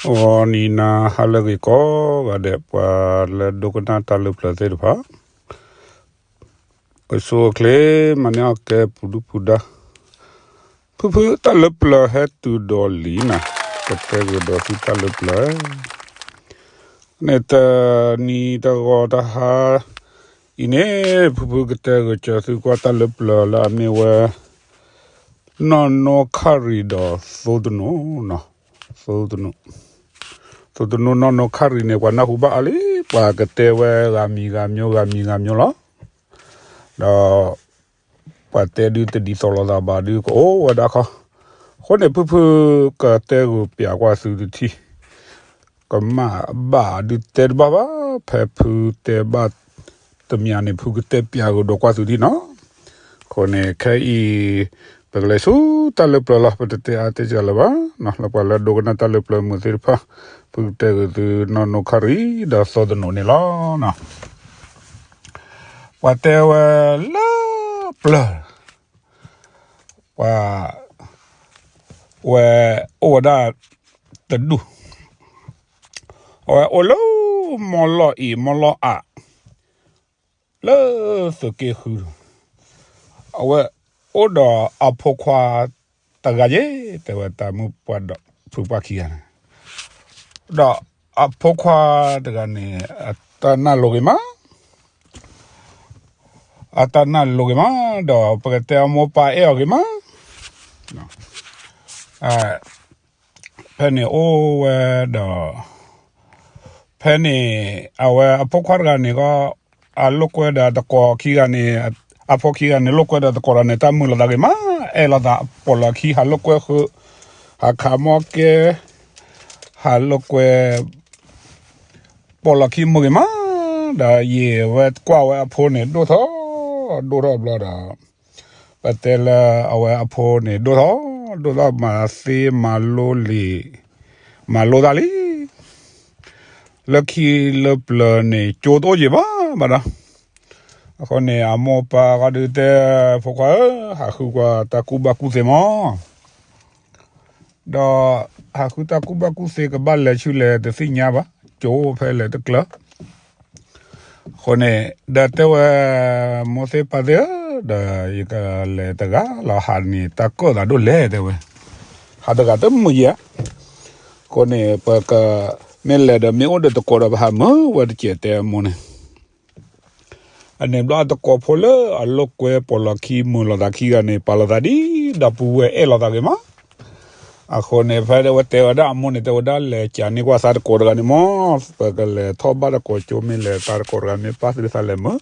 ဂီၤနံၤနၤဟါလၢအဂ့ၤကိးဂၤဒဲး ပှၤလၢဒိကနၣ်တၢ်လၢပျၢၤသ့ၣ်တဖၣ်, အိၣ်ဆူၣ်အိၣ်ချ့ မၤန့ၢ်အီၣ်ကဲပူၤဒုၣ်ပူၤဒါ, ဖုဖုတၢ်လၢပျၢၤဟဲတုၤဒီးလံနၤ, ကတဲဂ့ၤဒီးသုတၢ်လၢပျၢၤ န့ၣ်တနံၤတဂီၤတဟါအံၤန့ၣ်, ဖုဖုကတဲဂ့ၤကၢၤသုကွၢ်တၢ်လၢပျၢၤလၢအမ့ၢ်ဝဲ နီၢ်နိခၣ်ရံၤဒီးသိတနိ, သိတနိ, သိတနိနီၢ်နိခၣ်ရံၤန့ၣ် ပှၤနၢ်ဟူဘၣ်အါလံ, ပှၤကတဲဝဲဂၤမံၤဂၤမျိၤ ဂၤမံၤဂၤမျိၤလီၤ. ဒီး ပှၤတဲဒုးတဒ်သိးလိာ်သးဘၣ်ဒုး ကအိၣ်ဝဲဒၣ်ခီ, အဃိန့ၣ် ဖုဖုကတဲဂ့ၤပၠးကွၢ်သုတထံၣ်, ကမၣ်ဘၣ်ဒုးတဲတဘၣ်ဘၣ်, ဖဲဖုတဲဘၣ်တမံၤန့ၣ် ဖုကတဲပၠးဂ့ၤဒီးကွၢ်သုထံၣ်နီၤ. အဃိန့ၣ် ခဲအံၤ ပကလဲၤဆူတၢ်လၢပျၢၤလီၤ, ပတတဲအါတဲစှၤလၢၤဘၣ်, လၢပှၤလၢဒိကနၣ်တၢ်လၢပျၢၤမုာ်သ့ၣ်တဖၣ်, ဖုကတဲဂ့ၤသုနီၢ်နိခၣ်ရံၤဒီးသိတနိန့ၣ်လီၤ. ပှၤတဲဝဲလၢပျၢၤ, ပှၤ ဝဲအိၣ်ဝဲဒၣ်တဒူၣ်, အဝဲအိၣ်လၢ မီၢ်လီၢ်အံၤမီၢ်လီၢ်အး လၢသုးက့ဃု, အဝဲအိၣ်ဒီးအဖိခွါတဂၤယဲၢ်, တဲဝဲတၢ်မုၣ်ပှၢ်ဒီးဖုပှၢ်ခံဂၤန့ၣ်, ဒီးအဖိခွါတဂၤန့ၣ် အတၢ်နာ်လိၤဂ့ၤမး, အတၢ်နာ်လိၤဂ့ၤမး, ဒီးပကတဲအမိၢ်ပၢ်အဲၣ်အီၤဂ့ၤမး, ဖဲန့ၣ်အိၣ်ဝဲဒီး ဖဲန့ၣ် အဝဲအဖိခွါတဂၤန့ၣ်ကီး, အလိာ်ကွဲဒီးတကိးခံဂၤန့ၣ်, အဖိခံဂၤန့ၣ် လိာ်ကွဲဒီးတကိးဒီးန့ၣ် တၢ်မုာ်လိာ်သးဂ့ၤမး, အဲၣ်လိာ်သး ပိာ်လီၤခံ ဟးလိာ်ကွဲဃု, ဟးခးမီၢ်ကဲ, ဟးလိာ်ကွဲ ပိာ်လီၤခံမုာ်ဂ့ၤမး, ဒီးယံာ်ဝဲကွၢ်ဝဲအဖိန့ၣ် ဒိၣ်ထီၣ်, ဒိၣ်ထီၣ်ဘျီဒီး ပတဲလၢအဝဲအဖိန့ၣ် ဒိၣ်ထီၣ်, ဒိၣ်ထီၣ်မၤသ့မၤလိလံာ်, မၤလိတၢ်လံ, လၢခံလၢပျၢၤန့ၣ် ကၠိတအိၣ်ယံာ်ဘၣ်ဘၣ်ဒီး, အဃိန့ၣ် အမိၢ်ပၢ်ဃီဒုးတဲ, ဖိခွါဧၢ, ဟးဃုကွၢ်တၢ်ကူၣ်ဘၣ်ကူၣ်သ့မး ဒီးဟးဃုတၢ်ကူၣ်ဘၣ်ကူၣ်သ့ကဘၣ်လဲၤဆူလဲၣ်တသ့ၣ်ညါဘၣ်, ကၠိဖဲလဲၣ်တကျၢၤ, အဃိန့ၣ် ဒီးတဲဝဲ, မိၢ်သ့ၣ်ပၢ်သ့ၣ်ဧၢ, ဒီးယကလဲၤတဂၤလီၤ, ဟးန့ၣ်တၢ်ကၢၣ်သးဒိၣ်လဲၣ်တဲဝဲ, ဟးတဂၤတမုာ်ယဲၢ်ဧါ, အဃိန့ၣ် ပကမ့ၢ်လဲၤဒီးမ့ၢ်အိၣ်ဒီးတကိးဒီးပဟးမုာ်ဝဲတကဲးတဲအမိၢ်န့ၣ် အန့ၣ်ဘျီအတကိးဖိလၢအလိာ်ကွဲပိာ်လီၤခံမုာ်လိာ်သးခံဂၤန့ၣ် ပာ်လိာ်သးဒ်ဒီပုၢ်ဝဲၢ်အဲၣ်လိာ်သးဂ့ၤမး, အဃိန့ၣ် ဖဲဝဲတဲဝဲဒၣ်အမိၢ်န့ၣ် တဲဝဲဒၣ်လဲၤကးန့ၢ်ကွၢ်သးတကိးတဂၤန့ၣ်မး, ပကလဲၤထီၣ်ဘၣ်တကိးကၠိမ့ၢ်လဲၤသးတကိးတဂၤမ့ၢ်ပၢ်သုသးလဲၤမုာ်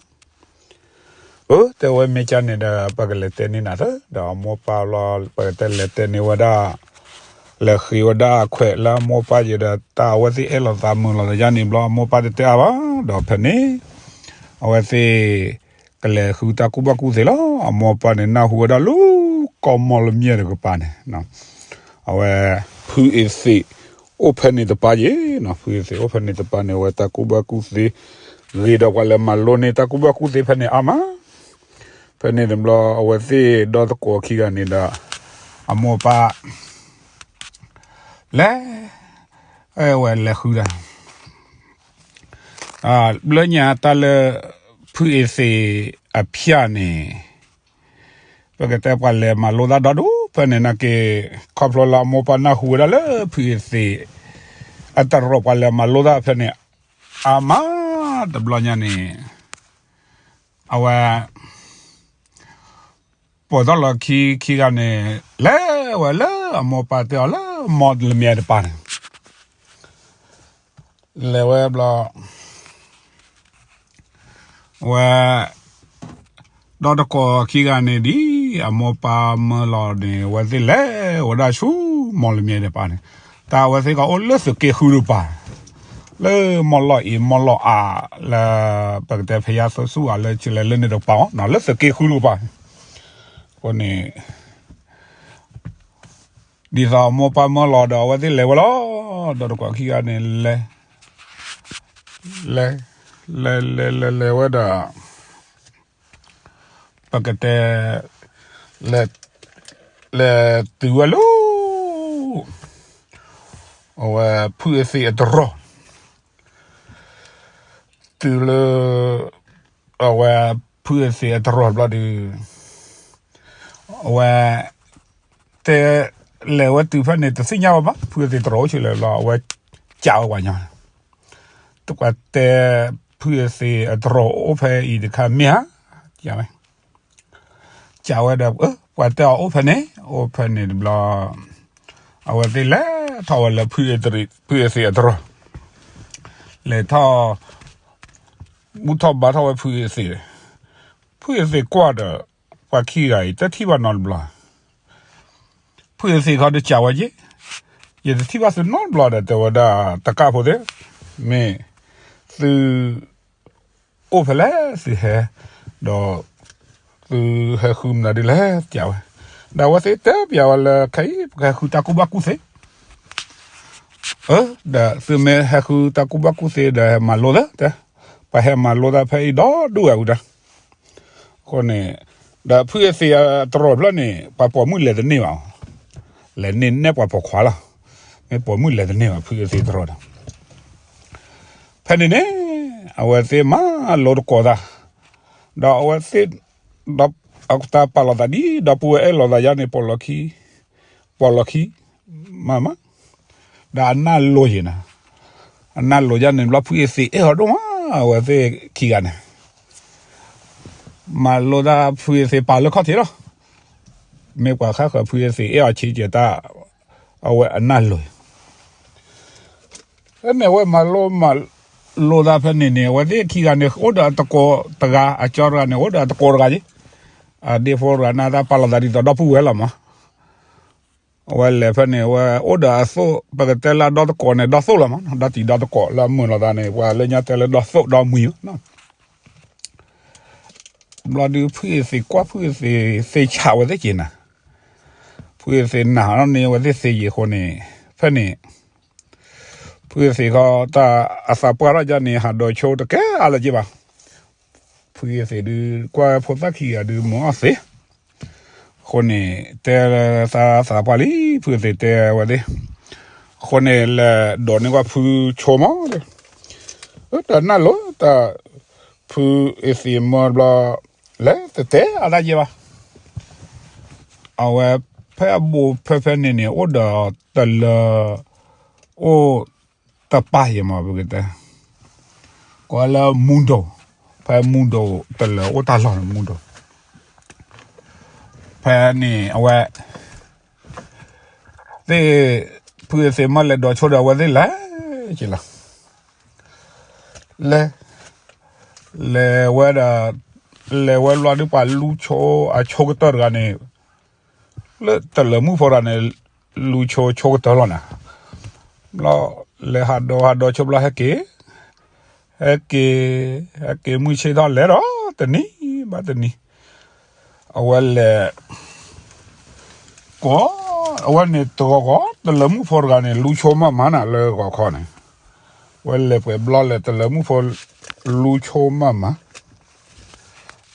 အၢ တဲဝဲမ့ၢ်ကန့ၣ်ဒီး ပကလဲၤတဲန့ၢ်နၤသၢ, ဒီးအမိၢ်ပၢ်လီၤ ပကတဲလဲၤတဲန့ၢ်ဝဲဒၣ်, လဲၤဃ့ဝဲဒၣ်ခွဲးလၢအမိၢ်ပၢ်ယဲဒီး တၢ်အဝဲသ့ၣ်အဲၣ်လိာ်သးမုာ်လိာ်သးယါန့ၣ်ဘျီ အမိၢ်ပၢ်တတဲအါဘၣ်, ဒီးဖဲန့ၣ် အဝဲသ့ၣ် ကလဲၤဃုတၢ်ကူၣ်ဘၣ်ကူၣ်သ့လီၤ. အမိၢ်ပၢ်န့ၣ် နၢ်ဟူဝဲဒၣ်လၢ ကီၢ်မီၢ်လမၠဲၣ်တကပၤန့ၣ် အဝဲ ဖုအ့သ့း အိၣ်ဖဲန့ၣ်တပၤယဲၢ်, ဖုအ့သ့းအိၣ်ဖဲန့ၣ်တပၤန့ၣ် အဝဲတၢ်ကူၣ်ဘၣ်ကူၣ်သ့ ဂ့ၤဒီးပှၤလဲၤမၤလိန့ၢ်တၢ်ကူၣ်ဘၣ်ကူၣ်သ့ဖဲန့ၣ်အါမး, ဖဲန့ၣ်တဘျီ အဝဲသ့ၣ်ဒီသကိးခံဂၤန့ၣ်ဒီး အမိၢ်ပၢ် လဲၤ, ဝဲလဲၤဃုတၢ် ဘျီညါတၢ်လၢ ဖုအ့သ့းအဖၠၣ်န့ၣ် ပကတဲပှၤလဲၤမၤလိတၢ်ဒီဒူၣ်ဖဲန့ၣ်နာ်က့, ခီဖျိလၢအမိၢ်ပၢ်နၢ်ဟူဝဲဒၣ်လၢဖုအ့သ့း အတရီးပှၤလဲၤမၤလိတၢ်ဖဲန့ၣ် အါမး, တဘျီညါန့ၣ် အဝဲ ပိာ်ထီၣ်လီၤခံခံဂၤန့ၣ် လဲၤဝဲလၢအမိၢ်ပၢ်တဲအီၤလၢမီၢ်လမၠဲၣ်တပၤန့ၣ် လဲၤဝဲဘျီ ဝဲ ဒီသကိးခံဂၤန့ၣ်ဒ်အမိၢ်ပၢ်မၢလီၤန့ၣ် အဝဲသ့ၣ်လဲၤဝဲဒၣ်ဆူမီၢ်လမၠဲၣ်တပၤန့ၣ်, တၢ်အဝဲသ့ၣ်ကအိၣ်လၢသုးက့ဃုတပၤ, လၢမီၢ်လီၢ်အံၤမီၢ်လီၢ်အါ လၢပကတဲဖဲယါသဆူၣ်အါလၢဆံလဲၤလၢန့ၣ်တပၤမး လၢသုးက့ဃုတပၤ, အဃိန့ၣ် ဒ်သိးအမိၢ်ပၢ်မၢလီၤဒီး အဝဲသ့ၣ်လဲၤဝဲလီၤ, ဒီသကိးခံဂၤန့ၣ် လဲၤ လဲၤ လဲၤ လဲၤ လဲၤ လဲၤဝဲဒီး ပကတဲ လဲၤ လဲၤတုၤဝဲလၢ အဝဲဖုအသ့ၣ်အတရီၤ, တုၤလၢ အဝဲဖုအသ့ၣ်အတရီၤဘျီဒီး အဝဲ တဲ လဲၤဝဲတုၤဖဲန့ၣ် တသ့ၣ်ညါဝဲဘၣ်, ဖုအသ့ၣ်တရီၤအိၣ်ဆံးလဲၣ်ဘျီ အဝဲ ကးဝဲပှၤညီ, တကွၢ်တဲ ဖုအသ့ၣ်အတရီၤအိၣ်ဖဲအံၤတခါမ့ၢ်ဧါ, ကးဝဲ ကးဝဲဒီး ပှၤတဲအီၤအိၣ်ဖဲန့ၣ်, အိၣ်ဖဲန့ၣ်တဘျီ အဝဲသ့ၣ်လဲၤထီၣ်ဝဲလၢ ဖုအသ့ၣ်အတရီၤ, လဲၤထီၣ် ဘူၣ်ထီၣ်ဘါထီၣ်ဝဲဖုအသ့ၣ်, ဖုအသ့ၣ်ကွၢ်ဒီး ပှၤခံဂၤအံၤ တထံၣ်ဘၣ်နီတဘျီ, ဖုအသ့ၣ်ခီဒုးကးဝဲက့ၤ, ယတထံၣ်ဘၣ်သုနီတဘျီဒီး တဲဝဲဒၣ် တကၣ်ဖိသ့ၣ်, မ့ၢ် သု အိၣ်ဖဲလဲၣ်သုဟဲ, ဒီး သုဟဲဃုမနုၤဒ်လဲၣ် ကးဝဲ, ဒီးအဝဲသ့ၣ်တဲပျးဝဲလၢ ခဲအံၤ ပကဟဲဃုတၢ်ကူၣ်ဘၣ်ကူၣ်သ့, ဒီးသုမ့ၢ်ဟဲဃုတၢ်ကူၣ်ဘၣ်ကူၣ်သ့ဒီး ဟဲမၤလိသၢ, ပှၤဟဲမၤလိတၢ်ဖဲအံၤဒီဒူၣ်ဝဲဝံၤဒီး အဃိန့ၣ် ဒီးဖုအသ့ၣ်အတရီၤဖျၢၣ်န့ၣ် ပှၤပိာ်မုၣ်လဲၤတန့ၢ်ဘၣ်, လဲၤန့ၢ်နဲၣ်ပှၤပိာ်ခွါလီၤ, မ့ၢ်ပိာ်မုၣ်လဲၤတန့ၢ်ဘၣ် ဖုအသ့ၣ်တရီၤဒီး ဖဲန့ၣ်န့ၣ် အဝဲသ့ၣ်မၤလိတကိးသး, ဒီးအဝဲသ့ၣ် ဒီးအတၢ်ပာ်လီၤသးဒ် ဒီပုၢ်ဝဲၢ်အဲၣ်လီၤသးယါန့ၣ် ပိာ်လီၤခံ, ပိာ်လီၤခံ, မၤမး, ဒီးအနၢ်လိၤယံၤနၤ, အနၢ်လိၤယါန့ၣ်ဘျီ ဖုအသ့ၣ်အဲၣ်အီၤဒိၣ်မး အဝဲသ့ၣ်ခံဂၤန့ၣ် မၤလိတၢ် ဖုအသ့ၣ်ပာ်လၢခီၣ်ထံးလီၤ, မ့ၢ်ပှၤဃၣ်ဃၢၤ ဖုအသ့ၣ်အဲၣ်အီၤဆံးကဲတၢ်, အဝဲအနၢ်လိၤ ဖဲန့ၣ်အဝဲမၤလိမၤလိတၢ်ဖဲန့ၣ်န့ၣ် အဝဲသ့ၣ်ခံဂၤန့ၣ် အိၣ်ဒီးအတကိးတဂၤ, အကၠီတဂၤန့ၣ် အိၣ်ဒီးအတကိးတဂၤက့, အဒ့ဖိတဂၤန့ၣ် တၢ်ပာ်လီၤသးဒ်သိးဒီပုၢ်ဝဲၢ်လီၤမး, အဝဲလဲၤဖဲန့ၣ် အဝဲအိၣ်ဒီးအသိၣ် ပကတဲလၢဒီတကိးန့ၣ် ဒီသိၣ်လီၤမး, ဒီတံၤဒီတကိးလၢအမုာ်လိာ်သးန့ၣ် ပှၤလၢညါတဲလၢဒီသိၣ်ဒီမှံၤ ဘျီဒုး ဖုအသ့ၣ်ကွၢ် ဖုအသ့ၣ်သ့ဆးဝဲသ့ၣ်က့ၤနၤ, ဖုအသ့ၣ်နာ်န့ၢ်အဝဲသ့ၣ်သ့ယံၤအဃိန့ၣ် ဖဲန့ၣ် ဖုအသ့ၣ်ခီ တၢ်အသးပှၢ်ထီၣ်ယါန့ၣ် ဟးဒိးဆိတကဲအါလၢၤက့ဘၣ်, ဖုအသ့ၣ်ဒုး ကွၢ်ဖိသၣ်ခံဂၤဒုး မုာ်အီၤသ့, အဃိန့ၣ် တဲသးသးပှၢ်လံ ဖုအသ့ၣ်တဲဝဲသ့ၣ်, အဃိန့ၣ် လဲၤဒိးန့ၢ်ကွၢ်ဖုဆိမး, တၢ်နၢ်လိၤတၢ် ဖုအသ့ၣ်မၢဘျီ လဲၤတတဲအါတၢ်ယဲဘၣ်, အဝဲဖဲအဘူးဖဲဖဲန့ၣ်န့ၣ် အိၣ်ဒီးတလၢၤ အိၣ်တပၢ်ယဲမး ပကတဲ ကွၢ်လၢမူဒိၣ်, ဖဲမူဒိၣ်တလၢၤအိၣ်တၢ်လီၢ်န့ၣ် မူဒိၣ်, ဖဲန့ၣ်အဝဲ သ့ၣ် ဖုအသ့ၣ်မၢလဲၤဒိးဆိဒီး အဝဲသ့ၣ်လဲၤက့ၤလီၤ, လဲၤ လဲၤဝဲဒီး လဲၤဝဲဘျီဒုး ပှၤလူဆိအဆိကတၢၢ်တဂၤန့ၣ် လၢတလၢၤမုၣ်ဖိတဂၤန့ၣ် လူဆိဆိကတၢၢ်လီၤနၤ, ဘျီ လဲၤဟးဒိးဟးဒိးဆိဘျီ ဟဲက့ၤ ဟဲက့ၤ ဟဲက့ၤမုၢ်ဆ့ၣ်ထီၣ်လဲၤဒီး တနံၤဘၣ်တနံၤ အဝဲလဲၤ ကိး အဝဲန့ၣ်တဂီၤဂီၤ တလၢၤမုၣ်ဖိတဂၤန့ၣ် လူဆိမးမးနၤလၢဂီၤခီန့ၣ်, ဝဲလဲၤပှဲၤဘျီလဲၤ တလၢၤမုၣ်ဖိ လူဆိမးမး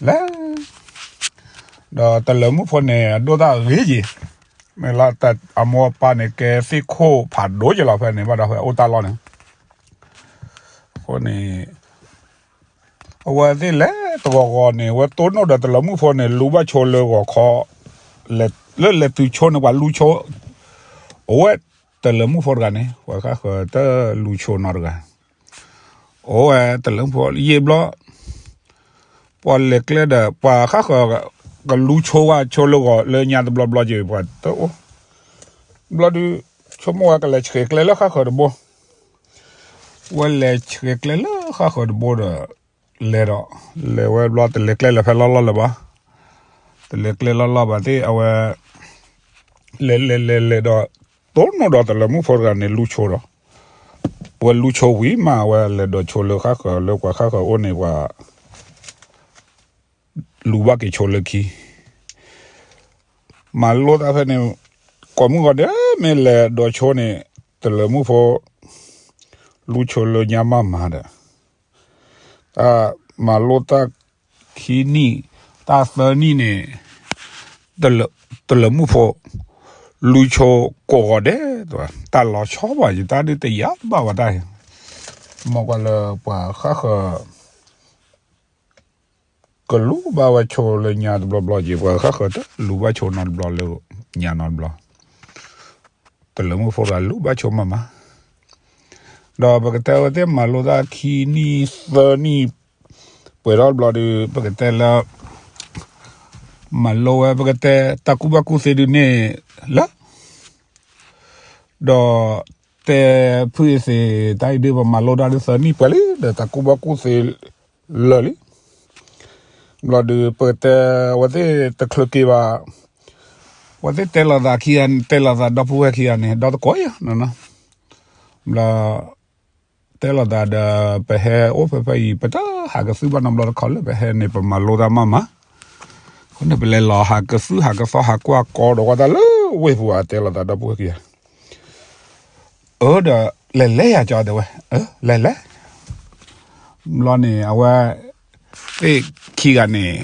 လဲၤ ဒီးတလၢၤမုၣ်ဖိန့ၣ် အဒိၣ်တၢ်ဂ့ၤယံၤ, မ့ၢ်လၢအမိၢ်အပၢ်န့ၣ် ကဲသ့ၣ်ခိၣ်ဖးဒိၣ်ယံၤလီၤ ဖဲန့ၣ် ဘၣ်ဒီးဖဲအိၣ်တၢ်လီၢ်န့ၣ်, အဃိန့ၣ် အဝဲသ့ၣ်လဲၤတဂီၤဂီၤန့ၣ် အဝဲတိၢ်နီၣ်ဒီးတလၢၤမုၣ်ဖိန့ၣ် လူၤဘၣ်ဆိလၢဂီၤခီ, လၢလဲၤတုၤဆိန့ၣ် ပှၤလူဆိ, အဝဲတလၢၤမုၣ်ဖိတဂၤန့ၣ် ပှၤဃၣ်ဃၢၤတလူၤဆိနီတဂၤ, အဝဲတလၢၤမုၣ်ဖိယံာ်ဘျီ ပှၤလဲၤကျဲဒီး ပှၤဃၣ်ဃၢၤ ကလူၤဆိဝဲဆိလၢဂီၤလၢညါတဘျီဘျီက့ၤ ပှၤတအိၣ်, ဘျီဒုး ဆိကမိၣ်ဝဲကလဲၤဆှဲးကျဲလၢဃၣ်ဃၢၤတဘိ ဝဲလဲၤဆှဲးကျဲလၢဃၣ်ဃၢၤတဘိဒီး လဲၤဒီး လဲၤဝဲဘျီ တလဲၤကျဲလၢၤဖဲလီၢ်လီၢ်လၢၤဘၣ်, တလဲၤကျဲလီၢ်လီၢ်ဘၣ်သ့ၣ် အဝဲ လဲၤလဲၤလဲၤလဲၤဒီး တိၢ်နီၣ်ဒီးတလၢၤမုၣ်ဖိတဂၤန့ၣ် လူၤဆိဒီး ဝဲလူၤဆိဝံၤမး အဝဲလဲၤဒိးဆိလၢဃၣ်ဃၢၤ လၢပှၤဃၣ်ဃၢၤအိၣ်န့ၣ် ပှၤ လူၤဘၣ်က့ၤဆိလၢခံ မၤလိတၢ်ဖဲန့ၣ် ကိးမုၢ်ဂီၤဒဲး မ့ၢ်လဲၤဒိးဆိန့ၣ် တလၢၤမုၣ်ဖိ လူၤဆိလၢညါမးမးဒီး တၢ်မၤလိတၢ်ခံနံၣ် တၢ်သၢနံၣ်န့ၣ် တလၢၤမုၣ်ဖိ လူၤဆိကိးဂီၤဒဲး, တၢ်လီၤဆီဘၣ်ယတၢ်ဒုးတယာ်ဘၣ်ဝဲတၢ်, မ့ၢ်ကွၢ်လၢပှၤဃၣ်ဃၢၤ ကလူၤဘၣ်ဝဲဆိလၢညါတဘျီဘျီက့ၤ, ပှၤဃၣ်ဃၢၤတလူၤဘၣ်ဆိနီတဘျီလၢညါနီတဘျီ, တလၢမုၢ်ဖိတဂၤလူၤဘၣ်ဆိမးမး, ဒီးပကတဲဝဲသ့ၣ်မၤလိတၢ်ခံနံၣ်သၢနံၣ်, ပှဲၤထီၣ်တဘျီဒီး ပကတဲလၢ မၤလိဝဲ ပကတဲ တၢ်ကူၣ်ဘၣ်ကူၣ်သ့ဒုးန့ၣ်လၢ ဒီးတဲဖုအသ့ၣ်တၢ်အံၤဒုး ပမၤလိတၢ်ဒုးသၢနံၣ်ပှဲၤလံ ဒီးတၢ်ကူၣ်ဘၣ်ကူၣ်သ့လၢာ်လံ, ဘျီဒုး ပကတဲဝဲသ့ၣ်တချုးက့ၤဘၣ်, ဝဲသ့ၣ်တဲလိာ်သးခံဂၤန့ၣ် တဲလိာ်သးဒီပုၢ်ဝဲၢ်ခံဂၤန့ၣ် ဒီတကိးယၤ, ဘျီ တဲလိာ်သးဒီး ပဟဲအိၣ်ဖဲဖဲအံၤ ပတဟးကသုၣ်ဘၣ်နီတဘျီတခီလၢပဟဲန့ၣ် ပမၤလိတၢ်မးမး, အဃိန့ၣ် ပလဲၤလီၤဟးကသုၣ်ဟးကသီဟးကွၢ်ကီဒီးဝဲတၢ်လၢဝ့ၢ်ပူၤ အတဲလိာ်သးဒီပုၢ်ဝဲၢ်ခံဂၤ, အၢဒီး လဲၤလဲၤယၤကီတဲဝဲ, အၢ လဲၤလဲၤ, ဘျီန့ၣ် အဝဲသ့ၣ်ခံဂၤန့ၣ်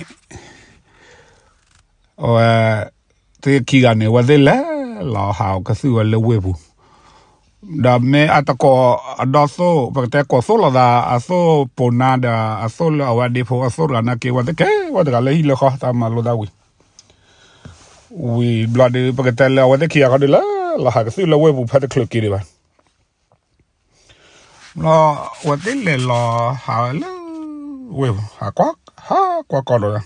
အဝဲသ့ၣ်ခံဂၤန့ၣ် အဝဲသ့ၣ်လဲၤလီၤဟးကသုၣ်ဝဲလၢဝ့ၢ်ပူၤ, ဒီးမ့ၢ်အတကိးအဒီသိၣ် ပကတဲကိးသိၣ်လိာ်သး အသိၣ်ပိာ်နါဒီး အသိၣ်လၢအဝဲဒ့ဖိအသိၣ်တဂၤနာ်က့ အဝဲသ့ၣ်ကဲဝဲတဂၤလၢဟံၣ်လၢဃီ တၢ်မၤလိတၢ်ဝံၤ ဝံၤဘျီဒီး ပကတဲလၢအဝဲသ့ၣ်ခံဂၤခီဒုးလၢ လီၤဟးကသုၣ်လၢဝ့ၢ်ပူၤ ဖဲတချုးက့ၤဒံးဘၣ် ဘျီ အဝဲသ့ၣ်လဲၤလီၤဟးလၢဝ့ၢ်ပူၤ ဟးကွၢ် ဟးကွၢ်ကီဒီး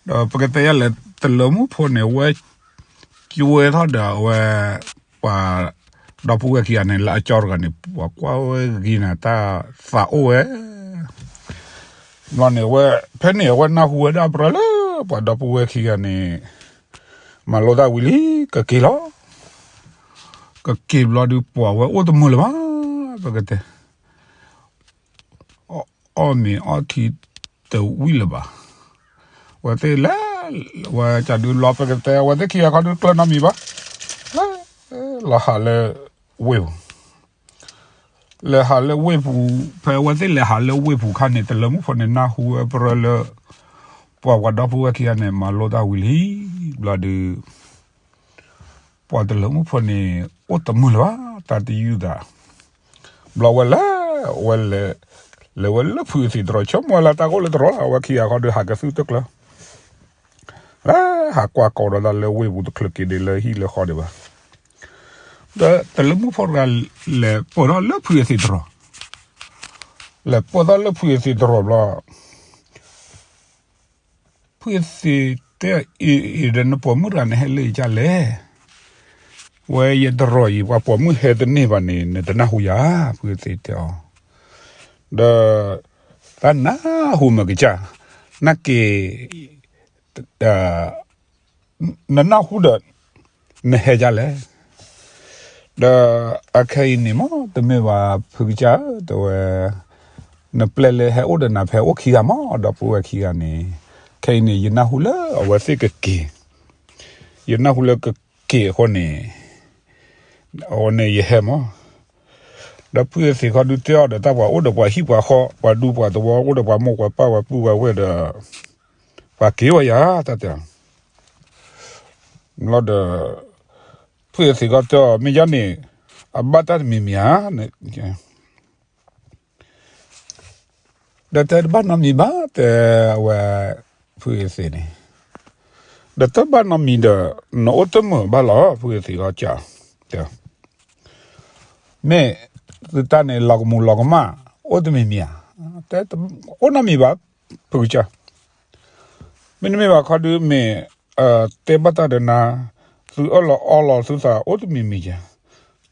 ဒီးပကတဲယၤလဲၣ် တလၢမုၣ်ဖိန့ၣ် ဝဲကၠွဲထီၣ်ဒီးအဝဲ ပှၤဒီပုၢ်ဝဲၢ်ခံဂၤန့ၣ် လၢအကၠီတဂၤန့ၣ် ပှၤကွၢ်ဝဲဂ့ၤန့ၣ် တၢ်သးအိၣ်ဝဲ ဘျီန့ၣ် အဝဲ ဖဲန့ၣ် အဝဲနၢ်ဟူဝဲဒၣ်ပြၢလၢ ပှၤဒီပုၢ်ဝဲၢ်ခံဂၤန့ၣ် မၤလိတၢ်ဝံၤလံ ကက့ၤလီၤ. ကက့ၤဘျီဒုး ပှၤဝဲအိၣ်တမုာ်လၢၤဘၣ် ပကတဲ အီၣ်မ့ၤအီထံတဝံၣ်လၢၤဘၣ်. ဝဲသ့ၣ်လဲၤ ဝဲကဒုးလီၤ ပကတဲ အဝဲသ့ၣ်ခံဂၤခီဒုးကျၢၤနီတမံၤဘၣ်. လီၤဟးလၢဝ့ၢ်ပူၤ လဲၤဟးလၢဝ့ၢ်ပူၤ ဖဲအဝဲသ့ၣ်လဲၤဟးလၢဝ့ၢ်ပူၤခါန့ၣ် တလၢမုၣ်ဖိန့ၣ် နၢ်ဟူဝဲပြၢလၢ ပှၤပှၤဒီပုၢ်ဝဲၢ်ခံဂၤန့ၣ် မၤလိတၢ်ဝံၤလံ ဘျီဒုး ပှၤတလၢမုၣ်ဖိန့ၣ် အိၣ်တမုာ်လၢၤဘၣ် တၢ်တယုၢ်သး ဘျီဝဲလဲၤ ဝဲလဲၤ လဲၤဝဲလၢဖုအသ့ၣ်တရီၤ ဆိကမိၣ်ဝဲလၢတၢ်ကအိၣ်လၢတရီၤလီၤ အဝဲခံဂၤခီဒုးဟးကသုၣ်တကျၢၤ လၢဟးကွၢ်ကီဒီးတၢ်လၢဝ့ၢ်ပူၤ တချုးက့ၤဒံးလၢဟံၣ်လၢဃီဒံးဘၣ်. ဒီးတလၢမုၣ်ဖိတဂၤ လဲၤပိာ်ထီၣ်လၢဖုအသ့ၣ်တရီၤ လဲၤပိာ်ထီၣ်လၢဖုအသ့ၣ်တရီၤဘျီ ဖုအသ့ၣ်တဲ အံၤ အံၤဒီး နပိာ်မုၣ်တဂၤန့ၣ် ဟဲလၢယကၢ်လဲၣ်. ဝဲယတရီၤအံၤ ပှၤပိာ်မုၣ်ဟဲတန့ၢ်ဘၣ်န့ၣ် နတနၢ်ဟူယၤ ဖုအသ့ၣ်တဲအီၤ ဒီး တၢ်နၢ်ဟူမ့ၢ်ကစၢ် နာ်က့ၤ နနၢ်ဟူဒီး နဟဲဒ်လဲၣ်. ဒီးအခဲအံၤန့ၣ်မ့ၢ် တမ့ၢ်ဘၣ်ဖုကစၢ်ဧၢ တဲဝဲ, နပျဲလၢဟဲအိၣ်ဒီးနၤဖဲအိၣ်ခံဂၤမ့ၢ် ဒီပုၢ်ဝဲၢ်ခံဂၤန့ၣ်, ခဲအံၤန့ၣ် ယနၢ်ဟူလၢအဝဲသ့ၣ်ကက့ၤ, ယနၢ်ဟူလၢကက့ၤအဃိန့ၣ်, အဝဲန့ၣ်ယဟဲမ့ၢ် ဒီးဖုအသ့ၣ်ခီဒုးတဲအီၤဒီး တၢ်ပှၤအိၣ်ဒီးပှၤဟံၣ်ပှၤဃီ ပှၤဒူပှၤသဝီ အိၣ်ဒီးပှၤမိၢ်ပှၤပၢ်ပှၤပုၢ်ပှၤဝဲၢ်ဒီး ပှၤက့ၤဝဲယၤ တၢ်တဲအီၤ, လီၤဒီး ဖုအသ့ၣ်ခီတဲအီၤ မ့ၢ်ယါန့ၣ် အဘၣ်တၢ်တမံၤမံၤဧါ ဒီးတဲတဘၣ်နီတမံၤဘၣ် တဲဝဲ ဖုအသ့ၣ်န့ၣ်, ဒီးတဘၣ်နီတမံၤဒီး နအိၣ်တမုာ်ဘၣ်လီၤ ဖုအသ့ၣ်ခီကး, မ့ၢ်သုတၢ်န့ၣ် လီၤကမူၤလီၤကမၣ် အိၣ်တမံၤမံၤဧါ, အိၣ်နီတမံၤဘၣ် ဖုကစၢ် မ့တမ့ၢ်ဘၣ်ခီဒုးမ့ၢ် တဲဘၣ်တၢ်ဒီးနၤ, သုအၢၣ်လီၤအီလီၤသုသးအိၣ်တမံၤမံၤကဲ,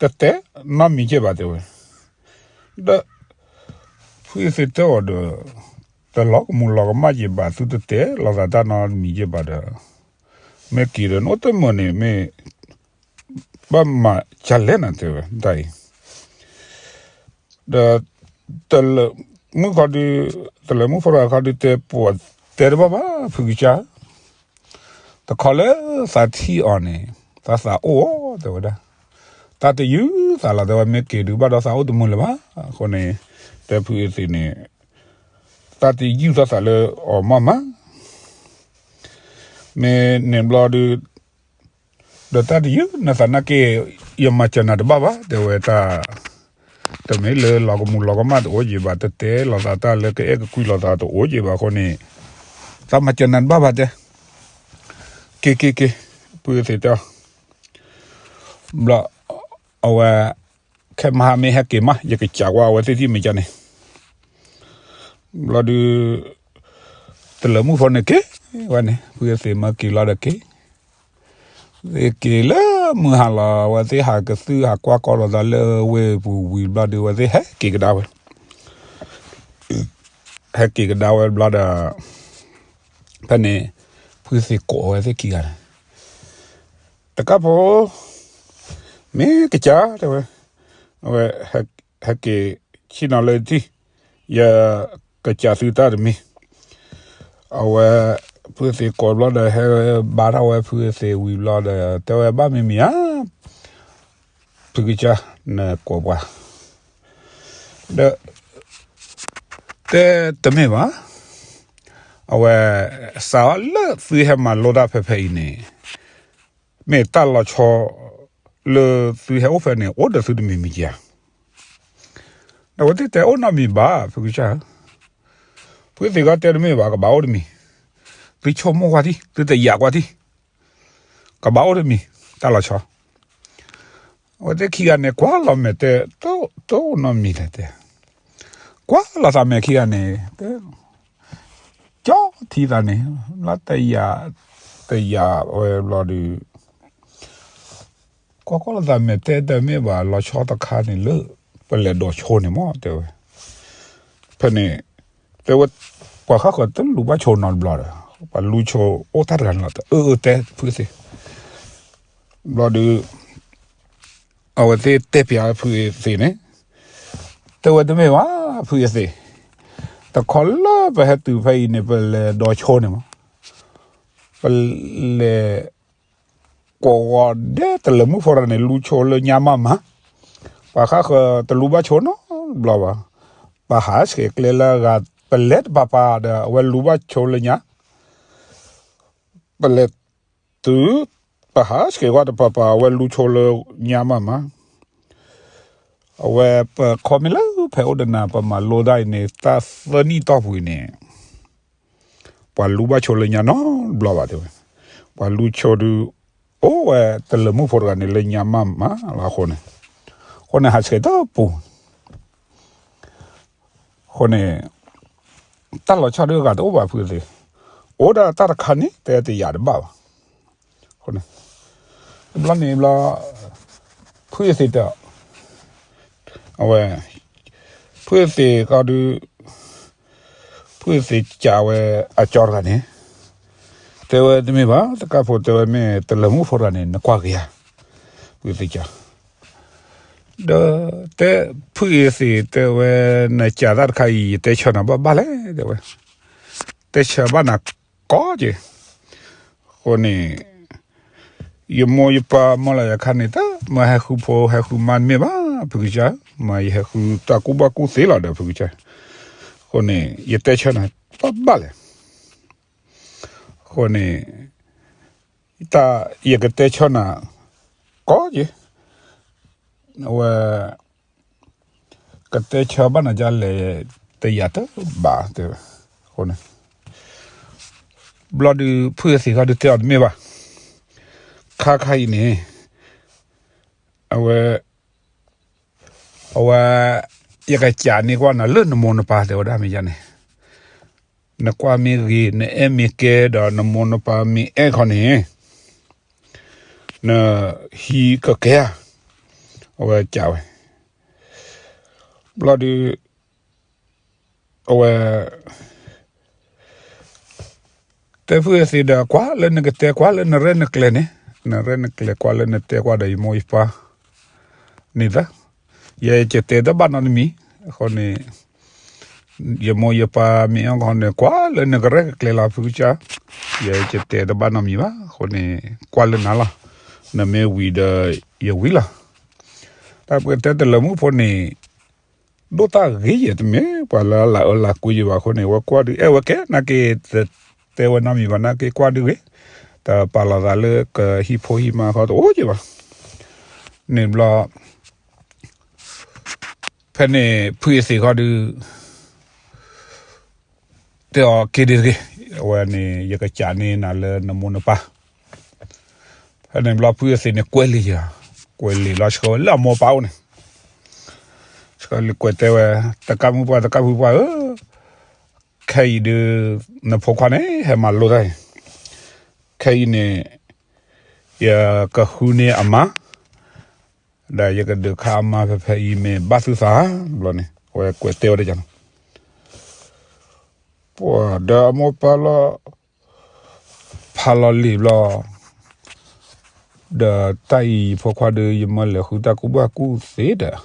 တတဲနီတမံၤကဲဘၣ်တဲဝဲ, ဒီး ဖုအသ့ၣ်တဲအီၤဒီး တလီၤကမူၤလီၤကမၣ်ကဲဘၣ် သုတတဲလီၤသးတၢ်နီတမံၤကဲဘၣ်ဒီး မ့ၢ်က့ၤဒီးနအိၣ်တမုာ်န့ၣ်မ့ၢ် ဘၣ်မၤဒ်လဲၣ်နတဲဝဲ တၢ်အံၤ ဒီး တလၢမုၣ်ခီဒုး တလၢမုၣ်ဖိတဂၤခီဒုးတဲပှၤတဲတဘၣ်ဘၣ် ဖုကစၢ်ဧၢ, တခီလၢသးထံၣ်အီၤန့ၣ် သးသးအိၣ်အီၤတဲဝဲဒၣ်, တၢ်တယုၢ်သးလီၤတဲဝဲ မ့ၢ်က့ၤဒုးဘၣ်ဒီးသးအိၣ်တမုာ်လၢၤဘၣ်, အဃိန့ၣ် တဲဖုအသ့ၣ်န့ၣ် တၢ်တယုၢ်သးသးလၢအီၤမးမး မ့ၢ်န့ၣ်ဘျီဒုး ဒီးတၢ်တယုၢ်နသးနာ်က့ ယမၤစၢၤနၤတဘၣ်ဘၣ် တဲဝဲတၢ်, တမ့ၢ်လၢလီၤကမူးလီၤကမၣ်တအိၣ်က့ၤဘၣ်, တတဲလီၤသးတၢ်လၢကအဲၣ်ကကွံာ်လိာ်သးတအိၣ်က့ၤဘၣ်အဃိန့ၣ်, သးမၤစၢၤနၤတဘၣ်ဘၣ်တဲ, က့ၤက့ၤက့ၤ, ဖုသ့ၣ်တဲအီၤ, ဘျီ, အဝဲ, ခဲမဟါမ့ၢ်ဟဲက့ၤမး ယကစံးကွၢ်အဝဲသ့ၣ်ထံၣ်မ့ၢ်ကန့ၣ်, ဘျီဒုး, တလၢၤမုၣ်ဖိန့ၣ်က့ၤ, ဝဲန့ၣ် ဖုသ့ၣ်မၢက့ၤလီၤဒီးက့ၤ သ့ၣ်က့ၤလၢမုၢ်ဟါလီၤ အဝဲသ့ၣ်ဟးကသုၣ်ဟးကွၢ်ကီလိာ်သးလၢဝ့ၢ်ပူၤဝံၤဘျီဒုး အဝဲသ့ၣ်ဟဲက့ၤကဒါဝဲ, ဟဲက့ၤကဒါဝဲဘျီဒီး, ဖဲန့ၣ်, ဖုသ့ၣ်ကိးအဝဲသ့ၣ်ခံဂၤန့ၣ်, တကၣ်ဖိ, မ့ၢ်ကစၢ်တဲဝဲ, အဝဲ, ဟဲက့ၤဆ့ၣ်နီၤလၢထံၣ်, ယကစၢ်သုတၢ်တမံၤ အဝဲ, ဖုသ့ၣ်ကိးဘျီဒီး ဟဲဘါထီၣ်ဝဲဖုသ့ၣ်ဝံၤဘျီဒီး တဲဝဲဘၣ်မံၤမံၤဧါ, ဖုကစၢ်, နကိးပှၤ, ဒီး, တဲတမ့ၢ်ဘၣ်, အဝဲ, စးထီၣ်လၢသုဟဲမၤလိတၢ်ဖဲဖဲအံၤန့ၣ်, မ့ၢ်တၢ်လီၤဆီ, လၢသုဟဲအိၣ်ဖဲန့ၣ် အိၣ်ဒီးသုတမံၤမံၤဧါ ဒီးအဝဲသ့ၣ်တဲအိၣ်နီတမံၤဘၣ် ဖုကစၢ်ဧၢ, ဖုသ့ၣ်ကီးတဲတမ့ၢ်ဘၣ် ကဘၣ်အိၣ်တမံၤ, သုဆိကမိၣ်ကွၢ်ထံၣ် သုတယာ်ကွၢ်ထံၣ်, ကဘၣ်အိၣ်တမံၤ တၢ်လီၤဆီ, အဝဲသ့ၣ်ခံဂၤန့ၣ် ကွၢ်လီၤမဲာ်တဲ, တအိၣ်နီတမံၤလဲၣ်တဲ, ကွၢ်လီၤသးမဲာ်ခံဂၤန့ၣ်, ကၠီထံသးန့ၣ်, လၢတယာ်, တယာ်ဝဲဘျီဒုး ကွၢ်ကွၢ်လိာ်သးမဲာ်တဲတမ့ၢ်ဘၣ် လီၤဆီတခါန့ၣ်လၢ, ပလဲၤဒိးဆိန့ၣ်မ့ၢ်တဲဝဲ, ဖဲန့ၣ်, တဲဝဲ, ပှၤဃၣ်ဃၢၤတလူၤဘၣ်ဆိနီတဘျီဒီး, ပှၤလူၤဆိအိၣ်တၢ်တဂၤန့ၣ်လီၤ အၢ အၢ တဲဖုသ့ၣ်, ဘျီဒုး, အဝဲသ့ၣ်တဲပၠးဖုသ့ၣ်န့ၣ်, တဲဝဲတမ့ၢ်ဘၣ်, ဖုသ့ၣ်, တခီလၢပဟဲတုၤဖဲအံၤန့ၣ် ပလဲၤဒိးဆိန့ၣ်မး, ပလဲၤ ကိးဂီၤဒဲးတလၢၤမုၣ်ဖိတဂၤန့ၣ် လူၤဆိလၢညါမးမး, ပှၤဃၣ်ဃၢၤတလူၤဘၣ်ဆိနီတဘျီဘၣ်, ပဟးဆှဲးကျဲလၢအဂၤ ပလဲၤတပၤပၤဒီး အဝဲလူၤဘၣ်ဆိလၢညါ, ပလဲၤတုၤ, ပဟးဆှဲးကွၢ်တပၤပၤ အဝဲလူၤဆိလၢညါမးမး, အဝဲပခီမ့ၢ်လၢဖဲအိၣ်ဒီးနၤ ပမၤလိတၢ်အံၤန့ၣ် တၢ်သၢနံၣ်တီၢ်ပူၤအံၤန့ၣ် ပှၤလူၤဘၣ်ဆိလၢညါနီတဘျီဘၣ်တဲဝဲ, ပှၤလူၤဆိဒုး, အိၣ်ဝဲတလၢၤမုၣ်ဖိတဂၤန့ၣ်လၢညါမးမးလီၤအဃိန့ၣ်, အဃိန့ၣ်ဟးဆှဲးတပူၤ, အဃိန့ၣ်, တၢ်လီၤဆီဒုးအဂၤတအိၣ်ဘၣ်ဖုသ့ၣ်, အိၣ်ဒၣ်တၢ်တခါန့ၣ် တဲတယာ်တဘၣ်ဘၣ်, အဃိန့ၣ်, တဘျီန့ၣ်ဘျီ, ဖုသ့ၣ်တဲ အဝဲ, ဖုသ့ၣ်ဃီဒုး, ဖုသ့ၣ်ကးဝဲအကၠီတဂၤန့ၣ်, တဲဝဲတမ့ၢ်ဘၣ် တကၣ်ဖိတဲဝဲမ့ၢ်တလၢၤမုၣ်ဖိတဂၤန့ၣ် နကွၢ်ဂ့ၤဧါ, ဖုသ့ၣ်ကး, ဒီးတဲ, ဖုအသ့ၣ်တဲဝဲ, နကးတၢ်တခါအံၤ ယတဲဆၢနၤဘၣ်ဘၣ်လဲၣ်တဲဝဲ, တဲဆၢဘၣ်နၤကီက့ၤ အဃိန့ၣ်, ယမိၢ်ယပၢ်မၢလီၤယၤခါန့ၣ် တမ့ၢ်ဟဲဃုဖိဟဲဃုမါတမ့ၢ်ဘၣ် ဖုကစၢ်, မ့ၢ်ယဟဲဃုတၢ်ကူၣ်ဘၣ်ကူၣ်သ့လီၤဒီးဖုကစၢ်, အဃိန့ၣ် ယတဲဆၢနၤဘၣ်ဘၣ်လဲၣ်, အဃိန့ၣ်, တၢ်ယကတဲဆၢနၤ, ကီက့ၤ, အဝဲ ကတဲဆၢဘၣ်နၤဒ်လဲၣ်, တယာ်တဘၣ်တဲဝဲ, အဃိန့ၣ်, ဘျီဒုးဖုအသ့ၣ်ခီဒုးတဲအီၤတမ့ၢ်ဘၣ်, ခါခါအံၤန့ၣ်, အဝဲ, အဝဲ, ယကစးန့ၢ်ကွၢ်နၤလၢနမိၢ်နပၢ်တဲဝဲဒၣ်မ့ၢ်ယါန့ၣ်, နကွၢ်မ့ၢ်ဂ့ၤ နအဲၣ်မ့ၢ်ကဲဒီးနမိၢ်နပၢ်မ့ၢ်အဲၣ်ခီန့ၣ် နဟံးကကဲဧါ, အဝဲကးဝဲ, ဘျီဒုး, အဝဲ, တဲဖုအသ့ၣ်ဒီး ကွၢ်လၢနကတဲကွၢ်လၢနရဲၣ်နကျဲၤန့ၣ်, နရဲၣ်နကျဲၤကွၢ်လၢနတဲကွၢ်ဒီးယမိၢ်ယပၢ်, န့ၣ်သၢ, ယဲယတဲတဘၣ်နီတမံၤ, အဃိန့ၣ် ယမိၢ်ယပၢ်မ့ၢ်အီၣ်ခီန့ၣ် ကွၢ်လၢနကရဲၣ်ကကျဲၤလီၤဖုကစၢ်, ယဲယတဲတဘၣ်နီတမံၤဘၣ် အဃိန့ၣ် ကွၢ်လၢနၤလီၤ, နမ့ၢ်ဝံၤဒီးယဝံၤလီၤ, တၢ်ပတဲတလၢမူဖိန့ၣ် ဒိၣ်တၢ်ဂ့ၤယဲၢ်တမ့ၢ်ပှၤလၢလၢအၢလၢကွံယဲၢ်ဘၣ်အဃိန့ၣ် ဝဲကွၢ်ဒုးအဲၣ်ဝဲကဲ နာ်က့ တတဲဝဲနီတမံၤဘၣ် နာ်က့ကွၢ်ဒုးဂ့ၤ, တ ဒီးပာ်လီၤသးလၢကဟံၣ်ဖိဟံၣ်မါဃီတအိၣ်က့ၤဘၣ်. န့ၣ်ဘျီ ဖဲန့ၣ်ဖုအသ့ၣ်ဃီဒုး တဲအီၤက့ၤဒံးတဂ့ၤ, အဝဲန့ၣ် ယကစးန့ၢ်နၤလၢနမိၢ်နပၢ်. ဖဲန့ၣ်ဘျီဖုအသ့ၣ်န့ၣ်ကွဲးလံာ်ယၤ, ကွဲးလံာ်ဘျီဆှၢဝဲလၢအမိၢ်အပၢ်အိၣ်န့ၣ်, ဆှၢလံာ်ကွဲးတဲဝဲ, တကးမုၣ်ပှၢ် တကးမုၣ်ပှၢ်ဧၢ, ခဲအံၤဒုး နဖိခွါန့ၣ် ဟဲမၤလိတၢ်အံၤ, ခဲအံၤန့ၣ် ယကဃုန့ၢ်အမါ, ဒီးယကဒုးခါအမါဖဲဖဲအံၤ မ့ၢ်ဘၣ်သုသးဘျီန့ၣ် အဝဲကွဲးတဲဝဲဒ်န့ၣ်. ပှၤဒီးအမိၢ်ပၢ်လီၤ ဖးလီၤလံာ်ဘျီ, ဒီးတၢ်အံၤဖိခွါဒုး ယမၢလဲၤဃုတၢ်ကူၣ်ဘၣ်ကူၣ်သ့ဒီး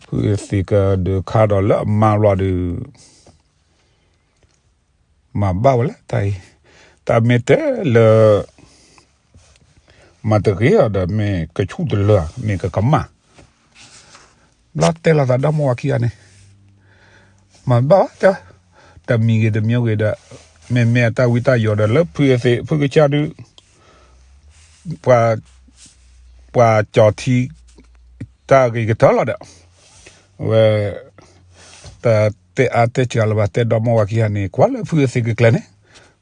ဖုအသ့ၣ်ကဒုးခါဒီးလၢအမါဘျီဒုး မၤဘၣ်ဝဲလၢတၢ်အံၤ, တၢ်မ့ၢ်တဲလၢ မၤတဂ့ၤအီၤဒီး မ့ၢ်ကဆူၣ်တလၢာ် မ့ၢ်ကကမၣ်, ဘျီတဲလိာ်သးဒီမိၢ်ဝၤခံဂၤန့ၣ်, မၤဘၣ်ဝဲတဲ, တမံၤဂ့ၤတမံၤဂ့ၤဒီး မ့မ့ၢ်အတၢ်ဝံတၢ်ယိးဒီး လၢဖုအသ့ၣ်ဖုကစၢ်ဒုး ပှၤ ပှၤကၠီၤထံ တၢ်ဂ့ၤကတၢၢ်လီၤဒီး ဝဲ တတဲအါတဲစှၤလၢၤဘၣ် တဲဒီမိၢ်ဝၤခံဂၤန့ၣ် ကွၢ်လၢဖုအသ့ၣ်ကကျဲၤန့ၣ်,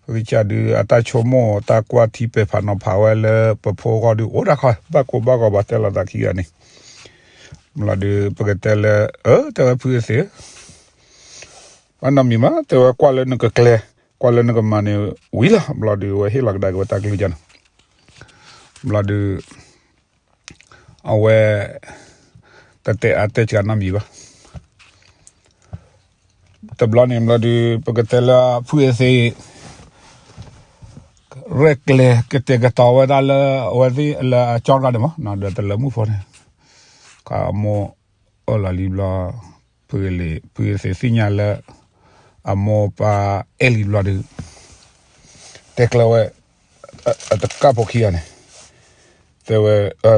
ဖုကစၢ်ဒုးအတၢ်ဆိကမိၣ် တၢ်ကွၢ်ထံပဲာ်ဖးနီၤဖးဝဲလၢပဖိဂီၢ်ဒုး အိၣ်ဒၣ်ခီ ဘၣ်ကိးဘၣ်ဂီၤဘၣ်တဲလိာ်သးခံဂၤန့ၣ်, ဘျီဒုး ပကတဲလၢ အၢ တဲဝဲဖုအသ့ၣ်ဧၢ, ဘၣ်နီတမံၤမး တဲဝဲကွၢ်လၢနကကျဲၤ ကွၢ်လၢနကမၤန့ၣ်ဝံၤလီၤ. ဘျီဒုး အဝဲဟ့ၣ်လီၤကဒါက့ၤဝဲတၢ်ကလုၢ်ကန့ၣ်, ဘျီဒုး အဝဲ တတဲအါတဲစှၤနီတမံၤဘၣ်. တဘျီန့ၣ်ဘျီဒုး ပကတဲလၢဖုအသ့ၣ် ရဲၣ်ကျဲၤကတဲာ်ကတီၤဝဲဒၣ်လၢ အဝဲသ့ၣ်လၢအကၠီတဂၤန့ၣ်မး ဒီးတလၢမုၣ်ဖိန့ၣ် ခါအမိၢ်အၢၣ်လီၤလံဘျီ ဖုအသ့ၣ် ဖုအသ့ၣ်သ့ၣ်ညါလၢ အမိၢ်ပၢ်အဲၣ်လံဘျီဒုး တဲကျၢၤဝဲ အတကၢ်ဖိခံဂၤန့ၣ် တဲဝဲ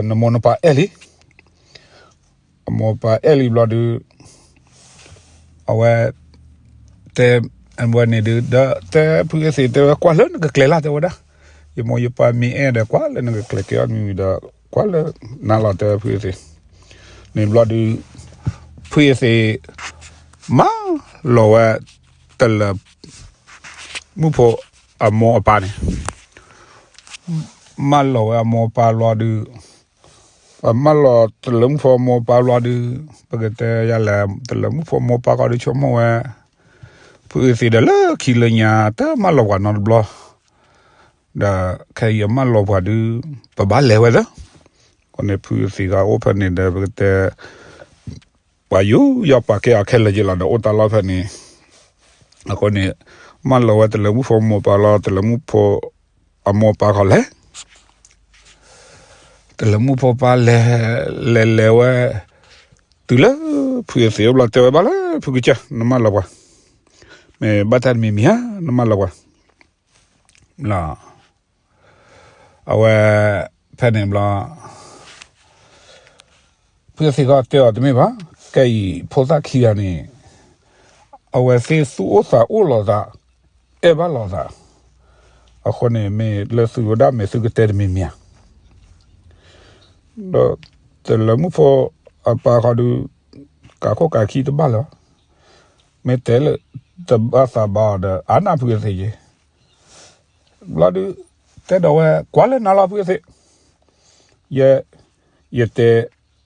နမိၢ်နပၢ်အဲၣ်လံ အမိၢ်ပၢ်အဲၣ်လံဘျီဒုး အဝဲ တဲ အဝဲန့ၣ်ဒုး ဒီးတဲဖုအသ့ၣ်တဲဝဲ ကွၢ်လၢနကကျဲၤလၢ် တဲဝဲဒၣ်, ယမိၢ်ယပၢ်မ့ၢ်အဲၣ်ဒီး ကွၢ်လၢနကကျဲၤက့ၤအီၤမံၤမံၤဒီး ကွၢ်လၢနၤလီၤ တဲဖုအသ့ၣ်, န့ၣ်ဘျီဒုး ဖုအသ့ၣ် မၢလီၤဝဲ တလၢမုၣ်ဖိအမိၢ်အပၢ်န့ၣ် မၢလီၤဝဲအမိၢ်အပၢ်လီၤဒုး ပမၢလီၤတလၢမုၣ်ဖိအမိၢ်အပၢ်လီၤဒုး ပကတဲယၤလဲၣ် တလၢမုၣ်ဖိအမိၢ်အပၢ်ဃီဒုး ဆိကမိၣ်ဝဲ ဖုအသ့ၣ်ဒီးလၢခံလၢညါ တမၢလီၤပှၤနီတဘျီ, ဒီးခဲအံၤအမၢလီၤပှၤဒုး ပဘၣ်လဲၤဝဲသၢ, အဃိန့ၣ် ဖုအသ့ၣ်ဂၤအိၣ်ဖဲန့ၣ်ဒီး ပကတဲ ပှၤယူးယီၣ်ပာ်ကဲအီၤခဲလၢာ်က့ၤလီၤဒီး အိၣ်တၢ်လီၢ်ဖဲန့ၣ်, အဃိန့ၣ် မၢလီၤဝဲတလၢမုၣ်ဖိအမိၢ်အပၢ်လီၤ တလၢမုၣ်ဖိအမိၢ်အပၢ်ဃီလဲၤ တလၢမုၣ်ဖိပၢ်လဲၤ လဲၤလဲၤဝဲ တုၤလၢဖုအသ့ၣ်အိၣ်ဘျီ တဲဝဲဘၣ်လၢဖုကစၢ် နမၢလီၤပှၤ, မ့ၢ်ဘၣ်တၢ်တမံၤမံၤဧါ နမၢလီၤပှၤ, အဝဲ ဖဲန့ၣ်ဘျီ ဖုအသ့ၣ်ဃီတဲအီၤတမ့ၢ်ဘၣ်, ခဲအံၤဖိသၣ်ခံဂၤန့ၣ် အဝဲသ့ၣ်သူၣ်အိၣ်သးအိၣ်လိာ်သး, အဲၣ်ဘၣ်လိာ်သး, အဃိန့ၣ် မ့ၢ်လၢသုဝဲဒၣ်မ့ၢ်သုကတဲတမံၤမံၤဧါ, ဒီးတလၢမုၣ်ဖိအပၢ်ဃီဒုး ကးခိၣ်ကးခံတဘၣ်လၢၤဘၣ်, မ့ၢ်တဲလၢ တဘၣ်သးဘၣ်အီၤဒီး အါနၢ်ဖုအသ့ၣ်ယ့ၣ် ဘျီဒုး တဲဒီးဝဲ ကွၢ်လၢနၤလီၤဖုအသ့ၣ်, ယဲ ယတဲ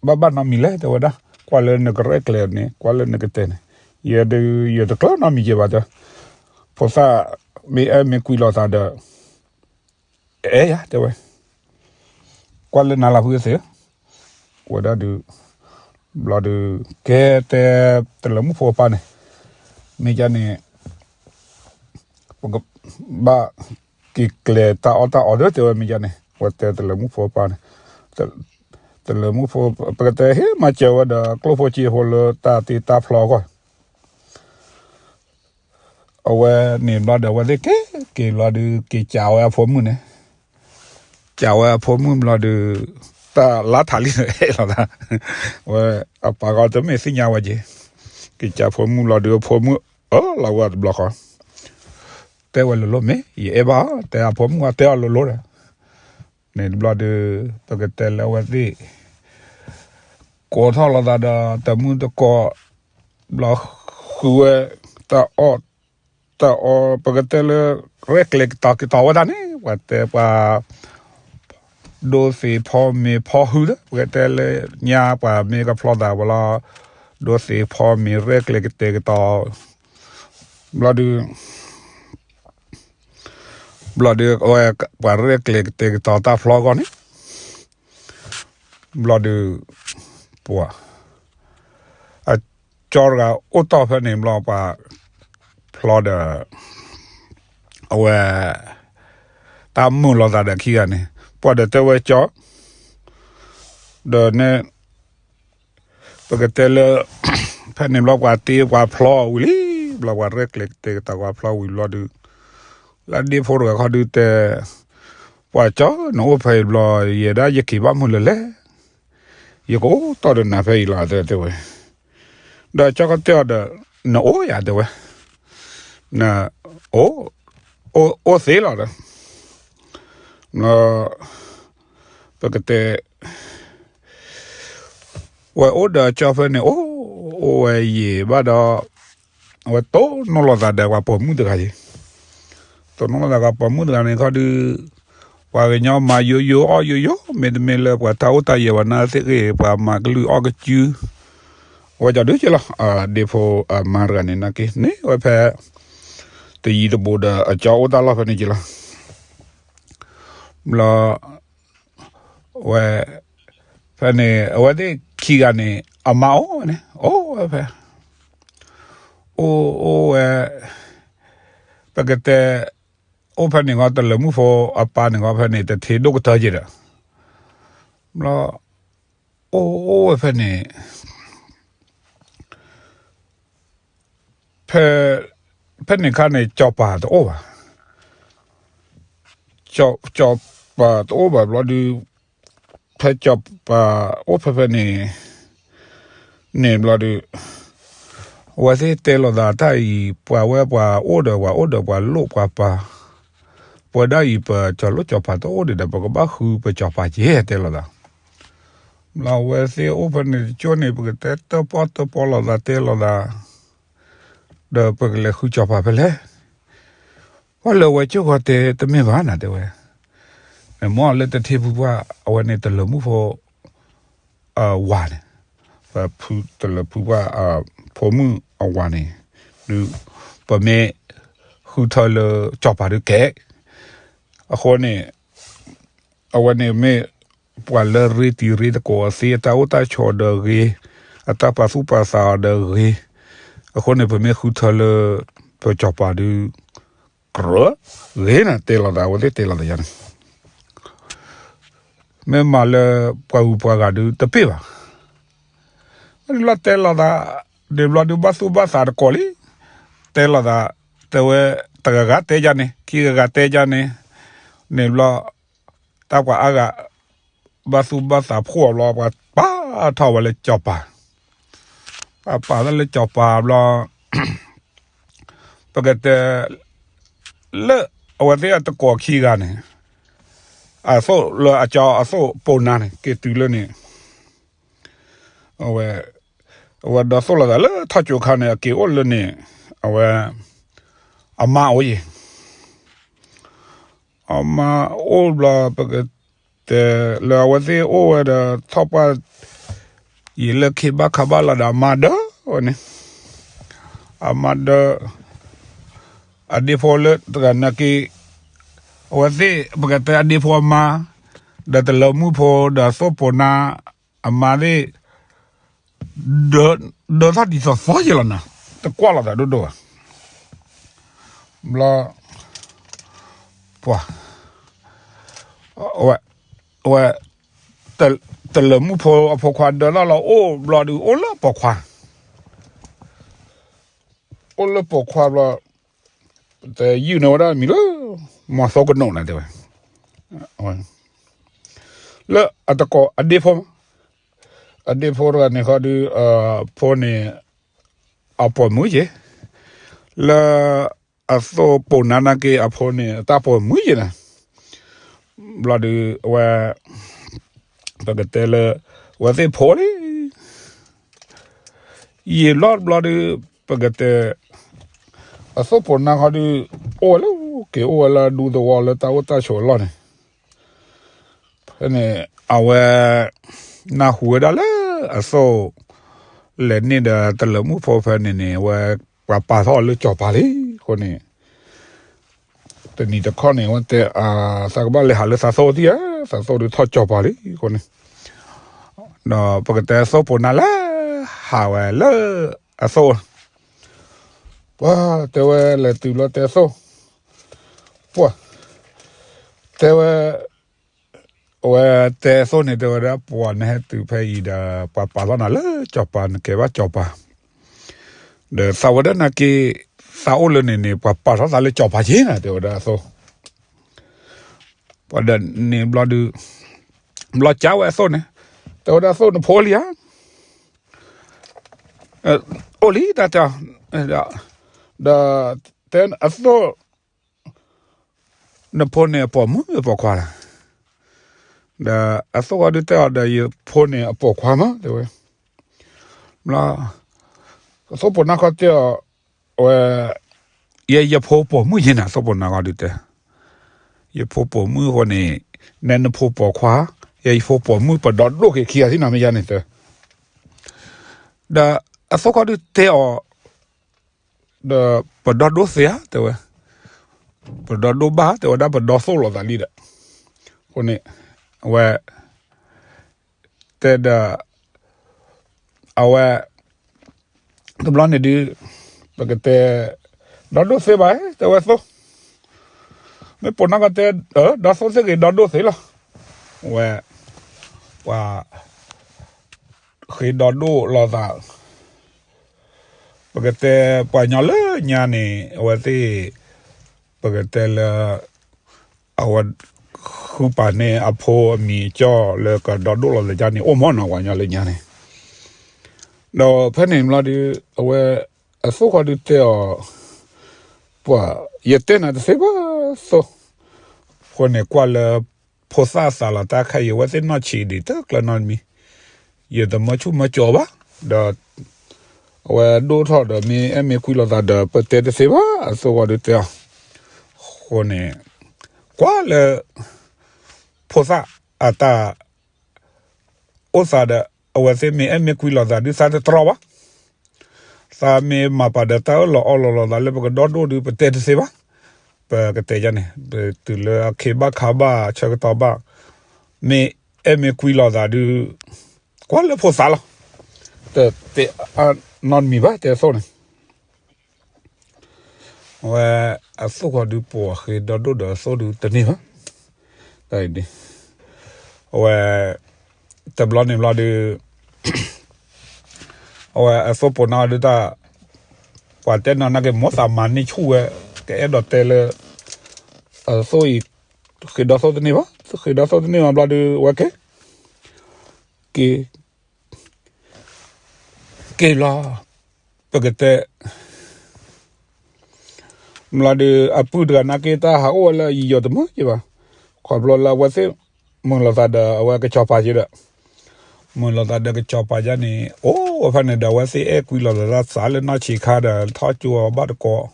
ဘၣ်ဘၣ်နီတမံၤလဲၣ် တဲဝဲဒၣ်, ကွၢ်လၢနကရဲၣ်ကျဲၤန့ၣ် ကွၢ်လၢနကတဲန့ၣ်, ယဲဒုး ယတကျၢၤနီတမံၤက့ၤဘၣ်တဲ, ဖိသၣ်မ့ၢ်အဲၣ်မ့ၢ်ကွံလိာ်သးဒီး အဲၣ်ယၤ တဲဝဲ, ကွၢ်လၢနၤလီၤဖုအသ့ၣ်, ဝဲဒၣ်ဒုး ဘျီဒုး ကဲတဲ တလၢမုၣ်ဖိအပၢ်န့ၣ်, မ့ၢ်ကန့ၣ် ပကဘၣ်က့ၤကျဲၤတၢ်အီၣ်တၢ်အီဒီး တဲဝဲမ့ၢ်ကန့ၣ် ဝဲတဲတလၢမုၣ်ဖိအပၢ်န့ၣ်, တလၢမုၣ်ဖိ ပကတဲဟ့ၣ်မၤစၢၤဝဲဒီး ကျိၣ်ဖိစ့ဖိလၢတၢ်တ့တၢ်ဖျီအဂီၢ် အဝဲန့ၣ်ဘျီဒီး အဝဲသ့ၣ်က့ၤက့ၤဘျီဒုး က့ၤစံးဝဲအဖိမုၣ်န့ၣ်, စံးဝဲအဖိမုၣ်ဘျီဒုး တၢ်လါထးလံအဲၣ်လိာ်သး, ဝဲအပၢ်ဃီတမ့ၢ်သ့ၣ်ညါဝဲက့ၤ, က့ၤစံးဖိမုၣ်ဘျီဒုး အဖိမုၣ်အၢၣ်လီၤဝဲတဘျီဃီ, တဲဝဲလိၤလိၤမ့ၢ် ယအဲၣ်ဘၣ်အီၤ တဲအဖိမုၣ်အတဲအီၤလိၤလိၤဒီး န့ၣ်တဘျီဒီး ပကတဲလၢအဝဲသ့ၣ် ကိးထီၣ်လိာ်သးဒီး တမုၢ်တကိး ဘျီဃုဝဲ တၢ်အီၣ် တၢ်အီ ပကတဲလၢ ရဲၣ်ကျဲၤကတီၤကတီၤဝဲဒၣ်န့ၣ် ပှၤတဲပှၤ ဒိသ့ၣ်ဖီမ့ၤဖီဟုဒီး ပကတဲလၢညါပှၤမ့ၢ်ကဖျီသးဝဲလီၤ ဒိသ့ၣ်ဖီမ့ၤရဲၣ်ကျဲၤကတဲာ်ကတီၤ ဘျီဒုး ဘျီဒုး ပှၤရဲၣ်ကျဲၤကတဲာ်ကတီၤတၢ်ဖျီအဂီၢ်န့ၣ် ဘျီဒုး ပှၤ အကၠီတဂၤအိၣ်တီၢ်ဖဲန့ၣ်ဘျီပှၤ ဖျီဒီး အဝဲ တၢ်မုာ်လိာ်သးဒီးခံဂၤန့ၣ် ပှၤဒီးတဲဝဲကၠီ ဒီးန့ၣ် ပကတဲလၢ ဖဲန့ၣ်ဘျီပှၤတ့ပှၤဖျီဝံၤလံ ဘျီပှၤရဲၣ်ကျဲၤကတဲာ်ကတီၤပှၤဖျီဝံၤဘျီဒုး လၢဒ့ဖိတဂၤခီဒုးတဲ ပှၤကၠီ နအိၣ်ဖဲအံၤဘျီ ယဲဒၣ်ယက့ၤဘၣ်မုာ်လၢၤလဲၣ် ယကအိၣ်တီၢ်ဒီးနၤဖဲအံၤလီၤ တဲတဲဝဲ ဒီးကၠီကတဲအီၤဒီး နအိၣ်ယၤတဲဝဲ န အိၣ် အိၣ်သ့လီၤဒီး ပကတဲ ဝဲအိၣ်ဒီးကၠီဖဲန့ၣ် အိၣ် အိၣ်ဝဲယံာ်ဘၣ်ဒီး အဝဲတိၢ်နီၣ်လိာ်သးဒီးပှၤပိာ်မုၣ်တဂၤယံၤ တိၢ်နီၣ်လိာ်သးပှၤပိာ်မုၣ်တဂၤန့ၣ်ခီဒုး ပှၤကညီမၤယိယိအီၣ်ယိယိ မ့တမ့ၢ်လၢပှၤတၢ်အိၣ်တၢ်ယဲၢ်ဘၣ်နာ်သ့ၣ်ဂ့ၤ ပှၤမၤကလုၢ်အီၣ်ကစု ဝဲကၠီဒုးက့လီၤ ဒ့ဖိအမါတဂၤန့ၣ်နာ်က့ န့ၢ်ဝဲဖဲ တယံၤတဘူးဒီးအကၠီအိၣ်တၢ်လီၢ်ဖဲန့ၣ်က့လီၤ ဘျီ ဝဲ ဖဲန့ၣ် အဝဲသ့ၣ်ခံဂၤန့ၣ် အမါအိၣ်ဝဲန့ၣ် အိၣ်ဝဲဖဲ အိၣ်အိၣ်ဝဲ ပကတဲ အိၣ်ဖဲန့ၣ်ဂီၢ် တလၢၤမုၣ်ဖိအပၢ်န့ၣ်ဂီၢ် ဖဲန့ၣ် တထ့ဒိၣ်ကတၢၢ်က့ဒီး ဘျီ အိၣ်အိၣ်ဝဲဖဲန့ၣ် ဖဲ ဖဲန့ၣ်ခါန့ၣ် ကၠီၤပၤတအိၣ်ဘၣ်. ကၠီၤပၤတအိၣ်ဘၣ်ဘျီဒုး ဖဲကၠီၤပၤအိၣ်ဖဲဖဲန့ၣ် န့ၣ်ဘျီဒုး အဝဲသ့ၣ်တဲလိာ်သးတၢ်အံၤ ပှၤဝဲပှၤအိၣ်ဒီး ပှၤအိၣ်ဒီးပှၤလိၣ်ပှၤပၤ, ပဝဲဒၣ်အံၤ ပကၠီၤလိၣ်ကၠီၤပၤတအိၣ်ဒံးဒီး ပကဘၣ်ဃုပကၠီၤပၤက့ တဲလိာ်သး ဘျီအဝဲသ့ၣ်အိၣ်ဖဲန့ၣ်တကၠိန့ၣ် ပကတဲတၢၣ်ပီၣ်တၢၣ်ပီလိာ်သးတဲလိာ်သး, ဒီးပကလဲၤဃုကၠီၤပၤဖဲလဲၣ်. ပှၤလၢအဝဲကၠိၢ်ဃီတဲတမ့ၢ်ဘၣ်နၤတဲဝဲ, နမ့ၢ်လၢတထ့ဖုပှၢ် အဝဲန့ၣ်တလၢၤမုၣ်ဖိ အဝၤန့ၣ်, ပဖုတလၢၤဖုပှၢ် ဖိမုၣ်အဝၤန့ၣ်, ဒုး ပမ့ၢ်ဃုထၢလၢကၠီၤပၤဒုးကဲ, အဃိန့ၣ် အဝဲန့ၣ်မ့ၢ်ပှၤလၢရ့တံၤရ့သကိးအသ့ အတၢ်အိၣ်တၢ်ဆိးဒီးဂ့ၤ, အတၢ်ပာ်သူၣ်ပာ်သးအီၤဒီးဂ့ၤ, အဃိန့ၣ် ပမ့ၢ်ဃုထၢလၢ ပကၠီၤပၤဒုး ကြၢးဂ့ၤနၤ တဲလိာ်သး အဝဲသ့ၣ်တဲလိာ်သးယါန့ၣ် မ့ၢ်မၤလၢပှၤဂုၤပှၤဂၤဒုးတပ့ၢ်ဘၣ်. ဝဲဒုးလီၤတဲလိာ်သး, ဒုးဘျီဒုးဘၣ်သူၣ်ဘၣ်သးတကိးလံ, တဲလိာ်သး, တဲဝဲ, တဂၤဂၤတဲယါန့ၣ် ခံဂၤဂၤတဲယါန့ၣ်, န့ၣ်ဘျီ, တၢ်ပှၤအါဂၤ ဘၣ်သူၣ်ဘၣ်သးဖှိၣ်အဘျီ ပှၤပာ်ထီၣ်ဝဲလၢကၠီၤပၤ, ပှၤပာ်ထီၣ်လၢကၠီၤပၤဘျီ ပကတဲ လၢအဝဲသ့ၣ်အတကိးခံဂၤန့ၣ်, အသိၣ်လၢအကၠီအသိၣ်ပိာ်နါန့ၣ် က့ၤတုၤလၢန့ၣ်, အဝဲ, အဝဲဒီးသိၣ်လိာ်သးလၢထီၣ်ကၠိခါန့ၣ် အက့ၤအိၣ်လၢန့ၣ်, အဝဲ, အမါအိၣ်ယံၤ အမါအိၣ်ဘျီ ပကတဲလၢအဝဲသ့ၣ်အိၣ်ဝဲဒီး ထီၣ်ပှၢ် ယံာ်လၢခံဘၣ်ခါဘၣ်လီၤဒီး အမါဒၢဝဲန့ၣ်, အမါဒၢ အဒ့ဖိလၢတဂၤနာ်က့, အဝဲသ့ၣ် ပကတဲအဒ့ဖိအမါ, ဒီးတလၢမုၣ်ဖိ ဒီးသိၣ်ပိာ်နါ အမါသ့ၣ် ဒၢထီၣ်ဒ်သိးသိးယံာ်လီၤနၤ, တကွၢ်လိာ်သးဒိၣ်ဒိၣ်ဘၣ်. ဘျီ ပှၤ, အဝဲ, အဝဲ, တလၢမုၣ်ဖိအဖိခွါဒၢထီၣ်လီၤအိၣ်ဘျီဒုး အိၣ်လၢပိာ်ခွါ, အိၣ်လၢပိာ်ခွါဘျီ, တယုၢ်န့ၢ်ဝဲဒၣ်မံၤလၢ မီၤသိကနိးနၤတဲဝဲ, လၢအတကိးအဒ့ဖိ, အဒ့ဖိတဂၤန့ၣ်ဃီဒုး ဖိန့ၣ် အပိာ်မုၣ်ယ့ၣ်, လၢ အသိၣ်ပိာ်နါနာ်က့အဖိန့ၣ် အတၢ်ပိာ်မုၣ်ယဲၢ်နၤ, ဘျီဒုးအဝဲ ပကတဲလၢ အဝဲသ့ၣ်ဖိလံ ယံာ်ဘျီတဘျီဒုး ပကတဲ အသိၣ်ပိာ်နါခီဒုး အိၣ်ဝဲလၢက့ၤအိၣ်ဝဲလၢဒူသဝီလၢတၢ်အိၣ်တၢ်ဆိးအလီၢ်န့ၣ်, ဖဲန့ၣ် အဝဲ နၢ်ဟူဝဲဒၣ်လၢအသိၣ် လဲၤန့ၢ်ဒီးတလၢၤမုၣ်ဖိဖဲန့ၣ်န့ၣ် အဝဲ ပှၤပာ်ထီၣ်အီၤလၢစီၤပၤလံ. အဃိန့ၣ် တနံၤတခီန့ၣ် အဝဲတဲ သးကဘၣ်လဲၤဟးလၢသးသိၣ်တံၢ်ဧါ, သးသိၣ်ဒုးထီၣ်စီၤပၤလံ. အဃိန့ၣ် ဒီးပကတဲသိၣ်ပိာ်နါလဲၤ ဟးဝဲလၢအသိၣ် ပှၤတဲဝဲလဲၤတုၤဘျီတဲသိၣ် ပှၤ တဲဝဲ အဝဲတဲသိၣ်န့ၣ် တဲဝဲဒၣ် ပှၤနဟဲတုၤဖဲအံၤဒီး ပှၤပာ်လီၤနၤလၢစီၤပၤ နကဲဘၣ်စီၤပၤ, ဒီးသးဝဲဒၣ်နာ်က့ သးအိၣ်လၢန့ၣ်န့ၣ် ပှၤပာ်ထီၣ်သးလၢစီၤပၤက့နၤ တဲဝဲဒၣ်အသိၣ်, ပှၤဒီးန့ၣ်ဘျီဒုး ဘျီကၢ်ဝဲအသိၣ်န့ၣ် တဲဝဲဒၣ်အသိၣ်နဖိလံဧါ အိၣ်လံတၢ်တဲအီၤ, ဒီးတဲအသိၣ် နဖိန့ၣ်အပိာ်မုၣ်မ့ၢ်ပိာ်ခွါလဲၣ်, ဒီးအသိၣ်ဃီဒုးတဲအီၤဒီး ယဖိန့ၣ်အပိာ်ခွါမး တဲဝဲ, ဘျီ အသိၣ်ပိာ်နါခီတဲအီၤ အဝဲ ယဲယဖိပိာ်မုၣ်ယဲနၤ အသိၣ်ပိာ်နါခီဒုးတဲ, ယဖိပိာ်မုၣ်အဃိန့ၣ် နဲနဖိပိာ်ခွါ, ယဲယဖိပိာ်မုၣ် ပဒီဒိၣ်က့ၤခံဂၤသ့ၣ်နီၤ မ့ၢ်ယါန့ၣ်တဲ ဒီးအသိၣ်ခီဒုးတဲအီၤ ဒီးပဒီဒိၣ်သ့ဧါ တဲဝဲ, ပဒီဒိၣ်ဘၣ် တဲဝဲဒၣ် ပဒီသိၣ်လိာ်သးလံဒီး, အဃိန့ၣ် အဝဲ တဲဒီး အဝဲ တဘျီန့ၣ်ဒုး ပကတဲ ဒီဒိၣ်သ့ဘၣ် တဲဝဲသိၣ်, မ့ၢ်ပိာ်နါကတဲ ဒီသိၣ်သ့ၣ်ဂ့ၤ ဒီဒိၣ်သ့လီၤ, ဝဲ ပှၤ ဃ့ဒီဒိၣ်လိာ်သး, ပကတဲပှၤညီလၢညါန့ၣ် အဝဲသ့ၣ် ပကတဲလၢ အဝဲ ဃုပာ်န့ၢ်အဖိအမံၤအကၠီၣ်လၢကဒီဒိၣ်လိာ်သးန့ၣ် အိၣ်မ့ၢ်နီၤ ပှၤညီလၢညါန့ၣ်, ဒီးဖဲန့ၣ်ဘျီဒုး အဝဲ အသိၣ်ဃီဒုးတဲအီၤ ပှၤ ယတဲနၤတသ့ဘၣ်သိၣ်, အဃိန့ၣ်ကွၢ်လၢ ဖိသၣ်အသးလီၤ တၢ်ခဲအံၤ အဝဲသ့ၣ်နီၢ်ဆံးဒံးတကျၢၤနီတမံၤ, ယတမၢဆူၣ်မၢကၠီဘၣ်, ဒီး အဝဲဒိၣ်ထီၣ်ဒီးမ့ၢ်အဲၣ်မ့ၢ်ကွံလိာ်သးဒီး ပတဲတသ့ဘၣ် အသိၣ်ဃီဒုးတဲအီၤ, အဃိန့ၣ် ကွၢ်လၢ ဖိသၣ်အတၢ် အိၣ်သးဒီး အဝဲသ့ၣ်မ့ၢ်အဲၣ်မ့ၢ်ကွံလိာ်သးဒုးသးတတြီဘၣ်, သးမ့ၢ်မၤပာ်ဒီးတၢ်အၢၣ်လီၤအီလီၤလိာ်သးလၢပကဒီဒိၣ်ဒုး ပတဲတသ့ဘၣ်, ပကတဲယါန့ၣ် ပတုၤလၢအခ့ဘၣ်ခါဘၣ်ဆၢကတီၢ်ဘၣ်, မ့ၢ်အဲၣ်မ့ၢ်ကွံလိာ်သးဒုး ကွၢ်လၢဖိသၣ်လီၤ, တတဲအနီတမံၤဘၣ် တဲအသိၣ်န့ၣ် အဝဲ အသိၣ်ဃီဒုးပှၤဃ့ဒီဒိၣ်ဒီးအသိၣ်ဒုးတန့ၢ်ဘၣ်, အဝဲ တဘျီန့ၣ်ဘျီဒုး အဝဲအသိၣ်ပိာ်နါဒုးတၢ် ပှၤတဲနီၤနာ်က့ၤမိၣ်သးမၤန့ၢ်ဆူၣ်ဝဲ ကအဲၣ်ဒိးတဲလၢ အသိၣ်အံၤ ဃ့ဒီသိၣ်တန့ၢ်ဘၣ်, ဃ့ဒီသိၣ်တန့ၢ်ဘၣ်ဘျီဒုး အဝဲက့ၤ က့ၤ က့ၤလီၤ ပကတဲ ဘျီဒုး အပုၢ်တဂၤနာ်က့ၤတၢ်ဟးအိၣ်ဝဲလၢယံာ်ယီၤတမုာ်က့ၤဘၣ်, ခီဖျိလၢအဝဲသ့ၣ် မုာ်လိာ်သးဒီးအဝဲကစီၤပၤက့ၤဒီး မုာ်လိာ်သးဒီးကစီၤပၤယါန့ၣ် အိၣ်ဝဲဖဲန့ၣ်ဒီး အဝဲသ့ၣ်အဲၣ်ကွံလိာ်သးလၢသးလၢနီၢ်ဆံးခါဒီး ထီၣ်ကၠိအီၤဘၣ်တကိး,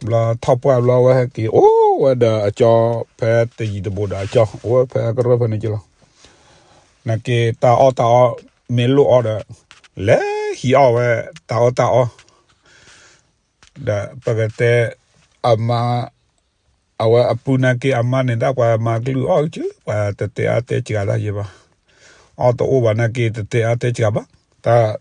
ဘျီထီၣ်ပှၢ်ဘျီဝဲဟဲက့ၤအိၣ်ဝဲဒီးအကၠီဖဲတယံၤတဘူးဒီးအကၠီ အိၣ်ဝဲဖဲကရၢၢ်ဖဲန့ၣ်က့ၤလီၤ, နာ်က့ၤတၢ်အီၣ်တၢ်အီ မ့ၢ်လိၣ်အီဒီး လဲၤဟံးအီၣ်ဝဲတၢ်အီၣ်တၢ်အီ ဒီးပကတဲ အမါ အဝဲအပုၢ်နာ်က့ၤအမါန့ၣ် ဒၣ်ပှၤမၤကလုၢ်အီၣ်က့ၤ ပှၤတတဲအါတဲစှၤတၢ်ယဲဘၣ်, အီၣ်တအိၣ်ဘၣ်နာ်က့ၤ တတဲအါတဲစှၤဘၣ်, တၢ်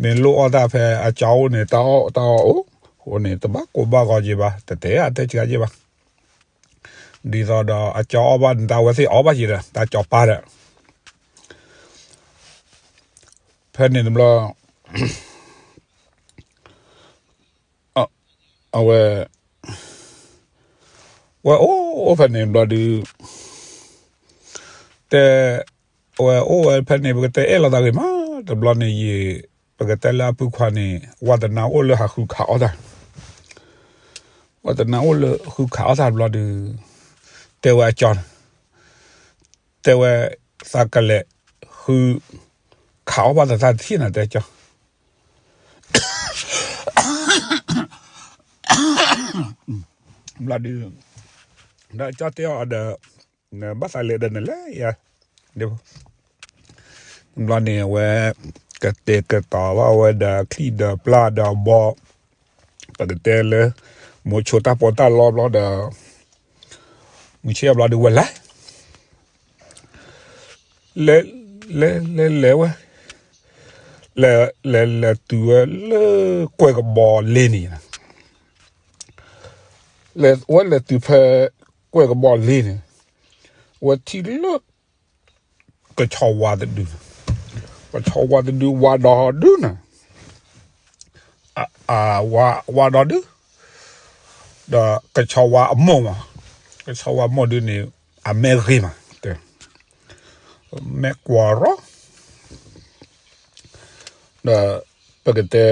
မ့ၢ်လိၣ်အီၣ်တၢ်ဖဲအကၠီအိၣ်န့ၣ် တၢ်အီၣ်တၢ်အီအိၣ်, အဃိန့ၣ် တဘၣ်ကိးဘၣ်ဂီၤယဲဘၣ် တတဲအါတဲစှၤယဲဘၣ်, ဒ်သိးဒီးအကၠီအီၣ်ဘၣ်န့ၣ် တၢ်ဝဲသ့ၣ်အီၣ်ဘၣ်ယဲဒီး တၢ်ကၠီပၢ်ဒီး ဖဲန့ၣ်တဘျီ အဝဲ ဝဲအိၣ်အိၣ်ဖဲန့ၣ်ဘျီဒုး တဲ အဝဲအိၣ်ဝဲဖဲန့ၣ် ပကတဲအဲၣ်လိာ်သးဂ့ၤမး တဘျီန့ၣ်ယံာ် ပကတဲလၢအပုၢ်ခွါန့ၣ် ဝါသနာအိၣ်လၢဟးဃုခးအီၣ်တၢ် ဝဲတနၢ်အိၣ်လၢဃုခးအီၣ်တၢ်ဘျီဒီး တဲဝဲအကၠီန့ၣ်, တဲဝဲ သးကလဲၤဃု ခးအီၣ်ဘၣ်သးတၢ်တထံၣ်နၤ တဲကၠီ ဘျီဒီး ဒီးကၠီတဲအီၤဒီး နဘၣ်သးလဲၤဒီးနလဲၤယၤ, ဘျီန့ၣ်အဝဲ ကတဲာ်ကတီၤဘၣ်ဝဲဒီးချံၣ်ဒီးပျၢ်ဒီးဘီ, ပကတဲလၢ မိၤဆိတၢ်ပီးတၢ်လီဘျီဒီး မုၢ်ဆ့ၣ်အဘျီဒီးဝဲလဲၤ လဲၤ လဲၤ လဲၤ လဲၤဝဲ, လဲၤ လဲၤ လဲၤတုၤဝဲလၢကွဲၢ်ကဘီလ့န့ၣ်, လဲၤ ဝဲလဲၤတုၤဖဲ ကွဲၢ်ကဘီလ့န့ၣ်, ဝဲထံၣ်လၢ ကဆီဝါတဒု, ကဆီဝါတဒုဝါဒီဒုန့ၣ်, ဝါ ဝါဒီဒု, ဒီးကဆီဝါအမိၢ်မး, ကဆီဝါမိၢ်ဒုန့ၣ် အမဲာ်ဂ့ၤမး, တဲ မဲာ်ကွၢ်ရီ, ဒီးပကတဲ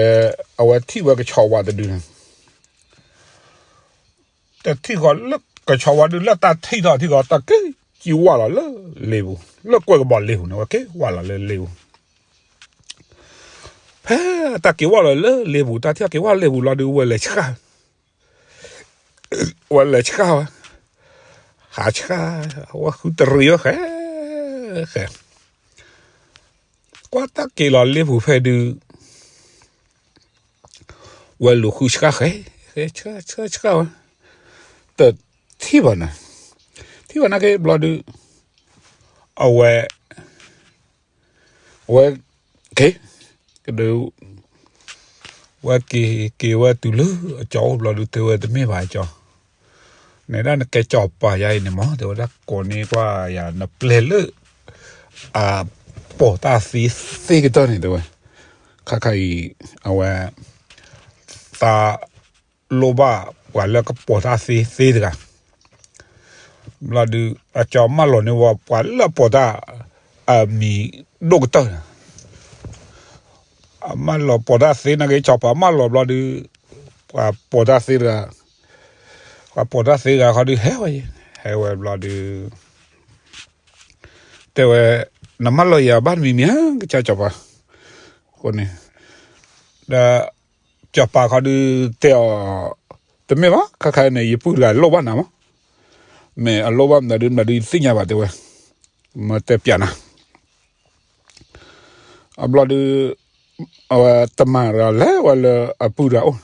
အဝဲထံၣ်ဝဲကဆီဝါတဒုန့ၣ်, တထံၣ်ဃီလၢကဆီဝါဒု လၢတၢ်ထံၣ်ထီၣ်ထံၣ်ဃီ တၢ်က့ၤက့ၤဝါလီၤလၢလ့ပူၤ, လၢကွဲၢ်ကဘီလ့ပူၤန့ၣ် ဝဲက့ၤဝါလီၤလၢလ့ပူၤ, ဖဲတၢ်က့ၤဝါလီၤလၢလ့ပူၤ တၢ်ထံၣ်က့ၤဝါလၢလ့ပူၤလီၤဒု ဝဲလဲၤဆှၣ် ဝဲလဲၤဆှၣ်ဝဲ, ဟးဆှၣ်, ဝဲဃုတရံးဝဲဃဲ ဃဲ, ကွၢ်တၢ်က့ၤလီၤလ့ပူၤဖဲဒု ဝဲလူၤဃုဆှၣ်ဃဲ, ဃဲဆှၣ်ဆှၣ်ဆှၣ်ဝဲ, တထံၣ်ဘၣ်နၤ, ထံၣ်ဘၣ်နၤက့ၤဘျီဒု အဝဲ အဝဲ က့ၤ ကဒု ဝဲက့ၤက့ၤဝဲတုၤလၢအကၠီအိၣ်ဘျီဒု တဲဝဲတမ့ၢ်ဘၣ်ကၠီ, နဲဒၣ်နကဲကၠီၤပၤယါအံၤန့ၣ်မး တဲဝဲဒၣ် ကိးန့ၢ်ကွၢ်ယၤ နပျဲၢ်လၢ အပိာ်တၢ်သ့သ့ကတၢၢ်န့ၣ် တဲဝဲ, ခါခါအံၤ အဝဲ သး လိၣ်ဘၣ်ပှၤလၢကပိာ်တၢ်သ့သ့တဂၤ, ဘျီဒု အကၠီမၢလီၤန့ၢ်ဝဲပှၤလၢအပိာ်တၢ် အမံၤဒိၣ်ကတၢၢ်န့ၣ်, အမၢလီၤပိာ်တၢ်သ့နာ်က့ ကၠီၤပၤမၢလီၤဘျီဒု ပှၤပိာ်တၢ်သ့တဂၤ, ပှၤပိာ်တၢ်သ့တဂၤခီဒု ဟဲဝဲ, ဟဲဝဲဘျီဒု တဲဝဲ နမၢလီၤယၤဘၣ်တမံၤမံၤဧါ ကစၢ်ကၠီၤပၤ, အဃိန့ၣ် ဒီး ကၠီၤပၤခီဒု တဲအီၤ တမ့ၢ်ဘၣ် ခါခါအံၤန့ၣ် ယပုၢ်တဂၤလိၣ်ဘၣ်နၤမး, မ့ၢ်အလိၣ်ဘၣ်မနုၤဒု မနုၤဒုယသ့ၣ်ညါဘၣ် တဲဝဲ, မ့ၢ်တဲပျးနၤ အဘျီဒု အဝဲတမၤတဂၤလဲၤဝဲလၢအပုၢ်တဂၤအိၣ်,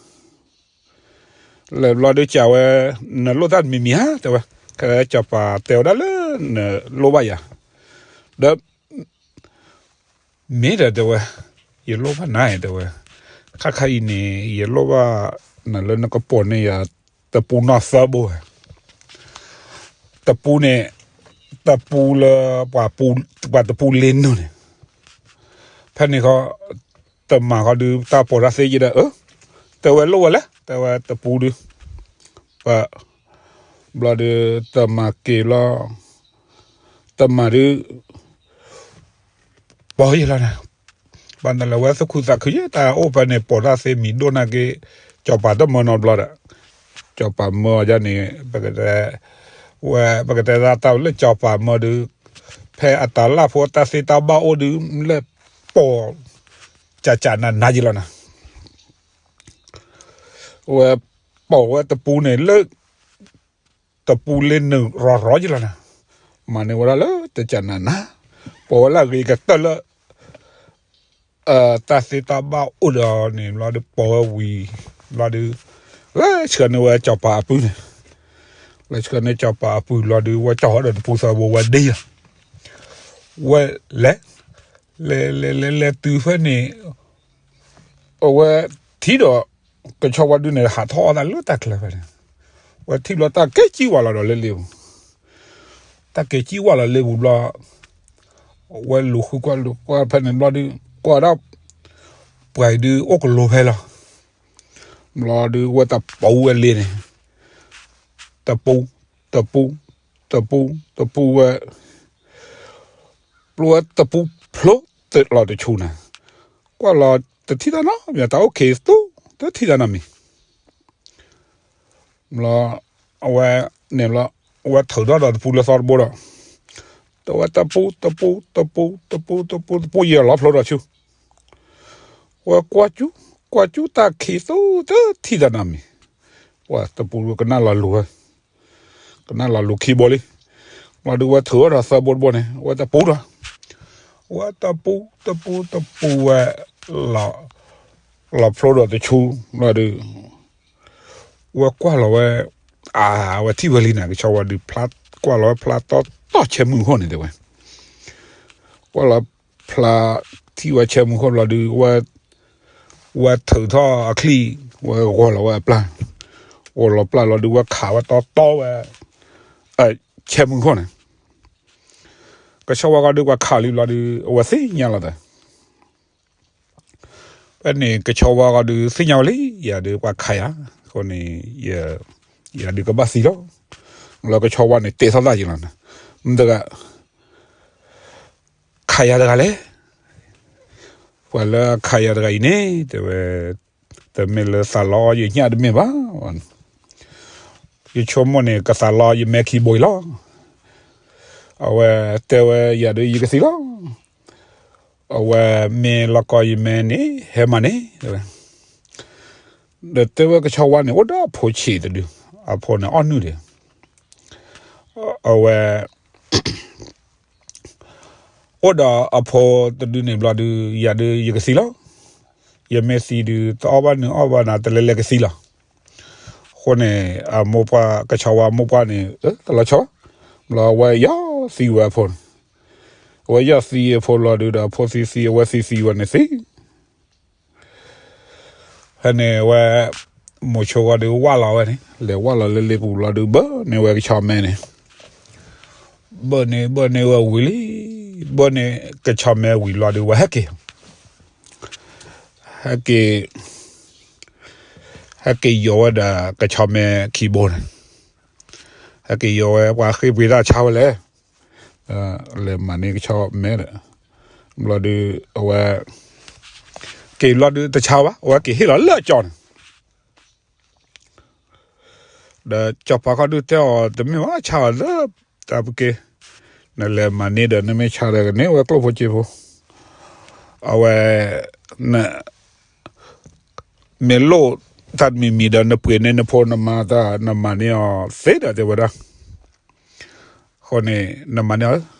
လဲၤဘျီဒုကးဝဲ နလိၣ်တၢ်တမံၤမံၤဧါ တဲဝဲ, ခဲကၠီၤပၤတဲဝဲဒၣ်လၢနလိၣ်ဘၣ်ယၤ, ဒီး မ့ၢ်ဒီးတဲဝဲ, ယလိၣ်ဘၣ်နၤ တဲဝဲ, ခါခါအံၤန့ၣ် ယလိၣ်ဘၣ်နၤလၢနကပိာ်န့ၢ်ယၤ တပူနီၢ်သၢဘိဝဲ, တပူန့ၣ် တပူလၢ ပှၤတပူလ့နုာ်န့ၣ်, ဖဲန့ၣ်ခီ တမၤခီဒု တၢ်ပိာ်တၢ်သ့ယဲဒီး အၢ တဲဝဲလိၣ်ဝဲလဲၣ် တဲဝဲတပူဒု ဘျီဒု တမၤက့ၤလီၤ, တမၤဒု ပိာ်ယဲလီၤန့ၣ်, ဘၣ်နလၢဝဲသူၣ်ခုသးခုယဲ တၢ်အိၣ်ဖဲန့ၣ် ပိာ်တၢ်သ့မံၤဒိၣ်နာ်က့, ကၠီၤပၤတမၢနီတဘျီဒီး, ကၠီၤပၤမၢအီၤဒ်န့ၣ်, ပကတဲ, ဝဲ ပကတဲသးတၢ်လၢကၠီၤပၤမၢဒု, ဖဲအတၢ်လၢ်ဖိတၢ်သ့တၢ်ဘၣ်အိၣ်ဒု လၢပိာ် ကၠးကၠးနးနးယဲလီၤန့ၣ် ဝဲပိာ်ဝဲတပူန့ၣ်လၢ တပူလ့နုာ်ရီရီယဲလီၤန့ၣ်, မၤန့ၢ်ဝဲဒၣ်လၢတကၢ်နးနး, ပိာ်ဝဲလၢအဂ့ၤကတၢၢ်လၢ တၢ်သ့တၢ်ဘၣ်အိၣ်ဒီးန့ၣ်ဘျီဒု ပိာ်ဝဲဝံၤဘျီဒု လဲၤဆှၢန့ၢ်ဝဲကၠီၤပၤအပုၢ်န့ၣ်, လဲၤဆှၢန့ၢ်ကၠီၤပၤအပုၢ်ဘျီဒု ဝဲကၠီၤဟီၣ်ဒီးတပူသၢဘိဝဲဒ်လီၤ, ဝဲလဲၤ လဲၤလဲၤလဲၤလဲၤတုၤဖဲန့ၣ် အဝဲထံၣ်ဒီး ကဆီဝါဒုန့ၣ် ဟးထီၣ်အီၣ်တၢ်လၢတၢ်ချၢဖဲန့ၣ်, ဝဲထံၣ်ဘျီတၢ်က့ၤကံၣ်ဝါလီၤဒီးလၢလ့ပူၤ, တၢ်က့ၤကံၣ်ဝါလီၤလ့ပူၤဘျီ, ဝဲလူၤဃုကွၢ်လူၤကွၢ်ဖဲန့ၣ်ဘျီဒု ကွၢ်ဒၣ် ပှၤအံၤဒုအိၣ်ကလိၤဖဲလီၤ, ဘျီဒုဝဲတပူဝဲလ့န့ၣ်, တပူ, တပူ, တပူ, တပူဝဲ ပျိဝဲတပူဖျိလီၤတဆူန့ၣ်, ကွၢ်လီၤတထံၣ်တၢ်နီတမံၤ တၢ်အိၣ်ခံးသူ တထံၣ်တၢ်နီတမံၤ, ဘျီ အဝဲန့ၣ်ဘျီ အဝဲထုးထီၣ်ဒီးတပူၤလၢသီတဘိဒီး တဝဲတပူၤ တပူၤ တပူၤ တပူၤ တပူၤ တပူၤ ယဲၢ်လီၤဖျိဒီးဆူ ဝဲကွၢ်ကၠူ ကွၢ်ကၠူတၢ်ခံးသူတထံၣ်တၢ်နီတမံၤ, ဝဲတပူၤကနၣ်လီၤလူၤဝဲ, ကနၣ်လီၤလူၤခံဘိလံ, ဘျီဒုးဝဲထုးထီၣ်ဒီးသၢဘိတဘိန့ၣ် ဝဲတပူၤဒီး, ဝဲတပူၤ တပူၤ တပူၤဝဲ လီၤဖျိဒီးတဆူ ဘျီဒုး ဝဲကွၢ်လီၤဝဲ, အါ ဝဲထံၣ်ဝဲလံန့ၣ် ကဆီဝါဒုး ကွၢ်လီၤဝဲဖျါတီတီဆဲမုၢ်ခိၣ်န့ၣ်တဲဝဲ, ကွၢ်လီၤဖျါ ထံၣ်ဝဲဆဲမုၢ်ခိၣ်ဘျီဒုး ဝဲ ဝဲထုးထီၣ်အချံၣ်, ဝဲဂီၤလီၤဝဲအပျၢ်, ဂီၤလီၤပျၢ်လီၤဒုး ဝဲခးဝဲတီတီဝဲ ဆဲမုၢ်ခိၣ်န့ၣ်, ကဆီဝါဃီဒုး ပှၤခးလံဘျီဒုး အဝဲသ့ၣ်ညါလီၤတၢ် ဖဲန့ၣ် ကဆီဝါဃီဒုး သ့ၣ်ညါဝဲလံ ယၤဒုးပှၤခးယၤ, အဃိန့ၣ် ယၤဒုးကဘၣ်သံလီၤ, လၢကဆီဝါန့ၣ် တဲထီၣ်တၢ်ယံၤလီၤ, မတဂၤ ခးယၤတဂၤလဲၣ်, ပှၤလၢအခးယၤတဂၤအံၤန့ၣ် တဲဝဲ, တမ့ၢ်လၢသးလီယညၣ်တမ့ၢ်ဘၣ်, ယဆိကမိၣ်န့ၣ် ကသးလီယမဲခံဘိအံၤလီၤ, အဝဲတဲဝဲယၤဒုးယကသံလီၤ, အဝဲမ့ၢ်လီၤကီယမဲန့ၣ် ဟဲမၤန့ၣ်, တဲဝဲ, ဒီးတဲဝဲကဆီဝါန့ၣ် အိၣ်ဒီးအဖိဆံးတဒု, အဖိန့ၣ်အီၣ်နုၢ်ဒံး, အဝဲ အိၣ်ဒီးအဖိတဒုန့ၣ်ဘျီဒုး ယၤဒုးယကသံလီၤ, ယမ့ၢ်သံဒုး တအီၣ်ဘၣ်နုၢ်အီၣ်ဘၣ်နၤ တလဲၤလဲၤကသံလီၤ, အဃိန့ၣ် အမိၢ်ပှၢ် ကဆီဝါမိၢ်ပှၢ်န့ၣ် တလီၤဆီဘၣ်, ဘျီအဝဲယီၢ်သံဝဲအဖိန့ၣ်, အဝဲယီၢ်သံအဖိဘျီဒုးဒီး အဖိသံသံ အဝဲသံသံဝဲန့ၣ်သံ ဖဲန့ၣ်ဝဲ မိၤဆိဃီဒုးဝၢ်လီၤဝဲန့ၣ် လဲၤဝၢ်လီၤလၢလ့ပူၤဘျီဒုး ဘၢၣ်န့ၢ်ဝဲကဆီမဲန့ၣ်, ဘၢၣ်န့ၢ် ဘၢၣ်န့ၢ်ဝဲဝံၤလံ, ဘၢၣ်န့ၢ်ကဆီမဲဝံၤဘျီဒုး ဝဲဟဲက့ၤ, ဟဲက့ၤ ဟဲက့ၤယီၤဝဲဒီးကဆီမဲခံဘိန့ၣ်, ဟဲက့ၤယီၤဝဲ ပှၤဃ့ပှ့ၤတၢ်ဆါဝဲလဲၣ်, လဲၤမၤန့ၢ်ကဆီမဲဒီး, ဘျီဒုး အဝဲ က့ၤဘျီဒုးတဆါဘၣ် အဝဲက့ၤဟ့ၣ်လီၤလၢအကၠီန့ၣ်, ဒီးကၠီၤပၤခီဒုးတဲအီၤ တမ့ၢ်ဘၣ် ဆါအီၤလၢတၢ်ပူၤက့ၤ, နလဲၤမၤန့ၢ်ဒီး နမ့ၢ်ဆါဒီးကန့ၢ်ဝဲကျိၣ်ဖိစ့ဖိ, အဝဲ န မ့ၢ်လိၣ်တၢ်တမံၤမံၤဒီး နပှ့ၤန့ၢ်နဖိနမါတၢ် နမၤန့ၢ်အီၤသ့ဒီးတဲဝဲဒၣ်, အဃိန့ၣ် နမၤန့ၢ်အီၤ,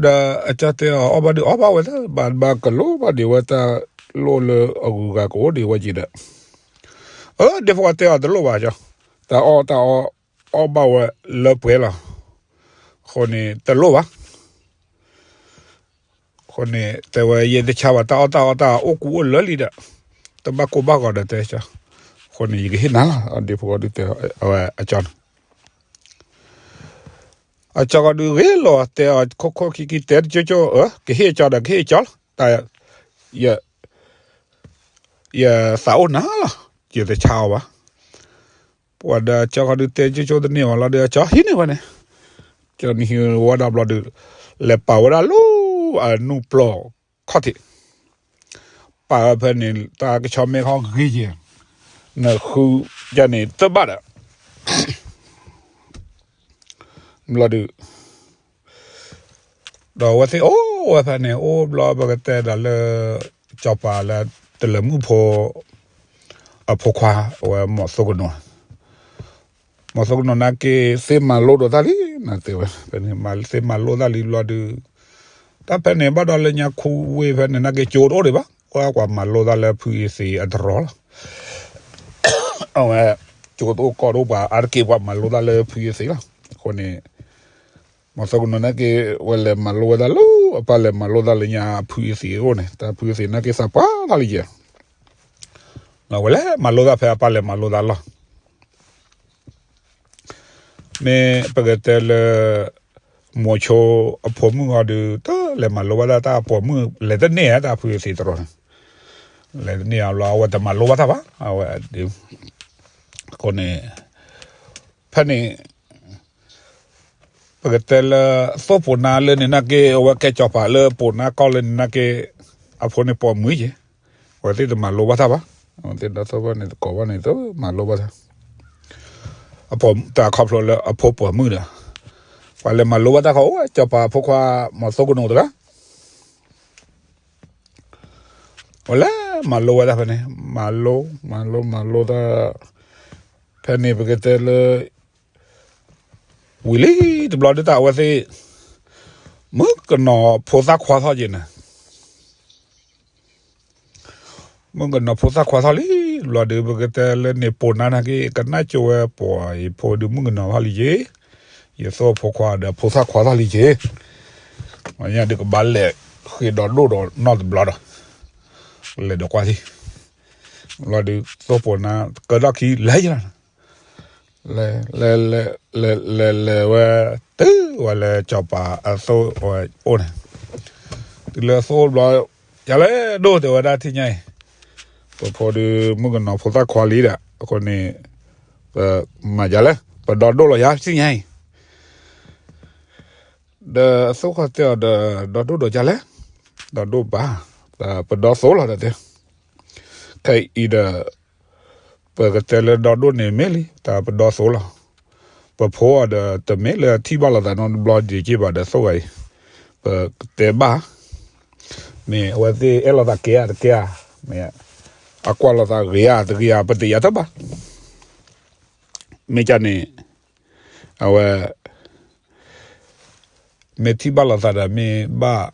ဒီးအကၠီတဲအီၤ အီၣ်ဘၣ်ဒုးအီၣ်ဘၣ်ဝဲသ့ ဘၣ်ဘၣ်ကလိၣ်ဘၣ်ဒံးဝဲတၢ်လိၣ်လၢအဂုၤအဂၤကအိၣ်ဒံးဝဲက့ၤဒီး, အၢ ဒ်ဖိတဲအီၤတလိၣ်ဘၣ်ကၠီ, တၢ်အီၣ်တၢ်အီအီၣ်ဘၣ်ဝဲလၢပှဲၤလီၤ, အဃိန့ၣ် တလိၣ်ဘၣ် အဃိန့ၣ် တဲဝဲယဲတဆါဘၣ် တၢ်အီၣ်တၢ်အီတၢ်အိၣ်ကူအိၣ်လၢလံဒီး တဘၣ်ကိၢ်ဘၣ်ဂီၤဒီးတဲကၠီ, အဃိန့ၣ် ယကဟ့ၣ်နၤလီၤ ဒ်ဖိဂီၢ်ဒုးတဲအဝဲအကၠီန့ၣ်, အကၠီဂီၢ်ဒုးဂ့ၤလီၤ တဲအီၤခိၣ်ခိၣ်ခံခံ တဲတကၠိကၠိ အၢ ကဟ့ၣ်ကၠီဒီးကဟ့ၣ်ကၠီလီၤ, တၢ် ယ ယသးအိၣ်နၤလီၤ ယတဆါအီၤဘၣ်, ပှၤဒီးကၠီဂီၢ်ဒုးတဲကၠိကၠိတန့ၢ်ဘၣ်လီၤဒီး အကၠီဟံးန့ၢ်ဝဲန့ၣ်, ကၠီန့ၣ်ဟံးဝဲဒၣ်ဘျီဒုး လဲၤပာ်ဝဲဒၣ်လၢအနူၢ်ပျီခီၣ်ထံး, ပာ်ဝဲဖဲန့ၣ် တၢ်ကဆီမဲခီဂ့ၤက့ၤ, နဃုကန့ၣ်တဘၣ်ဒီး ဘျီဒုး ဒီးအဝဲသ့ၣ်အိၣ်ဝဲဖဲန့ၣ် အိၣ်ဘျီပကတဲဒီးလၢ ကၠီၤပၤလၢ တလၢၤမုၣ်ဖိ အဖိခွါ အဝဲမီၤသိကနိး, မီၤသိကနိးနာ်က့ သ့ၣ်မၤလိဒီးတၢ်လံ နတဲဝဲ ဖဲန့ၣ် သ့ၣ်မၤလိတၢ်လံဘျီဒုး တၢ်ဖဲန့ၣ် ဘၣ်ဒီးလၢညါခူဝ့ၢ်ဖဲန့ၣ် နာ်က့ကၠိတအိၣ်ဒံးဘၣ် ကွၢ်ကွၢ်မၤလိတၢ်လၢဖုအ့သံးအတရီလီၤ အဝဲ ကၠိတအိၣ်ကီၢ်တအိၣ်ပှၤအါတက့ၢ်ပှၤမၤလိတၢ်လၢဖုအ့သံးလီၤ. အဃိန့ၣ် မီၤသိကနိးနာ်က့ ဝဲလဲၤမၤလိဝဲဒၣ်လၢ အပၢ်လဲၤမၤလိတၢ်လၢညါဖုအ့သံးအအိၣ်န့ၣ် တၢ်ဖုအ့သံးနာ်က့သးပှၢ်တၢ်လံယဲၢ် ဝဲလဲၤမၤလိတၢ်ဖဲအပၢ်လဲၤမၤလိတၢ်လီၢ် မ့ၢ်ပကတဲလၢ မိၤဆိအဖိမုၣ်ဂီၢ်ဒုး တလဲၤမၤလိဘၣ်တၢ် တၢ်အပိာ်မုၣ် လဲၤတန့ၢ်ဧါတၢ်ဖုအ့သံးတရီန့ၣ် လဲၤတန့ၢ်ဧါဘျီ အဝဲတမၤလိဘၣ်တၢ်ဘၣ် အဝဲ အဃိန့ၣ် ဖဲန့ၣ် ပကတဲလၢ သိၣ်ပိာ်နါလၢန့ၣ်နာ်က့ အဝဲကဲကၠီၤပၤလၢပိာ်နါကီၢ်လၢန့ၣ်နာ်က့ အဖိန့ၣ်ပိာ်မုၣ်က့ၤ အဝဲသ့ၣ်တမၤလိဘၣ်တၢ်ဘၣ် အဝဲသ့ၣ်ဒီးသိၣ်ဘၣ်န့ၣ်တကိးဘၣ်န့ၣ် တမၤလိဘၣ်တၢ် တၢ်ခီဖျိလၢအဖိပိာ်မုၣ်ဒီး ပှၤလဲၤမၤလိဘၣ်တၢ်ဃီ အိၣ်ဝဲစီၤပၤအဖိခွါ မီၤသိကနိးတဂၤ အဝဲလဲၤမၤလိဝဲဒၣ်ဖဲန့ၣ် မၤလိ မၤလိ မၤလိတၢ် ဖဲန့ၣ်ပကတဲလၢ ဝံၤလံတဘျီဒုးတၢ်အဝဲသ့ၣ် မုၣ်ကနီၤဖိသၣ်ခွါထီၣ်က့ၤန့ၣ် မုၣ်ကနီၤဖိသၣ်ခွါထီၣ်လံ ဘျီဒုး ပကတဲလၢန့ၣ်ပိာ်နါနာ်က့ ကနၣ်ကၠိဝဲပှၤအံၤဖိဒုး မုၣ်ကနီၤထီၣ်လံက့ၤ, ယသိၣ်ဖိခွါဒီးဖိသၣ်ခွါထီၣ်လံက့ၤ, ညါဒုးကဘၣ်လဲၤဃ့ဒီဒိၣ်ဒီးနီၢ်တဘျီဒီး လဲၤဒီးကွၢ်ထံ, ဘျီဒုး သိၣ်ပိာ်နါကၢထီၣ်ခံလဲၤယလီၤ လဲၤ လဲၤ လဲၤ လဲၤ လဲၤ လဲၤဝဲ တုၤဝဲလၢစီၤပၤအသိၣ်ဝဲအိၣ်န့ၣ်, တုၤလၢအသိၣ်ဘျီ, ယၤလဲၣ်ဒိၣ်တဲဝဲဒၣ်ထံၣ်ညါအံၤ, ပဖိဒုးမုၣ်ကနီၤဖိသၣ်ခွါလံဒီး အဃိန့ၣ်, ပမၤယၤလဲၣ် ပဒီဒိၣ်လီၤယၤထံၣ်ညါအံၤ ဒီးအသိၣ်ဃီတဲအီၤဒီး ဒီဒိၣ်ဒီးယၤလဲၣ်, ဒီဒိၣ်ဘၣ်, ပဒီသိၣ်လီၤဒီးတဲ, ခဲအံၤဒီး ပကတဲလၢဒီဒိၣ်န့ၣ်မ့ၢ်လံ တၢ်ပဒီသိၣ်လီၤ, ပဖိအီၤဒီးတမ့ၢ်လၢထံၣ်ဘၣ်လိာ်သးနီတဘျီဒံးက့ဘၣ်ဒီးသိၣ်ဂၤအံၤ, ပကတဲဘၣ်, မ့ၢ်အဝဲသ့ၣ်အဲၣ်လိာ်သးကဲဧါတကဲဧါ, မ့ၢ်အကွၢ်လိာ်သးဂ့ၤဧါတဂ့ၤဧါ ပတယၤတဘၣ်, မ့ၢ်ကန့ၣ်, အဝဲ မ့ၢ်ထံၣ်ဘၣ်လိာ်သးဒီး မ့ၢ်ဘၣ်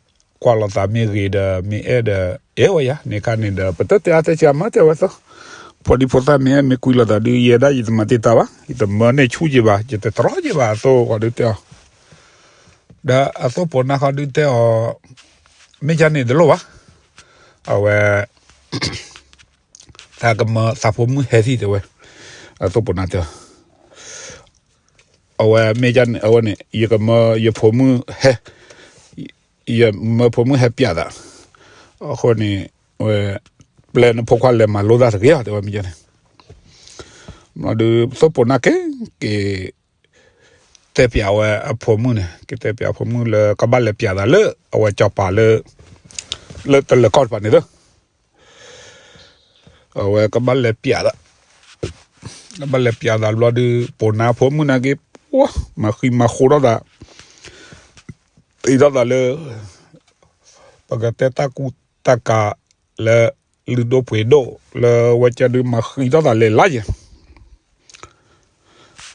ကွၢ်လိာ်သးမ့ၢ်ဂ့ၤဒီး မ့ၢ်အဲၣ်ဒီး အဲၣ်ဝဲယၤ န့ၣ်ခါန့ၣ်ဒီး ပတတဲအါတဲဆံးမး တဲဝဲသိၣ်, ဖိဒံဖိသၣ်မ့ၢ်အဲၣ်မ့ၢ်ကွံလိာ်သးဒုး ယဲဒၣ်ယတမၤတ့ၢ်တၢ်ဘၣ် ယတမၢန့ၢ်ဆူၣ်က့ဘၣ် ယတတြီက့ဘၣ် အသိၣ်ဃီဒုးတဲအီၤ, ဒီးအသိၣ်ပိာ်နါဃီဒုးတဲအီၤ, မ့ၢ်ကန့ၣ်တလိၣ်ဘၣ်, အဝဲ သးကမၢသးဖိမုၣ်ဟဲထံၣ်တဲဝဲ, အသိၣ်ပိာ်နါတဲအီၤ အဝဲမ့ၢ်ကန့ၣ် အဝဲန့ၣ် ယကမၢယဖိမုၣ်ဟဲ, ယမၢဖိမုၣ်ဟဲပျးသး, အဃိန့ၣ်, ဝဲ, ပျဲနဖိခွါလဲၤမၤလိတၢ်တဂ့ၤဧါ တဲဝဲမ့ၢ်ကန့ၣ်, ဘျီဒုးသိၣ်ပိာ်နါက့ၤ, က့ၤ, တဲပျးဝဲအဖိမုၣ်န့ၣ် က့ၤတဲပျးအဖိမုၣ်လၢကဘၣ်လဲၤပျးသးလၢ အဝဲစီၤပၤလၢ, လၢတလၢၤကီၢ်တဖၣ်န့ၣ်လီၤ အဝဲကဘၣ်လဲၤပျးသး, ကဘၣ်လဲၤပျးသးဘျီဒုး ပိာ်နါဖိမုၣ်နာ်က့, ပှၤ, မၤဃံမၤဃိထီၣ်သး, ဃံထီၣ်သးလၢ, ပကတဲတၢ်ကူတၢ်ကၤလၢ, လုၢ်ဒိၣ်ပှ့ၤဒိၣ်လၢဝဲကၢဒုးမၤဃံထီၣ်သးလဲၤလါယဲၢ်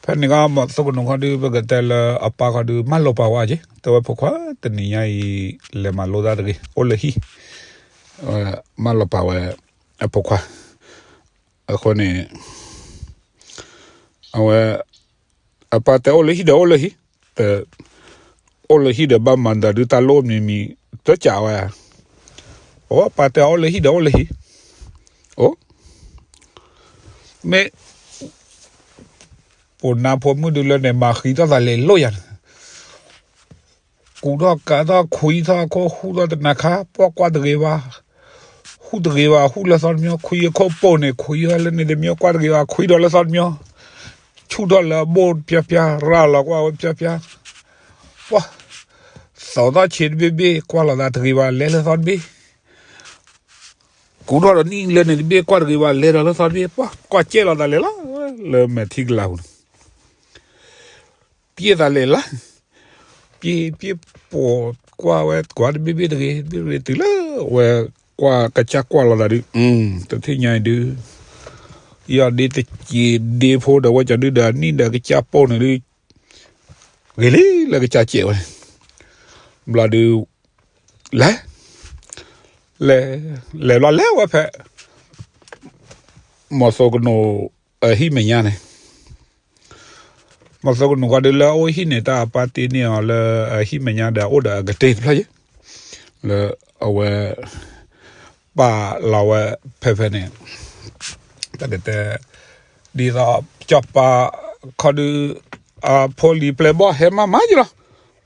ဖဲန့ၣ်ကီး မီၤသိကနူၤခီဒုး ပကတဲလၢအပၢ်ခီဒုး မၢလီၤပာ်ဝဲက့ၤ တဲဝဲဖိခွါ တနံၤညါအံၤ လဲၤမၤလိတၢ်တဂ့ၤ အိၣ်လၢဟံၣ်, မၢလီၤပာ်ဝဲ, အဖိခွါ, အဃိန့ၣ်, အဝဲ, အပၢ်တဲအိၣ်လၢဟံၣ်ဒီးအိၣ်လၢဟံၣ်, အိၣ်လၢဟံၣ်ဒီးဘၣ်မၤဒီးဒုးတၢ်လိၣ်မံၤမံၤ တကးဝဲ, အပၢ်တဲအိၣ်လၢဟံၣ်ဒီးအိၣ်လၢဟံၣ်, အိၣ်, မ့ၢ် ပိာ်နါဖိမုၣ်ဒုးလၢန့ၣ် မၤဃံထီၣ်သးလဲၤလိၣ်ယၤန့ၣ်, ကူးထီၣ်ကးထီၣ်ခွံထီၣ်ခိၣ် ဟူးထီၣ်တနၤခါ ပှၢ်ကွၢ်တဂ့ၤဘၣ်, ဟူးတဂ့ၤဘၣ် ဟူးလၢသီတမံၤ ခွံအခိၣ်ပိၢ်န့ၣ် ခွံထီၣ်လၢန့ၣ်တမံၤ ကွၢ်တဂ့ၤဘၣ် ခွံဒီးလၢသီတမံၤ, ဆူၣ်ထီၣ်လၢအဘိၣ်ဖျါဖျါ ရၤလီၤကွၢ်ဝဲဖျါဖျါ, ပှၢ်, သီထီၣ်ဆံးတဘ့ၣ်ဘ့ၣ် ကွၢ်လိာ်သးတဂ့ၤဘၣ် လဲၤလၢသီတဘ့ၣ် ကူးထီၣ်ဒီးနံၣ်လၢန့ၣ်တဘ့ၣ် ကွၢ်တဂ့ၤဘၣ် လဲၤဒီးလၢသီတဘ့ၣ် ပှၢ်ကွၢ်ကဲလိာ်သးလဲၤလီၤ, လၢမဲာ်ထံကလၤပူၤန့ၣ်, ပျဲသးလဲၤလီၤ, ပျဲပျဲပိာ်ကွၢ်ဝဲကွၢ်တဘ့ၣ်ဘ့ၣ်တဂ့ၤ ဘ့ၣ်ဘ့ၣ်တုၤလၢဝဲကွၢ်ကစၢ်ကွၢ်လိာ်သးဒုး, တထံၣ်ညါအံၤဒုး, ယီၢ်ဒ့တစံးဒ့ဖိဒီးဝဲကၢဒုးဒီးနံၣ်ဒီးကစၢ်ပိၢ်န့ၣ်ဒုး ဂ့ၤလံလၢကစၢ်စဲးဝဲန့ၣ်, ဘျီဒုး, လဲၤ, လဲၤ, လဲၤဘျီလဲၤဝဲဖဲ, မီၤသိကနိးအဟံၣ်မဲာ်ညါန့ၣ်, မီၤသိကနိးခီဒုးလၢအအိၣ်ဟံၣ်န့ၣ် တၢ်အပၢ်တ့န့ၢ်အီၤလၢအဟံၣ်မဲာ်ညါဒီး အအိၣ်ဒီးအကတ့ၢ်တဖျၢၣ်ယဲၢ်, လၢအဝဲ ပာ်လီၤဝဲဖဲဖဲန့ၣ်, တၢ်ကတဲ, ဒ်သိးစီၤပၤခီဒုး, အဖိလံၤပျဲၢ်ဘီၣ်ဟဲမၤမၤယလီၤ,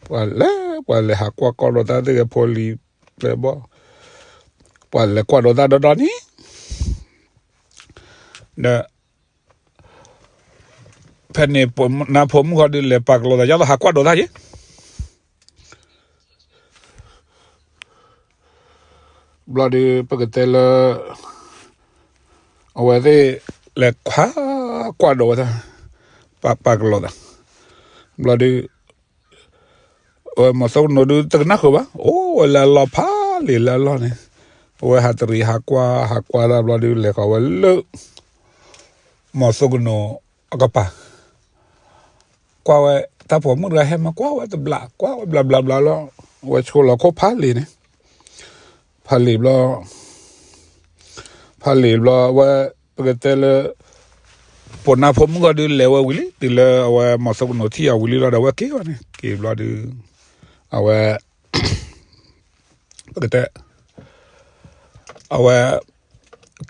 ပှၤလဲၤ, ပှၤလဲၤဟးကွၢ်ကီၢ်ဒီးတၢ်သ့ၣ်ဂ့ၤဖိလံၤပျဲၢ်ဘီၣ်, ပှၤလဲၤကွၢ်ဒီးတၢ်ဒီဒီန့ၣ်, ဒီး ဖဲန့ၣ် နါဖိမုၣ်ဃီဒုးလဲၤပာ်ကလိာ်သး ယသးဟးကွၢ်ဒိးတၢ်ယဲၢ် ဘျီဒုး ပကတဲလၢ အဝဲသ့ၣ်လဲၤကွၢ်, ကွၢ်ဒိးဝဲတၢ်, ပာ်ပာ်ကလိာ်သး, ဘျီဒုး အဝဲမီၤသိကနိးဒုးတကနၣ်ဃုာ်ဘၣ်, အိၣ်ဝဲလၢအလီၢ်ဖးလံာ်လၢအလီၢ်န့ၣ်, အဝဲဟးတရံးဟးကွၢ်ဟးကွၢ်တၢ်ဘျီဒုး လဲၤဃီၤဝဲလၢ မီၤသိကနိးအကပၤ, ကွၢ်ဝဲတၢ်ပိာ်မုၣ်တဂၤဟဲမၤကွၢ်ဝဲတဘျီ ကွၢ်ဝဲဘျီဘျီဘျီလီၤ, အဝဲဆိလီၤခိၣ်ဖးလံာ်န့ၣ်, ဖးလံာ်ဘျီ ဖးလံာ်ဘျီအဝဲ ပကတဲလၢ ပိာ်နါဖိမုၣ်ဂီၤဒုးလဲၤဝဲဝံၤလံ တုၤလၢအဝဲမီၤသိကနိးထံၣ်အီၤဝံၤလံလီၤဒီး အဝဲက့ၤဝဲန့ၣ် က့ၤဘျီဒုး အဝဲ ပကတဲ အဝဲ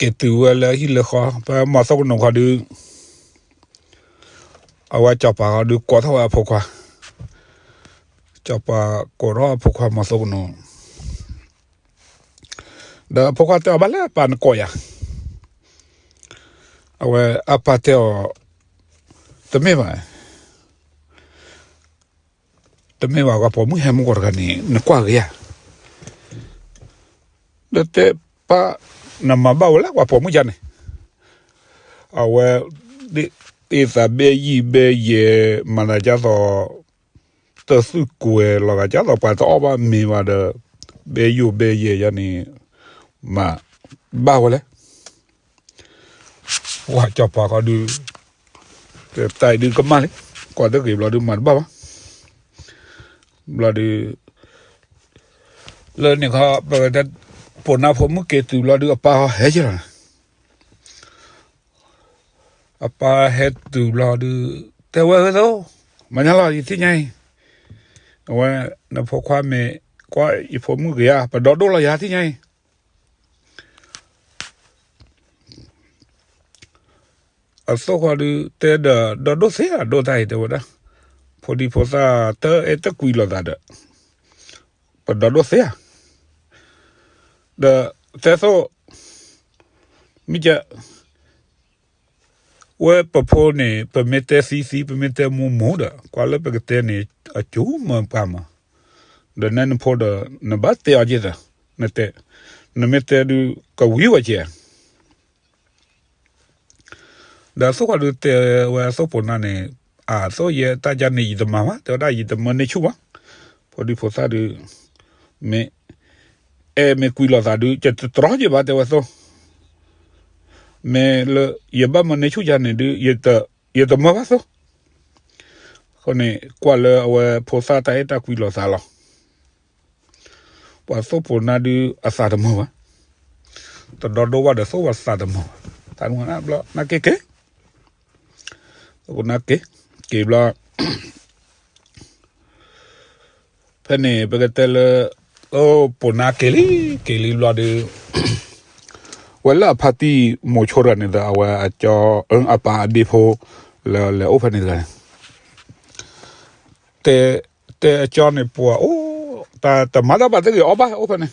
က့ၤတုၤဝဲလၢဟံၣ်လၢဃီ ဖဲမီၤသိကနိးခီဒုး အဝဲစီၤပၤခီဒုးကိးထီၣ်ဝဲအဖိခွါ, စီၤပၤကိးထီၣ်အဖိခွါမီၤသိကနိး ဒီးအဖိခွါတဲအီၤ ဘၣ်လဲၣ်ပၢ်နကိးယၤ, အဝဲအပၢ်တဲအီၤ တမ့ၢ်ဘၣ်, တမ့ၢ်ဘၣ် ပှၤပိာ်မုၣ်ဟဲမုၢ်ကီၢ်တဂၤန့ၣ် နကွၢ်ဂ့ၤဧါ, ဒီးတဲပၢ် နမၤဘၣ်ဝဲလၢပှၤပိာ်မုၣ်ယါန့ၣ်, အဝဲ အ့ၣ်သးဘဲယံာ်ဘဲယဲၢ် မၤသးဒ်သိး တသူၣ်ကွဲၤလီၤဂာ်ဒ်သိး ပှၤတအီၣ်ဘၣ်မ့ၤဘၣ်ဒီး ဘဲယိာ်ဘဲယဲၢ်ယါန့ၣ် မၤဘၣ်ဝဲလဲၣ်, ပှၤစီၤပၤခီဒုး တၢ်အံၤဒုးကမၣ်လံ, ကွၢ်တဂ့ၤဘျီဒုးမၤတဘၣ်ဘၣ်, ဘျီဒုး လၢန့ၣ်ခီ ပကတဲ ပိာ်နါဖိမုၣ်က့ၤတုၤဘျီဒုး အပၢ်ဟဲက့ၤလီၤ, အပၢ်ဟဲတုၤဘျီဒုး တဲဝဲ ဝဲသိ မၤညါလီၤ ယသ့ၣ်ညါအံၤ, အဝဲ နဖိခွါမ့ၢ်ကွၢ်ယဖိမုၣ်ဂ့ၤဧါ ပဒီဒိၣ်လီၤယၤသ့ၣ်ညါအံၤ အသိၣ်ဃီဒုး တဲဒီး ဒီဒိၣ်သ့ဧါ ဒိၣ်တၢ်အံၤ တဲဝဲဒၣ်, ဖိဒံဖိသၣ်တအဲၣ်တကွံလိာ်သးဒီး ပဒီဒိၣ်သ့ဧါ, ဒီးတဲသိၣ် မ့ၢ်က ဝဲပဖိန့ၣ် ပမ့ၢ်တဲသံသံ ပမ့ၢ်တဲမူမူဒီး ကွၢ်လၢပကတဲန့ၣ် အကူမၢပှၤမး, ဒီးနဲနဖိဒီး နဘၣ်တဲအီၤက့ၤသး, နတဲ, နမ့ၢ်တဲဒုး ကဝံၤဝဲက့ၤ ဒီးသိၣ်ဃီဒုးတဲဝဲအသိၣ်ပိာ်နါန့ၣ်, အသိၣ်ယဲတၢ်ကန့ၣ် ယတမၤဘၣ် တဲဝဲဒၣ် ယတမၢန့ၢ်ဆူၣ်ဘၣ်, ဖိဒံဖိသၣ်ဒုး မ့ၢ် အဲၣ်မ့ၢ်ကွံလိာ်သးဒုး ယတတြီက့ၤဘၣ် တဲဝဲသိၣ်, မ့ၢ်လၢ ယဘၣ်မၢန့ၢ်ဆူၣ်ယၤန့ၣ်ဒုး ယတမၢဘၣ်သိၣ်, အဃိန့ၣ် ကွၢ်လၢအဝဲဖိသၣ်တၢ်အဲၣ်တၢ်ကွံလိာ်သးလီၤ, ပှၤသိၣ်ပိာ်နါဒုးအသးတမုာ်ဘၣ်, တဒီဒိၣ်ဘၣ်ဒီးသိၣ်ပှၤသးတမုာ်ဘၣ်, တၢ်နဘျီနက့ၤက့ၤ သိၣ်ပိာ်နါက့ၤ, က့ၤဘျီ ဖဲန့ၣ် ပကတဲလၢ သိၣ်ပိာ်နါက့ၤလံ က့ၤလံဘျီဒုး ဝဲလၢအဖါတံၢ်မိၤဆိတဂၤန့ၣ်ဒီး အဝဲအကၠီ အပၢ်အဒ့ဖိ လၢလဲၤအိၣ်ဖဲန့ၣ်တဂၤန့ၣ် တဲ တဲအကၠီန့ၣ် ပှၤအိၣ် တၢ်တမၤတၢ်ဘၣ်သ့ၣ်ဂ့ၤအီၣ်ဘၣ်အိၣ်ဖဲန့ၣ်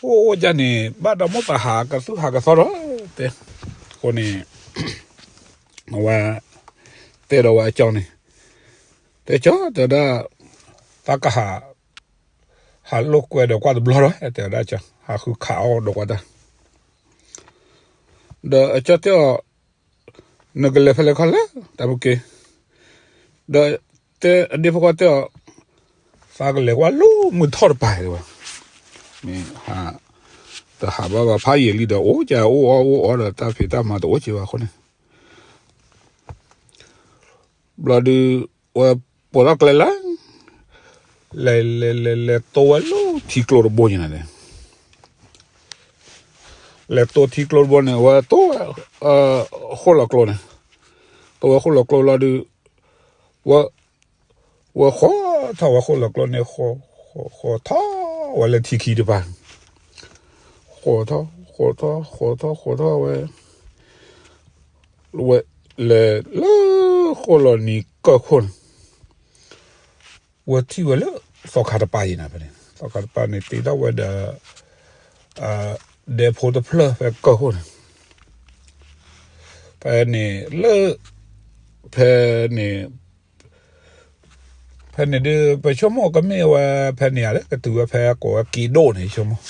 အိၣ်အိၣ်ဒ်န့ၣ် ဘၣ်ဒီးမိၢ်ပၢ်ဟးကသူၣ်ဟးကသီဒီး တဲ အဃိန့ၣ် အဝဲ တဲဒီးဝဲအကၠီန့ၣ် တဲကၠီ တဲဝဲဒၣ် သးကဟး ဟးလိာ်ကွဲဒီးကွၢ်တဘျီဒီး တဲဝဲဒၣ်ကၠီ ဟးဃုခးအီၣ်ဒီးကွၢ်တၢ် ဒီးအကၠီတဲအီၤ နကလဲၤဖဲလဲၣ်ခီလဲၣ် တၢ်ပူၤက့ၤ ဒီးတဲအဒ့ဖိခွါတဲအီၤ သးကလဲၤကွၢ်လၢမုၢ်ထီၣ်တပၤတဲဝဲ မ့ၢ်ဟး တဟးဘၣ်ဘၣ်ဖးယံာ်လံဒီး အိၣ်ကအိၣ်အီၣ်အိၣ်အီဒီး တၢ်ဖံးတၢ်မၤတအိၣ်က့ၤဘၣ်အဃိန့ၣ် ဘျီဒုး ဝဲပိာ်ထီၣ်ကျဲလၢ လဲၤလဲၤလဲၤလဲၤတိဝဲလၢထံကျိတဘိညါန့ၣ် လဲၤတိထံကျိတဘိန့ၣ် ဝဲတိဝဲ ဃိၣ်လီၤကျိန့ၣ် တိဝဲဃိၣ်လီၤကျိလီၤဒုး ဝဲ ဝဲဃိးထီၣ်ဝဲဃိၣ်လီၤကျိန့ၣ် ဃိးထီၣ်ဝဲလၢထံခံတပၤ ဃိးထီၣ် ဃိးထီၣ် ဃိးထီၣ် ဃိးထီၣ်ဝဲ ဝဲလဲၤလၢဃိၣ်လီၤနံၤကၢၢ်ခိၣ်န့ၣ် ဝဲထံၣ်ဝဲလၢသီခါတပၤအံၤန့ၣ် ဖဲန့ၣ် သီခါတပၤန့ၣ် တ့ထီၣ်ဝဲဒီး ဒဲဖိတဖျၢၣ်ဖဲကၢၢ်ခိၣ်န့ၣ် ဖဲန့ၣ်လၢ ဖဲန့ၣ် ဖဲန့ၣ်ဒုး ပဆိကမိၣ်ကမ့ၢ်ဝဲဖဲန့ၣ်ဧါ လၢကတုၤဝဲဖဲကိးဝဲက့ဒိၣ်န့ၣ် ဆိကမိၣ်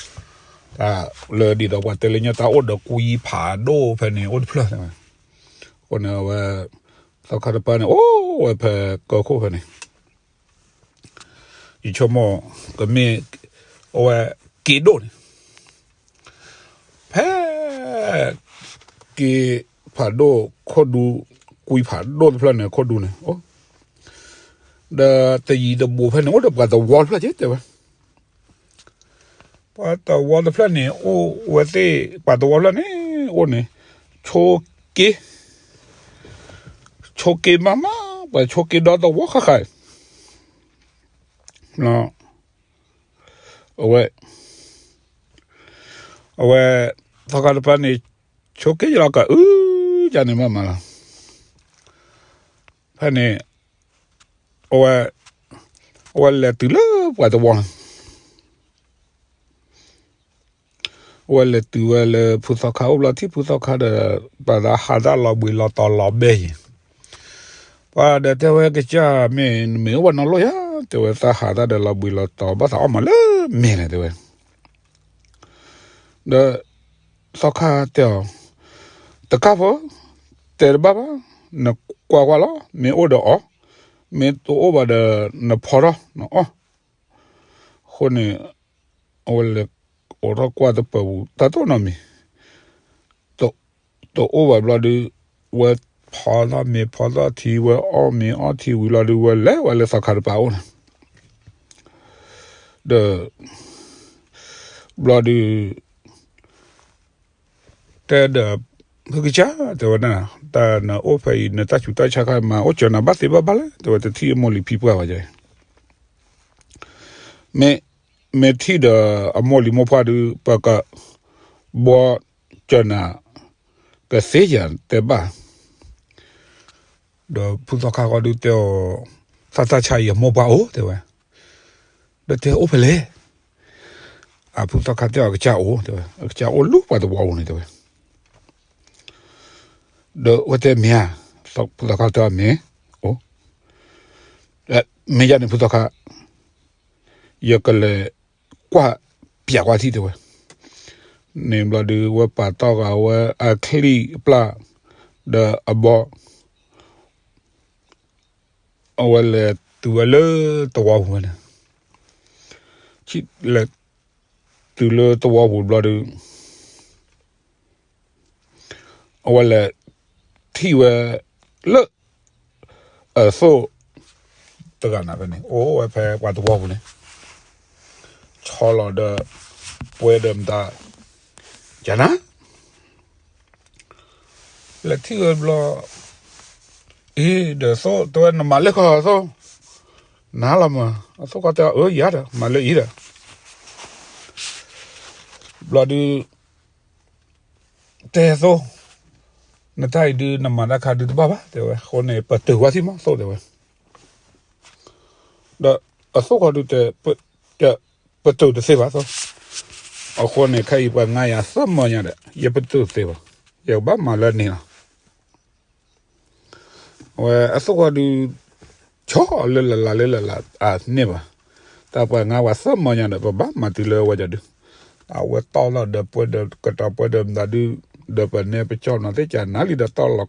တၢ်လၢဒ်သိးပှၤတဲလၢညါတၢ်အိၣ်ဒီးကွံဖးဒိၣ်ဖဲန့ၣ်အိၣ်တဖျၢၣ်န့ၣ် အဃိန့ၣ်ဝဲ သီခါတပၤန့ၣ် အိၣ်ဝဲဖဲကီၢ်ခိၣ်ဖဲန့ၣ် ယဆိကမိၣ် ကမ့ၢ် အဝဲက့ဒိၣ်န့ၣ် ဖဲ က့ဖးဒိၣ်ခိၣ်ဒူ ကွံဖးဒိၣ်တဖျၢၣ်န့ၣ် ခိၣ်ဒူန့ၣ် အိၣ် ဒီးတယံၤတဘူးဖဲန့ၣ် အိၣ်ဒီးပှၤသဝီတဖျၢၣ်က့ တဲဝဲ ပှၤသဝီတဖျၢၣ်န့ၣ် အိၣ်ဝဲသ့ၣ် ပှၤသဝီတဖျၢၣ်န့ၣ် အိၣ်န့ၣ် ဆိက့ ဆိက့မးမး ပှၤဆိက့ဒီသဝီဃၣ်ဃၣ် အဝဲ အဝဲ သီခါတပၤန့ၣ် ဆိက့ယလီၤကအုကန့ၣ်မးမးလီၤ. ဖဲန့ၣ် အဝဲ အဝဲလဲၤတုၤလၢပှၤသဝီန့ၣ် အဝဲလဲၤတုၤဝဲလၢဖုသီခါအိၣ်ဘျီ ထံၣ်ဖုသီခါဒီး ပှၤသးဟးတၢ်လီၤဘှံးလီၤတီၤလီၤဘဲယံၤ ပှၤဒီးတဲဝဲကစၢ်မ့ၢ်နမ့ၢ်အိၣ်ဘၣ်နီတလီၢ်ဧါ တဲဝဲ သးဟးတၢ်ဒီးလီၤဘှံးလီၤတီၤ ဘၣ်သးအီၣ်မးလၢမ့ၢ်လဲၣ် တဲဝဲ ဒီး သီခါတဲအီၤ တကးဖိ တဲတဘၣ်ဘၣ် နကွၢ်ကွၢ်လီၤ မ့ၢ်အိၣ်ဒီးအီၣ် မ့ၢ်တအိၣ်ဘၣ်ဒီး နဖီထီၣ်နအီၣ် အဃိန့ၣ် အဝဲလဲၤအိးထီၣ်ကွၢ်တပၢၤပူၤ တၢ်တအိၣ်နီတမံၤ တအိၣ်ဘၣ်ဘျီဒုး ဝဲဖီထီၣ်မ့ၤဖီထီၣ်ထံ ဝဲအီၣ်မ့ၤအီထံဝံၤလီၤဒုး ဝဲလဲၤဝဲလၢသီခါတပၤအိၣ်န့ၣ် ဒီး ဘျီဒုး တဲဒီး ဖုကစၢ် တဲဝဲဒၣ် တၢ်နအိၣ်ဖဲအံၤ နတၢ်ဆူးတၢ်ဆါခါမၤအိၣ်စၢၤနၤဘၣ်သ့ဘၣ်ဘၣ်လဲၣ် တဲဝဲ တထံၣ်အမိၢ်လံၤဖံပှၢ်ဘၣ်ယဲ မ့ၢ် မ့ၢ်ထံၣ်ဒီးအမိၢ်လံၤမိၢ်ပှၢ်ဒုး ပကဘှီစၢၤနၤ ကသ့ယၤတဲဘၣ် ဒီးဖုသီခါဃီဒုးတဲအီၤ သးတၢ်ဆါအံၤအမိၢ်ပှၢ်အိၣ် တဲဝဲ ဒီးတဲအိၣ်ဖဲလဲၣ် အဖုသီခါတဲအီၤ အကစၢ်အိၣ် တဲဝဲ အကစၢ်အိၣ်လၢပှၤသဝီပူၤန့ၣ် တဲဝဲ ဒီးအဝဲတဲမ့ၢ်ဧါ ဖုသီခါတဲအီၤမ့ၢ် အိၣ် မ့ၢ်ယၤန့ၣ်ဖုသီခါ ယကလဲၤကွၢ်ပျးကွၢ်ထံၣ် တဲဝဲ န့ၣ်ဘျီဒုး ဝဲပာ်တီၢ်ဂာ်ဝဲအချံၣ်အပျၢ် ဒီးအဘီ အဝဲလဲၤတုၤဝဲလၢသဝီပူၤဝဲန့ၣ် လဲၤတုၤလၢသဝီပူၤဘျီဒုး အဝဲလဲၤထံၣ်ဝဲလၢ အသိၣ်တဂၤန့ၣ်ဖဲန့ၣ် အိၣ်ဝဲဖဲပှၤသဝီပူၤန့ၣ် ဆီလီၤဒီးပှဲၤဒီးမတၤ ယၤနၤ လဲၤထံၣ်ဝဲဘျီ အံၤဒီးသိၣ် တဲဝဲ နမၤလၢခီသိၣ် နၤလီၤမး အသိၣ်ခီတဲအီၤ အၢ ယၤဒီး မၤလၢအံၤဒီး ဘျီဒုး တဲသိၣ် နတၢ်အံၤဒုး နမၤတၢ်ခါဒုးတဘၣ်ဘၣ် တဲဝဲ အဃိန့ၣ် ပတုာ်ကွၢ်ထံၣ်မး သိၣ် တဲဝဲ ဒီးအသိၣ်ခီဒုးတဲ ပတုာ်တသ့ဘၣ်သိၣ် အဃိန့ၣ် ခဲအံၤပှၤငါယၤသၢမၢညါဒီး ယပတုာ်တသ့ဘၣ် ယကဘၣ်မၤလၢန့ၣ်လီၤ အဝဲအသိၣ်ခီဒုး ဆီလၢလၢ်လၢ်လၢလၢ်လၢ် အန့ၢ်ဘၣ် တၢ်ပှၤငါပှၤသၢမၢညါဒီး ပဘၣ်မၤတုၤလၢအဝဲဒၣ်ဒုး အဝဲတီၢ်လီၤဒီးပှဲၤဒီးကတီၤပှဲၤဒီးမတၤဒုး ဒီးပနဲပကၠီၣ်နီၤသ့ၣ်ကၢ်နၤလံဒီးတီၢ်လီၤ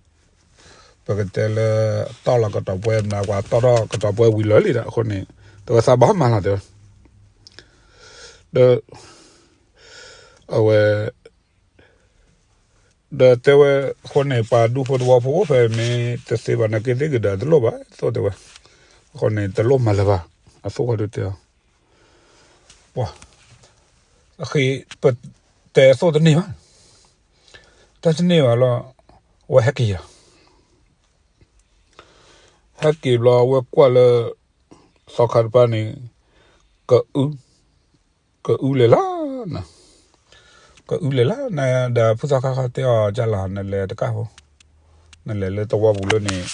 ပကတဲလၢ တီၢ်လီၤကတီၤပှဲၤမတၤ ပှၤတီၢ်ထီၣ်ကတီၤပှဲၤဝံၤလၢာ်လံဒီး အဃိန့ၣ် တဲဝဲသးဘၣ်မၤလီၤ တဲဝဲ ဒီး အဝဲ ဒီးတဲဝဲ အဃိန့ၣ် ပှၤဒူဖိသဝီဖိအိၣ်ဖဲ မ့ၢ်တသ့ဘၣ်နာ်က့သ့ၣ်ကဒီးတလိၣ်ဘၣ် သိၣ် တဲဝဲ အဃိန့ၣ် တလိၣ်မၤလၢၤဘၣ် အသိၣ်ခီဒုးတဲအီၤ ပှၤ အဃိ ပတဲအသိၣ်တန့ၢ်ဘၣ် တၢ်တန့ၢ်ဘၣ်လီၤ အဝဲဟဲက့ၤယၤ ဟဲက့ၤဘျီ အဝဲကွၢ်လၢ သီခါတပၤန့ၣ် ကအု ကအုလဲၤလၢ ကအုလဲၤလၢ နဒီးဖုသီခါခီတဲအီၤ ကၢ်လီၤ နလဲၤတကၢ်ဖိ နလဲၤလၢသဝီပူၤလၢန့ၣ်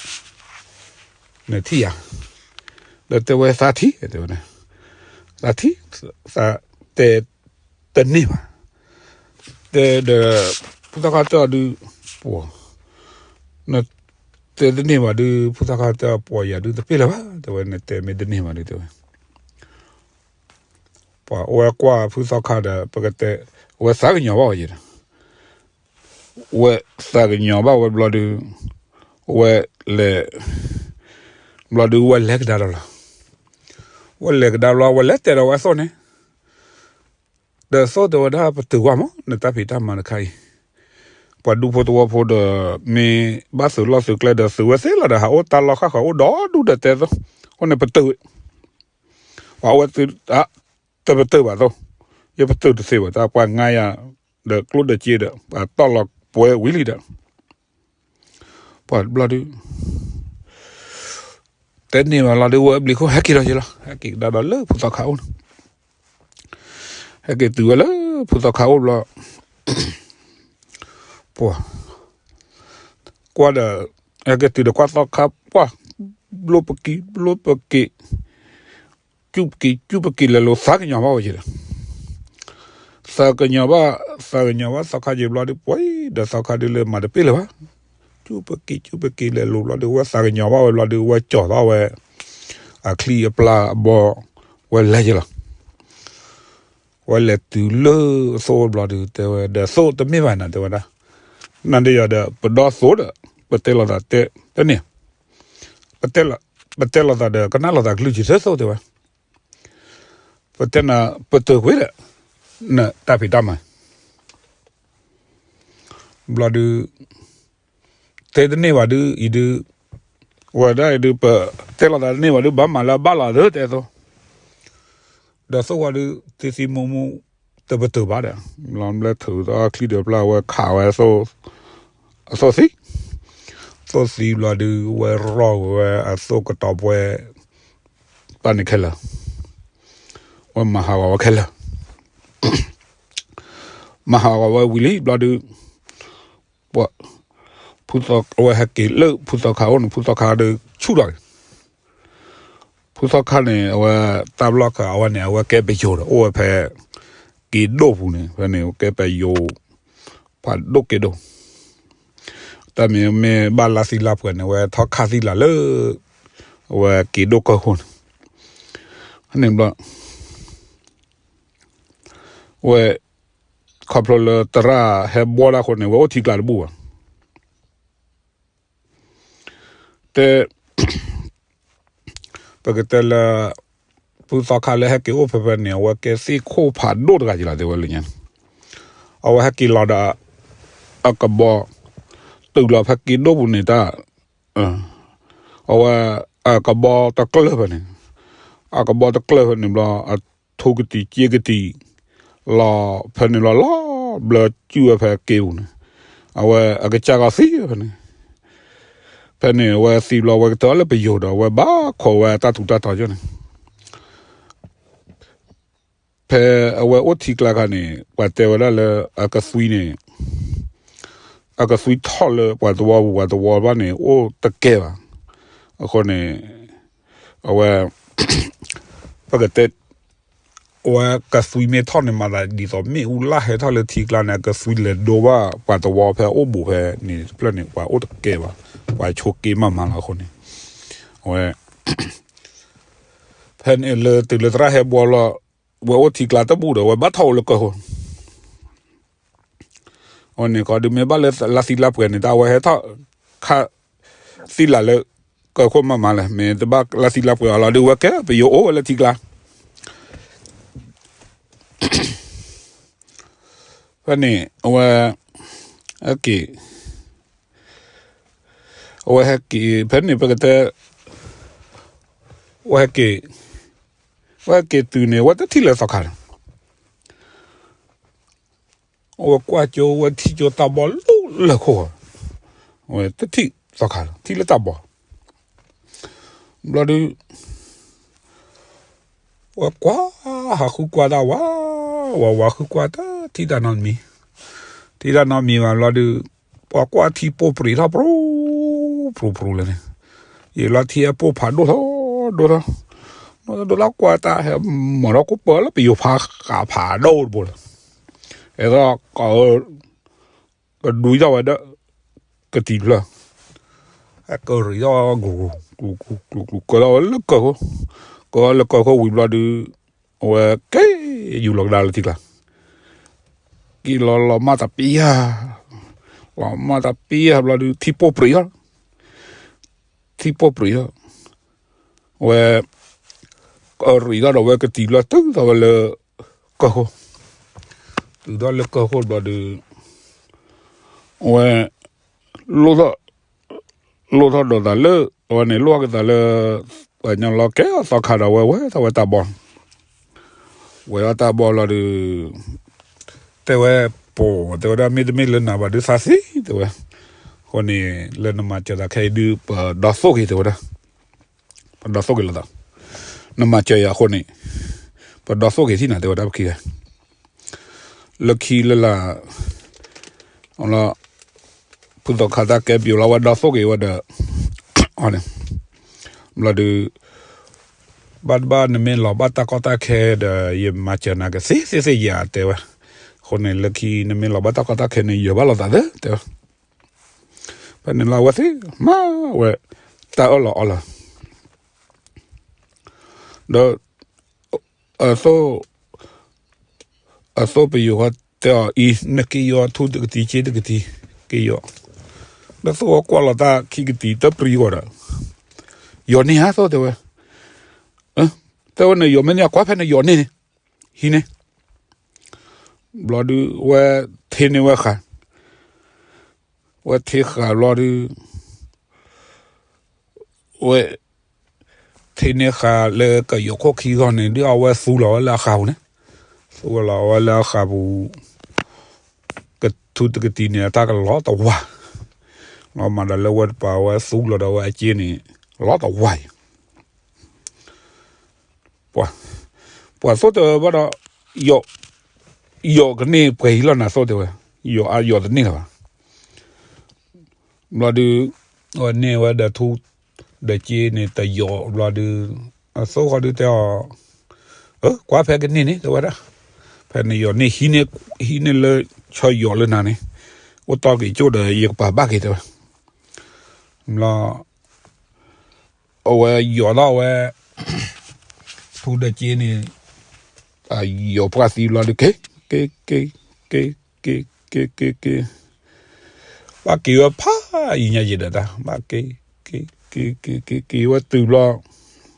နထံၣ်ယၤ ဒီးတဲဝဲသးထံၣ် တဲဝဲ သးထံၣ် သးတဲ တန့ၢ်ဘၣ် တဲဒီး ဖုသီခါတဲအီၤဒုး ပှၤ နတဲတန့ၢ်ဘၣ်ဒုး ဖုသီခါတဲအီၤ ပှၤယၤဒုးတပ့ၢ်လၢၤဘၣ် တဲဝဲ နတဲမ့ၢ်တန့ၢ်ဘၣ်ဒုး တဲဝဲ ပှၤအဝဲကွၢ်ဖုသီခါဒီး ပကတဲ အဝဲသးကညီၤဘၣ်ဝဲယဲဒီး ဝဲသးကညီၤဘၣ်ဝဲဘျီဒုး ဝဲ လဲၤ, ဘျီဒုးဝဲလဲၤကဒါဒီးလီၤ. ဝဲလဲၤကဒါဘျီ ဝဲလဲၤတဲဒီးဝဲသိၣ်န့ၣ်, ဒီးသိၣ်တဲဝဲဒၣ် ပတုာ်ကွၢ်မး နတၢ်ဖံးတၢ်မၤတခါအံၤ, ပှၤဒူဖိသဝီဖိဒီး မ့ၢ်ဘၣ်သုးလီၢ်သုးကျဲဒီး သုးဝဲသ့လီၤဒီး ဟးအိၣ်တၢ်လီၢ်ဃၣ်ဃၣ်အိၣ်ဒီဒူၣ်ဒီးတဲသိၣ်, အဃိန့ၣ်ပတုာ်, ပှၤဝဲသုး တပတုာ်ဘၣ်သိၣ်, ယပတုာ်တသ့ဘၣ် တၢ်ပှၤငါယၤ ဒီးကျိၣ်ဒီးစ့ဒီး ပှၤတီၢ်လီၤပှဲၤဝံၤလံဒီး ပှၤဘျီဒုး တဲန့ၢ်ဘၣ်လီၤဒုး ဝဲဘျံးခိၣ်ဟဲက့ၤဒီးယဲလီၤ. ဟဲက့ၤကဒါဒီးလၢဖုသီခါအိၣ်န့ၣ်, ဟဲက့ၤတုၤဝဲလၢဖုသီခါအိၣ်ဘျီ, ပှၤ ကွၢ်ဒီး ဟဲက့ၤတုၤဒီးကွၢ်သီခါ ပှၤ ဘျိပက့ၤ ဘျိပက့ၤ စူၣ်ပက့ၤ စူၣ်ပက့ၤ လဲၤလိာ်သးကညီၤဘၣ်ဝဲက့ၤဒီး သးကညီၤဘၣ် သးကညီၤဘၣ်သီခါက့ၤဘျီဒုး ပှၤဒီးသီခါဒုးလၢမၤတပ့ၢ်လၢၤဘၣ်, စူၣ်ပက့ၤ စူၣ်ပက့ၤ လဲၤလိာ်ဘျီဒုး ဝဲသးကညီၤဘၣ်ဝဲဘျီဒုး ဝဲကၠီၤထီၣ်ဝဲ အချံအပျၢ်အဘီ ဝဲလဲၤက့ၤလီၤ. ဝဲလဲၤတုၤလၢသိၣ်ဘျီဒုး တဲဝဲဒီး သိၣ်တမ့ၢ်ဘၣ်နၤ တဲဝဲဒၣ်, နဒ်ယၤဒီး ပဒီသိၣ်ဒီး ပတဲလိာ်သးတဲတန့ၢ်, ပတဲလိာ်သးဒီး ကနၣ်လိာ်သးကလုၢ်က့ၤသၢသိၣ် တဲဝဲ, ပတဲနၤ ပတုာ်ကွံာ်ဒီး နတၢ်ဖံးတၢ်မၤ ဘျီဒုး တဲတန့ၢ်ဘၣ်ဒုး အံၤဒုး ဝဲဒၣ်အံၤဒုး ပတဲလိာ်သးတန့ၢ်ဘၣ်ဒုး ဘၣ်မၤလၢအဘၣ်လီၤသၢ တဲသိၣ်, ဒီးသိၣ်ဝဲဒုး သံသံမူမူ တပတုာ်ဘၣ်ဒီး ဘျီဘျဲထုးသီချံဒီးပျၢ်ဝဲခးဝဲ အသိၣ်သံ, သိၣ်သံဘျီဒုး ဝဲရီၢ်ဝဲအသိၣ်ကတီၤပှဲၤ ပၢ်န့ၣ်ခဲလၢာ်, ဝဲမၤဟးဂီၤဝဲခဲလၢာ်, မၤဟးဂီၤဝဲဝံၤလံဘျီဒုး ပှၤ ဖုသီ အဝဲဟဲက့ၤလၢဖုသီခါအိၣ်န့ၣ် ဖုသီခါဒီးဆူၣ်ထီၣ်က့ၤ, ဖုသီခါန့ၣ် အဝဲတၢ်ဘျီၣ်ခါ အဝဲန့ၣ် အဝဲကဲပယိၤဒီး အိၣ်ဝဲဖဲ က့ၤဒိၣ်ပူၤန့ၣ် ဖဲန့ၣ် ကဲပယိၤ ပှၤဒိၣ်က့ၤဒိၣ်, တၢ်မ့ၢ်မ့ၢ်ဘၣ်လါသံလါပှဲၤန့ၣ် ဝဲထီၣ်ခးသံလၢ်လၢ အဝဲက့ၤဒိၣ်ကၢၢ်ခိၣ်န့ၣ်, န့ၣ်ဘျီ ဝဲ ခီဖျိလၢသရၣ်ဟဲဘှီတၢ်အဃိန့ၣ် ဝဲအိၣ်ထံကျါတဘူၣ်ဘၣ်. တဲ ပကတဲလၢ ဖုသီခါလၢဟဲက့ၤအိၣ်ဖဲဖဲန့ၣ် အဝဲကဲသ့ၣ်ခိၣ်ဖးဒိၣ်တဂၤက့ၤလီၤ တဲဝဲလၢညါန့ၣ်, အဝဲဟဲက့ၤလီၤဒီး အကဘီ တုၤလီၤဖဲက့ၤဒိၣ်ပူၤန့ၣ်တၢ် အဝဲ အကဘီတကျၢၢ်ဖဲန့ၣ်, အကဘီတကျၢၢ်ဖဲန့ၣ်ဘျီ အထူကတံၤစ့ကတံၤ လီၤဖဲန့ၣ်ဘျီ လီၤဘျၢစုၣ်ဝဲဖဲက့ၤပူၤန့ၣ်, အဝဲအကစၢ်ကီသံဖဲန့ၣ်, ဖဲန့ၣ်အဝဲသံဘျီ အဝဲကတၢၢ်လၢပယိၤဒီး အဝဲဘၣ်ခိးဝဲတၢ်ထူးတၢ်တီၤကၢန့ၣ် ဖဲအဝဲအိၣ်ထံကျါခါန့ၣ် ပှၤတဲဝဲဒၣ်လၢအကသွံန့ၣ် အကသွံထီၣ်လၢပှၤသဝီပူၤ ပှၤသဝီဘၣ်န့ၣ် အိၣ်တကဲဘၣ်. အဃိန့ၣ် အဝဲ ပကတဲ အဝဲကသွံမ့ၢ်ထီၣ်န့ၣ် မၤသးဒ်သိးမ့ၣ်အူလၢ်ဟဲထီၣ်လၢထံကျါန့ၣ် အကသွံလဲၤဒိဘၣ်ပှၤသဝီဖဲအိၣ်ဘူးဖဲန့ၣ်တဖျၢၣ်န့ၣ် ပှၤအိၣ်တကဲဘၣ်, ပှၤဆိးက့မးမးလီၤအဃိန့ၣ် အဝဲ ဖဲန့ၣ်လၢတုၤလၢသရၣ်ဟဲဘှီလီၤ ဝဲအိၣ်ထံကျါတဘူၣ်ဒီး ဝဲဘၣ်ထီၣ်အိၣ်လၢကၢၢ်ဃိ အဝဲန့ၣ်ကီးဒုးမ့ၢ်ဘၣ်လၢလါသံလါပှဲၤန့ၣ် တၢ်ဝဲဟဲထီၣ်ခးသံလၢ်လၢကၢၢ်ခိၣ်မးမးလဲၣ်, မ့ၢ်တဘၣ်လါသံလါပှဲၤအီၤလီၤဒုး ဝဲကဲပယိၤအိၣ်ဝဲလၢထံကျါ ဖဲန့ၣ် အဝဲ ဟဲက့ၤ အဝဲဟဲက့ၤ ဖဲန့ၣ်ပကတဲ ဝဲဟဲက့ၤ ဝဲဟဲက့ၤတုၤန့ၣ် ဝဲတထံၣ်လၢသီခါလီၤ. အဝဲကွၢ်ကၠိ ဝဲထံၣ်ကၠိတၢ်ဘီလူလၢခိၣ်, ဝဲတထံၣ်သီခါလီၤ ထံၣ်လၢတၢ်ဘီ ဘျီဒုး ဝဲကွၢ်ဟးဃုကွၢ်တၢ်ဝး ဝးဝးဃုကွၢ်တၢ်ထံၣ်တၢ်နီတမံၤ, ထံၣ်တၢ်နီတမံၤဘၣ်ဘျီဒုး ပှၤကွၢ်ထံပိၢ်ပြံးထီၣ်ပြူၤ ပြူၤပြူၤလၢန့ၣ်, ယံာ်လီၤထံဟဲပိၢ်ဖးဒိၣ်ထီၣ်ဒိၣ်ထီၣ်, ဒိၣ်လၢကွၢ်တၢ်ဟဲမၤထီၣ်ကိးပၢလၢပယိၤဖးဃးဖးဒိၣ်တဘိလီၤ, အဲၣ်ဒိးကဒွံထီၣ်ဝဲဒီး ကတံၤဖျၢၣ် ဟဲကရံးထီၣ် ကျူၤကျူၤကျူၤကျူၤ ကၢထီၣ်ဝဲလၢကၢၢ်ခိၣ်, ကၢထီၣ်လၢကၢၢ်ခိၣ်ဝံၤဘျီဒုး အဝဲက့ၤယူၤလီၤကဒါလၢထံကျါ, က့ၤလီၤလီၤမၢ်တပ့ယါ, လီၤမၢ်တပ့ယါဘျီဒုး ထံပိၢ်ပြံးထီၣ်, ထံပိၢ်ပြံးထီၣ်, ဝဲ ရံးထီၣ်ဒီးဝဲကတံၤဘျီ တုၤထီၣ်ဝဲလၢ ကၢၢ်ခိၣ်, တုၤထီၣ်လၢကၢၢ်ခိၣ်ဘျီဒီး အဝဲ လိၣ်ထီၣ်, လိၣ်ထီၣ်ဒီးသးလၢ အဝဲန့ၣ်လိၣ်ထီၣ်က့ၤသးလၢ ပှၤကညီလီၤကဲအီၤသီခါဒီး ဝဲဝဲထီၣ်ဝဲတၢ်ဘီ, ဝဲထီၣ်တၢ်ဘီလီၤဒီး တဲဝဲ ပိာ် တဲဝဲဒၣ် မ့တမ့ၢ်လၢနၤဘၣ်ဒုးသးသ့ တဲဝဲ, အဃိန့ၣ် လၢနမၤစၢၤသးခဲအံၤဒုး ပဒီသိၣ်က့ၤ တဲဝဲဒၣ်, ပဒီသိၣ်က့ၤလိာ်သး, နမၤစၢၤယၤအဃိန့ၣ် ပဒီသိၣ်က့ၤထံၣ်နၤ တဲဝဲဒၣ် ပခံဂၤ လၢခံလၢလာ် ဖုသီခါတၢ်ကဲပယိၤလီၤ ဝဲဒီသိၣ်က့ၤဝဲဒီး ဘျီဒီး ဘၣ်တဘၣ်နမ့ၢ်လီၤဘၣ်တၢ်ကီတၢ်ခဲဒီး ယမၤစၢၤနၤကသ့သ့သ့ယၤ တဲဝဲ, အဃိန့ၣ် လၢခံနမ့ၢ်လီၤဘၣ်တၢ်ကီတၢ်ခဲန့ၣ် ယၢၤဘၣ်လိာ်သးသ့ တဲဝဲ, ဖဲန့ၣ်လီၤ အဝဲသ့ၣ်မၤဝဲ တၢ်အၢၣ်လီၤအီလီၤ ဒီး အသိၣ် အသိၣ်ပယိၤဃီတဲအီၤအံၤ နက့ၤယီၤထူတကတံၤ စ့တကတံၤ က့ၤယီၤ, ဒီးသိၣ်ဝဲကွၢ်လီၤတၢ်ခံကတံၤတပြံဂီၤဒီး ယီၤန့ၢ်ဧါ သိၣ် တဲဝဲ, တဲဝဲ နယီၤမ့ၢ်န့ၢ်ကွၢ်ဖဲနယီၤန့ၢ်န့ၣ် ဟံးန့ၢ်, ဘျီဒုး ဝဲထ့န့ၢ်ဝဲဃာ် ဝဲထ့ဃာ်ဘျီဒုး ဝဲ ထ့န့ၢ်ဃာ်လၢကယီၤခိၣ်ခံဂီၤန့ၣ် ဒုးအဝဲသူလီၤဝဲလၢအဃာ်ပူၤန့ၣ်, သူလီၤဝဲလၢအဃာ်ပူၤ ကထူတကတံၤန့ၣ် အတၢ်ကလီၤတဝါ, လီၤမးဒီးလၢဝဲတပၤဝဲသူလီၤဒီးဝဲအစ့န့ၣ် လီၤတဝါအံၤ ပှၤ ပှၤသိၣ်တဲဝဲဘၣ်ဒီး ယီၤ ယီၤကန့ၢ်ပှဲၤအံၤလီၤနၤသိၣ်တဲဝဲ, ယီၤအါယီၤတန့ၢ်လၢၤဘၣ်, ဘျီဒုး ဝဲန့ၢ်ဝဲဒီးထူ ဒီးစ့န့ၣ်တယီၤဘျီဒုး အသိၣ်ဃီဒုးတဲအီၤ, ကွၢ်ဖဲကန့ၢ်န့ၣ် တဲဝဲဒၣ်, ဖဲနယီၤန့ၢ် ဟံးန့ၢ်လၢဆီယီၤလၢနၤန့ၣ်, အိၣ်တီၢ်က့ၤကၠိၣ်ဒီးယကပာ်ဘၣ်က့ၤတဲဝဲ, ဘျီ အဝဲယီၤထီၣ်ဝဲ ထူဒီးစ့န့ၣ် ယီၤပှၢ်သံဘျီဒုး က့ၤ က့ၤ က့ၤ က့ၤ က့ၤ က့ၤ က့ၤ က့ၤ က့ၤ ဘၣ်က့ၤဝဲဖးယံၤညါယံၤဒီးတၢ် ဘၣ်က့ၤ က့ၤ က့ၤ က့ၤ က့ၤ က့ၤဝဲတုၤဘျီ က့ၤဝဲတုၤ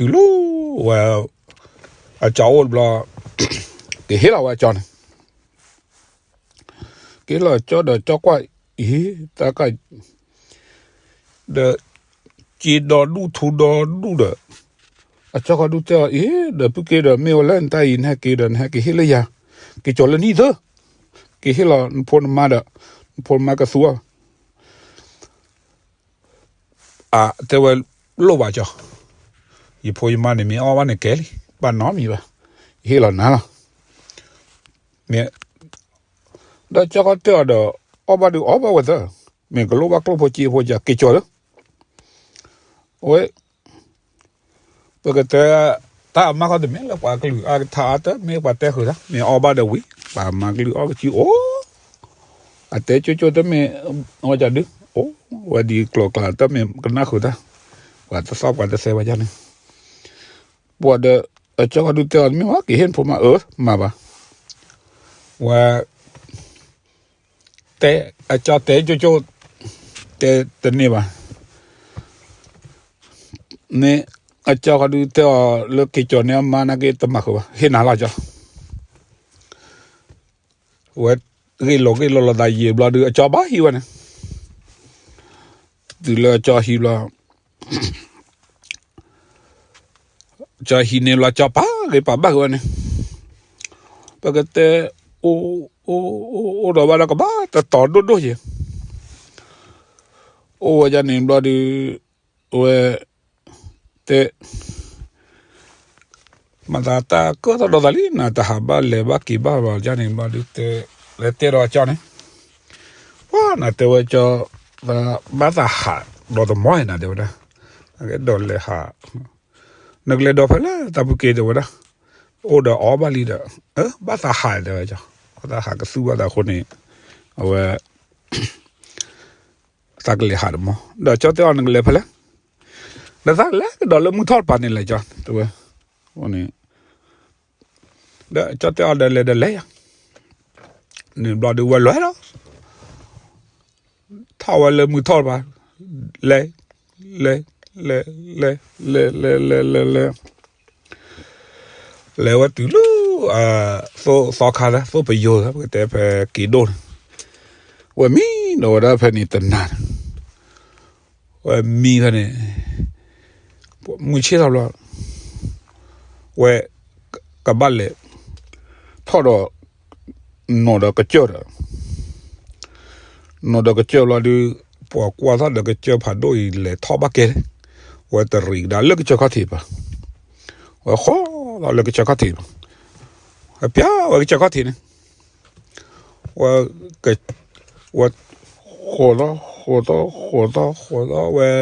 လီၤဝဲ အကၠီအိၣ်တဘျီ က့ၤဟ့ၣ်လီၤဝဲအကၠီန့ၣ် က့ၤလီၤကၠီဒီးကၠီကွၢ်အံၤ တၢ်ကၢ် ဒီး စ့ဒီဒူၣ်ထူဒီဒူၣ်ဒီး အကၠီခီဒုၣ်တဲအီၤအံၤ ဒီးပုၢ်က့ဒီးမ့ၢ်ဝဲလၢနတၢ်အံၤ နဟဲက့ၤဒီး နဟဲက့ၤဟ့ၣ်လၢယၤ က့ၤကၠီၤလၢနဟံၣ်သၢ က့ၤဟ့ၣ်လီၤနဖိနမါဒီး နဖိနမါကသူအီၤ အတဲဝဲလိၣ်ဘၣ်ကၠီ ယဖိယမါန့ၣ်မ့ၢ်အီၣ်ဘၣ်န့ၣ်ကဲလံ ဘၣ်နီတမံၤဘၣ် ယဟ့ၣ်လီၤနၤလီၤ မ့ၢ် ဒီးကၠီခီတဲအီၤဒီး အီၣ်ဘၣ်ဒုးအီၣ်ဘၣ်ဝဲသၢ မ့ၢ်ကလိၣ်ဘၣ်ကျိၣ်ဖိစ့ဖိကၠီ က့ၤကၠီလၢ အဝဲ ပကတဲ တၢ်အမါခီတမ့ၢ်လၢပှၤကလုာ်အါကထါအါတမ့ၢ်ပှၤတဲဃုာ်တၢ် မ့ၢ်အီၣ်ဘၣ်ဒီးဝံၤ ပှၤမၤကလုာ်အီၣ်ကစုအိၣ် အတဲကၠိကၠိတမ့ၢ် အဝဲကဒု အိၣ်ဝဲဒ်ကျိၤကျါတမ့ၢ်ကနၣ်ဃုာ်တၢ် ပှၤတသီၣ်ပှၤတသဲဝဲဒ်န့ၣ် ပှၤဒီး အကၠီခီဒုတဲအီၤတမ့ၢ်ဝဲ က့ၤဟ့ၣ်နဖိမါအၢ မၤဘၣ် ဝဲ တဲ အကၠီတဲကၠိကၠိ တဲတန့ၢ်ဘၣ် န့ၣ် အကၠီခီဒုတဲအီၤလၢက့ၤကၠီန့ၣ် အမါနာ်က့တမၤဃုာ်ဘၣ် ဟ့ၣ်နၤလီၤကၠီ ဝဲ ဂ့ၢ်လိာ်ဂ့ၢ်လိာ်လိာ်သးယံာ်ဘျီဒု အကၠီဘၣ်ဟံးဝဲန့ၣ် တုၤလၢအကၠီဟံးဘျီ ကၠီဟံးန့ၢ်ဘျီ ကၠီပာ်ဂ့ၤပာ်ဘၣ်ဂ့ၤဝဲန့ၣ် ပကတဲ အိၣ် အိၣ် အိၣ်ဒီးဘၣ်ဒီးကဘၣ်တတီၤဒိၣ်ဒိၣ်ယဲၢ် အိၣ်ဝဲဒ်န့ၣ်ဘျီဒု ဝဲ တဲ မၤသးတၢ်ကၢၣ်သီၣ်ဒီးသးလံ နတဟးဘၣ်လဲၤဘၣ်က့ၤဘၣ်ဘၣ်ဒ်န့ၣ်ဘျီဒု တဲ လဲၤတဲဒီးကၠီန့ၣ် ပှၤနတဲဝဲကၠီ ဘၣ်သးဟးဒီးတမီၢ်နၤတဲဝဲဒၣ် အကဲဒီးလဲၤဟး နကလဲၤဒီးဖဲလဲၣ်တၢ်ပူၤက့ၤတဲဝဲဒၣ် အိၣ်ဒီးအီၣ်ဘၣ်လံဒီး ဘၣ်သးဟးတဲဝဲကၠီ ဘၣ်သးဟးကသူဘၣ်သးအဃိန့ၣ် အဝဲ သးကလဲၤဟးတမီၢ် ဒီးကၠီတဲအီၤနကလဲၤဖဲလဲၣ် ဒီးသးလဲၤကဒီးလၢမုၢ်ထီၣ်တပၤန့ၣ်လဲၣ်ကၠီ တဲဝဲ န့ၣ် ဒီးကၠီတဲအီၤဒီးလဲၤဒီးလဲၤယၤ န့ၣ်ဘျီဒုဝဲလဲၤလီၤ ထီၣ်ဝဲလၢမုၢ်ထီၣ်တပၤ လဲၤ, လဲၤ, လဲၤ, လဲၤ, လဲၤ, လဲၤ, လဲၤ, လဲၤ, လဲၤ, လဲၤ, လဲၤဝဲတုၤလၢ သိသီခါလၢ သိပယိၤလၢ ပကတဲဖဲက့ၤဒိၣ်န့ၣ်, ဝဲမံနီၤဝဲဒၣ်ဖဲန့ၣ်တနၤန့ၣ်, ဝဲမံဖဲန့ၣ် မုၢ်ဆ့ၣ်ထီၣ်ဘျီ ဝဲကဘၣ်လဲၤထီၣ်ဒီး နီၢ်ဒီးကစၢၢ်ဒီး နီၢ်ဒီးကစၢၢ်ဘျီဒုး ပှၤကွၢ်ထီၣ်ဒီးကစၢၢ်ဖးဒိၣ်အံၤလဲၤထီၣ်ဘၣ်ကဲ, ဝဲတရံးကဒါလၢကစၢၢ်ခီၣ်ထံးပၤ, ဝဲဃီလီၤလၢကစၢၢ်ခီၣ်ထံးပၤ, ဝဲပျၢ်ဝဲကစၢၢ်ခီၣ်ထံးန့ၣ်, ဝဲ ဝဲဃိးသီ ဃိးသီ ဃိးသီ ဃိးသီဝဲ,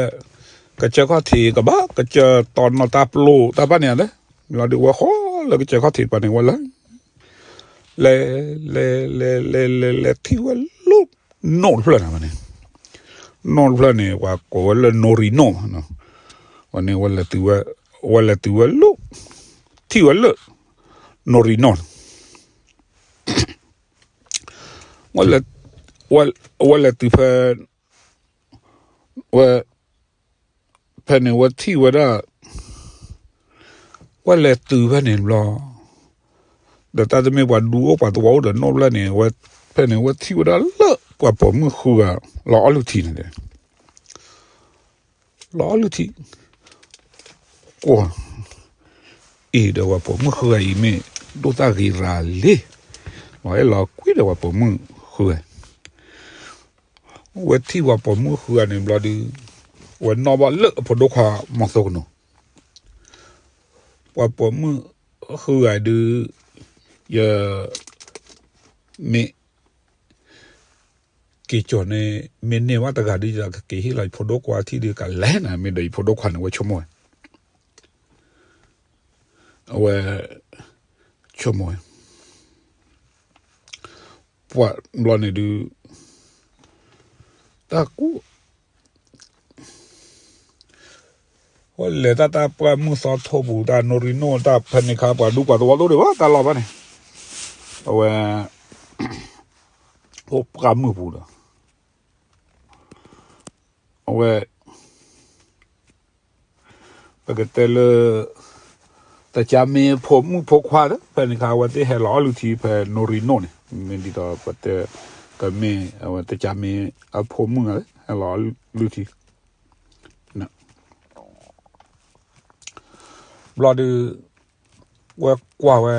ကစၢၢ်ခီၣ်ထံးကဘၣ်ကစၢၢ်တီနီၢ်တၢ်ပျိၢ်တၢ်ဘၣ်န့ၣ်လၢ, ဘျီဒုးဝဲဃီလၢကစၢၢ်ခီၣ်ထံးပၤန့ၣ် ဝဲလဲၤ လဲၤ လဲၤ လဲၤ လဲၤ လဲၤ လဲၤထံၣ်ဝဲလၢ နိၣ်တဖျၢၣ်န့ၣ်န့ၣ်, နိၣ်တဖျၢၣ်န့ၣ် ပှၤကိးဝဲလၢနိရံနိၣ်, ဝဲန့ၣ် ဝဲလဲၤတုၤဝဲလၢ, ထံၣ်ဝဲလၢ နိရံနိၣ်န့ၣ် ဝဲလဲၤတုၤဖဲ, ဝဲ, ဖဲန့ၣ်ဝဲထံၣ်ဝဲဒၣ်, ဝဲလဲၤတုၤဖဲန့ၣ်ဘျီ, ဒီးတၢ်တမ့ၢ်ပှၤဒူအိၣ်ပှၤသဝီအိၣ်ဒီးနိၣ်ဖျၢၣ်န့ၣ်, ဖဲန့ၣ်ဝဲထံၣ်ဝဲဒၣ်လၢပှၤပိာ်မုၣ်ဃုဂၤ လီၤအီၣ်လုၢ်ထံန့ၣ်, လီၤအီၣ်လုၢ်ထံ ကွၢ်, အံၤဒီးပှၤပိာ်မုၣ်ဃုဂၤအံၤမ့ၢ်ဒိၣ်တၢ်ဂ့ၤရၤလံ, လီၤအဲၣ်လီၤကွံဒီးပှၤပိာ်မုၣ်ဃုဂၤ, ဝဲထံၣ်ပှၤပိာ်မုၣ်ဃုဂၤန့ၣ်ဘျီဒုး, ဝဲနီၣ်ဘၣ်လၢအဖိဒိၣ်ခွါမီၤသိကနိး, ပှၤပိာ်မုၣ်ဃုဂၤဒုး, ယ, မ့ၢ် က့ၤကၠီၤန့ၣ် မ့ၢ်န့ၢ်ဘၣ်တဂၤဒုး ယကက့ၤဟ့ၣ်လီၤယဖိဒိၣ်ခွါထံၣ်ဒုးကလဲၣ်န့ၣ် မ့ၢ်ဒီးယဖိဒိၣ်ခွါန့ၣ် ဝဲဆိကမိၣ်ဝဲ, အဝဲ, ဆိကမိၣ်ဝဲ, ပှၤဘျီန့ၣ်ဒုး, တၢ်ကူၣ် ဝဲလဲၤတၢ်တၢ်ပှၢ်မုၢ်သီထိပူၤ တၢ်နိရံနိၣ်တၢ်ဖဲန့ၣ်ခါ ပှၤဒူပှၤသဝီတအိၣ်ဒံးဘၣ် တၢ်လီၢ်ဘၣ်န့ၣ်, အဝဲ, အိၣ်ပှၢ်မုၢ်ပူၤဒီး, အဝဲ ပကတဲလၢ တကးမ့ၢ်ဖိမုၣ်ဖိခွါဒီး ဖဲန့ၣ်ခါ အဝဲသ့ၣ်ဟဲလီၤအီၣ်လုၢ်ထံဖဲနိရံနိၣ်န့ၣ် မ့ၢ်ဒ်သိးပတဲ ကမ့ၢ်အဝဲတကးမ့ၢ်အဖိမုၣ်ဂၤလၢ ဟဲလီၤအီၣ်လုၢ်ထံ ဘျီဒုး ဝဲကွၢ်ဝဲ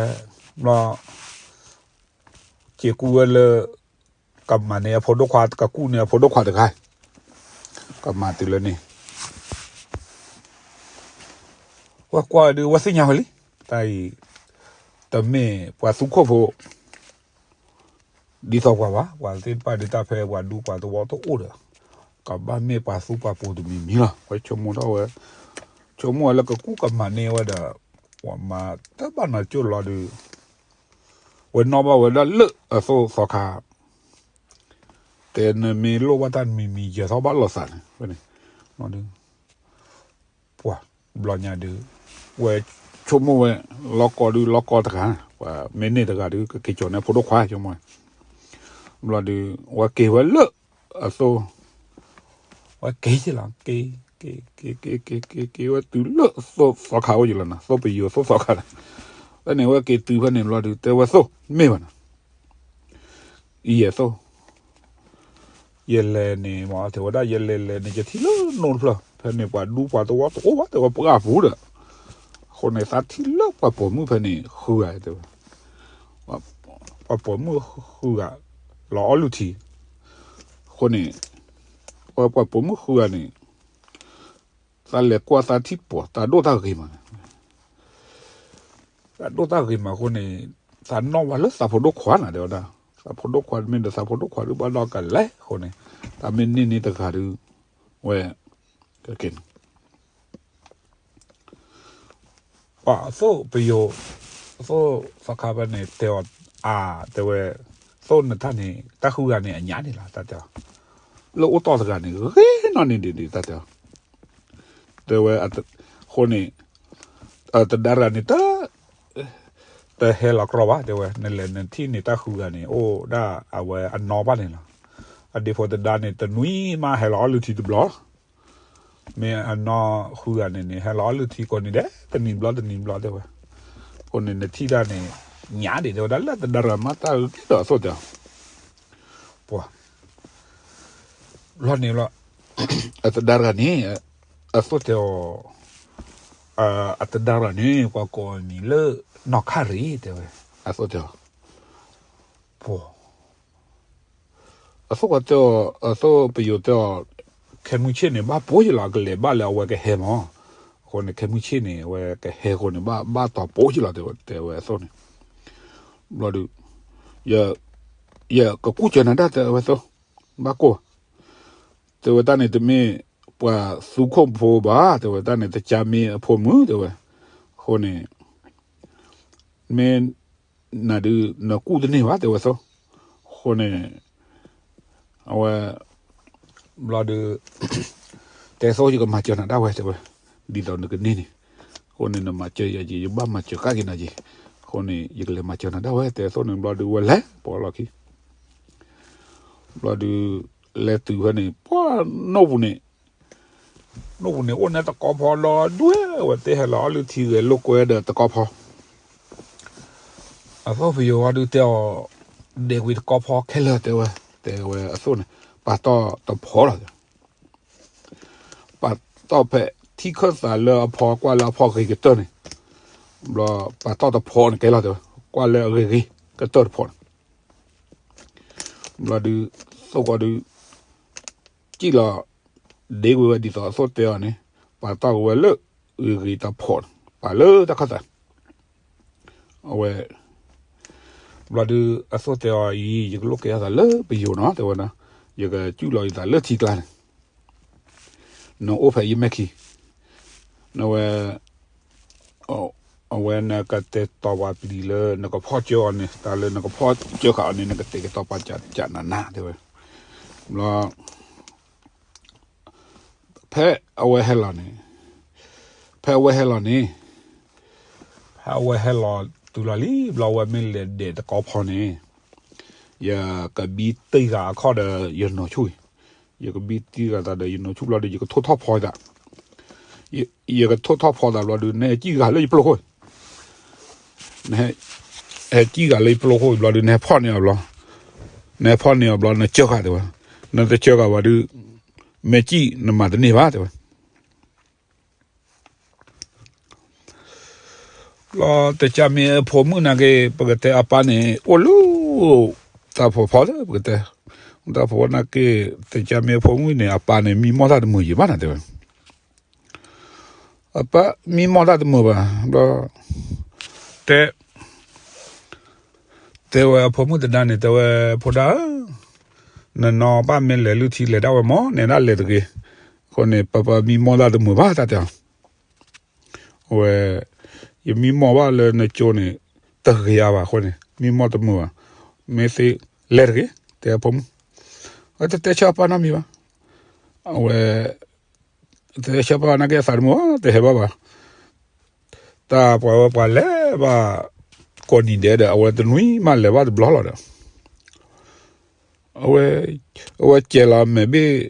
ဘျီ စ့ၤကူဝဲလၢ ကမၤန့ၢ်အဖိဒိၣ်ခွါ ကကူၣ်န့ၢ်အဖိဒိၣ်ခွါတဂၤ, ကမၤတုၤလၢန့ၣ် ဝဲကွၢ်ဝဲဒုး ဝဲသ့ၣ်ညါဝဲလံ, တၢ်အံၤ တမ့ၢ်ပှၤသူခိၣ်ဖိ ဒ်သိးပှၤဘၣ်, ပှၤသ့ၣ်တဖၣ်ဒုးတၢ်ဖဲပှၤဒူပှၤသဝီတအိၣ်ဒီး ကဘၣ်မ့ၢ်ပှၤသူပှၤပိၤတမံၤမံၤလီၤ. ဝဲဆိကမိၣ်ထီၣ်ဝဲ, ဆိကမိၣ်ဝဲလၢကကူၣ်ကမၤန့ၢ်ဝဲဒီး ပှၤမၤတဘၣ်နီၤကၠိၣ်လီၤဒုး ဝဲနီၣ်ဘၣ်ဝဲဒၣ်လၢအသိၣ်သီခါ, တဲနမ့ၢ်လိၣ်ဘၣ်တၢ်တမံၤမံၤယဲၤထီၣ်ဘၣ်လီၤသးန့ၣ်, ပှၤဘျီညါဒုး ဝဲဆိကမိၣ်ဝဲ လီၢ်ကီဒုး လီၢ်ကီတဂၤ, ပှၤမ့ၢ်န့ၢ်တဂၤဒုး ကက့ၤကၠီၤန့ၢ်ဖိဒိၣ်ခွါ ဆိကမိၣ်ဝဲ, ဘျီဒုး ဝဲက့ၤဝဲလၢအသိၣ် ဝဲက့ၤက့ၤလီၤ, က့ၤ, က့ၤ, က့ၤ, က့ၤ, က့ၤ, က့ၤ, က့ၤဝဲတုၤလၢသိၣ်သီခါအိၣ်ယံၤလီၤနီၤ, သိၣ်ပယိၤသိၣ်သီခါလီၤ. ဖဲန့ၣ်ဝဲက့ၤတုၤဖဲန့ၣ်ဘျီဒုး တဲဝဲသိၣ် မ့ၢ်ဘၣ်နီၤ, ယဲသိၣ် ယလဲၤန့ၣ် မ့ၢ်တဲဝဲဒၣ် ယလဲၤလဲၤန့ၣ် ယထံၣ်လၢနိၣ်တဖျၢၣ် ဖဲန့ၣ် ပှၤဒူပှၤသဝီတအိၣ်ဘၣ် တဲဝဲပှၢ်ပူၤဒီး, အဃိန့ၣ် သးထံၣ်လၢပှၤပိာ်မုၣ်ဖဲန့ၣ် ဃုဂၤတဲဝဲ ပှၤပိာ်မုၣ်ဃုဂၤ လီၤအီၣ်လုၢ်ထံ, အဃိန့ၣ် ပှၤပိာ်မုၣ်ဃုဂၤန့ၣ် သးလဲၤကွၢ်သးထံၣ်ပှၤ တၢ်ဒိၣ်တၢ်ဂ့ၤမး, တၢ်ဒိၣ်တၢ်ဂ့ၤမးအဃိန့ၣ် သးနီၣ်ဝဲလၢသးဖိဒိၣ်ခွါန့ၣ် တဲဝဲဒၣ်, သးဖိဒိၣ်ခွါမ့ၢ်ဒီးသးဖိဒိၣ်ခွါဒုးဘၣ်ဒီးကလဲၤအဃိန့ၣ် တၢ်မ့ၢ်န့ၢ်န့ၢ်တဂၤဒုး ဝဲ ကက့ၤ ပှၤအသိၣ်ပယိၤ အသိၣ်သီခါဖဲန့ၣ် တဲအီၤ အါ တဲဝဲ သိၣ်နတၢ်န့ၣ် တၢ်ဃုဂၤန့ၣ် အညါန့ၣ်လီၤ တၢ်တဲအီၤ, လၢအိၣ်တီၢ်တဂၤန့ၣ် ဂ့ၤနီၢ်န့ၣ်ဒံးဒံး တၢ်တဲအီၤ, တဲဝဲ အဃိန့ၣ် တဒါတဂၤန့ၣ် တ တဟဲလီၤကြီဘၣ် တဲဝဲ နလဲၤနထံၣ်န့ၣ် တၢ်ဃုဂၤန့ၣ် အိၣ်ဒၣ်အဝဲအနီၢ်ဘၣ်န့ၣ်လီၤ, အဒ့ဖိတဒါန့ၣ် တနွံမးဟဲလီၤအီၣ်လုၢ်ထံတဘျီ မ့ၢ်အနီၢ်ဃုဂၤန့ၣ်န့ၣ် ဟဲလီၤအီလုၢ်ထံကိးနံၤဒဲး တနံၤဘျီတနံၤဘျီတဲဝဲ, အဃိန့ၣ် နထံၣ်တၢ်န့ၣ် ညါဒံးတဲဝဲဒၣ်လၢတဒါရၤမၤတၢ်ဂ့ၤဒီးအသိးတဲအီၤ, ပှၤ ဘျီန့ၣ်ဘျီ အတဒါရၤန့ၣ် အသိးတဲအီၤ, အတဒါရၤန့ၣ် ပှၤကိးအမံၤလၢ နီၢ်ခါရံၤ တဲဝဲ, အသိးတဲအီၤ, ပှၤ အသိးပှၤတဲအီၤ အသိးပယိၤတဲအီၤ, ခဲမုၢ်ဆ့ၣ်န့ၣ် ဘၣ်ပိာ်ယလီၤ ကလဲၤဘၣ်လၢအဝဲကဟဲမး, အဃိန့ၣ် ခဲမုၢ်ဆ့ၣ်န့ၣ် အဝဲကဟဲအဃိန့ၣ် ဘၣ်ဘၣ်တီၤပိာ်ယလီၤ တဲဝဲအသိးန့ၣ်, ဘျီဒုး ယကကူၣ်စၢၤနၤဒၣ် တဲဝဲအသိး, ဘၣ်ကိၢ် တဲဝဲတၢ်န့ၣ်တမ့ၢ် ပှၤသူခိၣ်ဖိဘၣ် တဲဝဲတၢ်န့ၣ် တကါမ့ၢ်အဖိမုၣ် တဲဝဲ, အဃိန့ၣ် မ့ၢ် နၤဒုး နကူၣ်တန့ၢ်ဘၣ် တဲဝဲအသိး, အဃိန့ၣ် အဝဲ ဘျီဒုး တဲအသိး ယကမၤစၢၤနၤဒၣ်ဝဲ တဲဝဲ, ဒ်သိးနကန့ၢ်န့ၣ်, အဃိန့ၣ် နမၤစၢၤယၤက့ၤ ယဘၣ်မၤစၢၤကဒါက့ၤနၤက့ၤ, အဃိန့ၣ် ယကလဲၤမၤစၢၤနၤဒၣ်ဝဲ တဲအသိးန့ၣ် ဘျီဒုးဝဲလဲၤပိာ်လီၢ်ခံ ဘျီဒုး လဲၤတုၤဖဲန့ၣ် ပှၤ နိၣ်ပူၤန့ၣ်, နိၣ်ပူၤန့ၣ် အိၣ်န့ၣ်တကီဖီဒီဒွဲၣ် အဝဲသ့ၣ်ဟဲလီၤအီလုၢ်ထံဂဲၤလိာ်ကွဲဒီးတကီဖီ, အသိးပယိၤဝဲဒုးတဲအီၤ, ဒဲးကွံာ်တကီဖီခဲလၢာ် တဲဝဲ, တဲဝဲအသိးန့ၣ် ပာ်တီၢ်တဖိးလီၤ ပာ်တီၢ်ဖဲထံခၢၣ်သးလၢအဖီကွၢ်လၢအဖီဂ့ၤကတၢၢ်န့ၣ်, ဘျီ ပာ်တီၢ်တဖိးန့ၣ်ကဲလီၤ တဲဝဲ, ကွၢ်လၢအဂ့ၤဂ့ၤကတၢၢ်တဖိးန့ၣ်, ဘျီဒုး သိၣ်ကီးဒုး စံၣ်လီၤ ဒ့ကွံာ်ဝဲဒ်သိးအသိးတဲအီၤန့ၣ်, ပာ်တီၢ်က့ၤဝဲလၢဂ့ၤဂ့ၤတဖိးန့ၣ် ပာ်လၢတၢ်ခၢၣ်သး, အဝဲ ဘျီဒုး အသိးတဲအီၤအံၤ ယကလိၣ်ကဲထီၣ်သးလၢပယိၤနီၤ တဲဝဲဒၣ်, ယကစူၢ်လီၤယသးလၢထံကျါန့ၣ်, နအိၣ်ဖဲယမဲာ်ခံ, နဝဲ အဝဲနကတဲာ်ကတီၤပှၤပျံၤလၢနကဖီၣ်စၢအီၤန့ၣ် တၢ်လၢနကဖီၣ်စၢဃာ်အီၤန့ၣ် နကတဲာ်ကတီၤပှၤကးနးနး တဲဝဲ, ဘျီ ဖဲအဝဲဟဲလီၤန့ၣ်, ဖဲအဝဲဟဲလီၤန့ၣ်, ဖဲအဝဲဟဲလီၤတုၤလီၤလံ ဘျီဝဲမ့ၢ်လဲၤဒဲးတကီဖီန့ၣ်, ယကဘံတံၢ်ဃာ်အခီၣ်ဒီးယနီၢ်ဆူၣ်, ယကဘံတံၢ်ဃာ်သးဒီးယနီၢ်ဆူၣ်ဘျီဒီး ယကထိၣ်ထီၣ်ဖီသး, ယကထိၣ်ထီၣ်ဖီသးဘျီဒီး နဟဲစံၣ်ဂာ်လၢယပျိၢ်ခိၣ် နဟဲစံၣ်ဂာ်လၢယပျိၢ်ခိၣ်ဘျီဒီး နဟဲဖီၣ်န့ၢ်အီၤဘျီ, နဟဲဖီၣ်န့ၢ်အီၤဘျီ နစၢဃာ်တဲဝဲ, နတစၢဃာ်ဘၣ်ဒီး မ့ၢ်စံၣ်နမၤတန့ၢ်ဘၣ်တဲဝဲ, ဘျီတကးမ့ၢ်အဖိမုၣ်နာ်က့ ပကတဲအပၢ်န့ၣ် အိၣ်လၢ တၢ်ဖီဖီလၢပကတဲ, တၢ်ဖီဖီနာ်က့ တကးမ့ၢ်အဖိမုၣ်န့ၣ် အပၢ်န့ၣ် မံမီၢ်တၢ်တမုာ်ယံၤဘၣ်နၤတဲဝဲ, အပၢ်မံမီၢ်တၢ်တမုာ်ဘၣ်, ဘျီ တဲ တဲဝဲအဖိမုၣ်တဒါန့ၣ် တဲဝဲ ဖိဒါဧၢ, နနီၢ်ပၢ်မ့ၢ်လဲၤလုၢ်ထံလဲၤဒၣ်ဝဲမး နဲဒၣ်လဲၤတဂ့ၤ, အဃိန့ၣ် ပၢ်ပၢ်မံမီၢ်တၢ်တမုာ်ဘၣ်တၢ်တဲအီၤ, အဝဲ ယမံမီၢ်ဘၣ်လၢနကၠိန့ၣ် တဂ့ၤဧါဘၣ်အဃိန့ၣ် မံမီၢ်တမုာ်ဘၣ်, မ့ၢ်သ့လဲၤတဂ့ၤ တဲအဖိမုၣ်, အဝဲတတဲဆၢအပၢ်နီတမံၤဘၣ်, အဝဲ တတဲဆၢပၢ်နာ်က့အသးတမုာ် တဟဲဘၣ်ဘၣ်, တၢ်ပှၤဝဲပှၤလဲၤဘၣ် ကိးနံၤဒဲးဒီး အဝဲတနွံမးလဲၤဘၣ်တဘျီလီၤဒီး အဝဲ အဝဲစဲးလီၤမဲာ်ဘ့ၣ်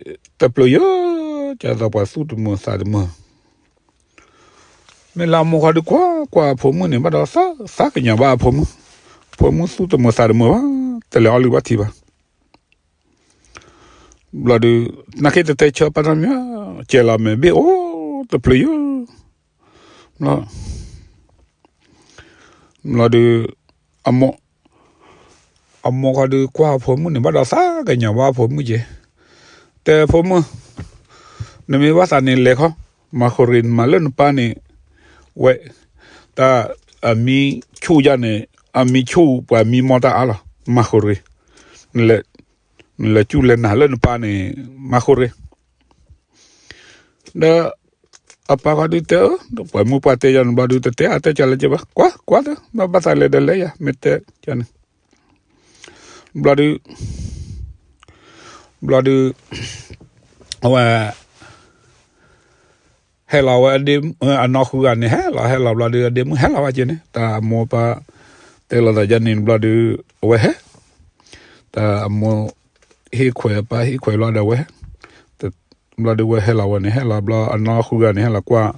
တပျုာ်ယိာ်, ကသိးပှၤသူၣ်တမုာ်သးတမုာ်, မ့ၢ်လၢအမိၢ်ခီဒုးကွၢ်ကွၢ်အဖိမုၣ်န့ၣ် ဘၣ်ဒီးသးကညီၤဘၣ်အဖိမုၣ်, ဖိမုၣ်သူၣ်တမုာ်သးတမုာ်ဘၣ်, တလဲၤအီၣ်လုၢ်ဘၣ်ထံဘၣ် ဘျီဒုး နာ်က့တတဲဆၢပၢ်နီတမံၤ, စဲးလီၤမဲာ်ဘ့ၣ်အိၣ်တပျုာ်ယိာ်, ဘျီဒုး အမိၢ် အမိၢ်ခီဒုးကွၢ်အဖိမုၣ်န့ၣ် ဘၣ်ဒီးသးကညီၤဘၣ်အဖိမုၣ်က့ၤ, တဲဖိမုၣ်, နမ့ၢ်ဘၣ်သးန့ၣ်လဲၤခီ, မၤဃိရ့ၣ်နမၤလၢနပၢ်န့ၣ်, ဝဲ, တၢ်အမံဆူၣ်ယၤန့ၣ်, အမံဆူၣ်ပှၤမံမီၢ်တၢ်အါလီၤ, မၤဃိရ့ၣ်, နလဲၤစူၢ်လဲၤနာ်လၢနပၢ်န့ၣ်, မၤဃိရ့ၣ် ဒီး အပၢ်ဃီဒုးတဲအၢ, ပှၤမုၢ်ပှၢ်တဲယၤန့ၣ် ဘျီဒုးတတဲအတဲကလၢကဘၣ်, ကွၢ်ကွၢ်ဒီး ဘၣ်ဘၣ်သးလဲၤဒီးလဲၤယၤ မ့ၢ်တဲန့ၣ်, ဘျီဒုး ဘျီဒုး အဝဲ ဟဲလီၤဝဲ အနီၢ်ဃုဂၤန့ၣ် ဟဲလီၤဟဲလီၤဘျီဒုး အဒ့မုၣ်ဟဲလီၤဘၣ်က့ၤန့ၣ် တၢ်အမိၢ်ပၢ် တဲလိာ်သးယၤန့ၣ်ဘျီဒုး အဝဲဟဲ, တၢ်အမိၢ် ဟ့ၣ်ခွဲးအပၢ်ဟ့ၣ်ခွဲးလီၤဒီးအဝဲဟဲ, တ ဘျီဒုးဝဲဟဲလီၤဝဲန့ၣ် ဟဲလီၤဘျီအနီၢ်ဃုဂၤန့ၣ် ဟဲလီၤကွၢ်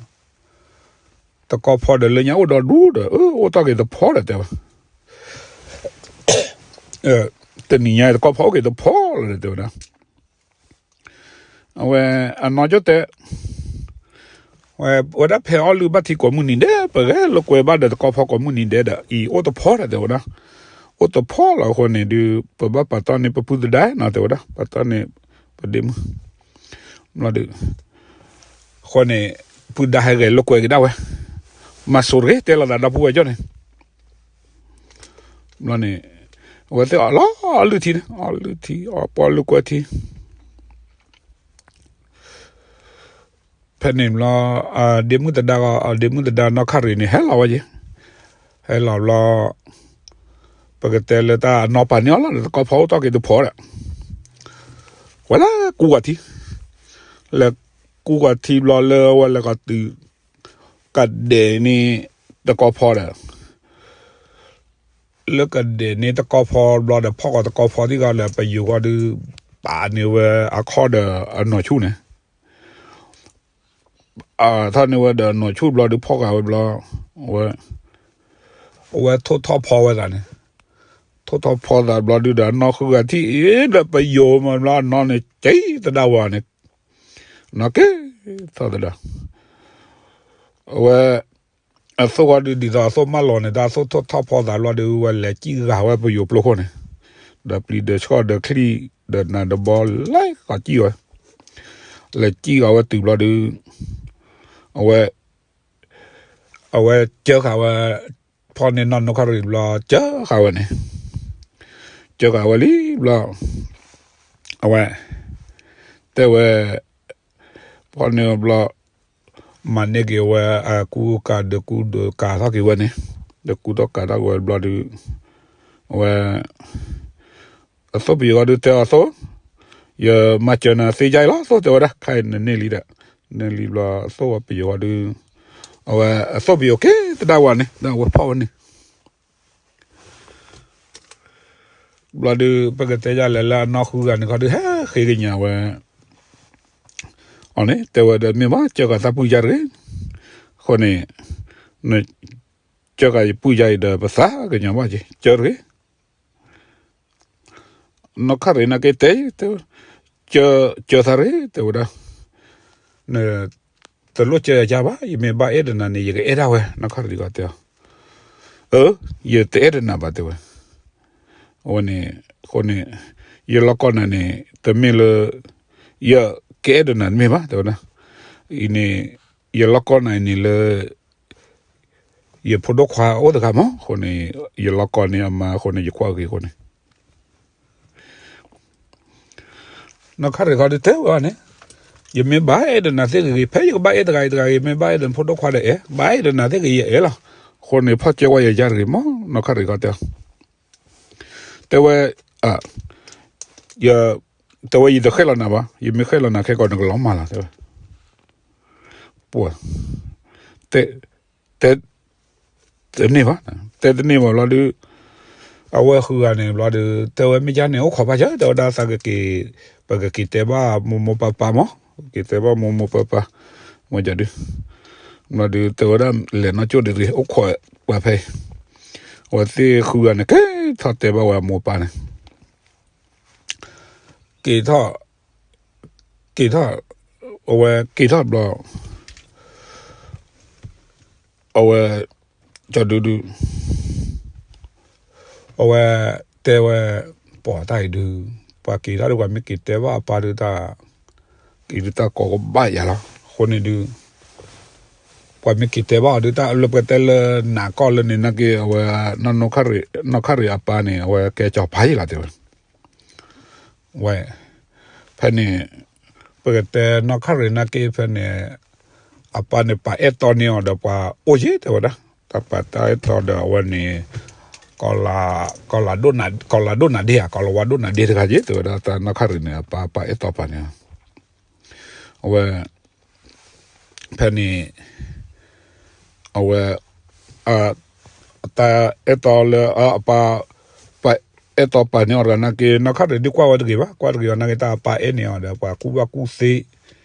တကီၢ်ဖီဒီးလၢညါအိၣ်ဒီးဒူဒီး အၢ အိၣ်တ့ၢ်က့ၤတဖီဒီးတဲဝဲ တနံၤညါတကီၢ်ဖီအိၣ်က့ၤတဖီလီၤဒီးတဲဝဲဒၣ် အဝဲ အနီၢ်ကၠီၣ်တဲာ် ဝဲဒၣ်ဖဲအီၣ်လုၢ်ဘၣ်ထံကိးမုၢ်နံၤဒဲး ပဂဲၤလိာ်ကွဲဘၣ်ဒီးတကီၢ်ဖီကိးမုၢ်နံၤဒဲးဒီး အံၤအိၣ်တဖီဒီးတဲဝဲဒၣ် အိၣ်တဖီလီၤအဃိန့ၣ်ဒုး ပဘၣ်ပာ်တီၢ်န့ၢ်ပပုၢ်သဒါနီၤတဲဝဲဒၣ် ပာ်တီၢ်န့ၢ် ပဒ့မုၣ် ဘျီဒုး အဃိန့ၣ် ပုၢ်ဒါဟဲဂဲၤလိာ်ကွဲက့ၤဒၣ်ဝဲ မၤစိာ်တဂ့ၤ တဲလိာ်သးဒီပုၢ်ဝဲၢ်ကၠီၣ်န့ၣ် ဘျီန့ၣ် အဝဲသ့ၣ်အီၣ်လီၤအီလုၢ်ထံန့ၣ် အီလုၢ်ထံ အီၣ်ပှီၢ်လုၢ်ကွဲထံ ဖဲန့ၣ်ဘျီ ဒ့မုၣ်သဒါဂီၤ ဒ့မုၣ်သဒါနီၢ်ခရံာ်န့ၣ် ဟဲလီၤဝဲယ့ၣ် ဟဲလီၤဘျီ ပကတဲလၢတၢ်အနီၢ်ပာ်န့ၢ်အီၤလီၤ တကီၢ်ဖီအိၣ်တ့ၢ်က့ၤတဖီဒီး ဝဲလၢကူဝၤထံ လဲၤကူဝၤထံဘျီလၢဝဲလဲၤကီၤတုၤ ကဒဲးန့ၣ် တကီၢ်ဖီဒီး လၢကဒဲးန့ၣ်တကီၢ်ဖီဘျီဒီး ဖီၣ်ဃာ်တကီၢ်ဖီသံၣ်ဂီၤဒီး ပယိၤဂီၤဒုး ပာ်န့ၢ်ဝဲအခီၣ်ဒီးအနီၢ်ဆူၣ်န့ၣ် ထီၣ်န့ၢ်ဝဲဒီးနီၢ်ဆူၣ်ဘျီဒုး ဖီၣ်ဃာ်ဝဲဘျီ ဝဲ အဝဲထိၣ်ထီၣ်ဖီဝဲသးန့ၣ် ထိၣ်ထီၣ်ဖီသးဘျီဒုးဒီး အနီၢ်ဃုဂၤထံၣ်အံၤဒီး ပယိၤမၤဘျီအနီၢ်န့ၣ် ကသဒၣ်ဝဲန့ၣ် နီၢ်က့ၤထီၣ်သဒၣ် အဝဲ အသိၣ်ဃီဒုး ဒ်သိးအသိၣ်မၢလီၤန့ၣ် တၢ်အသိၣ်ထိၣ်ထီၣ်ဖီသးဘျီဒုး ဝဲလဲၤစံၣ်ဃာ်ဝဲပယိၤပျိခိၣ်န့ၣ် ဒီးပျံၤဒီးဆှီၣ်ဒီးချံၣ် ဒီးနၤဒီးဘီ လဲၤဃီၤစံၣ်ဝဲ လဲၤစံၣ်ဃာ်ဝဲတုၤဘျီဒုး အဝဲ အဝဲကၢဃာ်ဝဲ ဖီၣ်န့ၢ်နီၢ်နီၢ်ခရံာ်ဘျီ ကၢဃာ်ဝဲန့ၣ် ကၢဃာ်ဝဲလံဘျီ အဝဲ တဲဝဲ ဖီၣ်န့ၢ်ဘျီ မၤန့ၢ်က့ၤဝဲ အကူကၤဒီးကူဒီးကၤထီၣ်က့ၤဝဲန့ၣ် ဒီးကူထီၣ်ကၤထီၣ်က့ၤဝဲဘျီဒုး အဝဲ အသိၣ်ပယိၤဂီၤဒုးတဲအီၤအသိၣ် ယမၤစၢၤနၤသ့ယါအံၤလီၤ အသိၣ်တဲဝဲဒၣ် ခဲအံၤနန့ၢ်လံဒီး န့ၢ်လံဘျီ အသိၣ်ပယိၤဂီၤဒုး အဝဲ အသိၣ်ပယိၤက့ၤသဒၣ်ဝဲန့ၣ် ဒီးအဝဲဖီၣ်ဝဲန့ၣ် ဘျီဒုး ပကတဲယါလဲၣ်လၢအနီၢ်ဃုဂၤန့ၣ်ခီဒုး ဟဲဃ့ကညးဝဲ အီၤန့ၣ် တဲဝဲဒီး မ့ၢ်ဘၣ် ကၢဃာ်သးပုၢ်ယါတဂ့ၤ အဃိန့ၣ် နကၢဃာ်ယပုၢ်ယါအံၤဒီး ပသးကညီၤဘၣ်က့ၤ ကၢတဂ့ၤ နီၢ်ခရံာ်နာ်က့ၤတဲ တဲဝဲ ကၢသးတဂ့ၤ တဲဝဲဒၣ် နတလိၣ်ကၢယၤဘၣ် ယမ့ၢ်ဘၣ်အဲၣ်ဒီးနၤန့ၣ် ယကအဲၣ်ဒၣ်ဝဲ နီၢ်ခရံာ်ကီးတဲအီၤ အၢ ယတအဲၣ်ဒီးနၤဘၣ် တဲဝဲ အဝဲန့ၣ် အဃိန့ၣ် ယလီၢ်ကီၢ်နၤန့ၣ် တမ့ၢ်လၢ ယကအဲၣ်ဒီးနၤတမ့ၢ်ဘၣ် တဲဝဲဒၣ် အံၤန့ၣ် ယလီၢ်ကီၢ်နၤအံၤန့ၣ်လၢ ယဖိဒိၣ်ခွါအိၣ်တဂၤမး အဃိန့ၣ် ယလီၢ်ကီၢ်န့ၢ်အမါအဃိန့ၣ် ယကွၢ်ဂ့ၤအဃိန့ၣ် နီၢ်ခရံာ်ခီဒုးတဲဝဲန့ၣ် ယမ့ၢ်ဘၣ်အဲၣ်ဒီးနၤသ့ၣ်ဂ့ၤဂ့ၤ ဖဲယကဘၣ်အဲၣ်တဂၤအံၤတဂၤဂ့ၤ မ့ၢ်ဘၣ်အဲၣ်ဒီးဖိဒိၣ်ခွါဒီးအဲၣ် ဘၣ်အဲၣ်ဒီးနၤသ့ၣ်ဂ့ၤယအဲၣ်လီၤ အဃိန့ၣ် ဖီၣ်ကၢကွၢ်ယၤယါတဂ့ၤမး နီၢ်ခရံာ်ခီတဲ တဲဝဲ တဲဝဲယတဃဲၣ်လီၤနၤဘၣ် ယမ့ၢ်ဃဲၣ်လီၤနၤခဲကိးနကလီၤမၢ်လီၤ တဲဝဲ ပှၤ တဲ တဲတန့ၢ်ဘၣ် တဲတန့ၢ်ဘၣ်ဘျီဒုး အဝဲဃုဂၤန့ၣ်ဘျီဒုး တဲဝဲမ့ၢ်ယါန့ၣ် အိၣ်ခိးဘၣ်ယၤ တဲဝဲဒၣ်သးကက့ၤ ပကက့ၤတဲဘၣ်မိၢ်မိၢ်ပၢ်ပၢ်မး က့ၤတဲဘၣ်မိၢ်မိၢ်ပၢ်ပၢ် ဝဲဒုး ဘျီဒုး တဲဝဲဒၣ်လဲၤနီၢ်ကၠိၣ်ဒံးတဂ့ၤ အိၣ်ခိးပှၤဖဲအံၤ အဝဲသ့ၣ်ဃုဂၤန့ၣ် က့ၤထီၣ်တဲဘၣ်ဝဲအမိၢ်ပၢ်န့ၣ် က့ၤထီၣ် က့ၤထီၣ် အဝဲက့ၤထီၣ်ဘျီ အဝဲ ကၠီဒုဒု အဝဲ တဲဝဲ ပှၤတၢ်အံၤဒု ပှၤက့ၤထီၣ်ဒု ပှၤမ့ၢ်က့ၤတဲဘၣ်အပၢ်ဒုတၢ် က့ၤဒုတၢ်ကိးကဘၣ်ယၤလီၤ အဃိန့ၣ်ဒု ပှၤမ့ၢ်က့ၤတဲဘၣ်အီၤဒု တၢ်လၢပှဲၤတဲလၢနးကီၢ်လၢန့ၣ်နာ်က့ အဝဲ နီၢ်ခရံာ်အပၢ်န့ၣ် အဝဲကဲကၠီၤပၤယံၤလီၤတဲဝဲ ဝဲ ဖဲန့ၣ် ပကတဲနီၢ်ခရံာ်နာ်က့ ဖဲန့ၣ် အပၢ်န့ၣ်ပာ်အဲၣ်တီန့ၢ်အီၤဒီးပှၤအိၣ်ယံၤတဲဝဲဒၣ် တၢ်ပာ်တၢ်အဲၣ်တီဒီးအဝဲန့ၣ် ကီၤလၤ ကီၤလၤဒိၣ်နၤဒ့ဧါ ကီၤလၤဝါဒိၣ်နၤဒ့တဂၤယံၤတဲဝဲဒၣ် တၢ်နီၢ်ခရံာ်န့ၣ် အပၢ်ပာ်အဲၣ်တီပာ်န့ၢ်အီၤ အဝဲ ဖဲန့ၣ် အဝဲ တၢ်အဲၣ်တီလၢအပၢ် ပာ်အဲၣ်တီပာ်န့ၢ်အီၤတဂၤနာ်က့ နီၢ်ခရံာ်ဒုးကွၢ်ဝဲတဂ့ၤဘၣ် ကွၢ်တဂ့ၤအီၤနာ်က့ တၢ်အပၢ်အဲၣ်န့ၢ်အီၤဒီး ပှၤကူၣ်ဘၣ်ကူၣ်သ့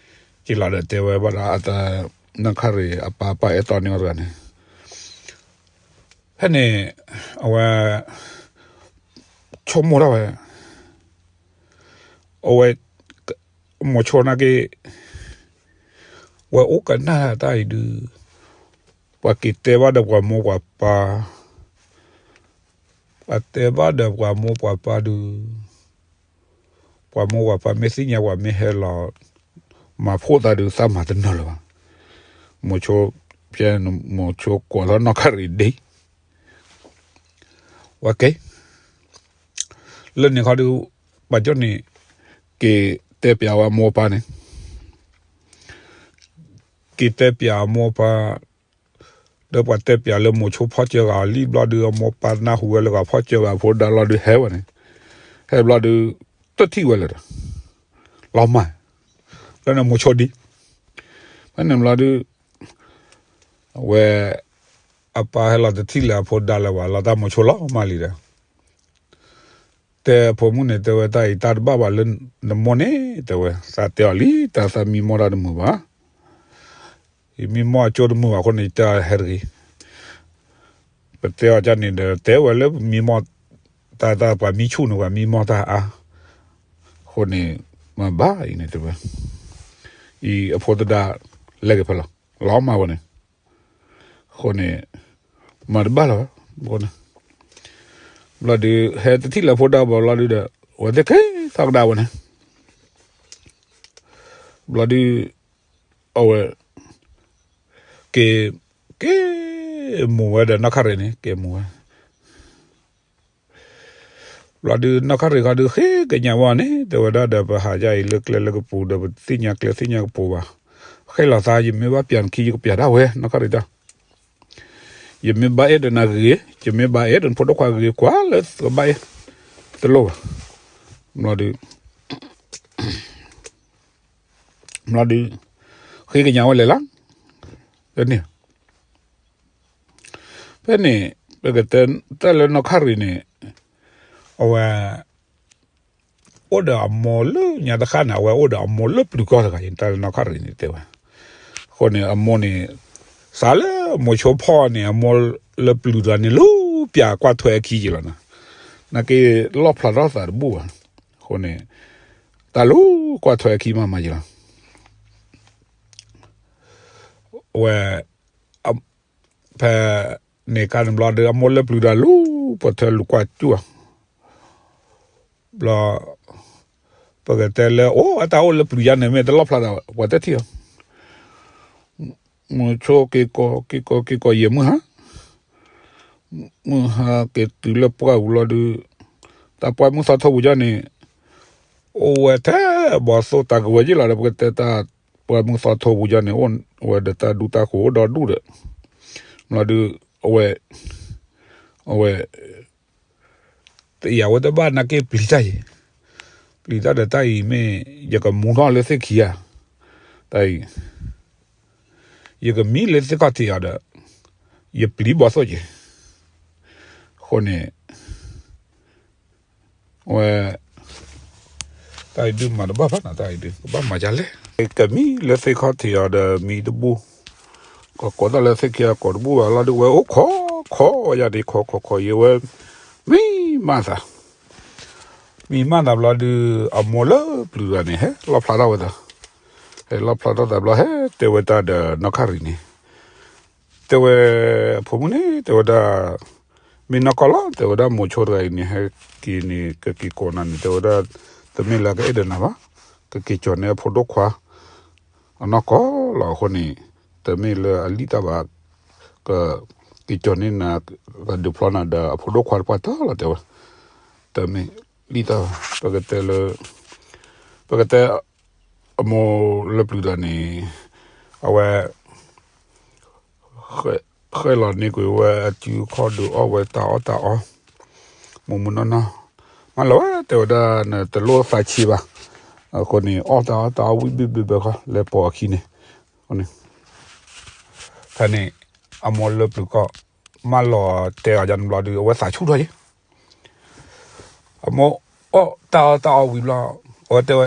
က့ၤလီၤဒီးတဲဝဲဘၣ်ဒီးအတၢ် နီၢ်ခၣ်ရံၣ်အပၢ်ပၢ်အဲၣ်တီန့ၢ်အီၤတဂၤန့ၣ်, ဖဲန့ၣ် အဝဲ ဆိကမိၣ်ဒၣ်ဝဲ, အဝဲ မိၤဆိနာ်က့ ဝဲအိၣ်ကနၣ်တၢ်အံၤဒုး, ပှၤက့ၤတဲဘၣ်ဒီးပှၤမိၢ်ပှၤပၢ်, ပှၤတဲဘၣ်ဒီးပှၤမိၢ်ပှၤပၢ်ဒုး, ပှၤမိၢ်ပှၤပၢ်မ့ၢ်သ့ၣ်ညါပှၤမ့ၢ်ဟဲလီၤ မၤဖှိၣ်သးဒုးသးမၤတနီၤလၢၤဘၣ်. မိၤဆိ ဖဲ မိၤဆိကိးထီၣ်နီၢ်ခၣ်ရံၣ်ဒ့ ဝဲက့ၤ လၢန့ၣ်ခီဒုး ပှၤကၠီန့ၣ် က့ၤတဲပၠးဝဲအမိၢ်အပၢ်န့ၣ်, က့ၤတဲပၠးအမိၢ်အပၢ်, ဒီးပှၤတဲပၠးလၢမိၤဆိဖီၣ်စၢၤဂၤအီၤလံဘျီဒုး အမိၢ်ပၢ်နၢ်ဟူဝဲလၢဂၤဖီၣ်စၢၤဘၣ်အဖိဒါလီၤဒုးဟဲဝဲန့ၣ်, ဟဲဘျီဒုး တထံၣ်ဝဲလၢၤဒီး လီၤမၢ်, လၢန့ၣ်မိၤဆိဒံ ဖဲန့ၣ်ဘျီဒုး အဝဲ အပၢ်ဟဲလီၤတထံၣ်လၢၤအဖိဒါလၢၤဘၣ် လီၤတၢ်မိၤဆိလီၤမၢ်လံဒီး တဲအဖိမုၣ်န့ၣ် တဲဝဲတၢ်အံၤတၢ်တဘၣ်ဘၣ်လၢနမိၢ်န့ၣ် တဲဝဲ သးတဲအီၤလံ တၢ်သးမံမီၢ်တၢ်တမုာ်ဘၣ်, ယမံမီၢ်အကၠိတမုာ်ဘၣ်အဃိန့ၣ် ယတဲအီၤဟဲတဂ့ၤ, ပတဲအီၤဒ်န့ၣ်ဒီး တဲဝဲလၢပမံမီၢ်တၢ် တၢ်ပှၤမံဆူၣ်န့ၣ် ပှၤမံမီၢ်တၢ်အါ, အဃိန့ၣ် မၤဘၣ်အံၤန့ၣ်တဲဝဲ, အံၤအဖိသဒါ လဲၤက့ၤဖဲလီၤ လီၤမၢ်ဝဲန့ၣ် အဃိန့ၣ် မၤတဘၣ်လီၤ, အဃိန့ၣ် ဘျီဒုး ဟဲတထံၣ်လၢၤဖိဒါဘၣ်ဘျီဒုးဒီး အဝဲသ့ၣ်က့ၤထီၣ်ကဒါဝဲန့ၣ်, ဘျီဒုး အဝဲ က့ၤ က့ၤ မူၤဝဲဒီးနီၢ်ခၣ်ရံၣ်န့ၣ် က့ၤမူၤဝဲ ဘျီဒုး နီၢ်ခၣ်ရံၣ်ခီဒုး ဃ့ကညးဝဲန့ၣ် တဲဝဲဒၣ်ဒီး ပဟးယါအံၤလၢကျဲလၢကပူၤဒီး ပတသ့ၣ်ညါကျဲသ့ၣ်ညါကပူၤဘၣ်, ဃ့လီၤသး ယမ့ၢ်ဘၣ်ပၠးနခံ ယကပၠးဒၣ်ဝဲ နီၢ်ခၣ်ရံၣ်တၢ်, ယမ့ၢ်ဘၣ်အဲၣ်ဒီးနၤဂ့ၤ, ယမ့ၢ်ဘၣ်အဲၣ်ဒီးနဖိဒိၣ်ခွါဂ့ၤ ကွၢ်လၢကဘၣ်အဲၣ် တလိၣ်ဘၣ်, ဘျီဒုး ဘျီဒုး ဃ့ကညးဝဲလဲၣ်လီၤ, တန့ၢ် ဖဲန့ၣ် ပကတဲတၢ်လၢနီၢ်ခၣ်ရံၣ်န့ၣ် အဝဲ အိၣ်ဒီးအမိၢ်လၢညါတဃၣ်န့ၣ် အဝဲအိၣ်ဒီးအမိၢ်လၢပျုၤကီၢ်တဂၤအံၤ တၢ်လၢနီၢ်ခၣ်ရံၣ်န့ၣ်တဲဝဲ, အဃိန့ၣ် အမိၢ်န့ၣ် စးလၢမိၤဆိဖီၣ်န့ၣ် အမိၢ်လၢပျုၤတဂၤန့ၣ် လူၤပၠးကွၢ်ထွဲအခံက့ၤလီၤနီၤ, နာ်က့လီၣ်ဖျါထီၣ်သးတဘူၣ်ဘၣ်, အဃိန့ၣ် တၢ်လူၤကွၢ်ထွဲအခံမးမးက့ၤလီၤ ဝဲ ဖဲ န့ၣ်ကါန့ၣ်ဘျီဒီး အမိၢ်လၢပျုၤဒီးလူၤ ပှၤထၢလူၤကွၢ်ကၠူၣ်အီၤ, ဘျီ ပကတဲလၢ အိၣ်အတၢ်အိၣ်လၢပျုၤယါန့ၣ် မ့ၢ်တလီၣ်ဖျါဒီး ပှၤတထံၣ်အီၤ, မုၢ်ဆိက့ၤကီး က့ၤကီး က့ၤကီး ယဲၢ်မုၢ်ဟါ, မုၢ်ဟါက့ၤတုၤလၢပှၢ်ပူၤလီၤဒုး တၢ်ပှၢ်မုၢ်သီထိပူၤကၠီန့ၣ် အိၣ်ဝဲထဲဘီသိၣ်တၢ်ကဝဲၤယ့ၢ်လီၤဒီး ပကတဲတၢ်ပှၢ်မုၢ်သီထိပူၤကၠီန့ၣ် အိၣ်ဝဲဒီးတၢ်ဒူတၢ်ဃိၤအိၣ်ဒီဒူၣ်ဒီး ဘျီဒုး အဝဲ အဝဲ တယာ်ဝဲတဘၣ်နာ်က့ပျံၤတၢ်အံၤ, ပျံၤတၢ်ဒီးတၢ်အံၤမ့ၢ် ယကမူထီၣ်လၢသ့ၣ်ခံဂၤ, တၢ်အံၤ ယကမံလၢသ့ၣ်ခီၣ်ထံးအီၤဒီး ယပျံၤဘီသိၣ်က့ၤ, အဃိန့ၣ် ဝဲ တၢ်အံၤဒုးမၤတဘၣ်ဘၣ်နီၤ တၢ်အံၤဒုး ကဘၣ်မၤဒ်လဲၣ်, ကမံလၢသ့ၣ်ခီၣ်ထံးအီၤဒီးမံတဘူၣ်, ကကိးတၢ်လၢသ့ၣ်ခံဂၤကိးတဘူၣ်ဘၣ်လီၤဒုး ဝဲအိၣ်ခိးခိးဝဲယၤဒ် ခိးခိးခိးယဲဝဲ မံမးသး မံမးသးဘျီဒုး အမိၢ်လၢပျုၤတဂၤန့ၣ် ဟဲလီၣ်ဖျါထီၣ်ဝဲသး, ဟဲလီၣ်ဖျါထီၣ်သးဘျီ ဟဲတဲဝဲတၢ်ဒီးနီၢ်ခၣ်ရံၣ်န့ၣ်, တဲဝဲ အဖိမုၣ်န့ၣ် တဲဝဲဒၣ် မ့ၢ်နီၢ်ကီၢ်လီၤ တဲဝဲဒၣ် မိၤဆိတဂၤအံၤန့ၣ် ဟဲက့ၤန့ၣ် ကက့ၤကိးနၤန့ၣ် တဲဝဲဒၣ် တမ့ၢ်လၢကအဲၣ်ဒိးနၤဘၣ်, ကက့ၤကီၤန့ၢ်အဖိဒိၣ်ခွါ အနီၢ်ကီၢ်လီၤအဃိန့ၣ် တမ့ၢ်လၢအလံၣ်တၢ်ဘၣ်, ကက့ၤကီၤန့ၢ်နၤ ကဒုးဖျီနၤဒီးအဖိဒိၣ်ခွါတပှၢ်တၢၢ်လီၤ တဲဝဲ, တမ့ၢ်လံၣ်တၢ်ဘၣ် ပကတဲလၢ ပကတဲ အမိၢ်လၢပျုၤတဂၤန့ၣ် အဝဲ ဃဲလီၤန့ၢ်ကွံာ်ဝဲအစုခီၣ်ဒုးအီၣ်ဝဲတၢ်အီၣ်တၢ်အီ, မုၢ်မုၢ်နီၢ်နီၢ်, မၤလီၤဝဲတဲဝဲဒၣ်နတလိၣ်သးဆံးဘၣ်, အဃိန့ၣ် အီၣ်တၢ်အီၣ်တၢ်အီဝံၣ်ဘျုးဘျုးဘၢခီ လဲၤပိာ်အခံန့ၣ်, ဖဲန့ၣ် အမိၢ်လၢပျုၤကီၢ် မၢလီၤတဲအီၤဒ်န့ၣ်ဘျီဒုး အဝဲသးဆူၣ်ထီၣ်ယဲ အမိၢ်အီၣ်တၢ်အီၣ်တၢ်အီဝံၤဘျီ အဝဲတဲဝဲ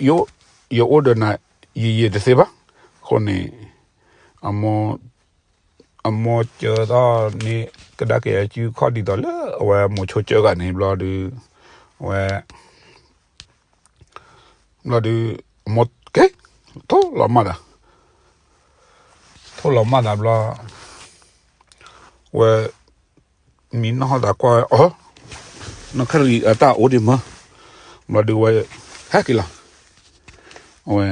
ယအိၣ်ဒီးနၤ ယံာ်ယံာ်တသ့ဘၣ်. အဃိန့ၣ် အမိၢ် အမိၢ်ကၢထီၣ်န့ၢ်ကဒါက့ၤအစုခီၣ်ဒ်သိးလၢအဝဲမိၤဆိကၢဂၤန့ၣ်ဘျီဒုး, အဝဲ ဘျီဒုး အမိၢ်ကဲ ထိၣ်လီၤမၢ်သး, ထိၣ်လီၤမၢ်သးဘျီ, ဝဲ မံနီၢ်ဟီၣ်သးကွၢ်ဝဲ အီၤ, နီၢ်ခရံာ်အတၢ်အိၣ်ဒံးမၢ, ဘျီဒုးဝဲ ဟဲက့ၤလီၤ, အဝဲ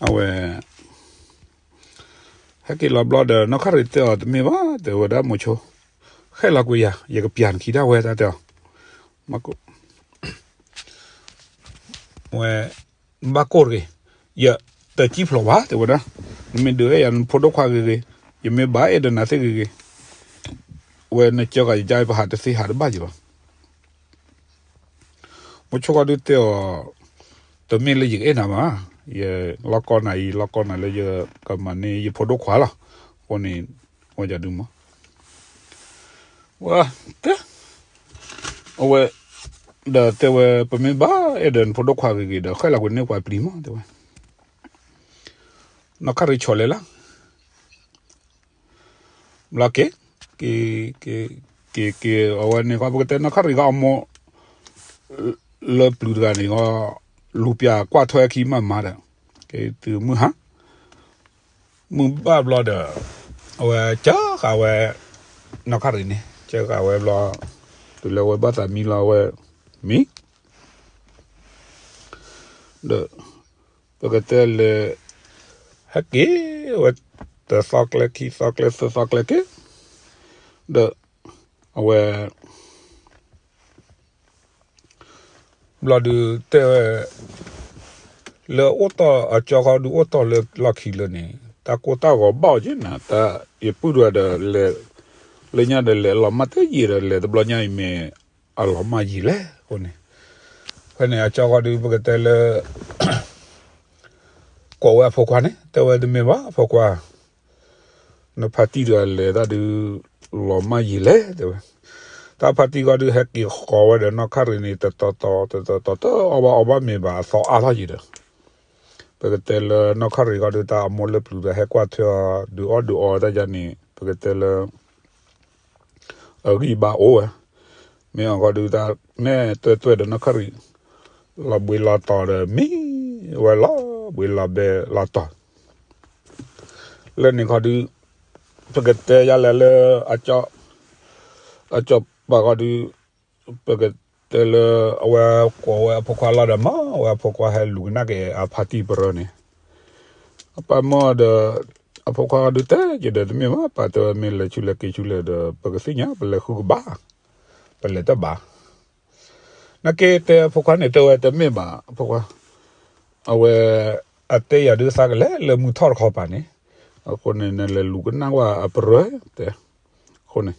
အဝဲ ဟဲက့ၤလီၤဘျီဒီး နီၢ်ခရံာ်တဲအီၤ တမ့ၢ်ဘၣ် တဲဝဲဒၣ်မိၤဆိ, ဃဲလီၤကွံာ်ယၤ ယကပျၢ်နခံဒၣ်ဝဲ တၢ်တဲအီၤ, ဝဲ ဘၣ်ကိၢ်တဂ့ၤ, ယတစံၣ်ဖျိးဘၣ် တဲဝဲဒၣ်, နမ့ၢ်ဒုးအဲၣ်ယၤနဖိဒိၣ်ခွါဂ့ၤဂ့ၤ, ယမ့ၢ်ဘၣ်အဲၣ်ဒီးနၤသ့ၣ်ဂ့ၤဂ့ၤ, ဝဲနကၢဂၤယကါ ပဟးတသ့ဟးတဘၣ်ယံၤဘၣ်. မိၤဆိကီၢ်ဒုးတဲအီၤ, တမ့ၢ်လၢယကအဲၣ်နၤဘၣ်, ယလီၢ်ကီနၤအံၤ လီၢ်ကီနၤလၢယကမၤန့ၢ်ယဖိဒိၣ်ခွါလီၤ. အဃိန့ၣ် ဝဲဒုးမၢ ဝဲတဲ အဝဲ ဒီးတဲဝဲ ပမ့ၢ်ဘၣ်အဲၣ်ဒီးနဖိဒိၣ်ခွါဂ့ၤဂ့ၤဒီး ဃဲလီၤကွံာ်န့ၢ်ပှၤပျံၤမး တဲဝဲ, နီၢ်ခရံာ်ဆီလဲၤလၢ ဘျီက့ၤ က့ၤ က့ၤ က့ၤ က့ၤ အဝဲန့ၣ်ဃီ ပကတဲနီၢ်ခရံာ်ဃီအမိၢ် လၢပျုၤတဂၤန့ၣ်ဃီ လူၤပၠးကွၢ်ထွဲခံမးမးဒီး က့ၤတုၤမုၢ်ဟါ မုၢ်ဘၣ်ဘျီဒီး အဝဲကၢဃာ်ဝဲ နီၢ်ခရံာ်န့ၣ် ကၢဃာ်ဝဲဘျီ တုၤလၢဝဲဘၣ်သးမံလီၤဝဲ မံ ဒီး ပကတဲလၢ ဟဲက့ၤဝဲ တသီကျဲခံသီကျဲသၢသီကျဲက့ၤ ဒီး အဝဲ ဘျီဒုးတဲဝဲ လၢအိၣ်တီၢ်အကၠီဃီဒုးအိၣ်တီၢ်လၢလီၢ်ခံလၢန့ၣ် တၢ်ကိၢ်တၢ်ဂီၤဘၣ်အီၤက့နၤ တၢ်ယပုၢ်ဒွဲဒီးလဲၤ လၢညါဒီးလဲၤအလီၤမၢ်တယံာ်ဒီးလဲၤတဘျီညါအံၤမ့ၢ် အလီၤမၢ်ယံာ်လဲၣ်အဃိန့ၣ် ဖဲန့ၣ်အကၠီဃီဒုးပကတဲလၢ ကိးဝဲအဖိခွါန့ၣ် တဲဝဲတမ့ၢ်ဘၣ်အဖိခွါ နဖါတံၢ်တဂၤလဲၤတၢ်ဒုး လီၤမၢ်ယံာ်လဲၣ် တဲဝဲ. တၢ်ဖါတံၢ်ဃီဒုးဟဲက့ၤဃီၤဝဲဒီးနီၢ်ခရံာ်န့ၣ် တတီၤတီၤ တတီၤတီၤ တအီၣ်ဘၣ်အီဘၣ်မ့ၢ်ဘၣ်အသီအါထီၣ်ယံာ်ဒီး ပကတဲလၢနီၢ်ခရံာ်ဃီဒုးတၢ်အမိၢ်လၢပျုၤဒီးဟဲကွၢ်ထွဲအီၤ ဒုးအီၣ်ဒုးအီတၢ်ယါန့ၣ် ပကတဲလၢ အဂံၢ်ဘါအိၣ်ဝဲ, မ့ၢ်အီၤဃီဒုးတၢ်နဲၣ်တွဲတွဲဒီးနီၢ်ခရံာ် လီၤဘှံးလီၤတီၤဒီးမံဝဲလီၤဘှံးလီၤဘဲလီၤတီၤ လၢန့ၣ်ခီဒုး ပကတဲယါလဲၣ်လၢ အကၠီပၤဃီဒုး ပကတဲလၢ အဝဲကိးဝဲအဖိခွါလီၤဒီးမၤဝဲအဖိခွါဟဲလူၤကနၣ်က့ၤ အဖါတံၢ်ပရၢန့ၣ် အပၢ်မၢဒီး အဖိခွါဒုးတဲက့ၤဒီး တမ့ၢ်ဘၣ် ပၢ်တဲဝဲမ့ၢ်လဲၤဆူလဲၤက့ၤဆူလဲၣ်ဒီး ပကသ့ၣ်ညါ ပလဲၤဃုကဘၣ် ပလဲၤတဘၣ် နက့တဲအဖိခွါန့ၣ် တဲဝဲတမ့ၢ်ဘၣ် အဖိခွါ အဝဲ အတဲယၤဒုးသးကလဲၤလၢမုၢ်ထီၣ်တခီပၤန့ၣ် အဃိန့ၣ် နလဲၤလူၤကနၣ်ဝဲအပရၢ တဲ အဃိန့ၣ်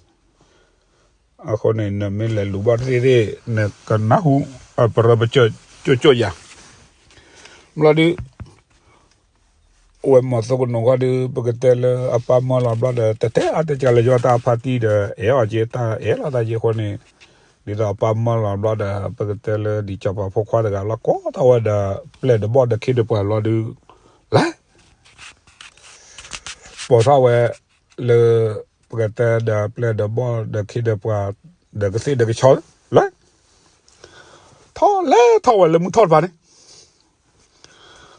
အဃိန့ၣ် နမ့ၢ်လဲၤလူၤဘၣ်တသ့ၣ်သ့ၣ် နကနၢ်ဟူအပရၢပကၠိကၠိယၤ ဘျီဒုး အဝဲမီၤသိကနိးဃီဒုး ပကတဲလၢအပၢ်မၢလီၤဘျီဒီး တတဲအါတဲကလဲၤယီတၢ်အဖါတံၢ်ဒီး အဲၣ်အီၤက့ၤတၢ်အဲၣ်လီၤတၢ်က့ၤအဃိန့ၣ် ဒ်သိးအပၢ်မၢလီၤဘျီဒီး ပကတဲလၢဒ်စီၤပၤဖိခွါတဂၤလီၤ ကိးထီၣ်ဝဲဒီး ပျဲၢ်ဒီးဘီၣ်ဒီးခ့ဒီးပှၤဘျီဒုး လဲၤ ပိာ်ထီၣ်ဝဲ လၢ ပကတဲဒီးပျဲၢ်ဒီးဘီၣ်ဒီးခ့ဒီးပှၤ ဒီးကသ့ၣ်ဒီးကဆီ လဲၤ ထီၣ်လဲၤထီၣ်ဝဲလၢမုၢ်ထီၣ်တဖၣ်န့ၣ်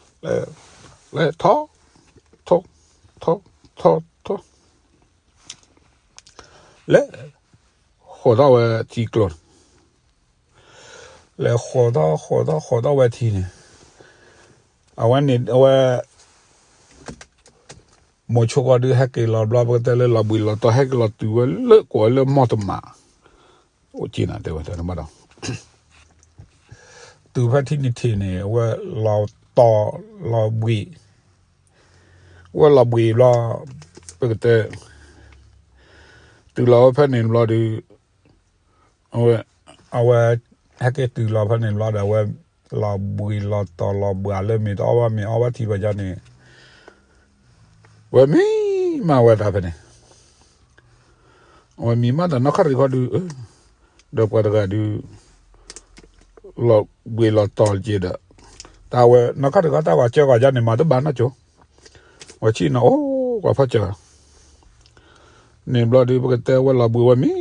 လဲၤ လဲၤထီၣ် ထီၣ် ထီၣ် ထီၣ် ထီၣ် လဲၤ ဃိးထီၣ်ဝဲထံကျိ လဲၤဃိးထီၣ်ဃိးထီၣ်ဃိးထီၣ်ဝဲထံန့ၣ် အဝဲန့ၣ် အဝဲ မိၤဆိကီၢ်ဒုးဟဲက့ၤလီၤဘျီ ပကတဲလၢလီၤဘှံးလီၤတီၤ ဟဲက့ၤလီၤတုၤဝဲလၢကိးဝဲလၢမီၢ်တမး အိၣ်က့နၤတဲဝဲတဘၣ်ဒီး တုၤဖဲထံနံၤထံးန့ၣ် အဝဲလီၤတီၤလီၤဘှံး ဝဲလီၤဘှံးဘျီ ပကတဲ တုၤလီၤဝဲဖဲန့ၣ်ဘျီဒုး အဝဲ အဝဲ ဟဲက့ၤတုၤလီၤဖဲန့ၣ်ဘျီဒီး အဝဲ လီၤဘှံးလီၤတီၤလီၤဘှါလၢမ့ၢ်တအီၣ်ဘၣ်မ့ၤအီဘၣ်ထံဘၣ်ယါန့ၣ် ဝဲမံမးဝဲသးဖဲန့ၣ် အဝဲမံမးသးနီၢ်ခရံာ်ခီဒုး ဒီးပှၤတဂၤဒုး လီၤဘှံးလီၤတီၤက့ၤဒီး တၢ်ဝဲနီၢ်ခါတဂၤတၢ်ဝဲကၢဂီၤယါန့ၣ် မၤတဘၣ်နီၢ်ကၠိ, ဝဲဆံၣ်နီၤအိၣ်ကွၢ်ဖီၣ်စၢၤ, န့ၣ်ဘျီဒုး ပကတဲဝဲလီၤဘှံးဝဲမံ,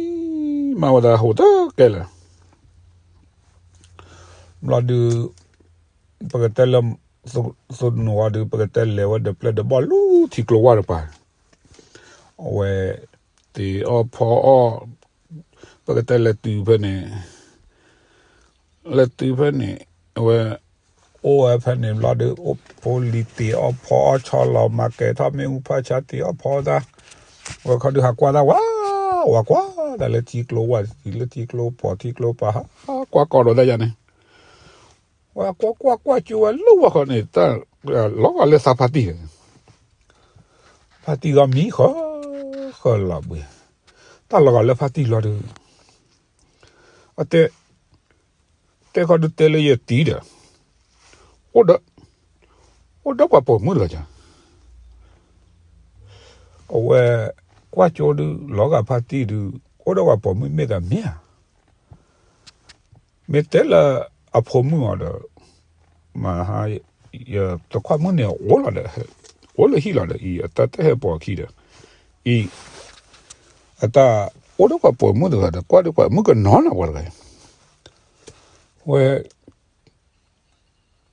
မၤဝဲသးဟူးတကဲလၢာ် ဘျီဒုး ပကတဲလၢ သိနူၤဝဲဒုး ပကတဲလဲၤဝဲဒီးပျဲၢ်ဒီးဘီၣ်လူထံကျိဝၢ်တပၤ, အဝဲ တ့အီၣ်ဖီအီၣ်, ပကတဲလဲၤတုၤဖဲန့ၣ်, လဲၤတုၤဖဲန့ၣ်, အဝဲ အိၣ်ဝဲဖဲန့ၣ်ဘျီဒုး အိၣ်ဖိလံၤတ့အီၣ်ဖီအီၣ်ဆီလီၤ မၤကဲၤထီၣ်မ့ၣ်အူဖးဆါတ့အီၣ်ဖီအီၣ်တၢ်, ဝဲခီဒုးဟးကွၢ်တၢ်ဝဲ, ဝဲကွၢ်တၢ်လၢထံကျိဝၢ်လၢထံကျိပီၤထံကျိပၤဟးကွၢ်ကီးဒီးတၢ်ယါန့ၣ်, ဝဲကွၢ်ကွၢ်ကွၢ်ကၠိဝဲလၢဝဲဃီန့ၣ် တၢ်လီၤဂာ်လၢသးဖါတံၢ် ဖါတံၢ်ဂီၢ်မံဃၢ, ဃၢလီၤဘှံး, တၢ်လီၤဂာ်လၢဖါတံၢ်လီၤဒုး, အတဲ, တဲခီဒုးတဲလၢယတံၤဒီး, အိၣ်ဒီး, အိၣ်ဒီးပှၤပိာ်မုၣ်တဂၤ, အဝဲ, ကွၢ်ကၠိဒုး လီၤဂာ်ဖါတံၢ်ဒုး, အိၣ်ဒီးပှၤပိာ်မုၣ်မ့ၢ်ဂၤမ့ၢ်ဧါ မ့ၢ်တဲလၢအဖိမုၣ်အီၤဒီး, မဟါ, ယတခွါမုၣ်န့ၣ်အိၣ်လီၤဒီး, အိၣ်လၢဟံၣ်လီၤဒီးအံၤ အတၢ်တဟဲပိာ်အခံဒီး, အံၤ, အတၢ်အိၣ်ဒီးပှၤပိာ်မုၣ်တဂၤဒီး ကွၢ်ဒီးပှၤမုၣ်ကနီၤနၤပှၤတဂၤအံၤ, ဝဲ,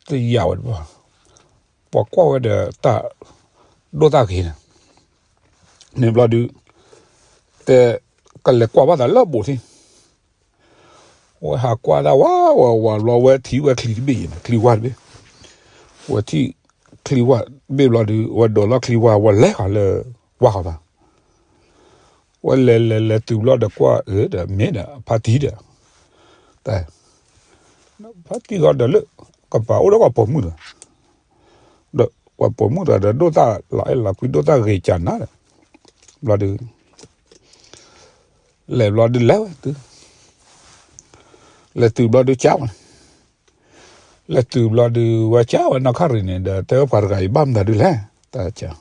တယာ်ဝဲတဘၣ်, ပှၤကွၢ်ဝဲဒီးတၢ်, ဒိၣ်တၢ်ဂ့ၤန့ၣ်, န့ၣ်ဘျီဒုး, တဲ, ကလဲၤကွၢ်ဘၣ်သးလၢအဘူးထံ ဝဲဟးကွၢ်တၢ်ဝးဝးဝးဘျီ ဝဲထံၣ်ဝဲချံတဘ့ၣ်အံၤန့ၣ် ချံဝါတဘ့ၣ်, ဝဲထံၣ်ချံဝါတဘ့ၣ်ဘျီဒုး ဝဲဒိးလီၤချံဝါ ဝဲလဲၤဃီၤလၢဝါဃီၤဘၣ်, ဝဲလဲၤလဲၤလဲၤတုၤဘျီဒီးကွၢ်အၢဒီးမ့ၢ်ဒီးဖါတံၢ်ဒီး, တၢ်, ဖါတံၢ်ဃီဒီးလၢ, ကပၤအိၣ်ဒီးပှၤပိာ်မုၣ်ဒီး, ဒီးပှၤပိာ်မုၣ်ဒီးဒီးဒိၣ်တၢ်လီၤအဲၣ်လီၤကွံဒိၣ်တၢ်ဂ့ၤကၢ်နၤဒီး, ဘျီဒုး လဲၤဘျီဒုးလဲၤဝဲတုၤ, လဲၤတုၤဘျီဒုးကၢဝဲန့ၣ်, လဲၤတုၤဘျီဒုးဝဲကၢဝဲနီၢ်ခါရံၣ်န့ၣ် ဒီးတဲဝဲပှၤတဂၤအံၤဘၣ်မနုၤဒုးလဲၣ်, တၢ်ကၢ,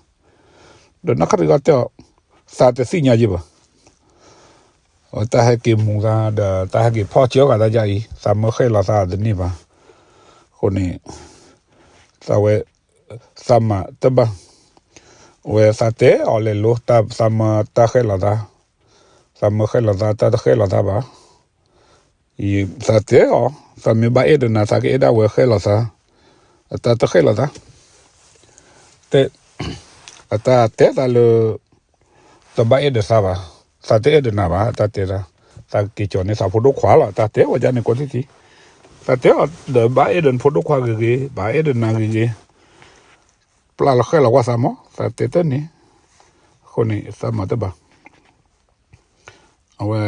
ဒီးနီၢ်ခါရံၣ်ကတဲအီၤ, သးတသ့ၣ်ညါယဲၢ်ဘၣ်, တၢ်ဟဲက့ၤမူၤသးဒီးတၢ်ဟဲက့ၤဖီၣ်စၢၤဂၤသးယါအံၤ သးမၢဃဲၣ်လီၤသးတန့ၢ်ဘၣ်, အဃိန့ၣ် သးဝဲ သးမၤတဘၣ်, ဝဲသးတဲအီၤလဲၤလိ သးမၢတၢ်ဃဲၣ်လီၤသး, သးမၢဃဲၣ်လီၤသး တၢ်တဃဲၣ်လီၤသးဘၣ်, ယသးတဲအီၤ သးမ့ၢ်ဘၣ်အဲၣ်ဒီးနၤ သးကအဲၣ်ဒၣ်ဝဲဃဲၣ်လီၤသး, အတၢ်တဃဲၣ်လီၤသး, တဲ, အတၢ်တဲသးလၢ တဘၣ်အဲၣ်ဒီးသးဘၣ်, သးတအဲၣ်ဒီးနၤဘၣ် တၢ်တဲသး, သးက့ၤကၠီၤန့ၢ်သးဖိဒိၣ်ခွါလီၤ တၢ်တဲဝဲဒ်န့ၣ်ကိးထံၣ်ထံၣ်, သးတဲအီၤဒီးဘၣ်အဲၣ်ဒီးနဖိဒိၣ်ခွါဂ့ၤဂ့ၤ ဘၣ်အဲၣ်ဒီးနၤဂ့ၤဂ့ၤ, ပျၢ်လီၤဃဲၣ်လီၤကွၢ်သးမး သးတဲတၢ်န့ၣ်, အဃိန့ၣ် သးမၤတဘၣ် အဝဲ,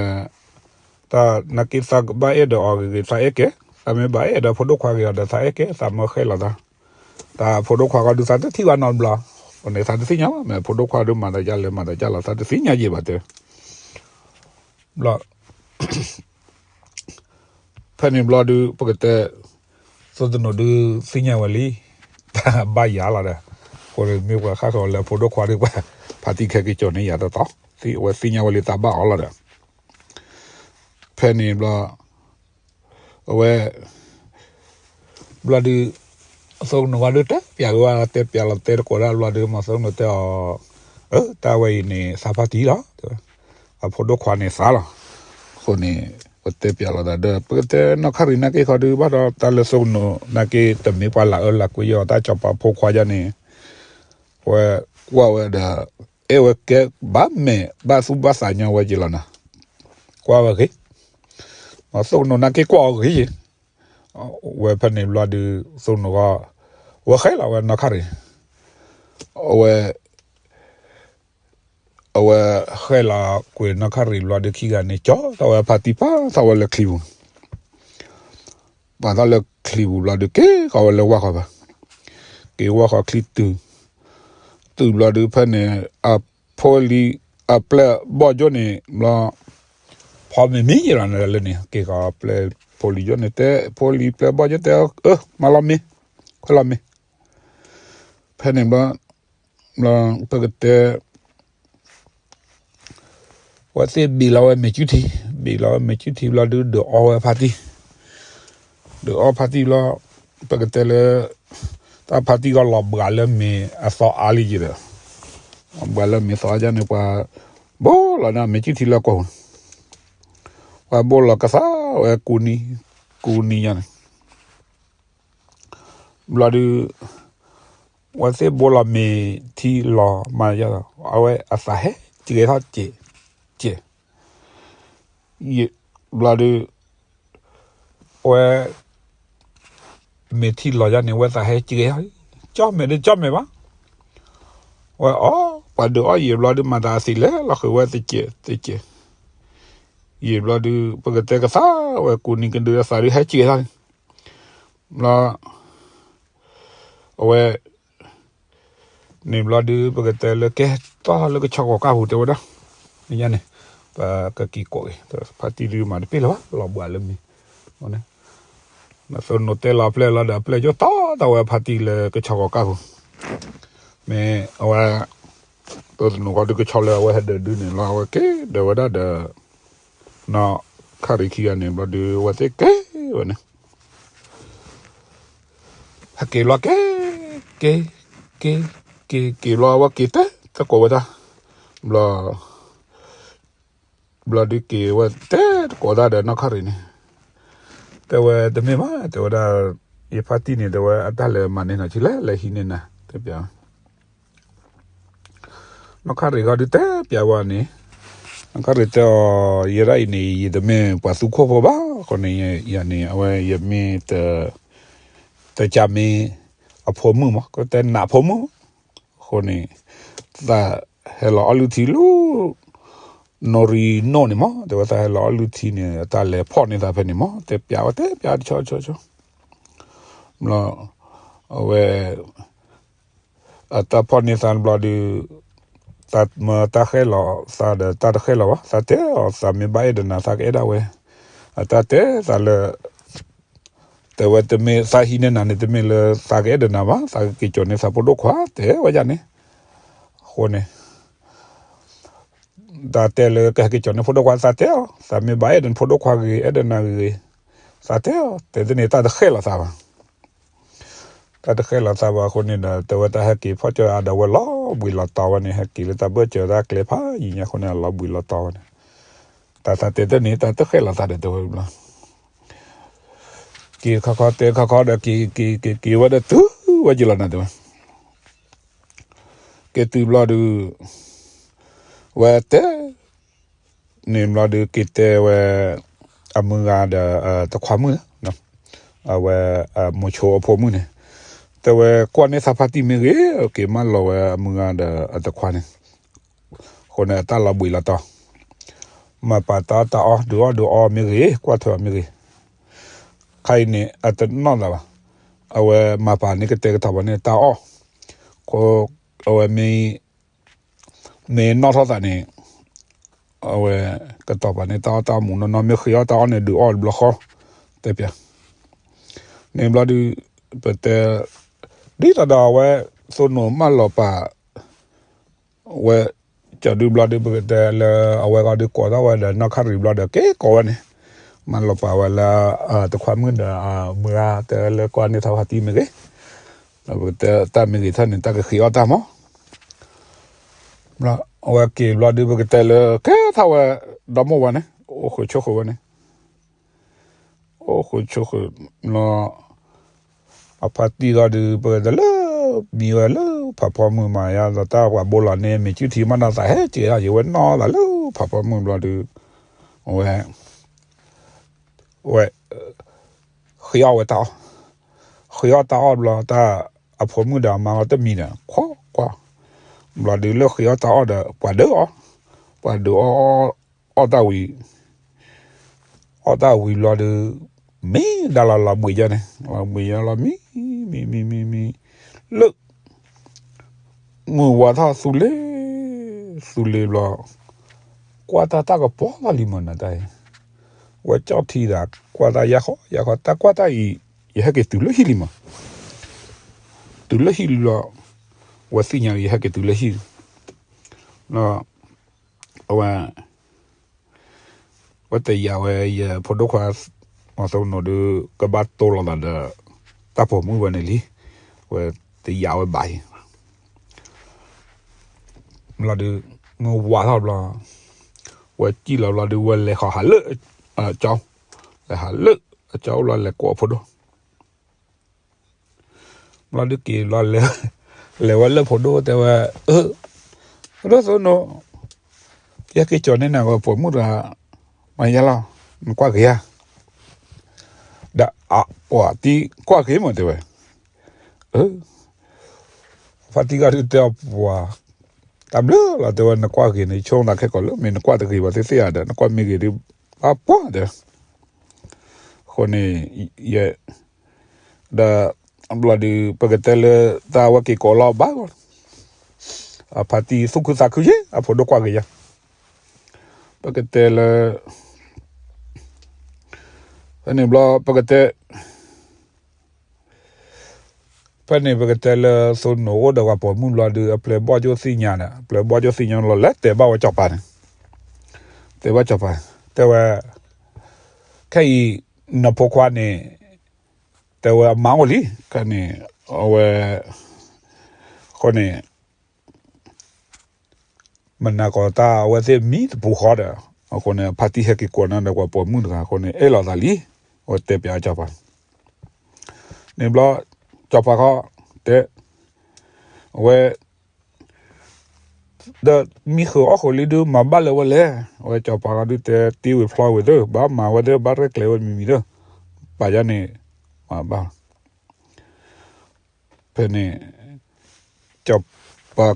တၢ်နာ်က့သးဘၣ်အဲၣ်ဒီးအီၤဂ့ၤဂ့ၤ သးအဲၣ်ကဲ, သးမ့ၢ်ဘၣ်အဲၣ်ဒီးဖိဒိၣ်ခွါဂ့ၤအီၤဒီး သးအဲၣ်ကဲ သးမၢဃဲၣ်လီၤသး, တၢ်ဖိဒိၣ်ခွါဃီဒုးသးတထံၣ်ဘၣ်နီတဘျီ, အဃိန့ၣ် သးတသ့ၣ်ညါဘၣ် မ့ၢ်ဖိဒိၣ်ခွါဒုးမၤသးဒ်လဲၣ်မၤသးဒ်လဲၣ် သးတသ့ၣ်ညါယဲၢ်ဘၣ်တဲ, ဘျီ ဖဲန့ၣ်ဘျီဒုး ပကတဲ, သိသနူဒုးသ့ၣ်ညါဝဲလံ, တၢ်ဘၣ်ယၤလီၤဒီး, အဃိန့ၣ်မ့ၢ်ပှၤဃၣ်ဃၢၤလၢဖိဒိၣ်ခွါဒုး ဖါတံၢ်ခဲက့ၤကၠီၤန့ၢ်ယၤတတီၤ, အဝဲသ့ၣ်ညါဝဲလံတၢ်ဘၣ်အီၤလီၤဒီး, ဖဲန့ၣ်ဘျီ, အဝဲ ဘျီဒုး, သိကနူာ်ဝဲဒုးတဲပၠးက့ၤဝဲ တဲပၠးလီၤတဲတကိးဒၣ်ဘျီဒုး မ့ၢ်သိကနူာ်တဲအီၤ, အၢ တၢ်ဝဲအံၤန့ၣ် သးဖါတံၢ်လီၤ, အဖိဒိၣ်ခွါန့ၣ်သးလီၤ, အဃိန့ၣ် ပတဲပၠးလီၤသးဒီး ပကတဲနီၢ်ခါရံၣ်နာ်က့ခီဒုး ဘၣ်ဒီးတၢ်လၢသိကနူာ်နာ်က့ တမ့ၢ်ပှၤလၢအအၢလၢကွံယီၤ တၢ်စီၤပၤဖိခွါယါန့ၣ်, ဝဲကွၢ်ဝဲဒီး အဲၣ်ဝဲကဲ ဘၣ်မဲာ်ဘၣ်သူၣ်ဘၣ်သးညီဝဲက့ၤလီၤနၤ, ကွၢ်ဝဲဂ့ၤ, သိကနူာ်နာ်က့ကွၢ်အီၤဂ့ၤယ့ၣ်, ဝဲဖဲန့ၣ်ဘျီဒုး သိကနူာ်ဃီ, ဝဲဃဲလီၤဝဲနီၢ်ခါရံၣ်, အဝဲ အဝဲဃဲလီၤကွံာ်နီၢ်ခါရံၣ်ဘျီဒုး ခံဂၤန့ၣ် ကၠီထီၣ်ဝဲဖါတံၢ် ပာ်ထီၣ်ဝဲလၢချံပူၤ, ပာ်ထီၣ်လၢချံပူၤဘျီဒုး က့ၤဃီၤဝဲလၢဝၢ်ဃီၤဘၣ်, က့ၤဝၢ်ဃီၤချံတုၤ, တုၤဘျီဒုးဖဲန့ၣ် အဖိလံၤ အပျဲၢ်ဘီၣ်ကၠိန့ၣ်ဘျီ ဖီမ့ၤမံယ့ၣ်လီၤနလၢန့ၣ် က့ၤဃီၤပျဲၢ်ဖိလံၤကၠိန့ၣ် တဲဖိလံၤပျဲၢ်ဘီၣ်ကၠိတဲအီၤ အၢ မၤလီၤမ့ၤ, ခွဲးလီၤမ့ၤ, ဖဲန့ၣ်ဘျီ ဘျီ ပကတဲ ဝဲသ့ၣ်ဘ့ၣ်လီၤဝဲမ့ၤကုထံ, ဘ့ၣ်လီၤဝဲမ့ၤကုထံဘျီဒုး ဒုးအီဝဲဖါတံၢ်, ဒုးအီဖါတံၢ်ဘျီ, ပကတဲလၢ တၢ်ဖါတံၢ်ဂီၢ်လီၤဘှးလၢမ့ၤအသီအါလံယံၤဒီး, လီၤဘှးလၢမ့ၤသီအါယါန့ၣ် ပှၤဘိလီၤန့ၣ် မ့ၤကံၣ်ထံလၢကွီၢ်ပူၤ, ပှၤဘိလီၤကသးဝဲကူနံၤ, ကူနံၤယါန့ၣ် ဘျီဒုး ဝဲသ့ၣ်ဘိလီၤမ့ၤထံလီၤမၤယါဒီး အဝဲအသးဟဲကဲထီၣ်ကဲး, ကဲး, ဘျီဒုး ဝဲ မ့ၤထံလီၤယါန့ၣ် ဝဲသးဟဲကဲးထီၣ်, ကၠီၣ်မဲာ်ဒုးကၠီၣ်မဲာ်ဘၣ်, ဝဲအီၣ် ပှၤဒုးအီၣ်ယံာ်ဘျီဒုး မၤသးအသံးလဲၤလီၤဃုာ်ဝဲတကဲးတကဲး, ယံာ်ဘျီဒုး ပကတဲကသးဝဲကူနံၤကဒုးအသးဒုးဟဲကဲးထီၣ်န့ၣ် ဘျီ အဝဲ န့ၣ်ဘျီဒုး ပကတဲလၢကဲထီၣ်လၢကဆီကီၢ်ကၢ်ပူၤတဲဝဲဒၣ်, န့ၣ်ညါန့ၣ် ပကက့ၤကိးက့ၤ ဖါတံၢ်ဒုးမၤတပ့ၢ်လၢၤဘၣ် လီၤဘှးလၢမ့ၤ, သိးနိးတဲလီၤအပျဲၢ်လီၤဒီးအပျဲၢ်ယိၣ်တီတီဝဲဖါတံၢ်လၢကဆီကီၢ်ကၢ်ပူၤ, မ့ၢ်အဝဲ သိးသနူကီဒုးကဆီလၢအဝဲဟဲဒုးဒုးန့ၣ်လီၤ အဝဲက့ၤဒၢးဝဲဒၣ်ဒီး နီၢ်ခၣ်ရံၣ်ခံဂၤန့ၣ်ဘျီဒုး အဝဲသ့ၣ်က့ၤဝဲန့ၣ် ဟဲက့ၤဘျီက့ၤ, က့ၤ, က့ၤ, က့ၤ, က့ၤဘျီအဝဲက့ၤတဲတကိးဝဲဒၣ်, ဘျီ, ဘျီဒုးက့ၤဝဲတဲတကိးဒၣ်ဒီးနီၢ်ခၣ်ရံၣ်န့ၣ်, တဲဝဲတမ့ၢ်ဘၣ် တဲဝဲဒၣ်, ယဖါတံၢ်န့ၣ် တဲဝဲအတၢ်လဲၤမၤန့ၢ်နၤဆံးလဲၣ် လဲၤဟံးန့ၢ်နၤ တဲပျး နီၢ်ခၣ်ရံၣ်ဂီၢ်ဒုးတဲပျးဝဲန့ၣ်, နီၢ်ခၣ်ရံၣ်တဲအီၤ ယဲဒၣ်အံၤန့ၣ် ယတမ့ၢ်ပှၤသူခိၣ်ဖိဘၣ်, အဃိန့ၣ် ယၤန့ၣ် အဝဲယမ့ၢ် တကးမ့ၢ်အဖိမုၣ်မး ကတဲနးဖိမုၣ်, အဃိန့ၣ် သးဟဲလီၤအီၣ်လုၢ်ထံလၢ နီၢ်ရံနိၣ်န့ၣ်မး တဲဝဲသးဟဲလီၤအီၣ်လုၢ်ထံန့ၣ် အတၢ်လဲၤဖီၣ်န့ၢ်သးဖဲန့ၣ်မး တဲပျးဝဲတဲပျးတဆီဆီဆီ ဘျီ အဝဲ အတၢ်ဖီၣ်န့ၢ်သးဘျီဒုး သးမၢတၢ်ဃဲၣ်လီၤသးဒီးတၢ်တဃဲၣ်လီၤဘၣ် သးတဲအီၤ သးမ့ၢ်ဘၣ်အဲၣ်ဒီးနၤ သးကအဲၣ်ဒၣ်ဝဲ, အတၢ်တဲသးလၢ တဲဝဲတမ့ၢ်သးဟံးန့ၢ်နၤန့ၣ် တမ့ၢ်လၢသးကအဲၣ်ဒီးနၤဘၣ် သးကက့ၤကၠီၤန့ၢ်သးဖိဒိၣ်ခွါ တဲဝဲဒၣ်န့ၣ်, အဃိန့ၣ် တၢ်တဲလၢကဟဲက့ၤကၠီၤန့ၢ်ဖိဒိၣ်ခွါ သးတဲအီၤ သးမ့ၢ်ဘၣ်အဲၣ်ဒီးနဖိဒိၣ်ခွါဂ့ၤ အဲၣ်ဒီးနၤဂ့ၤဂ့ၤ, သးတဲအီၤ တဲတန့ၣ် တၢ်တဃဲၣ်လီၤသးဘၣ်, တၢ်တဃဲၣ်လီၤသးဘၣ်အဃိန့ၣ်ဒီး တဲဝဲတၢ်ဟဲက့ၤဖီၣ်ကၠီၤအဒီးဝဲလီၤဘှံးလီၤတီၤဝဲန့ၣ် ဟဲက့ၤလၢတၢ်ဘၢၣ်စၢၤတၢ်ကျဲဖးယံၤညါအဃိန့ၣ် လီၤဘှံးလီၤတီၤဝဲန့ၣ်, တၢ်သးတဲတန့ၣ် တၢ်တဃဲၣ်လီၤသးဒီးတဲဝဲဘျီ က့ၤခီခီတဲခီခီဒီးက့ၤက့ၤက့ၤက့ၤဝဲဒီးတုၤဝဲက့ၤလီၤနၤတဲဝဲ က့ၤတုၤဘျီဒုး ဝဲတဲ န့ၣ်ဘျီဒုးက့ၤတဲဝဲ အမုၢ်ဂၤဒီး တခွါမုၣ် အဝဲ မိၤဆိအဖိမုၣ်န့ၣ် တဲဝဲကွၢ်န့ၢ်သးဖါတံၢ်မ့ၢ်ဂ့ၤ က့ၤမၢလီၤဝဲအမုၢ်ဂၤဒီးအတခွါန့ၣ် အဃိန့ၣ် အတၢ်လီၤဘှံးလီၤတီၤ မၤပာ်တၢ်အီၣ်တၢ်အီ ဒုးအီၣ်ဒုးအီမ့ၢ်ဂ့ၤ ကွၢ်ထွဲအီၤမ့ၢ်ဂ့ၤ ခါအံၤန့ၣ် အတနီၣ်သးဘၣ်, အဝဲမၤပာ်န့ၢ်ကတဲာ်ကတီၤပှၤန့ၣ်တၢ်အီၣ်, အဝဲမ့ၢ် မ့ၢ်နီၣ်ထီၣ်သးန့ၣ် အဝဲကတီၤပှၤန့ၣ်တၢ်အီၣ်တၢ်အီမူးနီၢ်နီၢ် မ့ၢ်ဃ့အီၣ်တၢ်အီၣ်န့ၣ် ဒုးအီၣ်တဘျီဃီ, တဲပျး, န့ၣ်ဘျီဒုး ပတဲ ဒ်သိးဒီးအဝဲ သိနိၣ်မၢလီၤပာ် ဝဲ ကၠီဒုဘျီဒုး ပကတဲလၢ အဝဲဂီၢ်ဒုးကိးထီၣ်ဝဲဒီးနီၢ်ခါရံၣ်ဘျီဒီး က့ၤကိးဝဲန့ၣ် မၢလီၤပာ်ဝဲလၢ တခွါမုၣ်ဒီး မုၢ်ဂၤတဲလၢကွၢ်န့ၢ်သးဖါတံၢ်မ့ၢ်ဂ့ၤ, ဒီးပကတဲတၢ်မ့ၢ်ဂ့ၤထီၣ်န့ၣ် တၢ်ကဃ့အီၣ်တၢ်မး အဝဲက့ၤဘျီဒုး ပကတဲလၢ ကဲထီၣ်ဝဲ ဒီမိၢ်ဝဲန့ၣ် အိၣ်ဃုာ်ဆိၣ်ဃုာ်ဝဲန့ၣ် အိၣ်ဃုာ်ဆိၣ်ဃုာ် အဖါတံၢ်ဂီၢ်ဒုး ပကတဲလၢ မံဝဲလၢဖးဖီမုၢ်မးယါ ဒီးတၢ်ပှၤဘိလီၤန့ၢ် မ့ၢ်ကၠူထံမးနီၤ သးဟဲက့ၤထီၣ် ယဝဲနီၣ်သးလၢဖးဖီမုၢ်ဘျီဒုး အဝဲ ဝဲ ဃ့အီၣ်ဝဲတၢ်အီၣ်, ဃ့အီၣ်တၢ်အီၣ်ဘျီ တၢ်အဖိမုၣ်ဒီးအမါဂီၢ်တမံၤဒီး ခွါခွါ, ဘျီဒုးလၢဃ့အီၣ်တၢ်အီၣ်ဒီး ပှၤဒုးအီၣ်, ပှၤဒုးအီၣ်အီၣ်တၢ်ဝံၤ အီၣ်တၢ်ဝံၤဘျီဒုး မ့ၢ်ဒၣ်လီၤလီၤဘှံးယါန့ၣ် လီၤဘှံးယါလီၤမံ မံ မံ မံ မံ လၢ မုၢ်ဝါထီၣ်သူလ့ၤ သူလ့ၤဘျီ ကွၢ်တၢ်တၢ်ကပီၤလီၤလံမးနတၢ်အံၤ, ဝဲကၠီၣ်ထံဒီး ကွၢ်တၢ်ယါဃီ ယါဃီ တၢ်ကွၢ်တၢ်အံၤ ယဟဲက့ၤတုၤလၢဟံၣ်လံမး, တုၤလၢဟံၣ်လံဘျီ ဝဲသ့ၣ်ညါယဟဲက့ၤတုၤလၢဟံၣ်, အဝဲ ဝဲတယာ်ဝဲယဖိဒိၣ်ခွါ မၤသနိၣ်ဒုး ကဘၣ်တိၢ်လိာ်သးဒီး တၢ်ပိာ်မုၣ်ဝဲန့ၣ်လံ, ဝဲတယာ်ဝဲဘၣ်အံၤ, ဘျီဒုး မုၢ်ဝါထီၣ်ဘျီ, ဝဲစံၣ်လီၤဘျီဒုး ဝဲလဲၤဟးလၢအကၠီ, လဲၤဟးလၢအကၠီအိၣ်ဘျီ လဲၤကိးအဖိဒိၣ် ဘျီဒုးက့ၤဘျီ လဲၤဝဲလၢဖိဒိၣ်တဲဝဲ, အၢ, ဖိဒိၣ်သိနူ, ယဟဲက့ၤကၠီန့ၢ်နၤ ပိာ်မုၣ်တဂၤ, မၤယါလီၤ, နကွၢ်က့ၤဧါ, ဒီးအပှၤတံၤကွၢ်က့ၤမးတဲဝဲ, အၢ ဖါတံၢ်ဂၤဒုးတဲအပှၤ, တၢ်ဘျုးလီၤတဲဝဲ နကွၢ်က့ၤန့ၣ် ဆိသးခဲကိာ်လၢ မ့ၢ်နကွၢ်တဂ့ၤဘၣ်သ့ၣ်သ့ၣ်ဧါဒီး နကွၢ်မ့ၢ်ဂ့ၤဒုး ဘၣ်ပှၢ်တဲ, အဃိန့ၣ် ယဲ ဒီး ဘျီဒုး ပကတဲလၢ တၢ်ဝဲက့ၤကိးလီၤဘၣ်ဂီၢ်, အဖါတံၢ်သူၣ်ခုသးခုယဲ အဖိဒိၣ်ကွၢ်က့ၤယၤ, ပကတဲလၢ ဖဲန့ၣ်ဘျီ ပကတဲ ဖဲန့ၣ်ပကတဲလၢ သိနိၣ်အိၣ်ဒီးပှၤပိာ်မုၣ်ဘျီဒုး အပျဲၢ်ဘီၣ်ကၠိသ့ၣ်ညါဒီး အပျဲၢ်ဘီၣ်ကၠိသ့ၣ်ညါလီၤ လဲၤတဲဘၣ်ဝဲစီၤပၤန့ၣ်, တဲဘၣ်စီၤပၤ, တဲဝဲ ခဲအံၤ နဖိခွါန့ၣ် တဲဝဲအမါအိၣ်လံ ခဲန့ၣ် အဝဲ အဃိန့ၣ် မနၤကီးတၢ်အဝဲသ့ၣ်မံတပူၤဃီဒီး အဃိန့ၣ် ဖါတံၢ်ဟဲက့ၤကိးနၤဒီးပှၤပိာ်မုၣ်တဂၤအဃိန့ၣ် အဲၣ်လိာ်သးလံ, အဝဲတဲပျးစီၤပၤ န့ၣ်ဘျီ စီၤပၤခီ တဲ အဝဲ ဒီးမံဃုာ်အီၣ်ဃုာ်လံဒုး မၤဘၣ်လၢဝဲလဲၣ်, အဝဲစီၤပၤခီဒုးတဲ တ့ဝံၤဖျီဝံၤသ့ၣ် ဘၣ်မၤဝဲသ့ၣ် ဘၣ်ရဲၣ်ကျဲၤဝဲမံၤမံၤသ့ၣ်, ပာ်ယါန့ၣ် မၤဘၣ် ဖဲန့ၣ် စီၤပၤ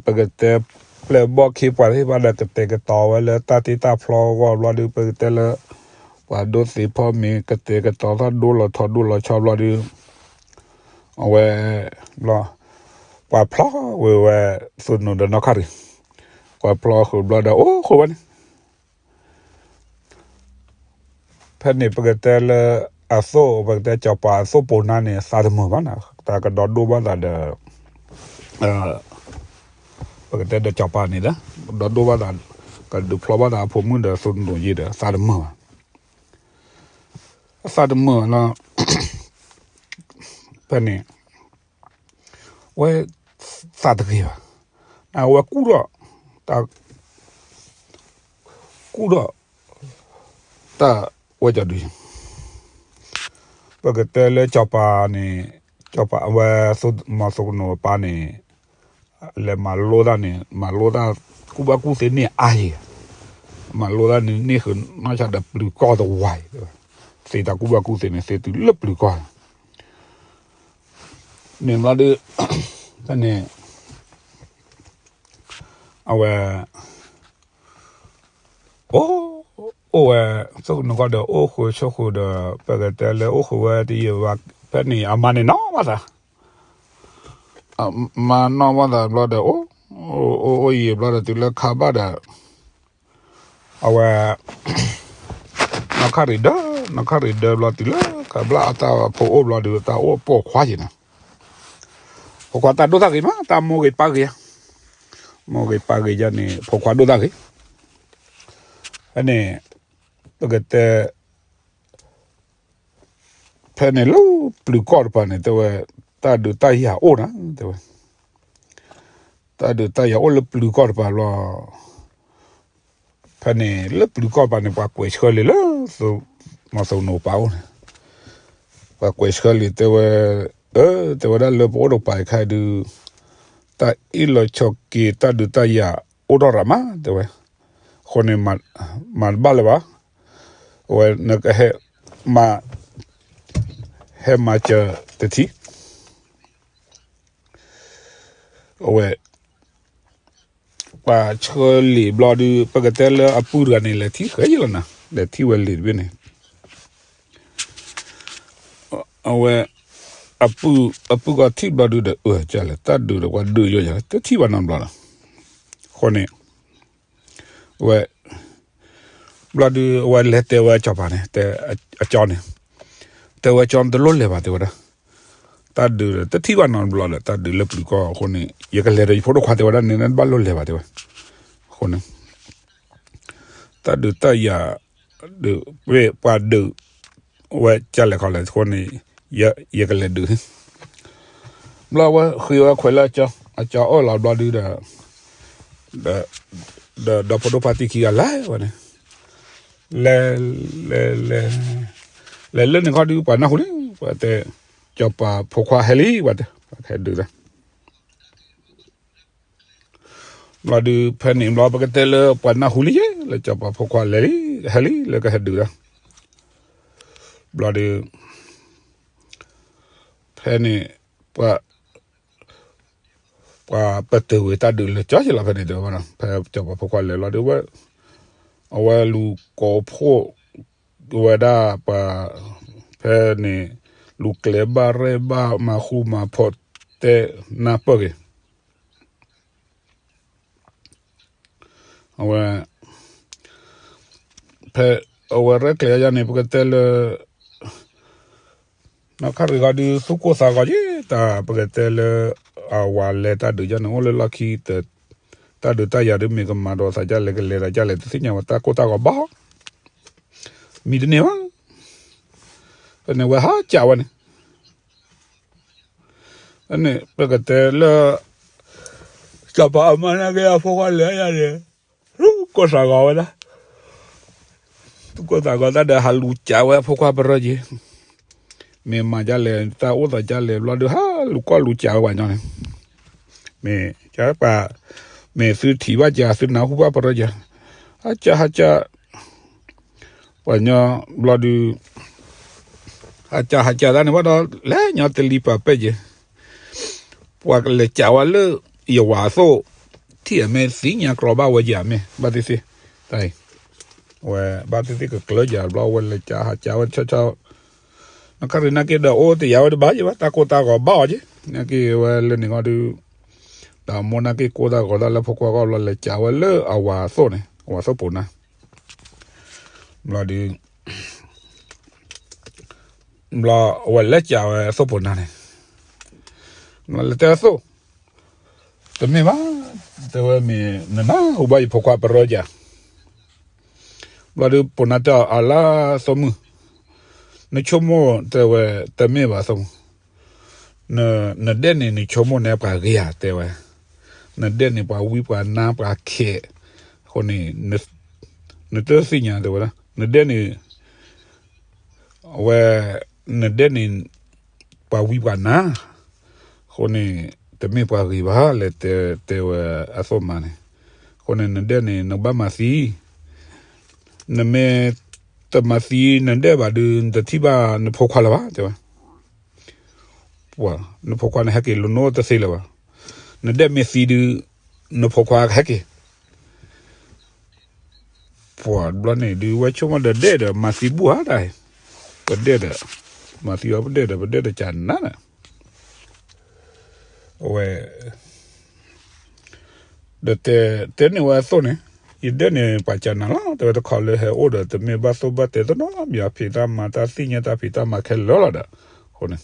ပကတဲ ပျဲၢ်ဘီၣ်ခ့ပှၤသ့ၣ်တဖၣ်ဒီး ကတဲာ်ကတီၤဝဲလၢတၢ်တ့တၢ်ဖျီအဂီၢ်ဘျီဒုး ပကတဲလၢ ပှၤဒိသ့ၣ်ဖီမ့ၤ ကတဲာ်ကတီၤထီၣ်ဒိလီၤထီဒိလီၤဆီဘျီဒုး အဝဲ ဘျီ ပှၤဖျီဝဲဝဲ သိနိၣ်ဒီးနီၢ်ခါရံၣ် ပှၤဖျီဃုာ်ဘျီဒီး အိၣ်ဃုာ်ဝဲန့ၣ် ဖဲန့ၣ်ပကတဲလၢ အသိၣ် ပကတဲစီၤပၤအသိၣ်ပိာ်နါန့ၣ် သးတမုာ်ဘၣ်နီၤ တၢ်ကဒီဒိၣ်ဘၣ်သးဒီး ပကတဲဒီးစီၤပၤန့ၣ်ဒီး ကဒီဒိၣ်ဘၣ်သး ကဒုးဖျီဘၣ်သးအဖိမုၣ်ဒီးသိနိၣ်ယံၤဒီး သးတမုာ်ဘၣ် အသးတမုာ်လီၤ ဖဲန့ၣ် ဝဲ သးတဂ့ၤဘၣ် အဝဲကူၣ်ထီၣ် တၢ် ကူၣ်ထီၣ် တၢ်ဝဲကီဒု ပကတဲလၢစီၤပၤန့ၣ် စီၤပၤအဝဲ မီၤသိကနိၣ်အပၢ်န့ၣ် လဲၤမၤလိတၢ်န့ၣ် မၤလိတၢ်ကူၣ်ဘၣ်ကူၣ်သ့န့ၢ်အါယံၤ မၤလိတၢ်န့ၣ် န့ၢ်ဃုာ်နီၢ်ဆါဒီးပျုၤကီၢ်တဝါအံၤ သ့တၢ်ကူၣ်ဘၣ်ကူၣ်သ့န့ၣ် သ့တုၤလၢပျုၤကီၢ် န့ၣ်ဘျီဒုး ဖဲန့ၣ် အဝဲ အိၣ် အိၣ်ဝဲ သိကနိၣ်ကီၢ်ဒီး အိၣ်ဃုာ်ဆိးဃုာ်ဒီး ပကတဲလၢအိၣ်ဃုာ်ဝဲတယံာ်ဘၣ် ဖဲန့ၣ် အမါန့ၣ်နီၢ်ဘၣ်သး မါနီၢ်ဘၣ်သးဘျီဒီး အိၣ် အိၣ်အိၣ်ယံာ်ဘျီဒီး တုၤလၢခါဘၣ်ဒီး အဝဲ နီၢ်ခါရံၣ်ဒၢ နီၢ်ခါရံၣ်ဒၢဘျီတုၤလၢ ခါဘျီအတၢ်ဖိအိၣ်ဘျီဒီး တၢ်အိၣ်ပိာ်ခွါယံၤနီၤ ဖိခွါတၢ်ဒိၣ်တၢ်ဂ့ၤမး တၢ်မိၢ်ဂ့ၤပၢ်ဂ့ၤ မိၢ်ဂ့ၤပၢ်ဂ့ၤယါန့ၣ် ဖိခွါဒိၣ်တၢ်ဂ့ၤ ဖဲန့ၣ် ပကတဲ ဖဲန့ၣ်လၢပျုၤကီၢ်တပၤန့ၣ် တဲဝဲ တၢ်ဒုးတၢ်ယၤအိၣ်နၤ တဲဝဲ တၢ်ဒုးတၢ်ယၤအိၣ်လၢပျုၤကီၢ်တပၤဘျီ ဖဲန့ၣ် လၢပျုၤကီၢ်တပၤန့ၣ် ပှၤကွဲးဆှၢလံာ်လၢ မီၤသိကနိၣ်ပၢ်အိၣ်န့ၣ် ပှၤကွဲးဆှၢလံာ်တဲဝဲ အၢ တဲဝဲဒၣ်လၢပအိၣ်တပၤအခါဒုး တၢ်အ့ၣ်လိာ်ဆိးက့ တၢ်ဒုးတၢ်ယၤအိၣ်ထီၣ်ရၤမး တဲဝဲ အဃိန့ၣ် မၤတဘၣ်လၢၤဘၣ် အဝဲ နကဟဲ မၤ ဟဲမၤစၢၤတထံၣ် အဝဲ ပှၤဆှၢလံာ်ဘျီဒုး ပကတဲလၢအပုၢ်တဂၤန့ၣ် လဲၤထံၣ်ဃဲယံၤလီၤနၤ လဲၤထံၣ်ဝဲလံာ်တဘ့ၣ်န့ၣ် အဝဲ အပုၢ် အပုၢ်ကီၢ်ထံၣ်ဘျီဒုးဒီး အၢ ကလဲၣ် တၢ်ဒုးဒီးပှၤဒုးယိယၤ တထံၣ်ဘၣ်နီတဘျီလီၤ အဃိန့ၣ် ဝဲ ဘျီဒုးအဝဲလဲၤတဲဝဲစီၤပၤန့ၣ် တဲအကၠီန့ၣ် တဲဝဲကၠီတလိၣ်လဲၤဘၣ်တဲဝဲဒၣ် တၢ်ဒုးဒီးတထံၣ်ဘၣ်နီတဘျီဒီး တၢ်ဒုးလၢပျုၤကီၢ်အဃိန့ၣ် ယကလဲၤဒီးယဖိဒိၣ်ခွါတဲဝဲဒၣ်န့ၣ် နတဘၣ်လိၣ်လဲၤဘၣ်တဲဝဲ အဃိန့ၣ် တၢ်ဒုးတၢ်ယၤ ဒုး ပှၤဒုး ဝဲကလဲၣ်ခီလဲၣ်အဃိန့ၣ် ယကလဲၤဒုး, ဘျီဝဲဃ့ဝဲခွဲးလၢအကၠီအအိၣ်လီၤဘျီဒုးဒီး, ဒီး ဒီးဖိဒိၣ်ဖါတံၢ်ခံဂၤလဲၤဝဲန့ၣ်, လဲၤ လဲၤ လဲၤ လဲၤလၢန့ၣ်ခီဒုး ပှၤနၢ်ဟူလံ, ပှၤတဲ စီၤပၤဖိခွါဟဲလံ ပှၤတဲ ပှၤဟဲဒုးလီၤ. ဘျီဒုး ဖဲန့ၣ်ဘျီ ပကတဲလၢပှၤနၢ်ဟူလံယဲ လၢစီၤပၤဖိခွါလဲၤလံ, ဟဲလံ လၢကဟဲဒုးလီၤ. ဘျီဒုး ဖဲန့ၣ် ပှၤ ပှၤပတုာ်ဝံၤတၢ်ဒုးလၢကၠီယလီၤ ဖဲန့ၣ်တဲဝဲ, ဖဲစီၤပၤဖိခွါလဲၤလီၤဒုးဝဲ, အဝဲလူၤကိးဖှိၣ်ဝဲဒၣ်ပှၤ, ဖဲန့ၣ် လူၤကျဲၤဘၣ်ရဲၣ်ဘၣ်မၤဃူမၤဖိးတဲနၢ်ပၢၢ်က့ၤ အဝဲ ဖဲ အဝဲရဲၣ်ကျဲၤယါန့ၣ် ပကတဲလၢ နီၢ်ခါရံၤဂီၤဒုး သူၣ်ကိၢ်သးဂီၤယဲ တၢ်ပကတဲလၢ အဝၤလဲၤတၢ်ဒုးယါန့ၣ် အိၣ်လၢလီၢ်ခံ တၢ်ဒုးတၢ်ယၤဒုး မ့ၢ်ကမၤဒီးသးဒ်လဲၣ် ကလဲၤသးဒ်လဲၣ် တသ့ၣ်ညါဝဲ တၢ်ကိၢ်တၢ်ဂီၤဘၣ် မံတန့ၢ်ဘၣ်. ဖဲန့ၣ်ဝဲဟးကးဝဲန့ၣ် န့ၣ် ပကတဲလၢ စီၤပၤအမါနာ်က့အဖိခွါလဲၤယါန့ၣ် သူၣ်ကိၢ်သးဂီၤဝဲဒၣ်, သူၣ်ကိၢ်သးဂီၤတၢ်ဒီး ဟးလူၤကးဝဲအဖိခွါပရၢက့ၤ, မ့ၢ်မၤဒ်လဲၣ် တၢ်အိၣ်သးဒ်လဲၣ် ဘျီဒုး ဟးလူၤကီၢ်လူၤကးဝဲပှၤညီန့ၣ်, မ့ၢ်ကပၤ မ့ၢ်သုထံၣ်ဘၣ်ကး သုနၢ်ဟူဘၣ်ပရၢက့ၤ, ဟးကး ဟးကး ပှၤညီဘျီဒုး ဟးကး ဟးကးတၢ်န့ၣ်ဘၣ်ဒီး လဲၤညီတလံၤပာ်ပဲာ်က့ၤ, ပှၤကလဲၤကးဝဲလၢ ယဝၤအသိး, ထံၣ်အမ့ၢ်သ့ၣ်ညါကြီဘၣ်ဝဲယၤမ့ၢ် ဘၣ်သ့ၣ်သ့ၣ်, တၢ်အံၤ ဝဲဘၣ်သ့ၣ်သ့ၣ်ကကျၢယၤဘျီ ဝဲလဲၤကး ဟးကးဝဲဆီဆီ နီၢ်ခါရံၤနာ်က့ဒီး အိၣ်တယာ်ဝဲတဘၣ်ယဘၣ် တၢ်ကိၢ်တၢ်ဂီၤဘၣ်အီၤက့ၤ နာ်က့ဝဲလၢန့ၣ်ဂီၢ်ဒုး, ဒီးမိၢ်နာ်က့ကိၢ်တၢ်ဂီၤတၢ်လၢဖိခွါဂီၢ်ဘျီ လဲၤကးဝဲလၢအဝၤအသိးန့ၣ် အဝၤသိးပိာ်နါ ဘျီဒုး ဘျီအဝဲလဲၤကးဝဲသိးပိာ်နါန့ၣ်, ဘျီလဲၤတဲအသိး, တမ့ၢ်ဘၣ်, တဲဝဲမ့ၢ်နနၢ်ဟူဘၣ်ယဖိခွါပရၢက့ၤ, ဘျီဒုးပိာ်နါတဲအီၤအလါသိးမုၢ်, နဆိကမိၣ်တဲဝဲ တမ့ၢ်ဘၣ်သိးမုၢ်, နဒဲၣ်န့ၣ် နဆိကမိၣ်န့ၣ်ပှၤဂ့ၤဧါ တဲဝဲ, နဒဲၣ်န့ၣ်ပှၤဝံပှၤနါပှၤခဲ, အဃိန့ၣ် နတသ့ၣ်ညါတဲဝဲဒၣ် နဒဲၣ်န့ၣ် အဝဲ နဒဲၣ်န့ၣ် ပှၤဝံပှၤနါ, အဃိန့ၣ် တမ့ၢ်ပှၤဂ့ၤဘၣ် လဲၤတဲတဲဝဲအသိးမးန့ၣ်, အဃိန့ၣ် နဒဲၣ်န့ၣ် နကဘၣ်မၤသံ, နမ့ၢ်တမၤသံနဒဲၣ်ဘၣ်ဒုး နတထံၣ်ဘၣ်နဖိခွါလၢၤဘၣ် တဲဝဲ, ပှၤ နဖိခွါန့ၣ်ဟဲက့ၤလၢနအိၣ်တသ့လၢၤဘၣ်, နဒဲၣ်မ့ၢ်သံဒုး နဖိခွါကဟဲက့ၤ ပှၤဘျီန့ၣ်ဒုး ဝဲဆိကမိၣ်ဒီးဒဲၣ်ဒီး မၤသံဘူၣ်ဧါတၢ်, ပဒဲၣ်ဒီး မၤသံအီၤပဒဲၣ်ဒီး ပဒဲၣ်ဒီးကနၤန့ၣ်, အဝဲ ဒီးတဲ တဲန့ၢ်ဝဲအသိးန့ၣ်, ယဒဲၣ်န့ၣ် ပှၤကနၤလီၤ တဲဝဲတခီလၢဟဲအိၣ်ဒီး တမ့ၢ်ဘၣ်သိၣ်ဘၣ်တဲတနီၤမံၤ ဖံးတၢ်မၤတၢ်သ့ၣ်ညါတၢ်ဖံးတၢ်မၤခဲလၢာ်လီၤဒီး, အဃိန့ၣ်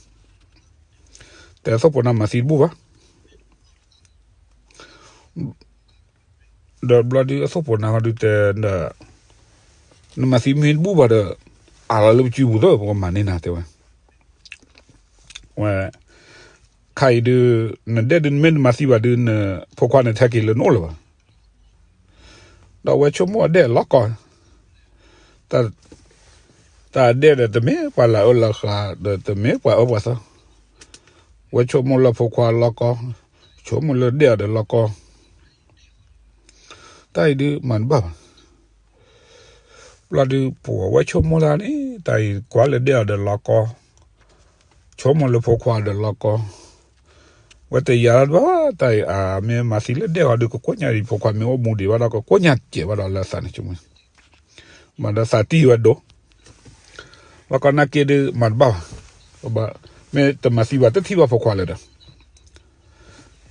တဲသိၣ်ပိာ်နါမၤသံတဘူၣ်ဘၣ် ဒီးဘျီဒုးအသိၣ်ပိာ်နါဟီဒုးတဲဒီး, နမၤသံမ့ၢ်တဘူၣ်ဘၣ်ဒီး, အးလီၤလၢပစုပူၤသၢ ပကမၤန့ၢ်နၤတဲဝဲ, ဝဲ, ခါအံၤဒုး, နဒဲၣ်ဒုးနမ့ၢ်တမၤသံဘၣ်ဒုး နဖိခွါန့ၣ်ထဲက့ၤလၢနအိၣ်လၢၤဘၣ် ဒီးဝဲဆိကမိၣ်အဒဲၣ်အလီၢ်ကီၢ်, တၢ်ဒဲၣ်ဒီးတမ့ၢ်ပှၤလၢအအၢလၢဃာ် ဒီးတမ့ၢ်ပှၤအၢပှၤသီ, ဝဲဆိကမိၣ်လၢဖိခွါလီၢ်ကီၢ်, ဆိကမိၣ်လၢဒဲၣ်အီၤဒီးလီၢ်ကီၢ်, တၢ်အံၤဒုးမၤတဘၣ်ဘၣ်. ဘျီဒုးပှၤဝဲဆိကမိၣ်တၢ်န့ၣ် တၢ်အံၤကွၢ်လၢဒဲၣ်အီၤဒီးလီၢ်ကီၢ်, ဆိကမိၣ်လၢဖိခွါဒီးလီၢ်ကီၢ်, ဝဲတယာ်တဘၣ်ဘၣ် တၢ်အံၤ အမ့ၢ်မၤသံလၢဒဲၣ်အီၤဒုး ကကိးညါအံၤ ဖိခွါမ့ၢ်အိၣ်မူဒံးဘၣ်ဒီး ကကိးညါစဲးဘၣ်ဒီးလၢသးန့ၣ်ဆိကမိၣ် မၤဒီးသးတံၢ်ဝဲဒိၣ်, လီၢ်ကီၢ်နာ်က့ဒုးမၤတဘၣ်ဘၣ်, မ့ၢ်တမၤသံဘၣ်တထံၣ်ဘၣ်ဖိခွါလၢၤဒီး,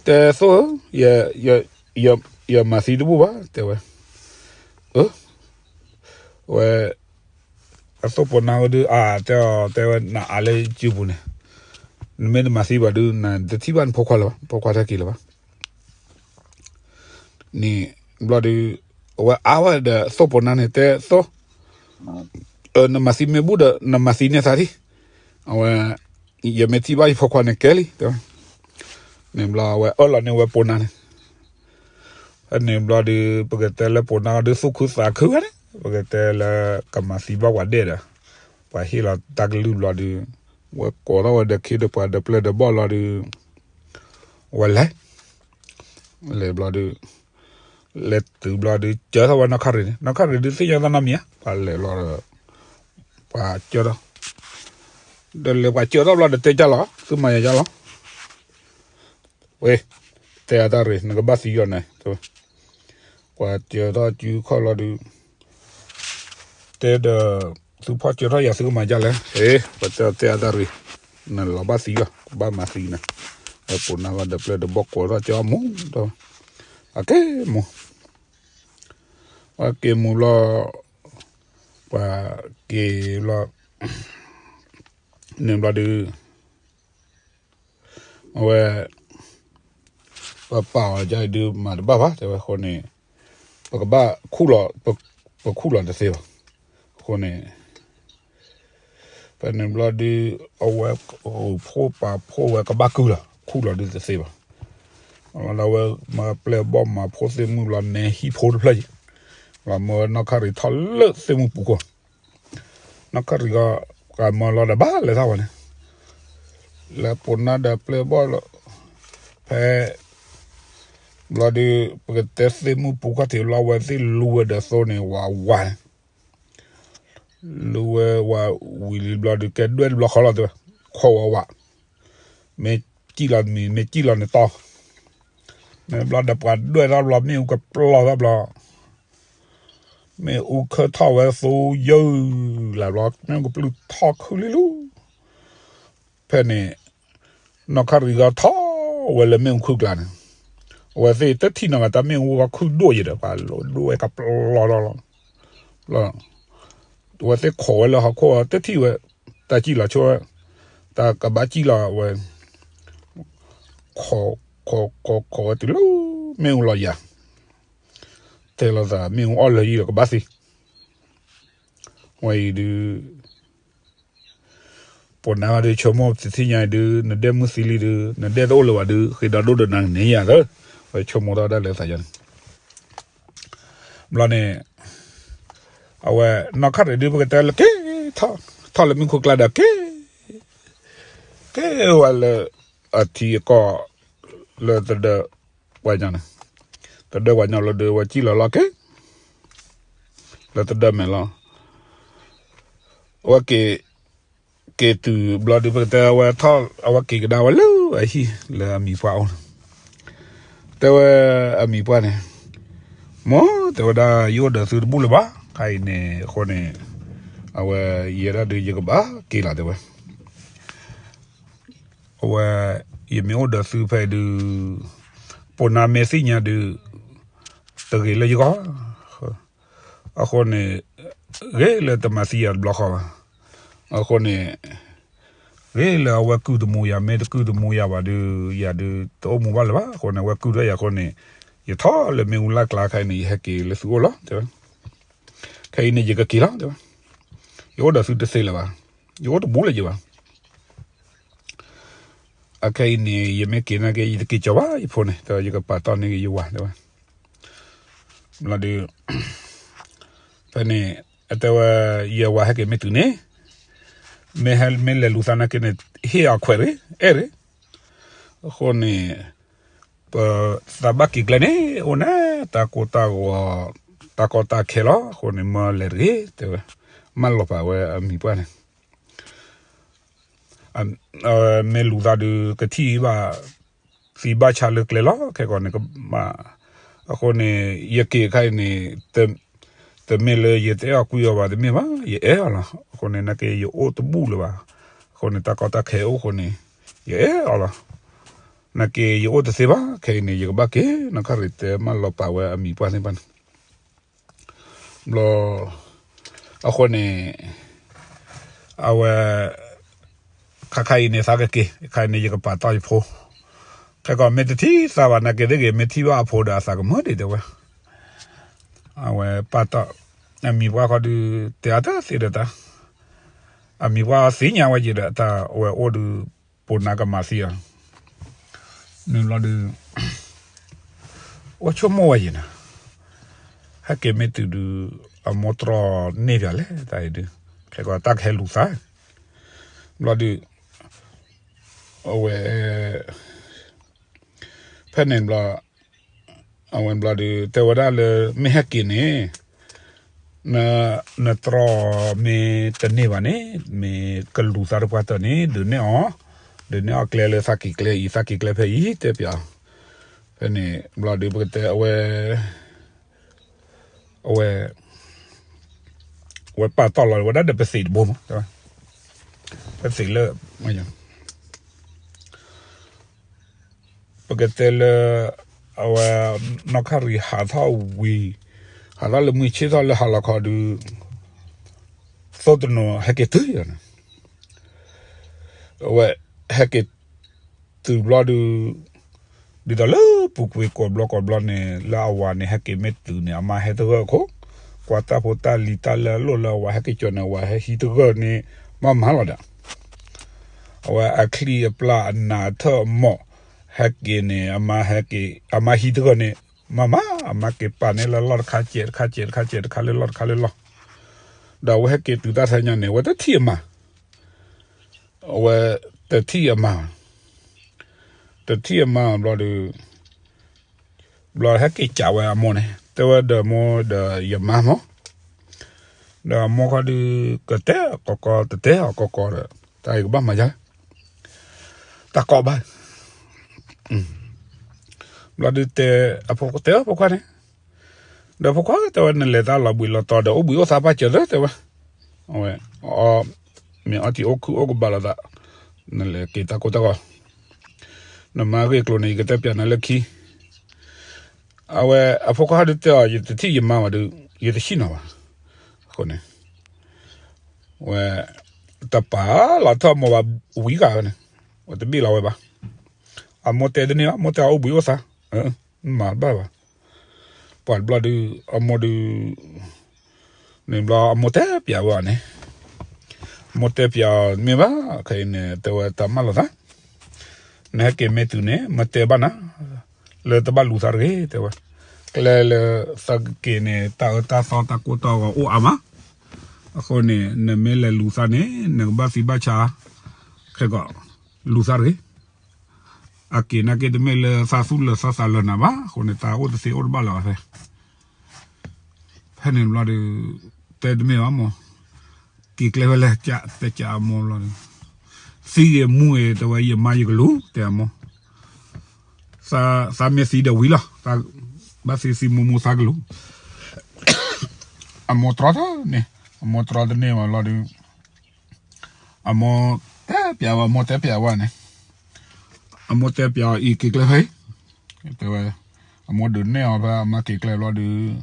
တဲသိၣ်ဧၢ, ယမၤသံတဘူၣ်ဘၣ် တဲဝဲ, အၢ, ဝဲ အသိၣ်ပိာ်နါဝဲဒုး အတဲအီၤတဲဝဲ နအးလၢစုပူၤန့ၣ်, နမ့ၢ်တမၤသံဘၣ်ဒုး နတထံၣ်ဘၣ်နဖိခွါလၢၤဘၣ်, ဖိခွါထဲက့ၤလၢၤဘၣ် န့ၣ်, ဘျီဒုး, အဝဲအါဝဲဒီးသိၣ်ပိာ်နါန့ၣ် တဲသိၣ်, နမၤသံမ့ၢ်ဘူၣ်ဒီး နမၤသံန့ၢ်သးထံၣ်, အဝဲ ယမ့ၢ်ထံၣ်ဘၣ်ယဖိခွါန့ၣ်ကဲလံ, တဲဝဲ, န့ၣ်ဘျီအဝဲအၢၣ်လီၤန့ၢ်ဝဲပိာ်နါန့ၣ်, ဖဲန့ၣ်ဘျီဒီး ပကတဲလၢပိာ်နါဒုးသူၣ်ခုသးခုဝဲန့ၣ်, ပကတဲလၢကမၤသံဘၣ်ပှၤဒဲၣ်ဒီး, ပှၤဟ့ၣ်လီၤတၢ်ကလုၢ်ဘျီဒီး, ဝဲကိးထီၣ်ဝဲဒီးခ့ဒီးပှၤဒီးပျဲၢ်ဒီးဘီၣ်လီၤဒီး, ဝဲလဲၤ လဲၤဘျီဒီး, လဲၤတုၤဘျီဒီး ကၢထီၣ်ဝဲနီၢ်ခါရံၣ်န့ၣ်, နီၢ်ခါရံၣ်ဒုးသ့ၣ်ညါတၢ်နီတမံၤဧါ, ပှၤလဲၤဘျီဒီး, ပှၤကၢထီၣ်, ဒီးလဲၤပှၤကၢထီၣ်ဘျီဒီးတဲကၢ်လီၤ, သုမၤယၤကၢ်လီၤ, ဝဲ, တဲအတၢ်ရ့ၣ် နကဘၣ်သံယီၤန့ၣ်, ပှၤကၢထီၣ်စုခီၣ်လီၤဒီး တဲဒီး, သုဖီၣ်ကၢထီၣ်ယၤသုကမၤဒ်လဲၣ်, ပှၤတဲတဲအတၢ်ရ့ၣ်, နလီၤဘၣ်သံလီၤ, ကဘၣ်မၤသံနၤ, ဝဲပိာ်နါဝဲဒီးပျဲၢ်ဒီးဘီၣ်ကိးထီၣ်ကၢ်မူဒီး, အက့မူ, အက့မူဘျီ, ပှၤက့ၤဘျီ, န့ၣ်ဘျီဒီး အဝဲ, ပပာ်အီၤဒ်အံၤဒုးမၤတဘၣ်ဘၣ် တဲဝဲအဃိန့ၣ်, ပကဘၣ်ခူၣ်လီၤ, ပခူၣ်လီၤတသ့ဘၣ်, အဃိန့ၣ်, ဖဲန့ၣ်ဘျီဒုး, အဝဲ, အိၣ်ဖှိၣ်ပာ်ဖှိၣ်ဝဲကဘၣ်ကုၢ်လီၤ ခူၣ်လီၤဒုးတသ့ဘၣ်, လီၤဒၣ်ဝဲမၤပျဲၢ်ဘီၣ်မၤဖိသ့ၣ်မုၣ်ဘျီ နဲဟံၣ်ဖိတဖျၢၣ်ယံၤ, လီၤမၢဝဲနီၢ်ခါရံၣ်ထီၣ်လၢသ့ၣ်မုၣ်ပူၤခိၣ် နီၢ်ခါရံၣ်ဂီၢ်, ပှၤမၢလီၤဒီးဘၣ်လဲၤထီၣ်ဝဲန့ၣ်, လၢပိာ်နါဒီးပျဲၢ်ဘီၣ်လီၤ, ဖဲ, ဘျီဒီး, ပကတဲသ့ၣ်မုၣ်ပူၤခီၣ်ထံးလီၤဝဲသ့ၣ်လူဝဲဒီးသိန့ၣ် ဝးဝးန့ၣ်, လူဝဲဝးဝံၤလံဘျီဒီး ကဲဒွဲၣ်တဘျီဃီလီၤတဲဝဲ, ခိးဝးဝး, မ့ၢ်ကံၣ်လီၤမံၤ မ့ၢ်ကံၣ်လီၤန့ၣ်တီၢ်, မ့ၢ်ဘျီဒီးပှၤဒွဲၣ်ထီၣ်ဘျီ မ့ၣ်အူကပျီၢ်ထီၣ်ဘျီ မ့ၣ်အူခၢၣ်ထီၣ်ဝဲသိယုၢ်လၢ်ဘျီ မ့ၣ်အူကပျုၢ်ထီၣ်ခုလံလူၤ, ဖဲန့ၣ်, နီၢ်ခါရံၣ်ဂီၢ်ထီၣ်ဝဲလၢမ့ၣ်အူခုၣ်ကျါန့ၣ်, အဝဲသ့ၣ်တထံၣ်နီတဂၤတၢ်မ့ၣ်အူဂီၢ်ခုၣ်ဒိၣ်ယဲဒီး ပှၤလိဒိၣ်ဝဲကပျီၢ်ထီၣ်လီၤ, လီၤ, အဝဲသ့ၣ်ခိးဝဲလၢဟီၣ်ခိၣ်တထံၣ်ဝဲ, တၢ်ကံၣ်လီၤဆိဝဲ, တၢ်ကဘၣ်ကံၣ်လီၤဝဲ ခိး, ခိး, ခိး, ခိးဝဲတုၤလၢ, မ့ၣ်အူလီၤယၤ, တဲလိာ်သးမ့ၣ်အူအီၣ်လၢာ်ယံၤဒီးကဘၣ်သံ, ဝဲအံၤဒုး, ပိာ်နါဂီၢ်ဒုးဆိကမိၣ်တထံၣ်ညါအံၤဒုး နဒဲၣ်မုၢ်သံလံဒုး နဒဲၣ်တအိၣ်လၢၤဘၣ်ဒုး ဃ့ဒီဒိၣ်ဒီးနၤန့ၣ်ယၤသၢ, ဝဲဆိကမိၣ်ထီၣ်ဒၣ်လဲာ်သးယၤန့ၣ်, ဘျီန့ၣ်, အဝဲနီၢ်ခါရံၣ်ဒုး ပကတဲလၢက့ၤ, ထီၣ်လၢမ့ၣ်အူခုၣ်ကျါဒီးက့ၤ, က့ၤဝဲလၢ, အထံအကီၢ်, လၢတဒၢပှၤညီန့ၣ်, တဒၢပှၤညီလီၤဒုး အဝဲကံၣ်လီၤလီၤက့ၤ, လၢတဒၢမဲာ်လီၤ, အဝဲက့ၤ, က့ၤတုၤဘျီဒုး ပကတဲအဝဲထီၣ် အဝဲက့ၤကဒါဝဲလၢအဟံၣ်လၢအမံၤပှၢ်အိၣ်န့ၣ်, တဲဝဲ, အမံၤပှၢ်န့ၣ်, မိၢ် တဲဝဲဒၣ် ယအိၣ်ဒီးသုတဘူၣ်လၢၤဘၣ် ခါအံၤန့ၣ် အဃိန့ၣ်, အဝဲ, ယဲဒၣ်ဒုးယကဘၣ်က့ၤလီၤတဲဝဲ အဝဲ, ယမ့ၢ်အိၣ်ဒီးသုဖဲအံၤဒုး, ပိာ်နါမ့ၢ်သ့ၣ်ညါဒုး, တဂ့ၤလၢယဂီၢ်, အဃိန့ၣ်, ဂ့ၤလၢတမၤသံယၤတဘျီဃီဘၣ်, အဃိန့ၣ်, ဂ့ၤလၢအဝဲကုၢ်တမူယၤ မ့ၢ်တကုၢ်တမူယၤဘၣ်ဒုး ယၤဒုးတအိၣ်မူဘၣ်လၢၤဘၣ် အဃိန့ၣ် အဝဲကုၢ်ထီၣ်ယၤအဃိန့ၣ်, ယထီၣ်လၢမ့ၣ်အူလၢ်ကျါခါအံၤန့ၣ် ယဟဲက့ၤလၢသုအိၣ်လီၤတဲဝဲ, ခဲအံၤန့ၣ် ယကက့ၤလီၤတဲဝဲ, ယအိၣ်ဒီးသုတသ့လၢၤဘၣ်, ယအိၣ်တဘူၣ်လၢၤယဘၣ် အခဲအံၤန့ၣ် ယမ့ၢ်က့ၤနာ်က့ ယတက့ၤကီၤဘၣ်ယဖိန့ၣ် ဒီးယကပာ်တီၢ်န့ၢ်က့ၤယဝၤတဲဝဲ, ဘျီဒုး, ဖဲန့ၣ်, အတဲဝဲ, ယဝၤဟဲက့ၤမ့ၢ်တုၤန့ၣ်, မ့ၢ်ဟဲမ့ၢ်လဲၤလူၤသးနာ်က့န့ၣ်, ဟ့ၣ်အခွဲးရ့, အဲၣ်ရ့, အဃိန့ၣ်, ပ, သးဘၣ်က့ၤကျဲန့ၣ် အိၣ်န့ၣ် တၢ်ကိၢ်တၢ်ဂီၤ, တၢ်ကီတၢ်ခဲလီၤ အဃိန့ၣ် မ့ၢ်လဲၤတဂ့ၤ တဲဝဲ, မၢလီၤပာ်ဝဲအမံၤပှၢ်န့ၣ် မ့ၢ်လူၤသးဒုး ကထံၣ်ဘၣ်, သံဘၣ်ဆါလၢကျဲလီၤ ခဲကီးန့ၣ် ကမၣ်, အဃိန့ၣ် ယက့ၤခါအံၤန့ၣ်, တမ့ၢ်လၢယတအဲၣ်အီၤကွံအီၤဘၣ် တမ့ၢ်ဘၣ် ယအဲၣ်အီၤလီၤ အဃိန့ၣ် နာ်က့ယအိၣ်တဘူၣ်လၢၤဘၣ်, အဃိန့ၣ် တၢ်ကီတၢ်ခဲအိၣ်အဃိန့ၣ်, ယအဲၣ်အီၤလီၤ, နာ်က့ယအိၣ်တသ့ဘၣ် ခဲအံၤန့ၣ် ယကဘၣ်က့ၤ နီၢ်ခါရံၣ်တဲမၢလီၤပာ်ဝဲအမံၤပှၢ်သ့ၣ်တဖၣ်န့ၣ် ဘျီ, အဃိန့ၣ်, အဝဲ, ခါခါအံၤန့ၣ် သးကက့ၤ ခါအံၤန့ၣ် ယကပာ်တီၢ်ယဖိ, ခဲကီးမ့ၢ်တထံၣ်သးဘၣ် နာ်က့သ့ၣ်ဂ့ၤ မ့ၢ်ထံၣ်ဘၣ်အဖိဒီးအသးကမၢဒံးတဲဝဲ, အဝဲပာ်တီၢ်, အမံၤပှၢ်ခီဒုး တဲအါတသ့ဒီးတၢ် အမံၤပှၢ်သ့ၣ်ညါဝဲယံၤဒီး တၢ်ဝဲအိၣ်ဒီး ပိာ်နါကမၤသံအီၤ, မ့ၢ်ဘျီဒုး အိၣ်ဆိကမိၣ်ဝဲယံၤနီၤ, ဟဲက့ၤမ့ၢ်တုၤဒုး အမိၢ်တြီန့ၢ်ပၠးလဲၣ်တၢ်အံၤဒုး, ခဲကီးတၢ်ကဟဲလူၤသး, ဘျီဒုး အဝဲ ဖဲန့ၣ်ဘျီ အဝဲဘျီဒုး တဲဝဲဒၣ်လၢ မ့ၢ်ဟဲက့ၤန့ၣ် နတြီမ့ၢ်တန့ၢ်ဘၣ်န့ၣ် မ့ၢ်ကလူၤသးတပှၢ်တၢၢ်န့ၣ် ဒုးနဲၣ်အီၤ, ဒုးနဲၣ်အီၤကျဲလၢသးက့ၤကျဲအံၤ သးက့ၤကျဲဖဲအံၤ တဲပၠးအီၤ, ဖဲန့ၣ်ဘျီဒုး ပကတဲအဝဲ အဝဲ အဝဲပာ်တီၢ်လီၤဝဲဒၣ်ဒီးပသံးတဘိမး, ပသံးလၢ ပကတဲလၢ အဝဲ နီၢ်ခါရံၤဟးထီၣ်ဝံၤ, ဟးထီၣ်လၢမှံဆ့ၣ်ထီၣ်လၢဟးလီၤခီဒုး သိၣ်တနီၤဟဲက့ၤတုၤယၤန့ၣ်, အဝဲ ဟဲက့ၤတုၤဘျီဒုး ဒ်သိးလၢပူၤကွံာ်ကိးဘျီကိးဘျီန့ၣ် လၢအဝၤန့ၣ် ဟဲက့ၤမ့ၢ်တုၤန့ၣ် အမါဟဲတဂၢၢ်အခိၣ်, ကွၢ်တၢ်ဖိတၢ်လံၤတၢ်လၢအလိၣ်လၢအဝၤဟဲက့ၤကၠီၤန့ၣ် အဝၤဟဲဟံးတဂၢၢ်န့ၣ် မၤမၤလီၤဒီး အဝဲအချံအပျၢ်အနးအထၢၣ်အမိၢ် ဟဲက့ၤန့ၣ် အမါဟဲက့ၤ အမါဟံးတဂၢၢ်န့ၣ် မၤမၤ အမါက့ၤပာ်န့ၢ်လၢလီၢ်တခါစဲးတခါစဲးတခါစဲးတခါလၢလီၢ်တခါလၢလီၢ်, ဒီးအဝဲဟဲက့ၤတုၤတၢ်ထဲညါန့ၣ် အဝဲတထံၣ်အမါ အဝဲတထံၣ်အမါ, တထံၣ်အမါဘျီဒီး ဘျီဟဲက့ၤကးဝဲအမိၢ်န့ၣ် တဲဝဲဒီးမိၢ်ဒီးယမါမး, ဒီးအမိၢ်ခီဒုး ကတဲကီကီတတဲအီၤကီကီဒီး တၢ်အံၤကဘၣ်မၤယါလဲၣ်, တၢ်ကီဘၣ်, ဘျီဒုးတဲ အဖိတဲအဖိခွါန့ၣ်, ဒီးဖိခွါတဲဝဲ နလဲၤတၢ်လီၤဘှံးလီၤတီၤဒီး အိၣ်ဘှံးအိၣ်သါဘၣ်စၢၤလၢတဲဝဲ, အဝဲ အီ မ့ၢ်အီထံအိၣ်ခုၣ်အိၣ်ကဘၣ်လိာ်သး, နလဲၤက့ၤတၢ်ကိၢ်တၢ်ဂီၤ, နမါဂ့ၢ်ကျိၤန့ၣ် ယကတဲပၠးနၤလၢခံ, အဝဲအဖိခွါဒုးတဲအီၤ ယတထံၣ်ယမါဘၣ်ဒီး ယတဆံၣ်နီၤဘၣ်, အဃိန့ၣ် ဝဲ တပာ်လီၤထီၣ်မိၢ်ဘၣ်ဝံၤဂၤဝဲန့ၣ်, ဝဲတဘ့ၣ်လီၤဝဲဘၣ်, အမိၢ်တဲတန့ၢ်ဘၣ်, မိၢ်တဲအီၤအိၣ်ဘှံးအိၣ်သါ, မၤတဘၣ်ဘၣ်, ပှၤတဘျီဒုး အမိၢ်ဒုး န့ၣ်ဘျီအမိၢ်တဲပၠးဝဲအီၤန့ၣ်, အမိၢ်တဲပၠးအီၤမ့ၢ်ဘၣ် ခဲအံၤန့ၣ် တဲဝဲတၢ်မၢလီၤသး, နဟဲက့ၤမ့ၢ်တုၤန့ၣ် မၢတဲဘၣ်နၤ, လၢတဘၣ်လူၤသးတဂ့ၤ တဲဝဲ, ကျဲလၢသးကက့ၤန့ၣ် တၢ်အၢတၢ်သီတၢ်ကိၢ်တၢ်ဂီၤအိၣ်အါမး, အဃိန့ၣ် နမ့ၢ်လဲၤလူၤသးန့ၣ် နကဘၣ်သံဘၣ်ဆါ, ခဲကီး လူၤသးတဂ့ၤ အက့ၤနာ်က့တမ့ၢ်လၢသးသူၣ်လၢာ်သးသးလၢာ်နၤဘၣ်, အဃိန့ၣ် တၢ်အိၣ်တသ့အိၣ်တဘၣ်လၢၤဘၣ်ဖဲ, ဖဲန့ၣ်ဘျီဒီး တဲတမ့ၢ်ဘၣ်မိၢ်, က့ၤကျဲဖဲလဲၣ် တဲကးအမိၢ်ဘျီဒီး, သံဂ့ၤမူဂ့ၤ တဲဝဲ ယမါယကလူၤ တဲအမိၢ်, သးမ့ၢ်သံဒီးဝံၤလီၤ, ဘၣ်သံသံမူမူသးကလူၤ, အမိၢ်တြီတန့ၢ်, အမိၢ်တြီတန့ၢ်ဘၣ်လီၤဒီး အမိၢ်တဲပၠးဝဲ အမိၢ်တဲပၠးဝဲန့ၣ်, အမိၢ်တဲပၠးအီၤအံၤက့ၤကျဲဖဲအံၤ, တဲဝဲ, အမိၢ်ဒုးနဲၣ်အီၤဖဲအမါက့ၤကျဲဘျီဒီး,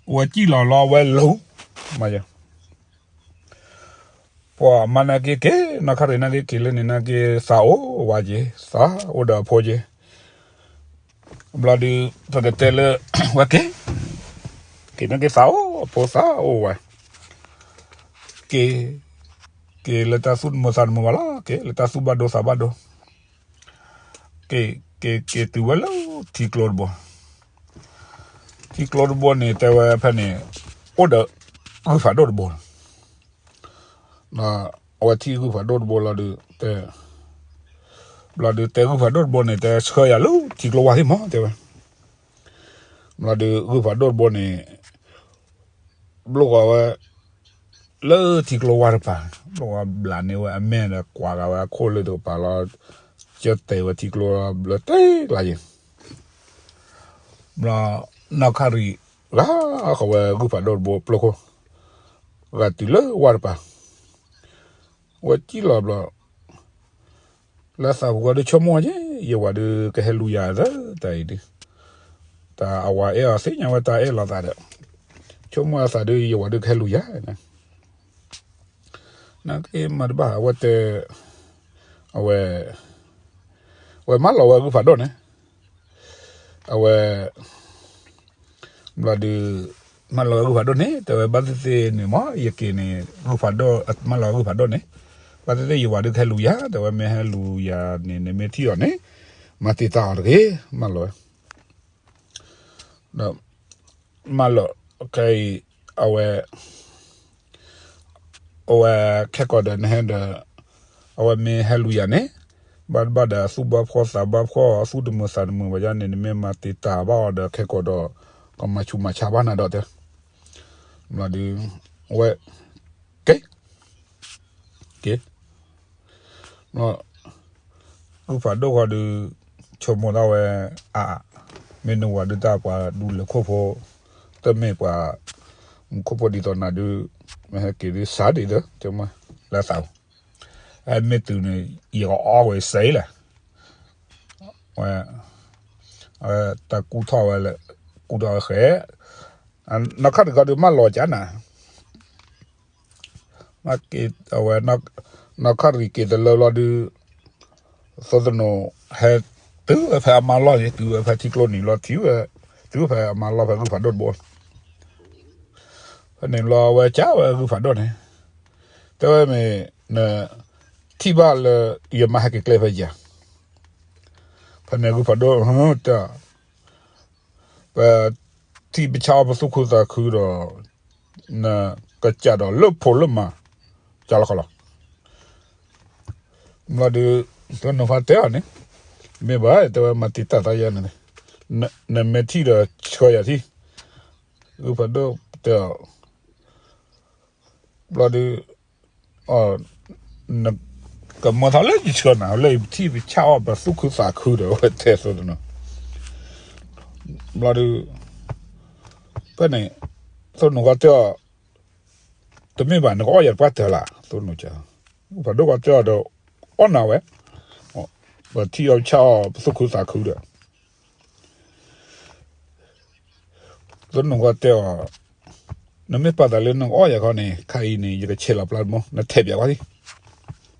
အဝဲစံၣ်လီၤလီၤအဝဲလူၤ, မၤယဲ, ပှၤအမါနာ်က့က့ၤ နီၢ်ခါရံၣ်နာ်က့က့ၤလၢန့ၣ်နာ်က့သးအိၣ်ဝဲက့ၤ သးအိၣ်ဒီးအဖိက့ၤ ဘျီဒုး ပကတဲလၢ ဝဲက့ၤ က့ၤနာ်က့သးအိၣ် အဖိသးအိၣ်ဝဲ က့ၤ က့ၤလၢတၢ်သူၣ်တမုာ်သးတမုာ်ဘၣ်လီၤ က့ၤလၢတၢ်သူၣ်ဘၣ်ဒိသးဘၣ်ဒိ က့ၤ က့ၤ က့ၤတုၤဝဲလၢထံကျိတဘိ ထံကျိတဘိန့ၣ် တဲဝဲဖဲန့ၣ် အိၣ်ဒီး ဂုၢ်ဖးဒိၣ်တဘိ အဝဲထံၣ်ဂုၢ်ဖးဒိၣ်တဘိလီၤဒုး တဲ ဘျီဒုးတဲဂုၢ်ဖးဒိၣ်တဘိန့ၣ် တဲဆှၢယၤလၢထံကျိဝါသ့ၣ်မး တဲဝဲ ဘျီဒုး ဂုၢ်ဖးဒိၣ်တဘိန့ၣ် ဘျိၣ်ဃီၤဝဲ လၢထံကျိဝါတပၤ ဘျိၣ်ဃီၤဘျးန့ၢ်ဝဲအမဲာ်ဒီးကွၢ်ဂၤဝဲအခိၣ်လၢတကပၤလီၤ ကၢတဲာ်ဝဲထံကျိဘျၢတဲကျါယံၤ ဘျီ နီၢ်ခါရံၣ် ဂၤဃီၤဝဲဂုၢ်ဖးဒိၣ်တဘိပျိခိၣ် ဂၤတုၤလၢဝါတပၤ ဝဲစံၣ်လီၤဘျီ လၢသးပူၤဃီဒုးဆိကမိၣ်ဝဲက့ ယဝၤဒုးကဟဲလူၤယၤသၢ တၢ်အံၤဒုး တၢ်အဝၤအဲၣ်အီၤသ့ၣ်ညါဝဲတၢ်အဲၣ်လီၤသးဒီး ဆိကမိၣ်အသးဒုး ယဝၤဒုးကဟဲလူၤယၤ နာ်က့မၤတဘၣ် အဝဲတဲ အဝဲ ဝဲမၢလီၤဝဲဂုၢ်ဖးဒိၣ်န့ၣ် အဝဲ ဘျီဒုး မၢလီၤဂုၢ်ဖးဒိၣ်န့ၣ် တဲဝဲဘၣ်သ့ၣ်သ့ၣ်န့ၣ်မ့ၢ် ယက့ၤန့ၣ် ဂုၢ်ဖးဒိၣ် မၢလီၤဂုၢ်ဖးဒိၣ်န့ၣ် ဘၣ်သ့ၣ်သ့ၣ်ယဝၤဒုးကဟဲလူၤယၤ တဲဝဲမ့ၢ်ဟဲလူၤယၤန့ၣ် နမ့ၢ်ထံၣ်အီၤန့ၣ် မၤတံာ်တာ်အီၤတဂ့ၤ မၢလီၤဝဲ ဒီး မၢလီၤ ခဲအံၤ အဝဲ အဝဲခဲကိာ်ဒီးနဟဲဒီး အဝဲမ့ၢ်ဟဲလူၤယၤန့ၣ် ဘၣ်တဘၣ်ဒီးသူၣ်ဘၣ်ဖှီၣ်သးဘၣ်ဖှီၣ် သူၣ်တမုာ်သးတမုာ်ဝဲဒၣ်န့ၣ် နမ့ၢ်မၤတံာ်တာ်ဘၣ်အီၤဒီးခဲကိာ်ဒီး ကမၤဆူးမၤဆါဘၣ်နၤဒီးတဲ ဘျီဒုး အဝဲ က့ၤ က့ၤ ဂုၢ်ဖးဒိၣ်ဃီဒုး ဆိကမိၣ်ဒၣ်ဝဲ အါ မ့ၢ်နဝၤဒုးတၢ်ပှၤဒူလၢခိၣ်ဖိ တမ့ၢ်ပှၤ မူခိၣ်ဖိဒ်သိးနၤဒုး မ့ၢ်ဟဲက့ၤဒုးစးဒ်သိး ဆိကမိၣ်လၢသး အမ့ၢ်တုၤန့ၣ် ယကအီၣ်ဝဲစဲးလဲၣ် ဝဲ တၢ်ကူၣ်ထီၣ်ဝဲလၢ ကူၣ်ထီၣ်ဝဲဃဲ နီၢ်ခါတဂီၤဒုးမၢလီၤကၠါနၤ အဝဲ နီၢ်ခါတဂၤက့ၤတလၢဘျီဒုး သိသနိး ဟဲတုၤဝဲဖဲအမါလီၢ်န့ၣ် တုၤဝဲဖဲထံကျိနံၤလီၤထံၣ်ဝဲ တုၤဝဲဖဲအမါလီၢ်ဖဲဂုၢ်ဖးဒိၣ်တဘိ ဖဲန့ၣ်ဘျီအဝဲကၠါဝဲဂုၢ်ဖးဒိၣ်န့ၣ် တဲဝဲမ့ၢ် န ထံၣ်ဘၣ်လၢ ယမါဟဲက့ၤကျဲဖဲယၤ ဖဲန့ၣ်ဂုၢ်ဖးဒိၣ် တၢ် ပထံၣ်ပဆၣ်အီၣ်ပသူၣ်ခုသးခုဒီး နကစၢ်ဒီးလၢဖိလၢမါ ကၢ်လီၤခီလီၤ ဘျီဒုး တနီၤဖးတဲအီၤန့ၣ် မ့ၢ်ဘၣ်တဲဝဲမၤတံာ်တာ်သးယၤန့ၣ် နမ့ၢ်ထံၣ်ဒီးဆှၢယၤထံၣ် ဂုၢ်ဖးဒိၣ်တဲအီၤ ဘျီဒုး ကမၢထီၣ်လၢယဆှၢနၤ လၢယထံၣ်ပဆၣ်အီၣ်ပသူၣ်ခုသးခုဒီး ဝဲတဲသိသနၤ ဘျီဒုး ဖဲန့ၣ် သိနူၤကီတဲအီၤ တမ့ၢ်ဘၣ် နကအီၣ်ယၤတပှၢ်တၢၢ်လၢ သိနူၤကီ ဖးဒိၣ်ကီတဲအီၤဒီး အီၣ်နၤဝဲ ပထံၣ်အီၣ်ပဆၣ်အီၣ်ပသူၣ်ခုသးခုဒီး သိနူၤကီတဲအီၤ နမ့ၢ်ပာ်သးလၢနကအီၣ်ယၤခီန့ၣ် ခါအံၤန့ၣ် ယကဆဲးလီၤပျၢ်တဘိ နထဲးပၠးကွၢ်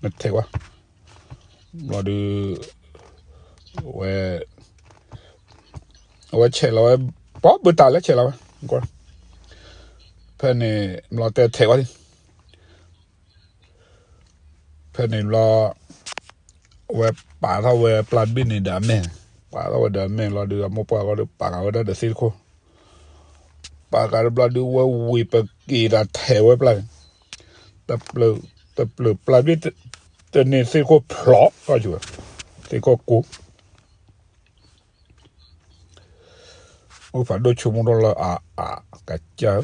နထဲးကွၢ် ဘျီဒုး ဝဲ အဝဲဆဲးလီၤဝဲ ပှၤဘၢတၢ်လၢဆဲးလီၤဝဲ ဖဲန့ၣ် ဘျီတဲထဲးကွၢ် ဖဲန့ၣ်ဘျီ ဝဲပာ်ထီၣ်ဝဲပျၢ်တဘ့ၣ်န့ၣ်ဒီးအမဲာ်, ပာ်ထီၣ်ဝဲဒီးအမဲာ်လီၤဒုး အမိၢ်ပှၢ်ဂီၢ်ဒီးပာ်ဃာ်ဝဲဒၣ်ဒီးသ့ၣ်တခိၣ်, ပာ်ဃာ်တဘျီဒုး ဝဲဝံၤပက့ၤဒီးထဲးဝဲပျၢ်န့ၣ်, တပျၢၤပျၢ်ဘ့ၣ်တန့ၢ်သ့ၣ်တခိၣ်ဖျိးထီၣ်က့ၤဝဲ, သ့ၣ်တခိၣ်ကိၢ် မုၢ်ဖးဒိၣ်ဆိကမိၣ်ထီၣ်လၢအအါကစၢ်,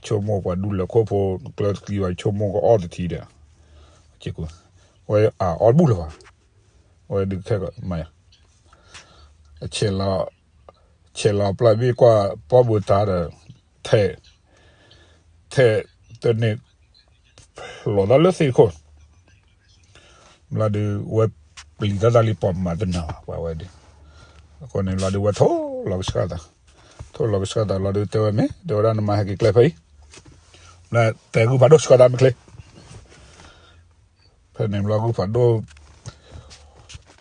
ဆိကမိၣ်ပှၤဒူလဲၤခိၣ်ဖိ ကျၢၤတကံဘၣ် ဆိကမိၣ်ကအီၣ်တထံဒီး, ဝဲအအီၣ်တဘူၣ်လၢၤဘၣ်, ဝဲဒုးခဲကမၤယၤ, ဆဲးလီၤပျၢ်ဘ့ၣ်ကွၢ်ပီၣ်ဘၢတၢ်ဒီး, ထဲး, ထဲးတန့ၢ် ဖျိးထီၣ်လၢသ့ၣ်ခိၣ်, ဘျီဒုးဝဲပျံၤတၢ်တၢ်လံပိာ်မၤတနၢၤဘၣ် ပှၤဝဲဒၣ်, အဃိန့ၣ်ဘျီဒုးဝဲထိၣ်လီၤကဆှၣ်သး, ထိၣ်လီၤကဆှၣ်သးလီၤဒုးတဲဝဲမ့ၢ် တဲဝဲဒၣ်နမါဟဲက့ၤကျဲဖဲအံၤ, တဲဂုၢ်ဖးဒိၣ်ဆှၢသးမ့ၢ်ချ့, ဖဲန့ၣ်ဘျီဂုၢ်ဖးဒိၣ် ဘျိၣ်ဃီ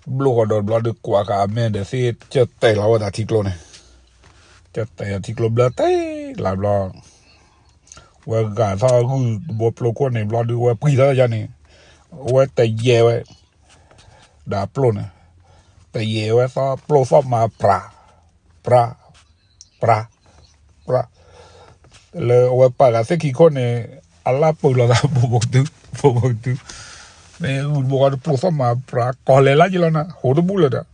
ဒီးဘျီဒုးကွၢ်ဃာ်အမဲာ်ဒီးသ့ၣ် ကၢၢ်တဲာ်လီၤဝဲဒၣ်ထံကျိန့ၣ်, ကၢၢ်တဲာ်ထံကျိဘျၢတဲာ်လီၤဘျီ, ဝဲဂာ်ထီၣ်ဂုၢ်တဘိပျိခိၣ်န့ၣ် ဘျီဒုးဝဲပှံၤထီၣ်ယါန့ၣ်, အဝဲတယဲၢ်ဝဲ, ဒီးပျိန့ၣ်, တယဲၢ်ဝဲသီပျိသီၣ်မၤပြၤ, ပြၤ, ပြၤ, ပြၤ, လၢအဝဲပာ်ဃာ်သ့ၣ်ခံခိၣ်န့ၣ်, အလၢပၢၢ်လီၤသး ဘိးဘိးကတု, ဘိးဘိးကတု, မ့ၢ်ဂုၢ်တဘိဃီတပျိသီၣ်မၤပြၤ ကီၢ်လဲၤလၢက့လီၤနၤ ဟိးတဘူၣ်လၢၤဒီး,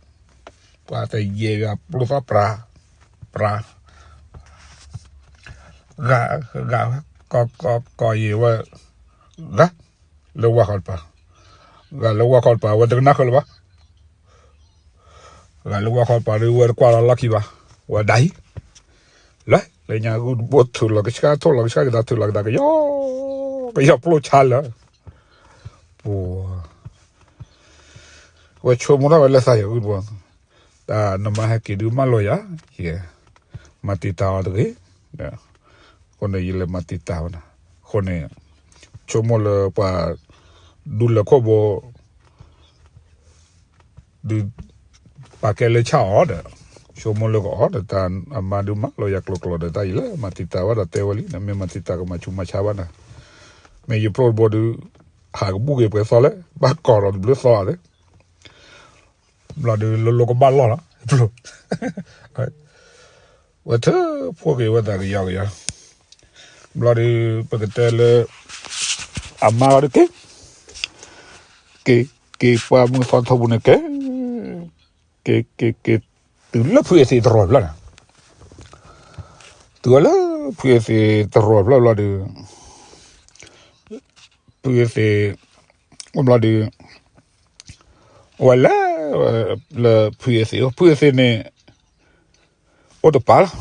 ပှၤတယဲၢ်ဂၤပျိသီၣ်ပြၤ, ပြၤ ဂၤ, ဂၤ, ကီၢ်, ကီၢ်, ကီၢ်ယံၤဝဲ, ဂၤ, လၢဝါခီတပၤ, ဂၤလၢဝါခီတပၤ ဝဲတကနၣ်ဃုာ်လၢၤဘၣ်, ဂၤလၢဝါခီတပၤဒုးဝဲတကွၢ်လီၤလီၢ်ခံဘၣ်, ဝဲဒၣ်အံၤ, လၢ, လၢညါဂုၢ်တဘိထုးလီၤကဆှၣ် ထိၣ်လီၤကဆှၣ်က့ၤသး ထုးလီၤက့ၤသးကယီ, ကယီပျိဆါလၢ ပှၤ ဝဲဆိကမိၣ်ထီၣ်ဝဲလၢသးယဂုၢ်တဘိ, တၢ်နမါဟဲက့ၤဒုးမၢလီၤယၤ, ယဲ, မၤတံာ်တာ်အီၤတဂ့ၤ, အဃိန့ၣ် ယလဲၤမၤတံာ်တာ်ဝဲန့ၣ်, အဃိန့ၣ်, ဆိကမိၣ်လၢပှၤ, ဒူလဲၤခိၣ်ဘိ ဒုး, ပာ်ကဲလၢဆၣ်အီၤဒီး, ဆိကမိၣ်လၢကအီၣ်ဒီးတၢ်အမါဒုးမၤလီၤယၤကျိၤကျိၤဒီးတၢ်အံၤလၢမၤတံာ်တာ်ဘၣ်ဒီးတဲဝဲလံ နမ့ၢ်မၤတံာ်တာ်ကမၤဆူးမၤဆါဘၣ်နၤ, မ့ၢ်ယဖျိၣ်တဘိဒုး ဟးကဘူၣ်က့ၤပှဲၤသီလဲၣ် ဘၣ်ကီၤဒီးတဘျုးသီသ့ ဘျီဒုးလိၤလိၤကဘၣ်လီၢ်လီၤ ဖျိၣ် ဝဲထၢဖှိၣ်က့ၤဝဲသးကယီကယီ, ဘျီဒုး ပကတဲလၢ အမါအီၤဒုးက့ၤ က့ၤ က့ၤပှၤမုၢ်သီထိးပူၤန့ၣ်က့ၤ က့ၤ က့ၤ က့ၤ တုၤလၢဖုအ့သ့းတရီၢ်ဖျၢၣ်န့ၣ်, တုၤဝဲလၢဖုအ့သ့းတရီၢ်ဖျၢၣ်ဘျီဒုး ဖုအ့သ့း ဘျီဒုး အဝဲလဲၤ လၢဖုအ့သ့း ဖုအ့သ့းန့ၣ် အိၣ်တပၤလီၤ,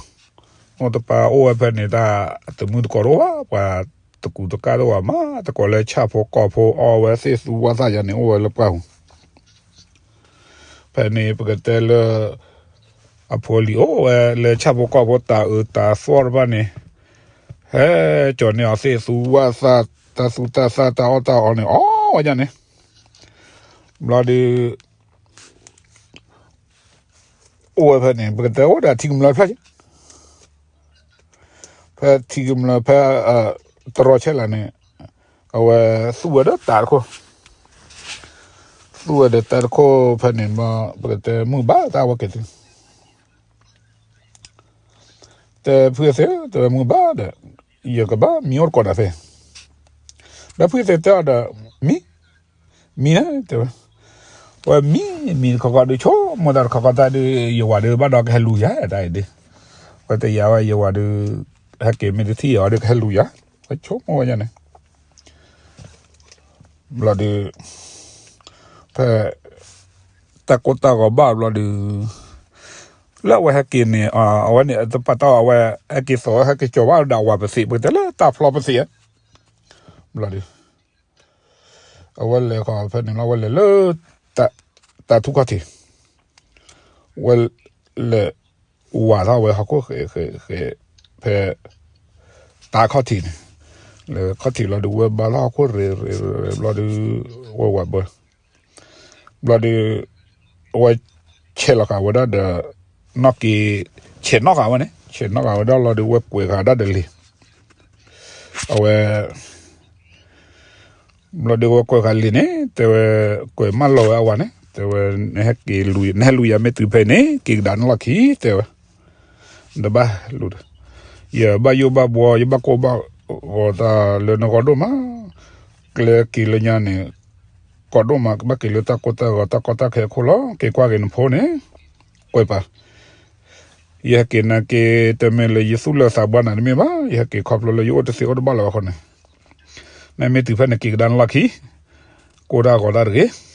အိၣ်တပၤအိၣ်ဝဲဖဲန့ၣ် တၢ်တမုၢ်တကိးတအိၣ်ဘၣ် ပှၤတကူတကၢ်တအိၣ်ဘၣ် မၤသကိးလၢဆၣ်ဖိကီၢ်ဖိ အီၣ်ဝဲသ့ၣ်သူဝၣ်သၣ်ယါန့ၣ် အိၣ်ဝဲလၢပှၢ်ပူၤ ဖဲန့ၣ်ပကတဲလၢ အဖိလံၤအိၣ်ဝဲလၢဆၣ်ဖိကီၢ်ဖိ တၢ်အုးတၢ်သီၣ်တဖၣ်န့ၣ် ဟဲကၠီၤန့ၢ်အီၤသ့ၣ်သူဝၣ်သၣ် တၢ်သူတၢ်သၣ် တၢ်အီၣ်တၢ်အီန့ၣ် အီၣ်ဝဲဒၣ်န့ၣ်, ဘျီဒုး အိၣ်ဝဲဖဲန့ၣ် ပကတဲအိၣ်ဒီးထံကမျၢၢ်တဖျၢၣ် ဖဲထံကမျၢၢ်ဖဲ တရီဆဲးလးန့ၣ် အဝဲသူၣ်ဝဲဒီးတၢ်တခိၣ်, သူၣ်ဝဲဒီးတၢ်တခိၣ်ဖဲန့ၣ် ပကတဲမုၢ်ဘၣ်တၢ်ဝဲက့ၤသု, တဲဖုအ့သ့း တဲဝဲမုၢ်ဘၣ်ဒီး ယကဘၣ်မံအိၣ်တကိးဒီးဖဲ, ဒီးဖုအ့သ့းတဲအီၤဒီး မံ မံန့ၣ် တဲဝဲ, ဝဲမံ မံတခီခီဒုးဆိကမိၣ်တၢ်တခီခီတၢ်ဒုး ယဝၤဒုးဘၣ်ဒီးကဟဲလူၤယၤတၢ်အံၤဒုး, ဝဲတယၤဝဲယဝၤဒုး ဟဲက့ၤမ့ၢ်တထံၣ်အီၤဒုး ကဟဲလူၤယၤ, ဝဲဆိကမိၣ်ဝဲန့ၣ် ဘျီဒုး ဖဲ တၢ်ကိၢ်တၢ်ဂီၤဘၣ်ဘျီဒုး လၢအဝဲဟဲက့ၤန့ၣ် အဝဲန့ၣ်တပာ်တၢ်အီၤ အဝဲဟဲက့ၤသိး ဟဲက့ၤကၠီၤဘၣ်ဒီးအဝၤပသံး ပကတဲလၢတၢ်ဖျီပသံးဧါ, ဘျီဒုး အဝဲလဲၤခီဖဲန့ၣ်လီၤ အဝဲလဲၤလၢ တၢ်ထူခီၣ်ထံး ဝဲလဲၤဝၤထီၣ်ဝဲဟီၣ်ခိၣ်ဃဲးဃဲးဃဲး ဖဲ တၢ်ခီၣ်ထံးန့ၣ်, လၢခီၣ်ထံးလီၤဒုး ဝဲဘါထီၣ်ဟီၣ်ခိၣ်ရ့ရ့ရ့ ဘျီဒုး ဝဲဝၤဘၢ ဘျီဒုး အဝဲဆဲးလီၤဃာ်ဝဲဒၣ်ဒီး နီၢ်က့ ဆဲးနီၣ်ဃာ်ဝဲန့ၣ် ဆဲးနီၣ်ဃာ်ဝဲဒၣ်လီၤဒုး ဝဲကွဲးဃာ်ဒၣ်ဒီးလံာ် အဝဲ ဘျီဒုးဝဲကွဲးဃာ်လံာ်န့ၣ် တဲဝဲ ကွဲးမၢလီၤဝဲအဝၤန့ၣ် တဲဝဲ နဟဲက့ၤလူၤ နဟဲလူၤယၤမ့ၢ်တုၤဖဲန့ၣ် က့ၤကဒါနလီၢ်ခံ တဲဝဲ ဒီးဘၣ်လူၤဒီး ယဘၣ်ယိၣ်ဘၣ်ဘှီ ယဘၣ်ကိၢ်ဘၣ်ဂီၤတၢ်လၢနဂီၢ်ဒိၣ်မး ကျဲက့ၤလၢညါန့ၣ် ကီဒိၣ်မး ကဘၣ်က့ၤလၢတၢ်ကိၢ်တၢ်ဂီၤ တၢ်ကီတၢ်ခဲအခိၣ်လီၤ. က့ၤကွၢ်က့ၤနဖိန့ၣ် ကွဲးပာ် ယဟဲက့ၤနာ်က့ တမ့ၢ်လၢယသူၣ်လၢသးဘၣ်နၤတမ့ၢ်ဘၣ်. ယဟဲက့ၤခီဖျိလၢယအိၣ်တသ့အိၣ်တဘၣ်လၢၤဘၣ်အဃိန့ၣ်, နမ့ၢ်တုၤဖဲန့ၣ် က့ၤကဒါနလီၢ်ခံ, ကိၢ်တၢ်ဂီၤတၢ်တဂ့ၤ.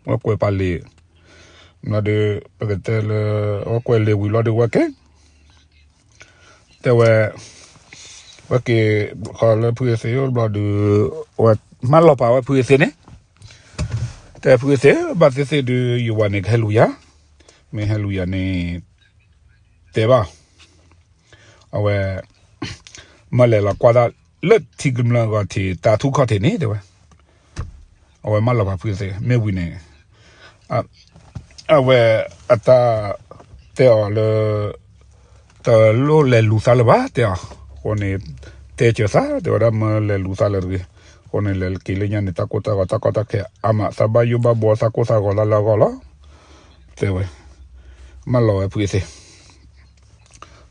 ဝဲကွဲးပာ်လံာ်, ဘျီဒုး ပကတဲလၢ ဝဲကွဲးလံာ်ဝံၤလီၤဒုးဝဲက့ၤ တဲဝဲ, ဝဲက့ၤခီလၢဖုအ့သ့ဘျီဒုး, ဝဲမၢလီၤပာ်ဝဲဖုအ့သ့န့ၣ်, တဲဖုအ့သ့ ဘၣ်သ့ၣ်သ့ၣ်ဒုး ယဝၤန့ၣ်ကဟဲလူၤယၤ, မ့ၢ်ဟဲလူၤယၤန့ၣ် တဲဘၣ် အဝဲ မၢလဲၤလီၤကွၢ်တၢ်လၢထံကမျၢၢ်ဂီၤထံး တၢ်ထူခီၣ်ထံးန့ၣ် တဲဝဲ, အဝဲမၢလီၤပာ်ဖုအ့သ့ မ့ၢ်ဝံၤန့ၣ် အဝဲအတၢ်တဲအီၤလၢ တလိၣ်လဲၤလူၤသးလၢၤဘၣ် တဲအီၤ, အဃိန့ၣ် တဲစၢၤသး တဲဝဲဒၣ်မၢလဲၤလူၤသးလၢၤတဂ့ၤ, အဃိန့ၣ် လဲၤက့ၤလၢညါန့ၣ် တၢ်ကိၢ်တၢ်ဂီၤ တၢ်ကီတၢ်ခဲအါမး သးဘၣ်ယိၣ်ဘၣ်ဘှီ သးကိၢ်သးဂီၤလၢလၢအဂီၢ်လီၤ တဲဝဲ, မၢလီၤဝဲဖုအ့သ့,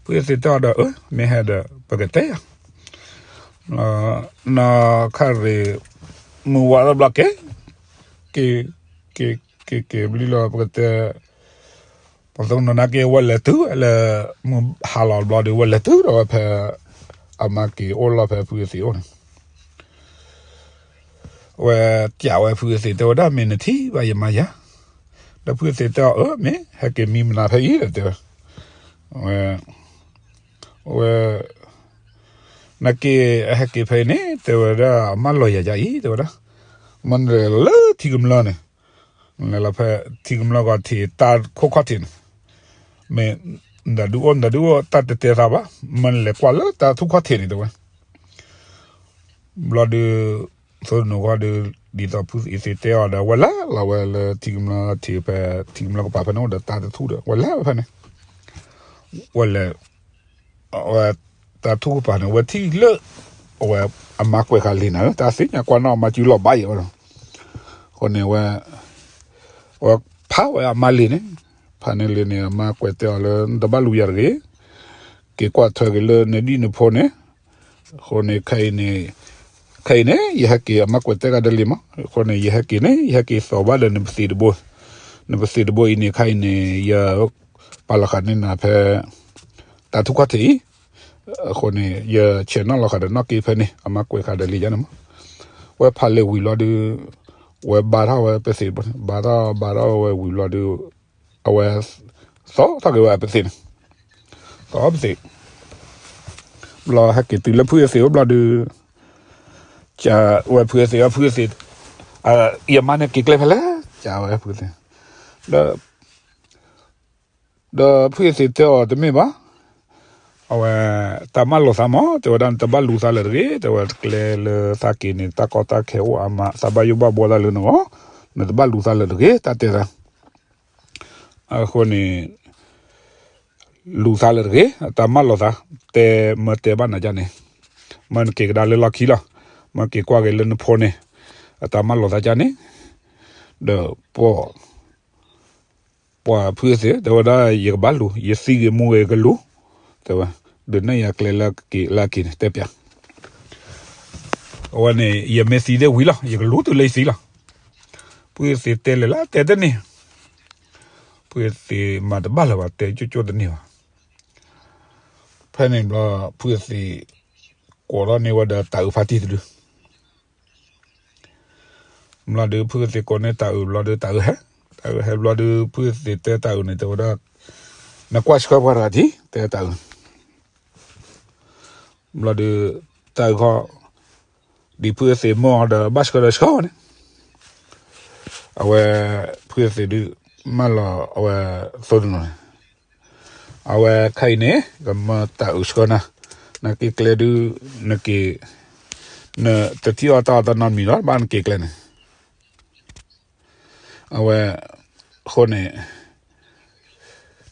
ဖုအ့သ့တဲအီၤဒီး အၢ မ့ၢ်ဟဲဒီး ပကတဲယၤ, နီၢ်ခါရ့ၣ် မုၢ်ဝါထီၣ်ဘျီက့ၤ, က့ၤ က့ၤ က့ၤ က့ၤဘျီလီၤ ပကတဲ, ပှၤသနၢၤနာ်က့ ဝဲလဲၤတုၤလၢ မုၢ်ဟါလီၤဘျီဒီး ဝဲလဲၤတုၤဒီးဝဲဖဲ အမါက့ၤအိၣ်လီၤဖဲဖုအ့သ့အိၣ်န့ၣ် ဝဲပျးဝဲဖုအ့သ့ တဲဝဲဒၣ် မ့ၢ်နထံၣ်ဘၣ်ယမါယၤ, ဒီးဖုအ့သ့တဲအီၤ အၢ မ့ၢ် ဟဲက့ၤမံမနုၤဖဲအံၤဒီး တဲဝဲ, ဝဲ ဝဲ နာ်က့ အဟဲက့ၤဖဲအံၤန့ၣ် တဲဝဲဒၣ် အမၢလီၤယၤယၤအံၤ တဲဝဲဒၣ်, မ့ၢ်နလဲၤလီၤလၢထံကမျၢၢ်န့ၣ်, နလဲၤလီၤဖဲထံကမျၢၢ်ဂီၤထံး တၢ်ခိၣ်ခီၣ်ထံးန့ၣ်, မ့ၢ် နဒုးအိၣ် နဒုးအိၣ် တၢ်တတဲသးဘၣ်, မ့ၢ်နလဲၤကွၢ်လၢတၢ်ထူခီၣ်ထံးန့ၣ် တဲဝဲ, ဘျီဒုး သိနူၤဃီဒီး ဒ်သိးဖုအ့သ့တဲအီၤဒီး ဝဲလဲၤလီၤဝဲလၢထံကမျၢၢ်ထံးဖဲ ထံကမျၢၢ်ကပၤဖဲန့ၣ်အိၣ်ဒီးတၢ်တထူၣ်ဒီး ဝဲလဲၤဝဲဖဲန့ၣ်, ဝဲလဲၤ ဝဲ တၢ်ထူၣ်ကပၤန့ၣ် ဝဲထံၣ်လၢ အဝဲ အမါကွဲးဃာ်လံာ်နၤဧၢ, တၢ်သ့ၣ်ညါကွၢ်နီၣ်အမါစုလီၤဘၣ်ယဲၢ်ဝဲလီၤ. အဃိန့ၣ်ဝဲ ဝဲဖးဝဲအမါလံာ်န့ၣ်, ဖးန့ၢ်လံာ်န့ၣ် အမါကွဲးတဲအီၤလၢ နတဘၣ်လူၤယၤတဂ့ၤ, က့ၤကွၢ်ထွဲက့ၤလၢနဒံၣ်နဖိန့ၣ်, အဃိန့ၣ် ခဲအံၤန့ၣ် ခဲအံၤန့ၣ် ယဟဲက့ၤ အမါကွဲးတဲဂၤဒီးလံာ်မး, အဃိန့ၣ် ယဟဲက့ၤန့ၣ် ယဟဲက့ၤသိးဘၣ်ဒီးနပသံးတဘိ, နပသံးတဘိအံၤန့ၣ် ခဲအံၤန့ၣ် ယ ပာ်လီၤဃာ်န့ၢ်နၤဖဲ တၢ်ထူၣ်ခီၣ်ထံးအံၤ, အဃိန့ၣ် ယဆဲးနီၣ်လီၤဃာ်ဒီးနီၣ်က့ဖဲန့ၣ် အမါကွဲးဃာ်ဒီးလံာ်ယါန့ၣ်မး, ဝဲဖးလံာ်ဝံၤလီၤဒုး, ဝဲဘါထီၣ်ဝဲပသံးတဘိန့ၣ် ဘါထီၣ်ဘါထီၣ်ဝဲဝံၤလီၤဒုး, အဝဲ သိးထီၣ်က့ၤဝဲအပသံးန့ၣ်, သိးပသံး ဘျီဟဲက့ၤတုၤလၢဖုအ့သ့းအိၣ်ဘျီဒုး, ဝဲဖုအ့သ့း ဖုအ့သ့း, ယမါန့ၣ်က့ၤကျဲဖဲလဲၣ်, ဝဲဖုအ့သ့း, ဒီး ဒီးဖုအ့သ့းတဲအီၤတမ့ၢ်ဘၣ်, အဝဲ တၢ်မၢလီၤသးမး တဲဝဲဒၣ် နတဘၣ်လူၤသးလၢၤတဂ့ၤ, တဲဝဲကျဲလၢသးက့ၤန့ၣ် တၢ်ကီတၢ်ခဲအိၣ်အါမး သးဘၣ်ယိၣ်ဘၣ်ဘှီသးလၢနဂီၢ်, နတဘၣ်လူၤသးလၢၤတဂ့ၤ တၢ်တဲသး အဃိန့ၣ် လူၤသးလၢၤတဂ့ၤ, အတၢ်မၢလီၤသး, တဲမၢတဲဘၣ်နၤဒ်န့ၣ်, မၢနက့ၤကဒါလၢလီၢ်ခံလီၤ, မၢက့ၤကွၢ်က့ၤလၢနဖိန့ၣ်, အတၢ်မၢလီၤသးဒ်န့ၣ်, ဒီးပှၤ ပှၤဖုအ့သ့း တဲဝဲဒၣ် ယကဘၣ်လူၤ, ယသံဂ့ၤမူဂ့ၤကလူၤ, တဲဝဲ, ဒုးနဲၣ်ယၤကျဲလၢက့ၤလၢက့ၤန့ၣ် တဲပျး အဝဲန့ၣ် ယမ့ၢ်သံသ့ၣ်ဝံၤလီၤ ယကလူၤတုၤလၢယသံလီၤ. ဖုအ့သ့းတဲလဲၤလၢတဲတန့ၢ်, ဖုအ့သ့းမၤတဘၣ်လၢၤဘၣ် တဲကၠိၣ်ကၠိၣ်တန့ၢ်ဘၣ်. ဖဲန့ၣ်ဘျီ ဖုအ့သ့း ကိးထီၣ်န့ၢ်ဝဲဒီးတၤအုးဖါတံၢ်တဒု ဘျီဒုး ဖုအ့သ့းကိးန့ၢ်တၤအုးဘျီဒုး တၤအုးဟဲ, တၤအုးဟဲဘျီဒုး ဖုအ့သ့းတဲတၤအုးန့ၣ် တဲဝဲဒၣ်, နကွၢ်ဆှၢပှၤတဂၤထံၣ် တဲတၤအုး, ဘျီဒုး တၤအုးခီ ဒ်ဖုအ့သ့းမၢအီၤဒီး ဘၣ်ဆှၢဒီးဆှၢဝဲန့ၣ်, အဝဲ ဖုအ့သ့းဒုး မၢလီၤအဝဲ သိတနီၤန့ၣ်, အဝဲခဲအံၤန့ၣ် ကမၢတၤအုးဆှၢနၤ, နက့ၤကျဲဒုး နက့ၤ နတထံၣ်အီၣ်တၢ်အီၣ်တၢ်နီတမံၤလီၤ ဘၣ်နက့ၤကျဲန့ၣ်, အဝဲ အဃိန့ၣ်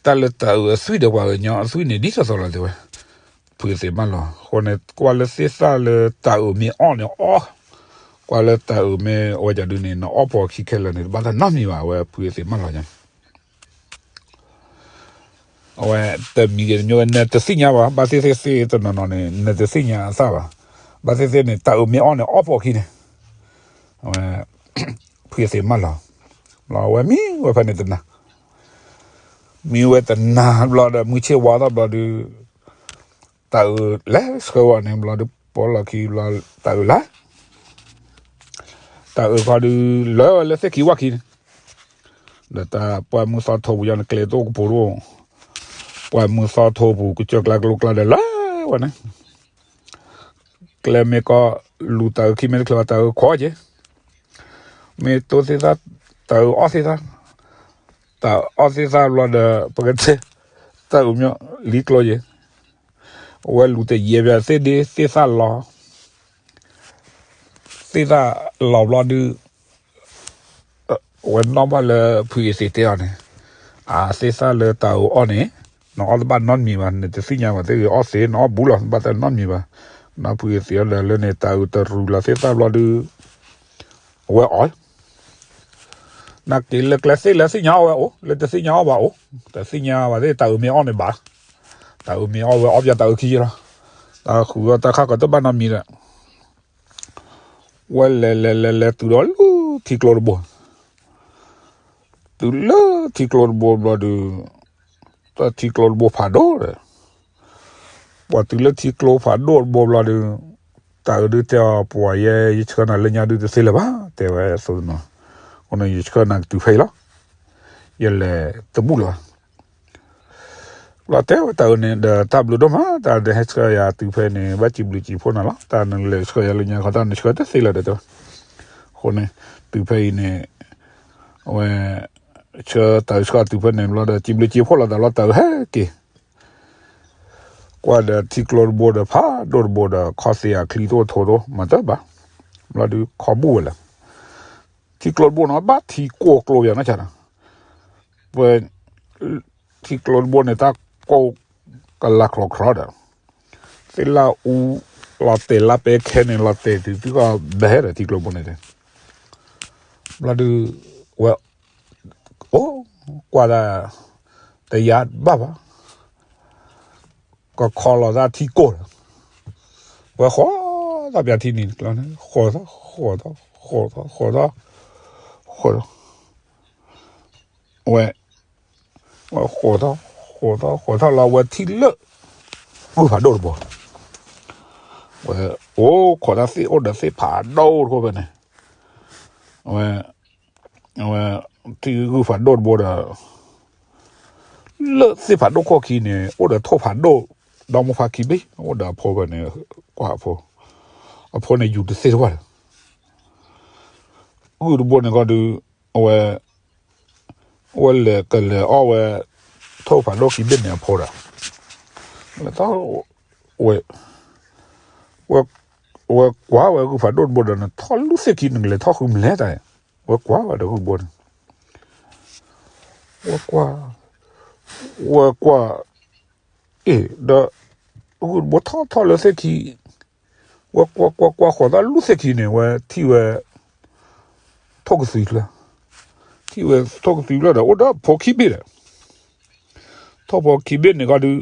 တၢ်လၢတၤအုးအသွံၣ်ဒီးပှၤကညီအသွံၣ်န့ၣ် ဒ်သိးသိးလီၤတဲဝဲ, ဖုအ့သ့းမၢလီၤ, အဃိန့ၣ် ကွၢ်လၢသ့ၣ်သၣ်လၢတၤအုးမ့ၢ်အီၣ်န့ၣ်အီၣ်, ကွၢ်လၢတၤအုးမ့ၢ်အဝဲဒၣ်ဒုးန့ၣ် နအီၣ်ပိာ်ခံခဲလၢာ်န့ၣ် တဘၣ်တၢ်နီတမံၤဘၣ် အဝဲဖုအ့သ့းမၢလီၤညါ အဝဲ တမံၤဂ့ၤတမံၤဂ့ၤ နတသ့ၣ်ညါဘၣ်, ဘၣ်သ့ၣ်သ့ၣ်သ့ၣ်တနီၤနီၤန့ၣ် နတသ့ၣ်ညါအသၣ်ဘၣ်, ဘၣ်သ့ၣ်သ့ၣ်န့ၣ် တၤအုးမ့ၢ်အီၣ်န့ၣ် အီၣ်ပိာ်ခံန့ၣ်, အဝဲ ဖုအ့သ့းမၢလီၤ, ဘျီအဝဲမံဝဲဖဲန့ၣ်တနၤ, မံဝဲတနၤဘျီဒီး မုၢ်ဆ့ၣ်ဝါထီၣ်ဘျီဒုး တၤအုးလဲၤဆှၢဝဲန့ၣ် ဘျီဒုး ပိာ်လီၢ်ခံဘျီ တၤအုးလဲၤ တၤအုးခီဒုး လၢဝဲလၢသ့ၣ်ခံဝၣ်ခံန့ၣ်, ဒီးတၢ်ပှၢ်မုၢ်သီထိပူၤ ယၤန့ၣ် ကျဲတအိၣ်ကပူၤတအိၣ်, ပှၢ်မုၢ်သီထိပူၤ ကစၢၢ်ကျါကျိကျါဒီးလၢဝဲန့ၣ်, ကျဲမ့ၢ်ကီ လူၤတၤအုးခံမ့ၢ်တချုးဘၣ် တၤအုးခိးက့ၤ, မ့ၢ်တိၢ်သ့ၣ်သၣ် တၤအုးအီၣ်သ့ၣ်သၣ်, တၤအုးအီၣ်သ့ၣ်သၣ်ဘျီဒီး ပကတဲ တၤအုးမ့ၢ်လံကျိက့ၤ, အဝဲလူၤတယဲၢ်ဘၣ်သ့ၣ်ဒ့ သ့ၣ်သၣ်လီၤ သ့ၣ်သၣ်လီၤဘျီဒုး အဝဲနီၣ်ဘၣ်လၢဖုအ့သ့းတဲအီၤန့ၣ်, အသ့ၣ်သၣ်လၢတၤအုးအီၣ်န့ၣ် နအီၣ်တဘၣ်နီတမံၤဘၣ်, နတသ့ၣ်ညါဘၣ်သ့ၣ်ဂ့ၤ အီၣ်သ့ နအီၣ်ဘူးလီၤ တဘၣ်တၢ်နီတမံၤဘၣ်. နီၢ်ဖုအ့သ့းအီၤဒီးလၢန့ၣ် တၤအုးတရူးလီၤသ့ၣ်သၣ်ဘျီဒုး အဝဲအီၣ် နာ်က့လၢကျဲသ့ၣ်လၢသ့ၣ်ညါအီၣ်ဝဲအိၣ် လၢတသ့ၣ်ညါအီၣ်ဘၣ်အိၣ်, တသ့ၣ်ညါဘၣ်သ့ၣ် တၤအုးမ့ၢ်အီၣ်န့ၣ်ဘၣ်, တၤအုးမ့ၢ်အီၣ်ဝဲအီၣ်ပၠးတၤအုးခံယလီၤ, တၢ်ဃုာ်အီၣ်တၢ်ခၣ်ကတဘၣ်နီတမံၤဒီး ဝဲလဲၤလဲၤလဲၤလဲၤတုၤဒီးလၢထံကျိတဘိ, တုၤလၢထံကျိတဘိဘျီဒုး, တၢ်ထံကျိတဘိဖးဒိၣ်ဒီး ပှၤတုၤလၢထံကျိဖးဒိၣ်တဘိဘျီဒုး, တၤအုးဒုးတဲအီၤ ပှၤယဲ ယဆှၢနၤလၢညါဒုးတသ့လၢၤဘၣ် တဲဝဲသိတနီၤ, အဃိန့ၣ် ယဆှၢနၤကတုၤဖဲအံၤလီၤ, ယလဲၤတဘူၣ်လၢၤဘၣ် ဘျီတဲဝဲတၤအုးန့ၣ်ဒီး တၢ်ဘျုးဒိၣ်မး တၢ်နဟဲဆှၢယၤတုၤဖဲန့ၣ် ဘၣ်စံးဘျုးစံးဖှိၣ်နၤလီၤ, တၢ်နလဲၤဆှၢယၤလၢညါခီ တၢ်နဆှၢတသ့လၢၤဒီးတဲဝဲ, အဃိန့ၣ် တုၤဖဲအံၤန့ၣ် အဝဲ ဆှၢတၤအုးဆှၢတုၤဖဲန့ၣ်ဘျီဒီး စံးဘျုးစံးဖှိၣ်လိာ်သးလီၤ တၤအုးဟဲက့ၤ ကွၢ်ဒီးထံကျိတဘိဒီးဖးဒိၣ်တဘိဒီး ခီၣ်သ့ၣ်အချံတအိၣ်ထိးတအိၣ် မၤတဘၣ်, ဘျီဒုးခီဘူၣ်ဝဲလၢ ထံကျိတဘိန့ၣ် ဘၣ်ထံကိၢ်ကျိယၤနီၢ်ဆါဒီး ပ ထံကျိတဘိန့ၣ် တၢ်ကိၢ်ကလၤချီချီဒီး သ့ၣ်လၢအူ လီၤတဲာ်လၢပဲခဲန့ၣ် လီၤတဲာ်တုၤသုကီၢ်ဘဲဒီး ထံကျိတဘိန့ၣ်တဲ ဘျီဒုး ဝဲ အိၣ် ကွၢ်ဒၣ် တယါဘၣ်ဘၣ် ကခီလီၤသးထံကိၢ်ဒီး ဝဲဃီၤသးပၠးထံနံၤကျီန့ၣ် ဃီၤသီ ဃီၤသီ ဃီၤသီ ဃီၤသီ ဃီၤသီ ဝဲ ဝဲဃီၤသီ ဃီၤသီ ဃီၤသီလီၤ ဝဲထံၣ်လၢ ဂုၢ်ဖးဒိၣ်တဘိ ဝဲ အိၣ်ခိးတၢ်သ့ၣ်အိၣ်ဒီးသ့ၣ်ဖးဒိၣ်တဘိဖဲန့ၣ် ဝဲ ဝဲ ထံၣ်ဂုၢ်ဖးဒိၣ်တဘိဒီး လၢသ့ၣ်ဖးဒိၣ်ခိၣ်ခံန့ၣ် အိၣ်ဒီးထိၣ်ဖးဒိၣ် ဒီမိၢ်ဖးခံဘ့ၣ် အိၣ်ဒီးအဖိဖဲန့ၣ် ကွၢ်အဖိ အဖိန့ၣ်ယူၤတသ့ၣ်တဖၣ်ဒီး ဂုၢ်တဘိန့ၣ်ကီဒုး အဝဲ ဝဲလဲၤကလဲၤအီၣ်ဝဲ ထိၣ်ဖးဒိၣ်ခံဘ့ၣ်န့ၣ်အဖိဒီး ဝဲ ဝဲကွၢ်ဝဲဂုၢ်ဖးဒိၣ်တဘိဒီး နထီၣ်လူၤသ့ၣ်ခံ နကလဲၤထီၣ်ဃုမလဲၣ်တၢ် ဝဲကွၢ်ဝဲဒီးဂုၢ်တဘိန့ၣ် ဝဲကွၢ် ဝဲကွၢ် အ့ၣ် ဒီး ဂုၢ်တဘိထီၣ်ထီၣ်လၢသ့ၣ်ခံ ဝဲကွၢ်ကွၢ်ကွၢ် ဃီၤသးလူၤသ့ၣ်ခံန့ၣ် ဝဲထံၣ်ဝဲ ထိၣ်ကသွံဖျၢၣ် ထံၣ်ဝဲထိၣ်ကသွံဖျၢၣ်ဒီး အိၣ်ဒီးဖိခံဘ့ၣ်ဒီး ထိၣ်ဖိခံဘ့ၣ်န့ၣ်ကီဒုး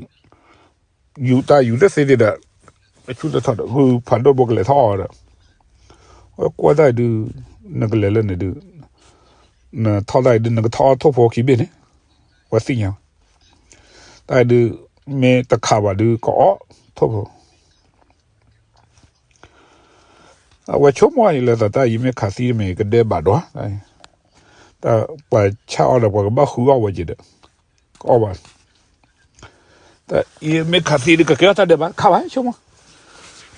ယူၤတၢ်ယူၤတသ့သ့ဒီး အဆူၣ်တထီၣ်ဒီး ဂုၢ်ဖးဒိၣ်တဘိကလဲၤထီၣ်အီၣ်ဝဲဒီး ဝဲကွၢ်တၢ်အံၤဒုး နကလဲၤလၢန့ၣ်ဒုး နထီၣ်တၢ်အံၤဒုး နကထီၣ်အီၣ်ထိၣ်ဖိခံဘ့ၣ်န့ၣ် ဝဲသ့ၣ်ညါ တၢ်အံၤဒုး မ့ၢ်တခးဘၣ်ဒုး ကအီၣ်ထိၣ်ဖိ အဝဲဆိကမိၣ်အံၤလၢသးတၢ်အံၤမ့ၢ်ခးသံမ့ၢ်ကဒဲးဘးဒိၣ်, တၢ်ပှၤဆၣ်အီၣ်ဒီးပှၤကဘၣ်ဃုအီၣ်ဝဲက့ၤဒီး ကအီၣ်ဘၣ်, တၢ်အံၤမ့ၢ်ခးသံဒုးကကဲထီၣ်တၢ်ဒဲးဘး ခးဘၣ်ဆိကမိၣ်,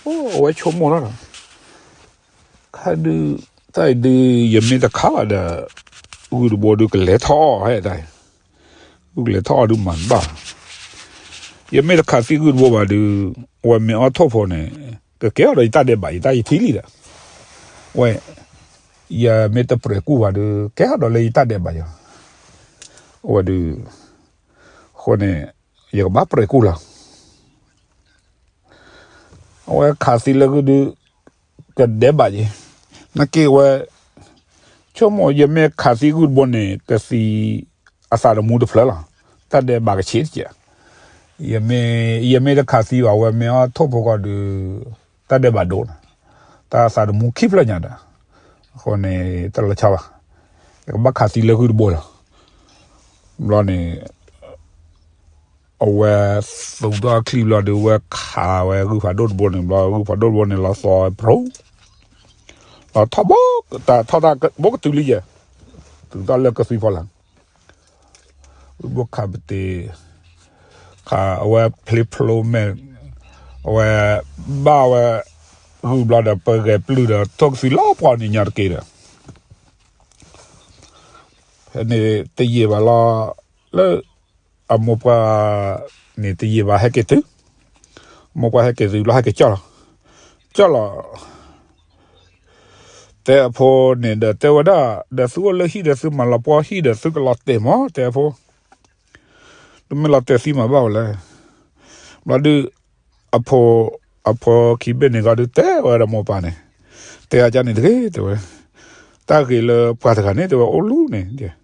အိၣ်အဝဲဆိကမိၣ်လီၤဒီး ခါဒုး တၢ်အံၤဒုး ယမ့ၢ်တခးဘၣ်ဒီး ဂုၢ်တဘိဒုးကလဲၤထီၣ်အီၣ်ဟဲတၢ်, ဂုၢ်ကလဲၤထီၣ်အီၣ်ဒုးမၤတဘၣ်, ယမ့ၢ်တခးသံဂုၢ်တဘိဘၣ်ဒုး အဝဲမ့ၢ်အီၣ်ထိၣ်ဖိန့ၣ် ကကဲထီၣ်ဒီးယတၢ်ဒဲးဘး ယတၢ်ယထံၣ်လံဒီး ဝဲ ယမ့ၢ်တပြဲၤကူၣ်ဘၣ်ဒုး ကဲထီၣ်ဒီးလၢယတၢ်ဒဲးဘးယီၤ, အဝဲဒုး အဃိန့ၣ် ယကဘၣ်ပြဲၤကူၣ်လီၤ. အဝဲခးသံလၢဂုၢ်ဒုး ကဒဲးဘးယဲ, နာ်က့အဝဲ ဆိကမိၣ်ယမ့ၢ်ခးသံဂုၢ်တဘိန့ၣ် ကသံအသးသမူတဖျၢၣ်လီၤ, တၢ်ဒဲးဘးကဆံးတကဲး, ယမ့ၢ်တခးသံဘၣ် အဝဲမ့ၢ်အီၣ်ထိၣ်ဖိကီၢ်ဒုး တၢ်ဒဲးဘးဒိၣ်န့ၣ်, တၢ်သးသမူခံဖျၢၣ်ညါဒီး, အဃိန့ၣ် တလီၤဆီဘၣ်, ယကဘၣ်ခးသံလၢဂုၢ်တဘိလီၤ. ဘျီန့ၣ် အဝဲသူၣ်ထီၣ်ချံဘျီဒုး ဝဲခးဝဲဂုၢ်ဖးဒိၣ်တဘိန့ၣ်ဘျီ ဂုၢ်ဖးဒိၣ်တဘိန့ၣ် လီၤသီဝဲဖျိ, လီၤထီၣ်ဘိ တၢ်ထီၣ်တၢ်ဘိကတုၤလံယဲ, တုၤတၢ်လၢကသွံဖီလာ်, ဂုၢ်ဘိခးပတ့ၤ, ခးအဝဲဖျ့ဖျိမဲာ်, အဝဲဘၣ်ဝဲ ဂုၢ်ဘျီဒီး ပဂဲၤပျုၢ်ဒီး ထိၣ်ကသွံလီၤပှီၢ်န့ၣ်ညါတက့ၢ်ဒီး ဖဲန့ၣ်တယံာ်ဘၣ်လီၤ, လၢ အမိၢ်ပှၢ်န့ၣ်တယံာ်ဘၣ် ဟဲက့ၤတုၤ, မိၢ်ပှၢ်ဟဲက့ၤတုၤဘျီ ဟဲက့ၤကၠီၣ်လီၤ, ကၠီၣ်လီၤ, တဲအဖိန့ၣ်ဒီးတဲဝဲဒၣ်, ဒီးသုအိၣ်လၢဟံၣ်ဒီး သုမၤလီၤပှီၢ်ဟံၣ်ဒီး သုကလီၤတဲာ်မး တဲအဖိ, တမ့ၢ်လီၤတဲာ်သံမၤဘၣ်ဝဲလဲၣ်, ဘျီဒုး အဖိ အဖိခံဘ့ၣ်န့ၣ်ဂီၢ်ဒုးတဲဝဲဒီးမိၢ်ပၢ်န့ၣ်, တဲအကၢန့ၣ်တဂ့ၤ တဲဝဲ, တၢ်ဂ့ၤလၢပှၤတဂၤန့ၣ် တဲဝဲအိၣ်လူၤန့ၣ်,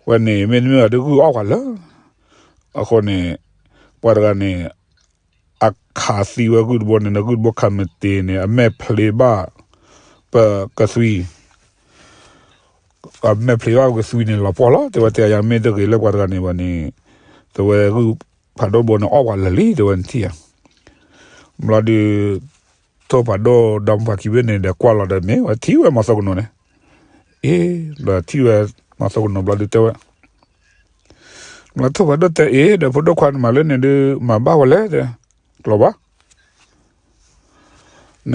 ဝဲန့ၣ်မ့တမ့ၢ်ဘၣ်ဒုးဂုၢ်အီၣ်ပှၤလၢာ်, အဃိန့ၣ် ပှၤတဂၤန့ၣ် အခးသံဝဲဂုၢ်တဘိန့ၣ် ဂုၢ်တဘိခးမ့ၢ်တ့ၢ်န့ၣ် အမဲာ်ဖျ့ဘၣ် ပကသွံ အမဲာ်ဖျ့ဘၣ်ပကသွံန့ၣ် လီၤပှီၢ်လီၤ တဲဝဲ, တဲယၤမ့ၢ်တဂ့ၤလၢပှၤတဂၤန့ၣ်ဘၣ်န့ၣ်, တဲဝဲဂုၢ်ဖးဒိၣ်တဘိန့ၣ်အီၣ်ပှၤလၢာ်လံ တဲဝဲန့ၣ်ထံၣ်ဧါ, ဘျီဒုး ထိၣ်ဖးဒိၣ်ဒီမါဖးခံဘ့ၣ်န့ၣ်ဒီးကွၢ်လီၤဒီးမ့ၢ်ဝဲထံၣ်ဝဲမီၤစိကနိးန့ၣ်, အ့ ဒီးထံၣ်ဝဲမီၤစိကနိးဘျီဒုးတဲဝဲ ဘျီထိၣ်ဖးဒိၣ်တဲအ့ ဒီးဖိဒိၣ်ခွါန့ၣ်မၤလၢန့ၣ်ဒုး မၤဘၣ်ဝဲလဲၣ်, ကျိၤဘၣ် န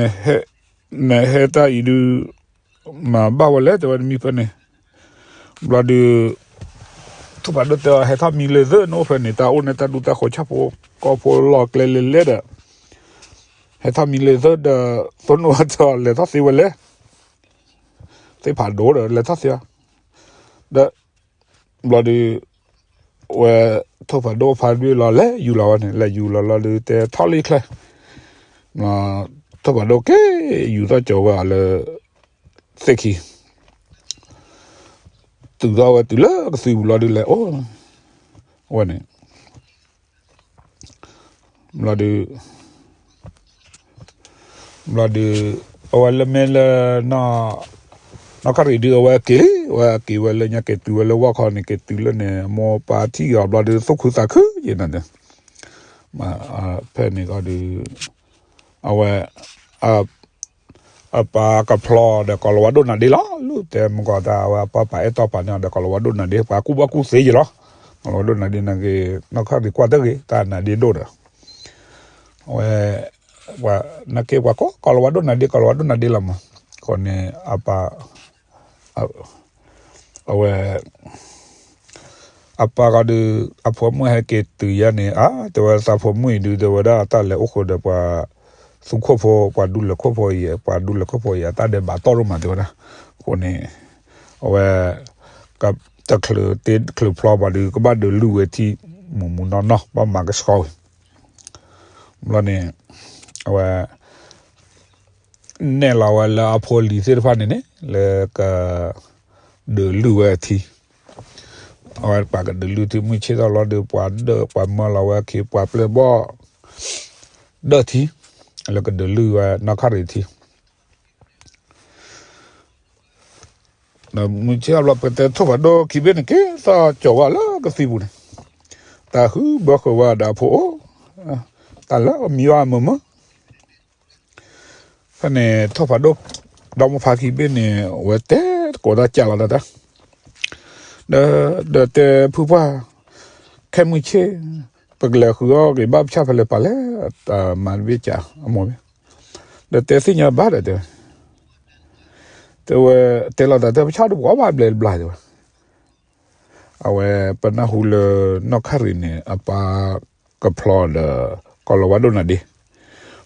ဟဲတၢ်အံၤဒုး မၤဘၣ်ဝဲလဲၣ် တဲဝဲတမံၤဖဲန့ၣ်, ဘျီဒုး ထိၣ်ဖးဒိၣ်တဲအီၤ ဟဲထီၣ်မံလၢသၢနအိၣ်ဖဲန့ၣ် တၢ်အိၣ်န့ၣ် တၢ်ဒူတၢ်ဃိၤဆၣ်ဖိကီၢ်ဖိလီၢ်ကျဲလဲၤလဲၤဒီး ဟဲထီၣ်မံလ့ၤသၢဒီး သိနူၣ်ဝဲထီၣ်လဲၤထီၣ်သ့ဝဲလဲၣ်, သ့ၣ်ဖးဒိၣ်ဒီးလဲၤထီၣ်သ့ဧါ, ဒီး ဘျီဒုး ဝဲ ထိၣ်ဖးဒိၣ်ဖးဒိၣ်လီၤ လဲၤယူၤလီၤဝဲန့ၣ် လဲၤယူၤလီၤလီၤဒုး တဲထီၣ်လံချၢ, ထိၣ်ဖးဒိၣ်က့ၤယူၤထီၣ်ကၠီၤဝဲအီၤလၢ သ့ၣ်ခံ တုၤထီၣ်ဝဲတုၤလၢကသံၣ်ပူၤလီၤဒုး လဲၤအိၣ်ဝဲန့ၣ် ဘျီဒုး ဘျီဒုး အဝဲလၢမ့ၢ်လၢ နီၢ်ခရံာ်ဒုး အဝဲက့ၤလံ အဝဲက့ၤဝဲလၢညါ က့ၤတုၤဝဲလၢဝီၢ်ခီန့ၣ် က့ၤတုၤလၢန့ၣ် အမိၢ်ပၢ်ထံၣ်အီၤဘျီဒုး သူၣ်ခုသးခုယံၤနၤဒုး ဖဲန့ၣ်ဃီဒုး အဝဲ အပၢ်ကဖျီဒီး ကိၤလၤဝါဒိၣ်နၤဒ့လီၤ လူၢ်တဲမုၢ်ကီၢ်တၢ် အဝဲအပၢ်ပာ်အဲၣ်တီပာ်န့ၢ်အီၤဒီး ကိၤလၤဝါဒိၣ်နၤဒ့ ပှၤကူၣ်ဘၣ်ကူၣ်သ့ယံၤလီၤ, ကိၤလၤဝါဒိၣ်နၤဒ့န့ၣ်ဂ့ၤ နီၢ်ခရံာ်ကွၢ်တဂ့ၤ တၢ်နၤဒ့ဒိၣ်ဒီး အဝဲ ပှၤနာ်က့ပှၤကိး ကိၤလၤဝါဒိၣ်နၤဒ့ ကိၤလၤဝါဒိၣ်နၤဒ့လီၤမး, အဃိန့ၣ် အပၢ် အဝဲ အပၢ်ဃီဒုး အဖိမုၣ်ဟဲက့ၤတုၤယါန့ၣ် အါ တဲဝဲသးဖိမုၣ်အံၤဒုး တဲဝဲဒၣ်တၢ်လဲၤအိၣ်ဃုာ်ဒီးပှၤ သူခိၣ်ဖိ ပှၤဒူလဲၤခိၣ်ဖိအံၤ ပှၤဒူလဲၤခိၣ်ဖိအံၤ အတၢ်ဒဲးဘးတီၢ်ဒိၣ်မး တဲဝဲဒၣ်, အဃိန့ၣ် အဝဲ တချုးတ့ချုးဖျီဘၣ်ဒုး ကဘၣ်ဒုးလုၢ်ဝဲထံ မုၢ်မုၢ်နီၢ်နီၢ် ဘၣ်မၤကဆှီဝဲ ဘျီန့ၣ် အဝဲ နဲၣ်လီၤဝဲလၢအဖိလံၤသ့ၣ်တဖၣ်န့ၣ်န့ၣ် လၢက ဒုးလုၢ်ဝဲအထံ, အဝဲပှၤကဒုးလုၢ်ထံ မုၢ်ဆ့ၣ်ထီၣ်လီၤဒုး ပှၤဒၢးပှၤမၢလီၤဝဲအခံ ပှၤပျဲၢ်ဘီၣ် ဒၢးထံ လၢကဒုးလုၢ်ဝဲနီၢ်ခရံာ်ထံ မုၢ်ဆ့ၣ်ထီၣ်ဘျီ ပကတဲထိၣ်ဖးဒိၣ်ခံဘ့ၣ်န့ၣ် က့ၤသီၣ်ကၠီၤဝဲလၢကသံၣ်ပူၤန့ၣ်, တၢ်ဟုဘၢဃုာ်ဝဲဒီးအဖိအိၣ်, တၢ်လၢအမံၤဘၣ်မုာ်မုာ်, ဖဲန့ၣ်ထိၣ်ဖးဒိၣ် ဒီမိၢ်ဖါခံဘ့ၣ်န့ၣ် အဝဲတဲသကိးတၢ်ကးလီၤတၢ်တၢ်, ဒီး ဒီးတဲဖုပှၢ်, ခဲမုၢ်ဆ့ၣ် ပကလဲၤဃုအီၣ်က့ၤဘၣ်ဖၠၣ်ဖဲလဲၣ်ပာ်လဲၣ်, တၢ်မၤတဘ့ၣ်ကး အမိၢ်ဘ့ၣ်, ဒီးတဲသ့ၣ်ညါဘၣ်ဒီးတဲဝဲ တဲဝဲ တဲလီၤသးတဲ ပဆၣ်ဒိၣ်ပကအီၣ်ဘၣ်ဘျဲးတဘျီတဲဝဲ, အဝဲပနၢ်ဟူလၢ နီၢ်ခရံာ်န့ၣ် အပၢ်ကဖျီဒီး ကိၤလၤဝါဒိၣ်နၤဒ့,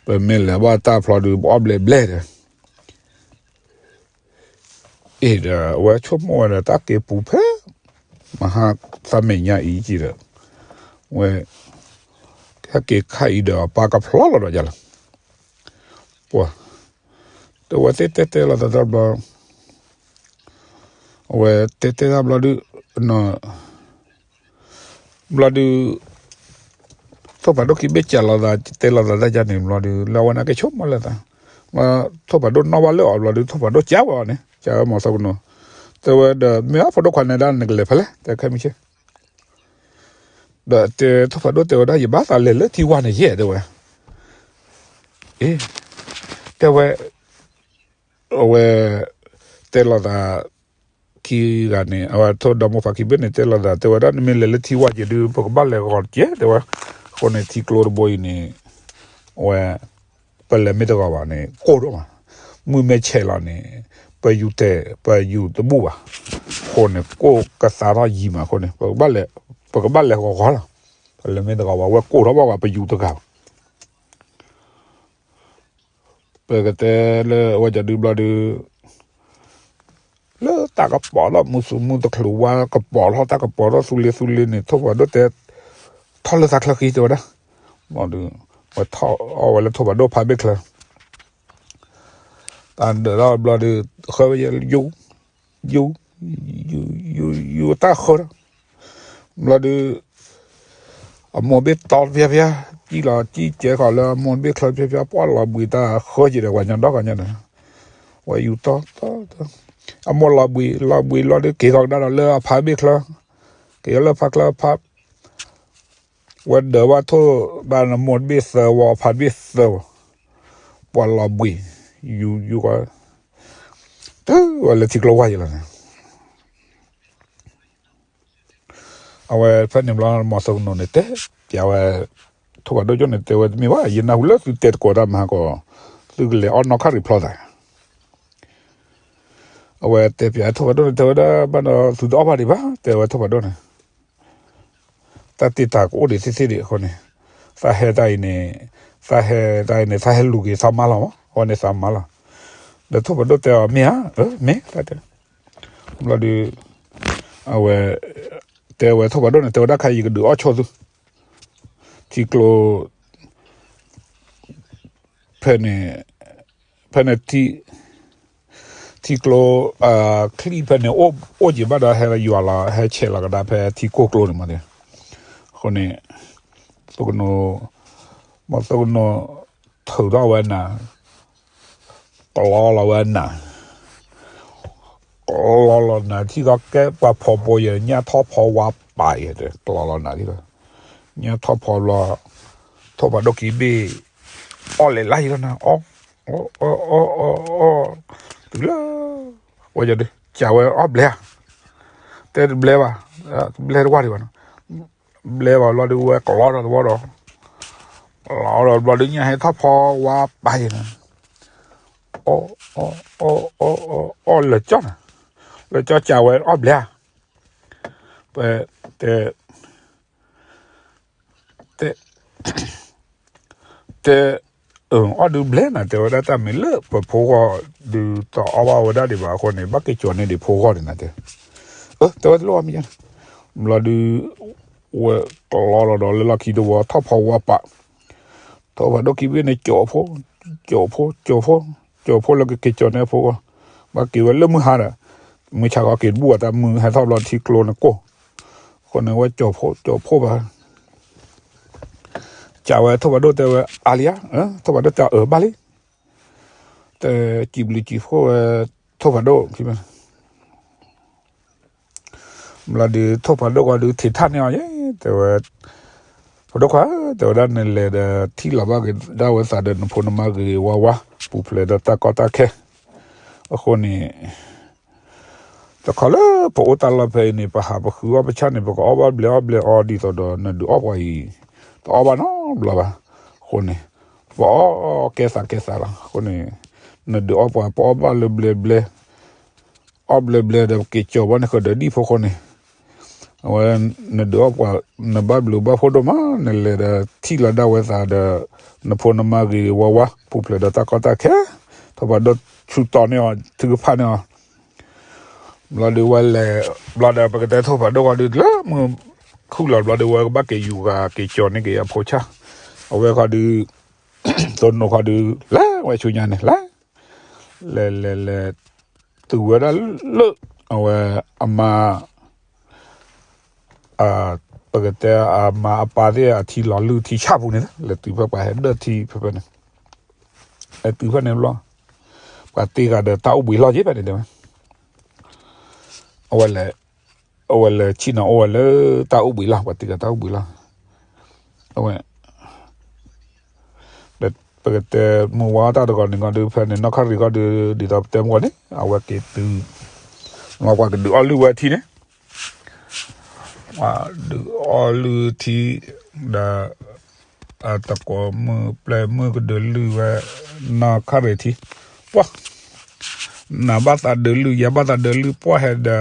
ပမ့ၢ်လဲၤဘၣ်တၢ်ဖျီဒုး ပအီၣ်ဘျဲးဘျဲးတဲဝဲ အ့ၣ်ဒီး အဝဲဆိကမိၣ်ဝဲဒီး တၢ်က့ၤပူၤဖဲ မဟါသးမဲာ်ညါအံၤကံဒီး ဝဲ ဟဲက့ၤခါအံၤဒီး ပၢ်ကဖျီလီၤဒီးယၤလီၤ, ပှၤ တဲဝဲသ့ၣ်တဲတဲလီၤသးတဘျီ, အဝဲတဲတဲတၢ်ဘျီဒုး ဘျီဒုး ထိၣ်ဖးဒိၣ်ခံဘ့ၣ်ကးလီၤသး တဲလီၤသးတၢ်ယါန့ၣ်ဘျီဒုး လၢအဝဲန့ၣ်က့ၤဆိကမိၣ်လၢသး, ထိၣ်ဖးဒိၣ်နီၣ်ဘၣ်လၢအီၤဘျီဒုး ထိၣ်ဖးဒိၣ်ကးဝဲအီၤန့ၣ် ကးဝဲမီၤသကိးနီၤ, တဲဝဲဒီး မ့ၢ်အဖိဒိၣ်ခွါန့ၣ်ဒၣ်နကလဲၤဖဲလဲၣ် တဲခဲမုၢ်ဆ့ၣ် ဒီးတဲထိၣ်ဖးဒိၣ်တဲဝဲဒၣ် ယဘၣ်သးလဲၤလၢထံဝါန့ၣ်ယဲၢ်တဲဝဲ, အ့ တဲဝဲ အဝဲ တဲလီၤသး ခံဂၤန့ၣ် အဝဲထိၣ်ဒီမိၢ်ဖါခံဘ့ၣ်န့ၣ် တဲလီၤသး တဲဝဲဒၣ် နမ့ၢ်လဲၤလၢထံဝါယဲၢ်ဒုး ပကဘၣ်လဲၤဂီၤတကဲတဲဝဲ, အဃိန့ၣ်ထံကျိတဘိအံၤန့ၣ် အဝဲ ပလဲၤမ့ၢ်တဂီၤဘၣ်န့ၣ် ကိၢ်ဒိၣ်မး, မုၢ်မ့ၢ်ဆဲးလီၤန့ၣ် ပယူၤတဲာ် ပယူၤတဘူၣ်ဘၣ်, အဃိန့ၣ် ကိၢ်ကသါထီၣ်ယံၤမးအဃိန့ၣ် ပကဘၣ်လဲၤဂီၤဂီၤလီၤ, ပလဲၤမ့ၢ်တဂီၤဘၣ် ဝဲကိၢ်ထီၣ်ဘၣ်ဘၣ် ပယူၤတဂၤဘၣ် ပကတဲလၢအဝဲကဒုးဘျီဒုး လၢတၢ်ကပီၤထီၣ်မုၢ်သူၣ်မုၢ်တချုးဝါကပီၤထီၣ်တၢ်ကပီၤထီၣ်သူလ့သူလ့န့ၣ် ထိၣ်ဖးဒိၣ်တဲ ထီၣ်လၢသးချၢဃံတဲဝဲဒၣ်, ဘျီဒုး ဝဲထီၣ်အီၣ်ဝဲလၢထိၣ်ဖးဒိၣ်ဖါဘ့ၣ်ချၢ တၢ်ဒၢးထီၣ်ဘျီဒုး ဃၢဝဲယဲ ယူၤ ယူၤ ယူၤ ယူၤတၢ်ဃၢထီၣ် ဘျီဒုး အမိၢ်ဘ့ၣ်တီဖျါဖျါ စံၣ်လီၤစံၣ်ကဲဃီၤလၢအမိၢ်ဘ့ၣ်ချၢဖျါဖျါ ပှၢ်လီၤဘှံးတၢ်ဃၢက့ၤဒီး ပှၤညီဒီဂၤညါဒီး ဝဲယူၤတီတီတီ အမိၢ်လီၤဘှံး လီၤဘှံးလီၤဒုး က့ၤဃီၤကဒါဒီးလၢအဖါဘ့ၣ်ချၢ က့ၤလၢဖါချၢဖါ ဝဲဒၢးဘၣ်ထိၣ်ဘၣ်နမိၢ်တဘ့ၣ်သၢဝီ အဖါတဘ့ၣ်သၢဝီ ပှၤလီၤဘှံး ယူၤယူၤဃီၤ တုၤဝဲလၢထံကျိဝါယံၤလီၤန့ၣ် အဝဲဖဲန့ၣ်ဘျီ မီၤသကိးနိန့ၣ်တဲ ပျးဝဲ ထိၣ်ဖးဒိၣ်ကၠိန့ၣ် တဲဝဲတမ့ၢ်ဘၣ် ယနၢ်ဟူလၢသုတဲသကိးတၢ်မဟါကီး သုကလဲၤအီၣ်နီၢ်ခရံာ်ဖျီသး အဝဲတဲပျးထိၣ်ဖးဒိၣ်န့ၣ် တဲဝဲဒၣ်ဘၣ်ဒီး သုတအီၣ်ဘၣ်ဒံးဘၣ် တဲဝဲထိၣ်ဖးဒိၣ်န့ၣ် တၢ်တ့တၢ်ကအိၣ်ဒံးသ့ၣ်သ့ၣ်ဒံးအဃိန့ၣ် သးဟဲတၢ်အံၤန့ၣ် သးဟဲတၢ်အံၤန့ၣ် သးဟဲလူၤက့ၤသးမါလီၤမး, အဝဲန့ၣ်သးမါလီၤ. ဒီးထိၣ်ဖးဒိၣ်တဲအီၤ မ့ၢ်ဧါ, အၢ မ့ၢ်တၢ်တဲ, ဘျီဒီး အဝဲ တဲဝဲထိၣ်ဖးဒိၣ်န့ၣ် တဲဝဲဒၣ်ခါအံၤ ယကဒုးအီၣ်ဆိသု ထံကျိ ဖဲန့ၣ် ဖဲန့ၣ် ထံကျိ ချံဖဲန့ၣ် အိၣ်က့ၤဘၣ်ဒီး ဟဲယွၤလီၤ ဟဲဆဲးလီၤကဒါဖဲထံကိၢ်ကျိန့ၣ်မး, အဃိန့ၣ် သိကနိ မ့ၢ်သိကနိ ထုးထီၣ်ဝဲနၤ ကလီလီၤဝဲနၤ, ကလီလီၤနၤ ထံကီၢ်ကဲပှၤဖီဘိယဲ ညၣ်ထီၣ်ဖီဝါပာ်ယဲ ကလီလီၤနၤ, ညၣ်ထီၣ်ဖီဘျီ ထိၣ်ဖးဒိၣ်ကံဘ့ၣ် အီၣ်လဲၤလၢယံၤလီၤနၤ, အီၣ် အီၣ် အီၣ် အီၣ် အီၣ် တုၤလၢ ဝဲဒုး ကးဝဲအီၣ်ဘျဲဧါ, တဲတဘျဲဘၣ်, တဘျဲတဝၢ်ဒံးဘၣ်နီၤ, ဘျဲဘၣ်ဘျီဒုး ဝဲကလီဒီးသဝီဒီး ကလီဒီးဘျီဒုး ညၣ်ဟဲထီၣ်ဖီဝါပာ်ယဲနၤ, အီၣ် အီၣ် အီၣ် အီၣ် အီၣ် လၢာ်ကၠီနၤ, လၢာ်ကၠီကးဝဲအီၣ်ဘျဲဧါ, ပ တဲ တဲ တဲ အီၣ်ဒုးဘျဲနၤ, တဲဝဲဒၣ်တၢ်မ့ၢ်လၢပဖိဂီၢ်ဒုး တအီၣ်ဘၣ်ဝဲဒၣ်ဒံးဘၣ်အဃိန့ၣ် ဘၣ်က့ၤကၠီၤန့ၢ်ဒံးဖိဂီၢ်န့ၣ်နၤတဲ, အၢ တဲဝဲတလိၣ်အီၣ်မ့ၢ်ယါ, ဘျီဒုး ဝဲကလီလီၤဒီးလၢလီၢ်ခံတဝီ ထီၣ်ဖီဝါပာ်, ထီၣ်ဖးဒိၣ်ခံဘ့ၣ်န့ၣ် ကၠီၤဖိ ကၠီၤဖိ ကၠီၤဖိ ကၠီၤဖိလၢကက့ၤကၠီၤန့ၢ်ဖိဂီၢ်, ဘၣ်က့ၤဝဲလၢမုၢ်ဟါဒီး မုၢ်ဆါခီက့ၤတဘူၣ်အတၢ်မုၢ်ဟဲထီၣ်ဘျီထံကျိန့ၣ်ကိၢ်, အဃိန့ၣ်ဝဲကၠီၤဖိ ကၠီၤဖိဘၣ် ကးဝဲထိၣ်ဖးဒိၣ်တဲဝဲ အါလံဧါ, ထိၣ်ဖးဒိၣ်တဲအၢဘၣ်လံ, တဲစံးဘျုးစံးဖှိၣ်ဝဲ ထိၣ်ဖးဒိၣ်ခံဘ့ၣ်, ဘျီဒုး ထိၣ်ဖးဒိၣ်ဃီဒုး ထံးထၣ်န့ၢ်အီၤယဲ, တဲဝဲ ဖးဒိၣ်ခွါ တဲဝဲဒၣ် နလဲၤဒီးထံၣ်လီၤဘၣ်က့ၤဒၣ်ဝဲသးဒီးနဖိနမါဂ့ၤဂ့ၤဝါဝါ ပူၤဖျဲးဒီးတၢ်ကီတၢ်ခဲ, အဃိန့ၣ် တခီလၢပအိၣ်တၢ်လီၢ်ဖဲအံၤန့ၣ် ပဟးပဃုအီၣ်ပဆၣ်န့ၣ် ပကအီၣ်ဘၣ်ဘျဲးအီၣ်ဘျဲးအီဒ်သိးဒီး နဒုးအီၣ်ပှၤအံၤ တအီၣ်ဘၣ်နီတဘျီဘၣ်, အဃိန့ၣ် ပအီၣ်ကဲသးကဲသးလီၤ, အဃိန့ၣ် နဒုးအီၣ်ပှၤ ပအီၣ်ဘၣ်လၢဘျဲးဘျဲး အီၣ်ဘျဲးဘျဲးဒီး ပက့ၤကၠီၤဘၣ်န့ၣ်ဃုာ်ဒီးဒ်ဖိဃိန့ၣ်, အဝဲ နဒုးအီၣ်ပှၤ နဘၣ်ဘျုးဘၣ်ဖှိၣ်ဒိၣ်မး နလဲၤဒီးထံၣ်လီၤဒၣ်ဝဲသးဒီး နဖိနမါဂ့ၤဂ့ၤဝါဝါ ပူၤဖျဲးဒီးတၢ်ကီတၢ်ခဲ, ထိၣ်ဖးဒိၣ်ဆူတီန့ၢ်အီၤ ထုကဖၣ်န့ၢ်အီၤ, ဘျီဒုးဝဲလဲၤ ဘျီဒီး ပကတဲထိၣ်ဖးဒိၣ်ဃီဒုး လၢမုၢ်ခုၣ်လီၤဘျီဒုး ဝဲကဘၣ်က့ၤယူၤဂၤက့ၤကၠီၤန့ၢ်က့ၤအဖိဆၣ်, အဝဲဃီဒုး တိၢ်နီၣ်ဃီဒုး လဲၤဝဲဆူညါန့ၣ် လဲၤ လဲၤလဲၤလဲၤ တုၤဝဲဒၣ်လၢ အဝဲ အမါ ပကတဲအမါအပၢ်သ့ၣ်အထံလီၤလုၢ်ထံဆၣ်ပူၤန့ၣ် လဲၤတုၤဖဲပှၤဟဲဒၢၣ်ထံဖဲဖဲန့ၣ်, လဲၤတုၤဖဲန့ၣ်ဘျီ ပှၤတ့ဂၤဒီးတၢ်အိၣ်ဘှံးလီၢ်က့ၤဖဲန့ၣ်တဲဝဲ, အဝဲလဲၤ အဝဲလဲၤဆ့ၣ်နီၤအိၣ်ဝဲလၢတၢ်အိၣ်ဘှံးလီၢ် ပှၤတ့ဂၤတၢ်အိၣ်ဘှံးလီၢ်, အဝဲ ပကတဲမုၢ်ဝါတၢ်တဂီၤန့ၣ်ဂီၢ်ဒုး ဖဲန့ၣ် နီၢ်ခရံာ်ဂီၢ်ဒုး ဒ်သိးပတဲမုၢ်ဂီၢ်န့ၣ် အဝဲက့ၤတုၤ ပှၤကဒုးအီၣ်လုၢ်ဝဲထံန့ၣ်, ပှၤဒုးအီၣ်လုၢ်ထံ ဒီး အတကိးမုၢ်ပျဲၢ်မုၢ်ကဒုးလုၢ်ဝဲ နီၢ်ခရံာ်ထံ, ပှၤ နဘၣ်သးဒုးလုၢ် ယဘၣ်သးဒုးလုၢ် ပှၤဟဲဒီး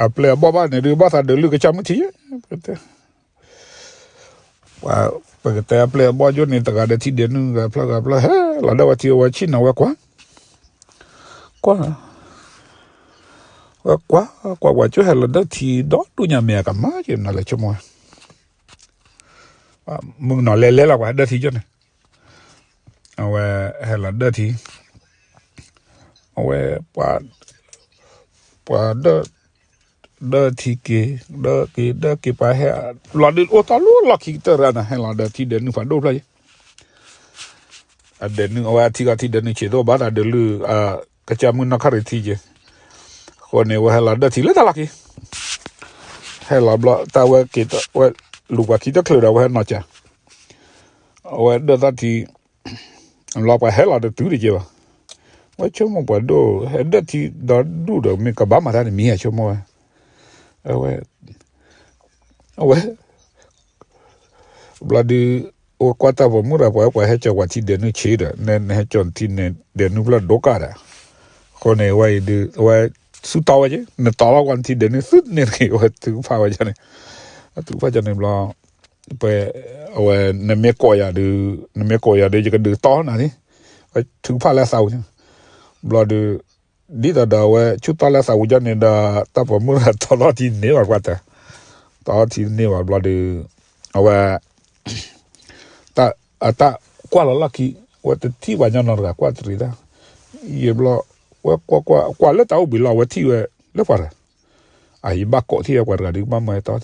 အပျဲၢ်အဘီၣ်ဘၣ်န့ၣ်ဒုး ဘၣ်သးဒုးလုၢ်ကစၢ်မုၢ်ထံ, ပှၤ ပကတဲအပျဲၢ်အဘီၣ်ယိၣ်န့ၣ် တဂၤဒီးထံဒဲးနုာ် ဂၤဖျၢၣ်ဂၤဖျၢၣ် ဟဲလီၤဒၢဝဲထံ အဝဲဆ့ၣ်နီၤဝဲကွၢ်, ကွၢ် ဝဲကွၢ် ကွၢ်ကွၢ် ကၠိဟဲလီၤဒၢထံဒီဒူၣ်ညါ မ့ၢ်အကမၣ်က့ၤနၤလဲၤဆိကမိၣ်ဝဲ, မုၢ်ကနီၤလဲၤလဲၤလီၤ ပှၤဟဲဒၢထံကၠိန့ၣ်, အဝဲဟဲလီၤဒၢထံ, အဝဲ ပှၤ ပှၤဒၢ ဒၢထံက့ၤ ဒၢက့ၤ ဒၢက့ၤ ပှၤဟဲ လီၤဒုးအိၣ်တီလီၢ်လီၢ်ခံကတၢၢ်ရၣ်နၤ ဟဲလီၤဒီးထံဒဲးနုာ်ဖးဒိၣ်ဖျၢၣ်ယဲ အဒဲးနုာ် အဝဲအထံဂီၢ်ထံဒဲးနုာ်ဆံးသိး ဘၣ်သးဒုးလုၢ် ကစၢ်မုၢ်နီၢ်ခရံာ်ထံက့ၤ, အဃိန့ၣ် အဝဲဟဲလီၤဒၢထံလၢတၢ်လီၢ်ခံ, ဟဲလီၤဘျီ တၢ်ဝဲက့ၤ ဝဲလူၤပှၤခံတချုးဒီး အဝဲဟဲနီၤကၠး, အဝဲဒၢၣ်သၣ်ထံ လီၤပှၤဟဲလီၤတတုၤတက့ၢ်ဘၣ်, ဝဲဆိကမိၣ်ပှၤဒိၣ် ဟဲဒၢၣ်ထံဒီဒူၣ်ဒီး မ့ၢ်ကဘၣ်မၤတၢ်န့ၣ်မံၤဧါဆိကမိၣ်ဝဲ, အဝဲ အဝဲ ဘျီဒုး အိၣ်ကွၢ်တၢ်ပိာ်မုၣ်ဒီး ပှၤ ပှၤဟဲကၠီၤပှၤထံဒဲးနုာ်ဆံးဒီး နဟဲကၠီၤထံဒဲးနုာ်ဖျၢၣ်ဒိၣ်ကါဒီး, အဃိန့ၣ် ဝဲအံၤဒုး အဝဲ ဆူတီဝဲက့ၤ နတီလီၤကွၢ်နထံဒဲးနုာ်သုန့ၣ်တဂ့ၤ အဝဲထုကဖၣ်ဝဲန့ၣ်, အထုကဖၣ်ကန့ၣ်ဘျီ ပှဲၤ အဝဲ နမ့ၢ်ကိးယၤဒုး နမ့ၢ်ကိးယၤဒုး ယကဒုးတီနၤလံ, ဝဲထုကဖၣ်လၢအသးပူၤ, ဘျီဒုး ဒ်သိးဒီးအဝဲဆူၣ်တီလၢအသးပူၤကၠီန့ၣ်ဒီး တၢ်ပိာ်မုၣ်တီထံန့ၢ်ဘၣ်ကွၢ်တၢ်, တီထံန့ၢ်ဘၣ်ဘျီဒုး အဝဲ အတၢ်ကွၢ်လီၤလီၢ်ခံ, ဝဲတထံၣ်ပှၤညီနီတဂၤကွၢ်တရံးတၢ်, ယံာ်ဘျီ ဝဲကွၢ်ကွၢ်ကွၢ်လၢတၢ်အိၣ်ဘှံးလီၤ အဝဲထံၣ်ဝဲလၢပှၤတဂၤ, အယဘၣ်ကိးထံၣ်ဝဲပှၤတဂၤဒုးကဘၣ်မၢတီထံ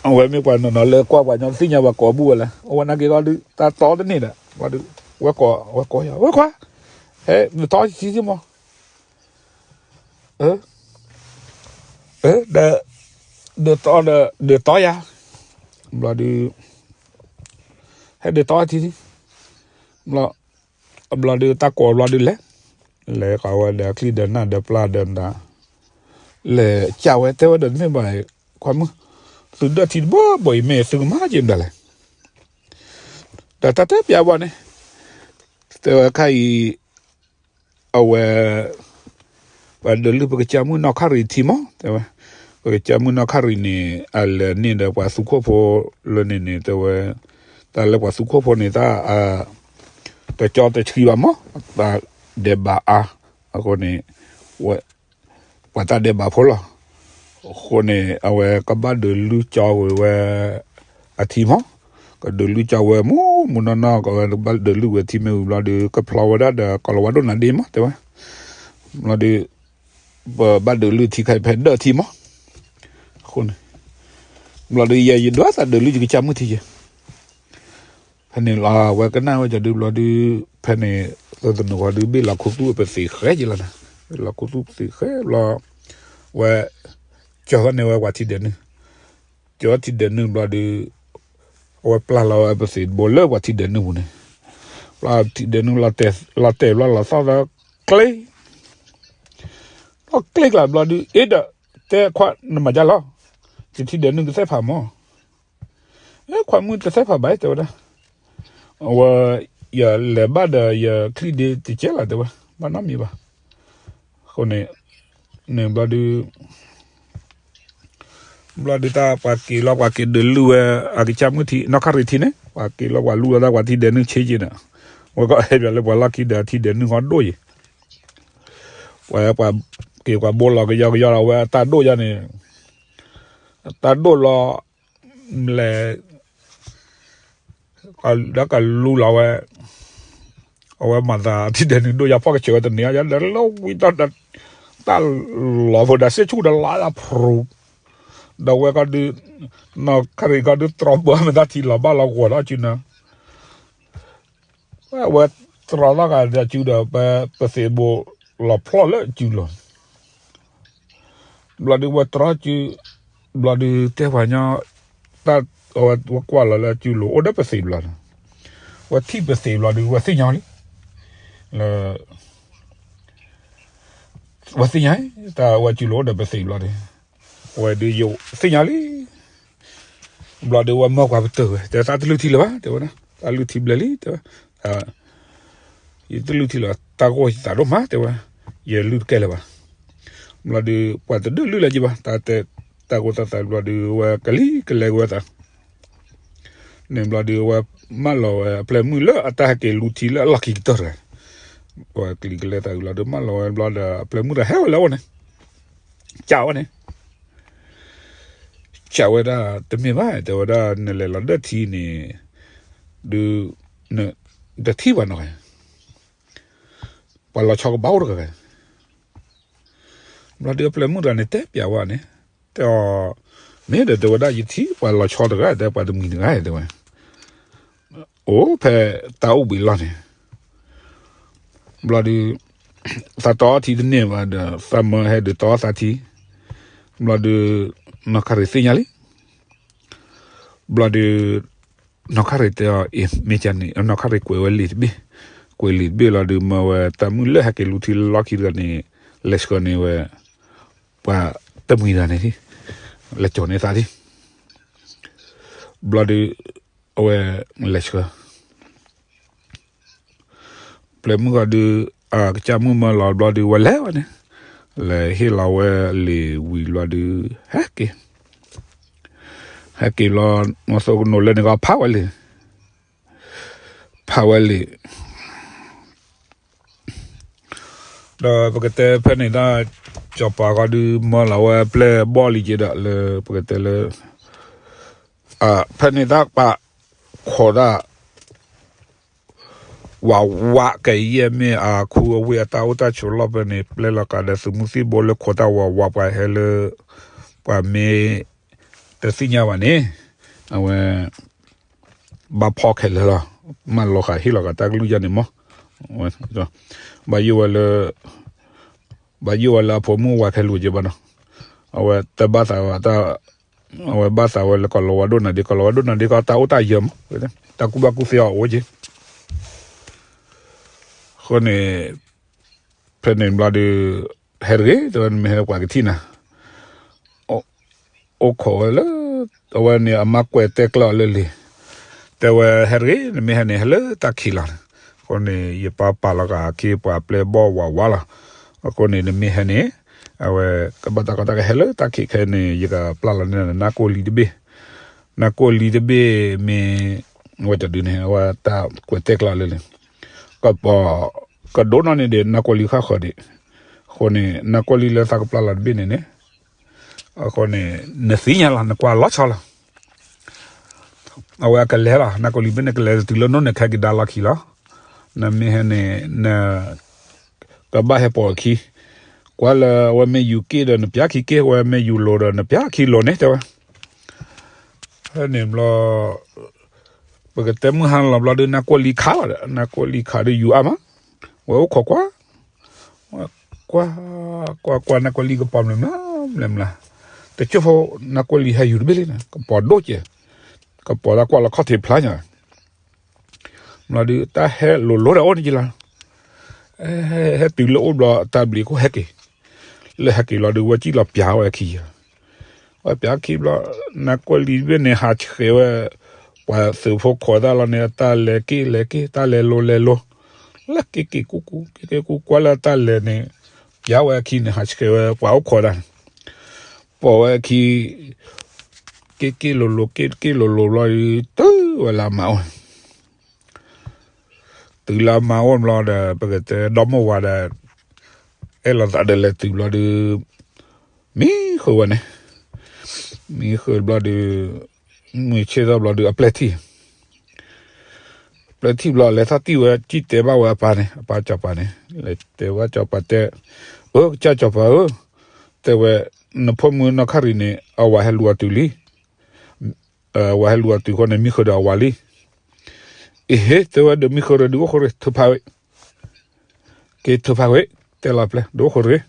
အဝဲမ့ၢ်ပှၤနီၤနီၤလၢကွၢ်ပှၤညီသ့ၣ်ညါပှၤကိးဘူၣ်ဝဲလဲၣ်, အဝဲနာ်က့ၤဒီးဒုး တၢ်တီတန့ၢ်ဒီး ဝဲကွၢ် ဝဲကိးယၤ ဝဲခွါ, ဟဲ နတီထံထံမး, ဒီး ဒီးတီဒီး ဒီးတီယၤ, ဘျီဒုး ဟဲဒုးတီထံထံ, ဘျီ ဘျီဒုးတၢ်ကိးဘျီဒုးလဲၤ, လဲၤဃီၤဝဲဒီးချံဒီးနၢ်ဒီးပျၢ်ဒီးနၤ, လဲၤကးဝဲတဲဝဲဒီးတမ့ၢ်ဘၣ်, ခွါမုၣ်, သုဒၢထံတဘိဘိအံၤမ့ၢ်သုကမၤက့ၤမတၤလဲၣ်, ဒီးတၢ်တဲပျးဘၣ်န့ၣ်, တဲဝဲခါအံၤ အဝဲ ပှၤဒုးလုၢ်ပကစၢ်မုၣ်နီၢ်ခါရံၣ်ထံမး တဲဝဲ, ပကစၢ်မုၣ်နီၢ်ခါရံၣ်န့ၣ် အလဲၤန့ၢ်ဒီးပှၤသူခိၣ်ဖိလၢန့ၣ်န့ၣ် တဲဝဲ, တၢ်လၢပှၤသူခိၣ်ဖိန့ၣ် တၢ် တကၠီတဆှံဘၣ်မး, တၢ်ဒဲးဘးအါ, အဃိန့ၣ် ဝဲ ပှၤတၢ်ဒဲးဘးဖိလီၤ. အဃိန့ၣ် အဝဲကဘၣ်ဒုးလုၢ်ကၠီဝဲ အထံမး, ကဒုးလုၢ်ကၠီဝဲမူမူနီၢ်နီၢ် ကဝဲကဘၣ်ဒုးလုၢ်ဝဲထံမ့ၢ်ဝံၤဘျီဒီး ကဖျီဝဲဒၣ်ဒီးကီၤလၤဝါဒိၣ်နၤဒ့မး တဲဝဲ, ဘျီဒီး ပဘၣ်ဒုးလုၢ်ထံခါအံၤဖဲဒၢးထံမး, အဃိန့ၣ် ဘျီဒီးယဲယဒွးသးဒုးလုၢ်ယကစၢ်မုၣ်ထံယဲ ဖဲန့ၣ်လီၤဝဲကနၣ်ဝဲကဒုဘျီဒုး, ဖဲန့ၣ် သနူၤဃီဒုဘ့ၣ်လီၤခူသူၣ်အပသံးဃဲက့ၤလီၤနၤ, ဘ့ၣ်လီၤခူသူၣ်ပသံးဃဲဘျီ, ဝဲ ကၠီၤန့ၢ်ဝဲပှၤထံဒဲးနုၢ်, ကၠီၤထံဒဲးနုၢ်ဘျီဒုး, အဝဲပျၢ်လီၤဝဲအပသံးတဘိလၢပှၤထံဒဲးနုၢ်ပူၤန့ၣ်, ပျၢ်ထံဒဲးနုၢ် လီၤတဲာ်ဘျီလီၤသီၣ်သီၣ်ကျ့ လီၤကျ့ကျါဘျီဒုး အ့ဒီး တဲခွါနမၤဒ်လဲၣ်, ယထံဒဲးနုၢ်ကသဲၣ်ဖးမး, အဲ ခွါမုၣ်တသဲၣ်ဖးဘၣ် တဲဝဲဒၣ်, အဝဲ ယလဲၤဘၣ်ဒီးယချံၣ်ဒ့တကဲလီၤ တဲဝဲ, ဘၣ်နီတမံၤဘၣ်, အဃိန့ၣ် န့ၣ်ဘျီဒုး ဘျီဒုးတၢ်ပှၤက့ၤလီၤပှၤက့ၤဒုးလုၢ်ဝဲ အကစၢ်မုၣ်ထံ နီၢ်ခါရံၣ်ထံန့ၣ် ပှၤက့ၤလီၤပှၤလူလီၤတၢ်ပှၤထံဒဲးနုၢ်ဆ့က့ၤဒီး, ဝဲကီၢ်အဲၣ်ပၠးလၢပှၤလီၢ်ခံဒီးထံဒဲးနုၢ်ဟီၣ်ဒိၣ်ယံၤ, ပှၤပှၤက့ၤပှၤဘိလီၤကယီကယီလီၤဝဲအတၢ်ဒိၣ်ယါန့ၣ်, တၢ်ဒိၣ်လီၤ လဲၤ ဒီးကလူလီၤဝဲ, အဝဲမၤသးထံဒဲးနုၢ်ဒိၣ်ယါဖီၣ်ကဆၢဝဲတန့ၢ်ယါဒီးလီၤဝံၤဒီး, တၢ်လီၤဖိဒီးစ့ၣ်ဆူၣ်ဒီးလါလၢဖရူၤ, ဒီးဝဲကီၢ်ဒုး, နီၢ်ခါရံၣ်ကီၢ်ဒုးတြီဘၢမ့ၢ်တၢ်ထံလီၤဘၣ်လီၤဂီၤဒီးစုနၤ ဝဲတြီသီၣ်ဂၤဒီးစုဒီး ပသံးဘိလီၤဖျီၣ်လၢစုလီၤ, ဘျီဒုးဝဲတြီစု, ဘျီဒုးတဲပှၤညီ, တၢ်အဝဲကွၢ်လီၤလၢစုလိၤအိၣ်ဒီးပသံးဘျီန့ၣ်, ဝဲထံၣ်ပသံးဘျီဒုး ဝဲသ့ၣ်ညါလံ, လၢ ဝဲသ့ၣ်ညါ, တၢ်ဝဲစုလိၤအိၣ်ဒီးပသံးဘျီန့ၣ်, အဝဲဒုးယသ့ၣ်ညါလံ ဘျီဒုးဝဲမၢပှၤပတၢၢ်ဝဲ တဲသးတလုၢ်ထံလၢၤဘၣ် တဲဝဲဒၣ်, တၢ်လုၢ်ထံဘျဲၣ်လံ တဲဝဲ, ယတလုၢ်ထံလၢၤ တၢ်ဂီၢ်ယသးဒိၣ်မး တဲဝဲ, ယလုၢ်တကဲလၢၤဘၣ်, ဘျီဒုး ပှၤတဒုးလုၢ်လၢၤက့ၤဘၣ် တၢ်တဲ, တၢ်ကိးသးသးဘျီဒုး ဝဲကလံၤကလဲကဝဲသး န့ၣ်ဘျီဒုး အဝဲမၢလီၤဝဲအပျဲၢ်မုၣ်လၢအတၢ်ဟဲက့ၤလူထံလၢအလီၢ်ခံကတၢၢ်တဂၤ, ဝဲကလံၤကလဲသးဘျီဒုး မၢလီၤဝဲဘျီဒီး အပျဲၢ်မုၣ်တဂၤဟဲဝဲလၢအအိၣ်န့ၣ်, ကးဝဲန့ၣ်, ကးဝဲဒၣ် တမ့ၢ်ဘၣ် တဲဝဲဒၣ် နလဲၤလီၤဒၢထံန့ၣ်, ဒုး, တထံၣ်ဘၣ်နီၤ, ပှၤလီၤဆီကဘၣ်အိၣ်တဂၤ, ဘျီဒုးအပျဲၢ်မုၣ်တဂၤန့ၣ် တဲပျးဝဲန့ၣ်, တဲအီၤ, မ့ၢ်ဒီးတဲဝဲဒၣ် ယထံၣ်ပှၤလီၤဆီတဂၤ တဲပှၤတမှံၤတဂၤတဲဝဲ, အိၣ်ဖဲတၢ်အိၣ်ဘှံးလီၢ်န့ၣ်, ဘျီဒုး, သးတီထံတန့ၢ်ဘၣ်ဒီး သးမၢဟဲဒုးတီသးထံ, ဘျီဒုး, နီၢ်ခါရံၣ်သ့ၣ်ညါလံ, ဘျီဒုး, နီၢ်ခါရံၣ်တဲအီၤ အ့ မ့ၢ်ကန့ၣ် နီၢ်ခါရံၣ်ကွဲးဝဲလံာ်တဘ့ၣ်, ကွဲးလံာ်တဘ့ၣ်လီၤဒုး မၢဝဲတၢ်မုၣ်လၢဟဲက့ၤလူထံလၢလီၢ်ခံတဂၤန့ၣ်, လဲၤဆှၢန့ၢ်ဝဲ, ပှၤတမှံၤတဂၤန့ၣ်, လဲၤကၠီၤန့ၢ်သးဒံး, ဘျီဒုး, အဝဲ, လဲၤဆှၢ ပျဲၢ်မုၣ်ဂီၤဒုး, အကစၢ်မုၣ်မၢလီၤဘျီဒုး ဝဲလဲၤဝဲန့ၣ်, လဲၤဟ့ၣ်လီၤဝဲလံာ်ဝံၤဘျီဒုး, ဟဲက့ၤ, ဟဲက့ၤဘျီ မီၤစိကနိးလၢန့ၣ်ကီးဖးဝဲလံ, ဖးဝဲလံ. ဒီးပကတဲဖဲန့ၣ်တၢ် ကၠီၤပၤဃီဒုးမၢလီၤဝဲပျဲၢ်ဘီၣ်လံက့ဒီး လၢပကတဲလၢ ဖဲန့ၣ်တၢ်ပာ်ခိးတၢ် ဝးဝးကယဲၢ်မ့ၢ်အခူအဝ့ၢ်အတၢ်အိၣ်တၢ်ဆိးလီၢ်ဖဲန့ၣ် ပျဲၢ်လီၤကးဒီးသုးမုၢ်သံၣ်ဘိလၢခိးတၢ်ဝးဝးပှၤဟဲလၢ ပှၤမ့ၢ်တသ့ၣ်ညါဘၣ်န့ၣ် အဝဲ ဘၣ်ဖီၣ်ခဲလၢာ်လီၤ. မၢလီၤဃာ်ဟ့ၣ်လီၤကးတၢ်ကလုၢ်ယါန့ၣ်မး ဘၣ်ယိၣ်ဝဲလၢ ဘၣ်ယိၣ်ဝဲလၢအဖိမုၣ်ဝၤခဲလူၤက့ဘၣ်နီၤ. အဝဲတဘၣ်သးဝဲတၢ် အဝဲဘၣ်သးဝဲလၢကီၤလၤဝါဒိၣ်နၤဒ့ ကီၤလၤဝါဒိၣ်နၤဒ့ကီးတၢ်အိၣ်တၢ်ယၢၤမး တၢ်ကူၣ်ဘၣ်ကူၣ်သ့အီၤအိၣ်က့ အဃိန့ၣ် ဖဲန့ၣ်ဘျီဒီး ဟဲတဂ့ၤ တဲဝဲ နမ့ၢ်ဟဲပှၤကထံၣ်နၤ အိၣ်ခိးဝဲလၢ အဝဲန့ၣ်အမါကွဲးတဲကျၢၤအီၤလၢလံၤ တဲဝဲ ဟဲတဂ့ၤ နမ့ၢ်ဟဲန့ၣ် ဟဲလၢတၢ်ခံးလီၤ. အဃိန့ၣ် ယပာ်ပာ်လီၤကးခ့ပှၤပျဲၢ်ဘီၣ်ဝးဝးလီၤ. အဃိန့ၣ် နမ့ၢ်ဟဲန့ၣ် အဝဲ ကဘၣ်တၢ်ကီတၢ်ခဲ ဟဲလၢတၢ်ခံးခဲအံၤန့ၣ် ယကပျၢ်လီၤန့ၢ်နၤ နါကိၢ်လံတဘ့ၣ် နါကိၢ်လံတဘ့ၣ်မ့ၢ် ဝဲတဒုန့ၣ် အဝဲတၢ်ကွဲးတဲကျၢၤလၢလံၤ ကပီၤ ကဒိးနီၣ်န့ၢ်ဒံး နါကိၢ်လံဃၣ်ဃၢၤဒံး. အဃိန့ၣ် နါကိၢ်လံလၢသးကပျၢ်လီၤတဘ့ၣ်န့ၣ်န့ၣ် အဃိန့ၣ် နသ့ၣ်ညါလီၤ နကွၢ်လီၤဆီလီၤ. အဝဲအကလဲၤလီၤ နါကိၢ်လံဘ့ၣ်န့ၣ် ကလဲၤတုၤလၢနီၢ်န့ၣ် ခဲက့ၤဒါလီၢ်ခံလီၤ. နမ့ၢ်ဟဲန့ၣ် န ကဘၣ်ဟဲပိာ်အခံ ကွၢ်လၢအဝဲမ့ၢ်ယူၤက့ၣ်ဒီး နပျၢ်ခံက့ၣ် အဝဲမ့ၢ်ယူၤလိၤဒီး နပျၢ်ခံလိၤန့ၣ် တဲဝဲ. ဖဲန့ၣ်ဘျီ ပကတဲမုၢ်ဟါလီၤဘျီဒီး နါကိၢ်လံခးလီၤဒီး နါကိၢ်လံခးဒီးယူၤအါမး ဝဲအိၣ်ခိးကွၢ် ကွၢ် ကွၢ်ကွၢ် နါကိၢ်လံကပီၤမျဲမျး မျဲမျး တကၠိၢ်ဖိ နါကိၢ်လံဟဲယူၤတဘ့ၣ်လံန့ၣ် ကပီၤဒိၣ်ကဲ ကပီၤတၢ်ကွၢ်လီၤခီၣ်ထံးဖျါညါ ဘျီဒီး တၢ်ဟဲလိၤလိၤဒီးအိၣ်န့ၣ်က့လီၤ. ဟဲတုၤလၢအိၣ်ဘျီ တၢ်ဘျံးခိၣ်ဟဲက့ၤ လၢဟဲက့ၤလီၤဒီး ဝဲကံၣ်လီၤပျၢ်ဝဲအခံ ဝဲပျၢ်ခံဘျီ နါကိၢ်လံဘ့ၣ်န့ၣ် ဟးဆှဲးဝဲ ပှၤသုးဖိခိးတၢ်လီၤန့ၣ် တၢ်လဲၤက့ၤလဲၤက့ၤ တၢ်လဲၤလိၤလဲၤလိၤ လၢက့ၤက့ၤကူကူ က့ၤက့ၤကူကွၢ်လၢတၢ်လဲၤန့ၣ် ပျၢ်ဝဲအခံန့ၣ် ဟးဆှဲးဝဲပှၤအိၣ်ခိးတၢ်န့ၣ် ပိာ်ဝဲအခံ က့ၤက့ၤလိၤလိၤ က့ၤက့ၤလိၤလိၤဘျီဒီး တုၤဝဲလၢအမါအိၣ် တုၤလၢအမါအိၣ်ဘျီဒီး ပကတဲဒီမိၢ်ဝၤဒီး အဲၣ်လိာ်သးဒီးလဲၤတုၤဘျီဒီး မံဃုာ်ဝဲန့ၣ် မံဃုာ်ဘျီဒီး မုၢ်ဆ့ၣ်ထီၣ်ဘျီဒီး အပျဲၢ်ထံၣ် ပျဲၢ်ထံၣ်ဘျီ လဲၤထီၣ်တံၢ်ဝဲ ကံၣ်တဲဘၣ်ဝဲအပၢ်န့ၣ် အပၢ်စီၤပၤန့ၣ် လဲၤတဲဘၣ်စီၤပၤတဲ အၢ ကစၢ်စီၤပၤဧၢ တဲဝဲ နဖိမုၣ်နီၢ်ခါရံၤန့ၣ် အဝၤဟဲလူၤအီၤတုၤလံ ဝၤဟဲလူၤအီၤတုၤဃီန့ၣ် မံဃုာ်ဒီးအဝၤလံ. အ့ဟ့ တဲဝဲဒီး မံဃုာ်ဒီးဒုးအိၣ်ဃုာ်ရ့ၣ် ထုးဖးဝဲ က့ၤထုးဖးဝဲ တဲလီၤပျဲၢ် ဒုးအိၣ်ဃုာ်ရ့ၣ်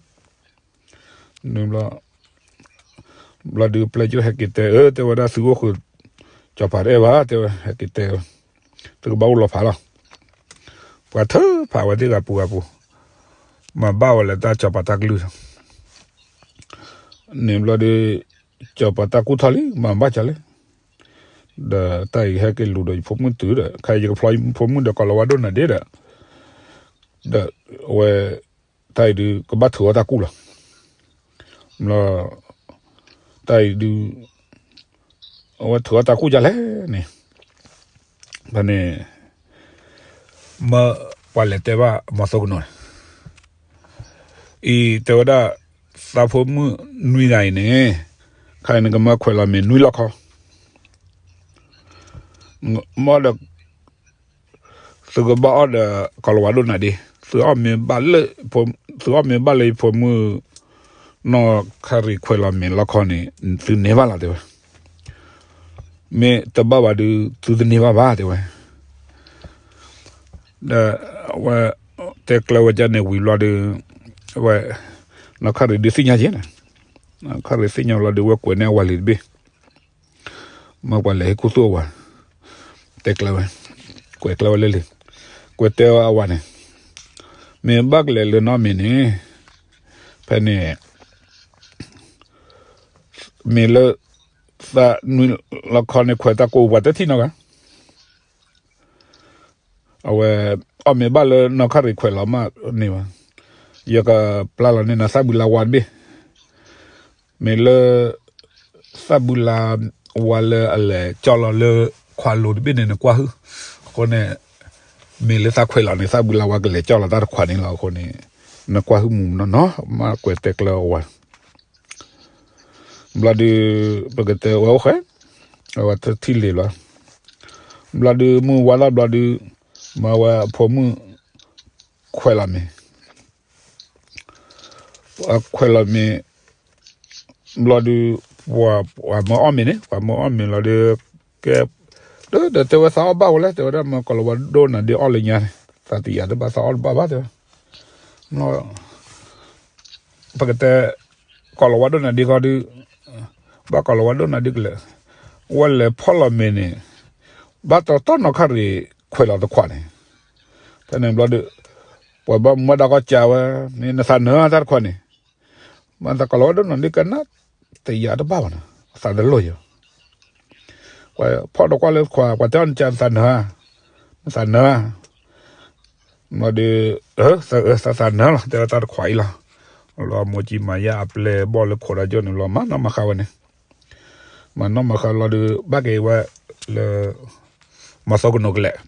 ဘျီ ဘျီဒုးပျဲၢ်ကၠိဟဲက့ၤတဲ အၢ တဲဝဲဒၣ်သုအိၣ်ဃုာ် စီၤပၤတအဲၣ်ဘၣ် တဲဝဲ ဟဲက့ၤတဲ သုကဘၣ်အိၣ်လီၤဖးလီၤ. ပှၤထုးဖးဝဲသ့ၣ်ဂၤပူၤဂၤပူၤ မၤဘၣ်ဝဲလၢတၢ်စီၤပၤတၢ်ကလုၢ် န့ၣ်ဘျီဒီး စီၤပၤတၢ်ကူၣ်ထီၣ်လံ မၤဘၣ်ကလဲၣ် ဒီးတၢ်အံၤဟဲက့ၤလူၤဒီးယဖိမုၣ်တုၤဒီး ခဲအံၤယကဖျီယဖိမုၣ်ဒီးကီၤလၤဝါဒိၣ်နၤဒ့ဒီး ဒီးအဝဲ တၢ်အံၤဒုး ကဘၣ်ထုးအီၣ်တၢ်ကူၣ်လီၤ. ဘျီ တၢ်အံၤဒုး အဝဲထုးအီၣ်တၢ်ကူၣ်ဒ်လဲၣ်န့ၣ် ဖဲန့ၣ် မၢပှၤလဲၤတဲဘၣ်မီၤသိကနိးန့ၣ် အံၤတဲဝဲဒၣ် သးဖိမုၣ်နွံဂၤအံၤန့ၣ် ခဲအံၤနကမၢခွဲးလီၤမ့ၢ်နွံလီၢ်ခီ မ့ၢ်ဒီး သုကဘၣ်အီၣ်ဒီးကီၤလၤဝါဒိၣ်နၤဒ့ သုအီၣ်မ့ၢ်ဘၣ်လၢ သုအီၣ်မ့ၢ်ဘၣ်လၢယဖိမုၣ် နီၢ်ခါရံၤခွဲးလီၤမ့ၢ်လီၢ်ခီန့ၣ် သုန့ၢ်ဘၣ်လီၤတဲဝဲ မ့ၢ်တဘၣ်ဘၣ်ဒုး သုတန့ၢ်ဘၣ်ဘၣ်တဲဝဲ ဒီးအဝဲ တဲကျၢၤဝဲဒ်န့ၣ်ဝံၤဘျီဒီး အဝဲ နီၢ်ခါရံၤဒုးသ့ၣ်ညါက့ၤန့ၣ် နီၢ်ခါရံၤသ့ၣ်ညါဘျီဒီး ဝဲကွဲးန့ၢ်အဝၤလံၤတဘ့ၣ် မၢပှၤလဲၤဟ့ၣ်ခူသူၣ်အဝၤ တဲကျၢၤဝဲ ကွဲးကျၢၤဝဲလၢလံၤ ကွဲးတဲဝဲအဝၤန့ၣ် မ့ၢ်ဘၣ်ကလဲၤလၢနီတမံၤန့ၣ် ဖဲန့ၣ် မ့ၢ်လၢ သးနွံလီၢ်ခီန့ၣ် ခွဲးတၢ်ကိးပှၤတထံၣ်နီတဂၤ အဝဲ အီၣ်မ့ၢ်ဘၣ်လၢနီၢ်ခါရံၤခွဲးလီၤမးန့ၣ်ဘၣ် ယကပျၢ်လီၤန့ၢ်နၤသၣ်ဘုလါဝါတဘ့ၣ် မ့ၢ်လၢ သၣ်ဘုလါ ဝဲလၢအလဲၤကၠီၣ်လီၤလၢခွးလိၤတဘ့ၣ်န့ၣ် နကွၢ်ဟုၣ်, အဃိန့ၣ် မ့ၢ်လၢသးခွဲးလီၤန့ၣ် သးဘုလါဝဲကလဲၤကၠီၣ်လီၤတၢ်တခွးန့ၣ်လီၤ. အဃိန့ၣ် နကွၢ်ဟုၣ်မူနီၢ်နီၢ် မ့ၢ်ကွဲးတဲကျၢၤဝဲ ဘျီဒုး ပကတဲဝဲအိၣ်ဃဲ, အဝဲထံၣ်လံၤဘျီ, ဘျီဒုး မုၢ်ဝါထီၣ်ဘျီဒုး မၢဝဲအဖိမုၣ် ခွဲးလီၤမ့ၤ, ခွဲးလီၤမ့ၤ ဘျီဒုး ပှၤမၢအီၣ်မ့ၤန့ၣ် ပှၤမၢအီၣ်မ့ၤလီၤဒုး ကဲ, ဒီးတဲဝဲသးအီၣ်ဘၣ်ဝဲလဲၣ် တဲဝဲဒၣ် မၢကီၤလၤဝါဒိၣ်နၤဒ့အီၣ်လၢညါန့ၣ် သးတယာ်တဘၣ် သးအီၣ်တဘၣ်ဘၣ် တဲဝဲ ပကတဲ ကီၤလၤဝါဒိၣ်နၤဒ့ခီဒုး, ဘၣ်ကီၤလၤဝါဒိၣ်နၤဒ့ကလဲာ်, ဝဲလဲၤဖီၣ်လီၤမ့ၤန့ၣ် ဘၣ်တတီၢ်နီၢ်ခါရံၣ် ခွဲးလီၤတခွးန့ၣ်, ဖဲန့ၣ်ဘျီဒုး ပှၤဘၣ်မူဘၣ်ဒါကီၢ်ကးဝဲ မ့ၢ်နသးနၢၤတၢ်တခွးန့ၣ်, မ့ၢ်သးကီၤလၤဝါဒိၣ်နၤဒ့ကနၣ် တယာ်တဘၣ်ဘၣ်နီၤ သးတလိၣ်ယၤ ပှၤဖီၣ်တကွၢ်လၢတခွး ပှၤတဲအီၤနကနသးနၢၤဧါ, နသးနၢၤဧါ, ဘျီဒုး သးသးနၢၤလီၤ တဲဝဲတၢ်တခွးအံၤလီၤ, လီၤမိၢ်ကံမၤယါအပျဲၢ်ဘီၣ်လၢခိးဒီးကၠိန့ၣ် လီၤမၤနီၣ်မၤဃါဝဲန့ၣ်, မၤနီၣ်မၤဃါလီၤဒုး ဘၣ်က့ၤဝဲလၢ မီၤသိကနိးကလဲာ်,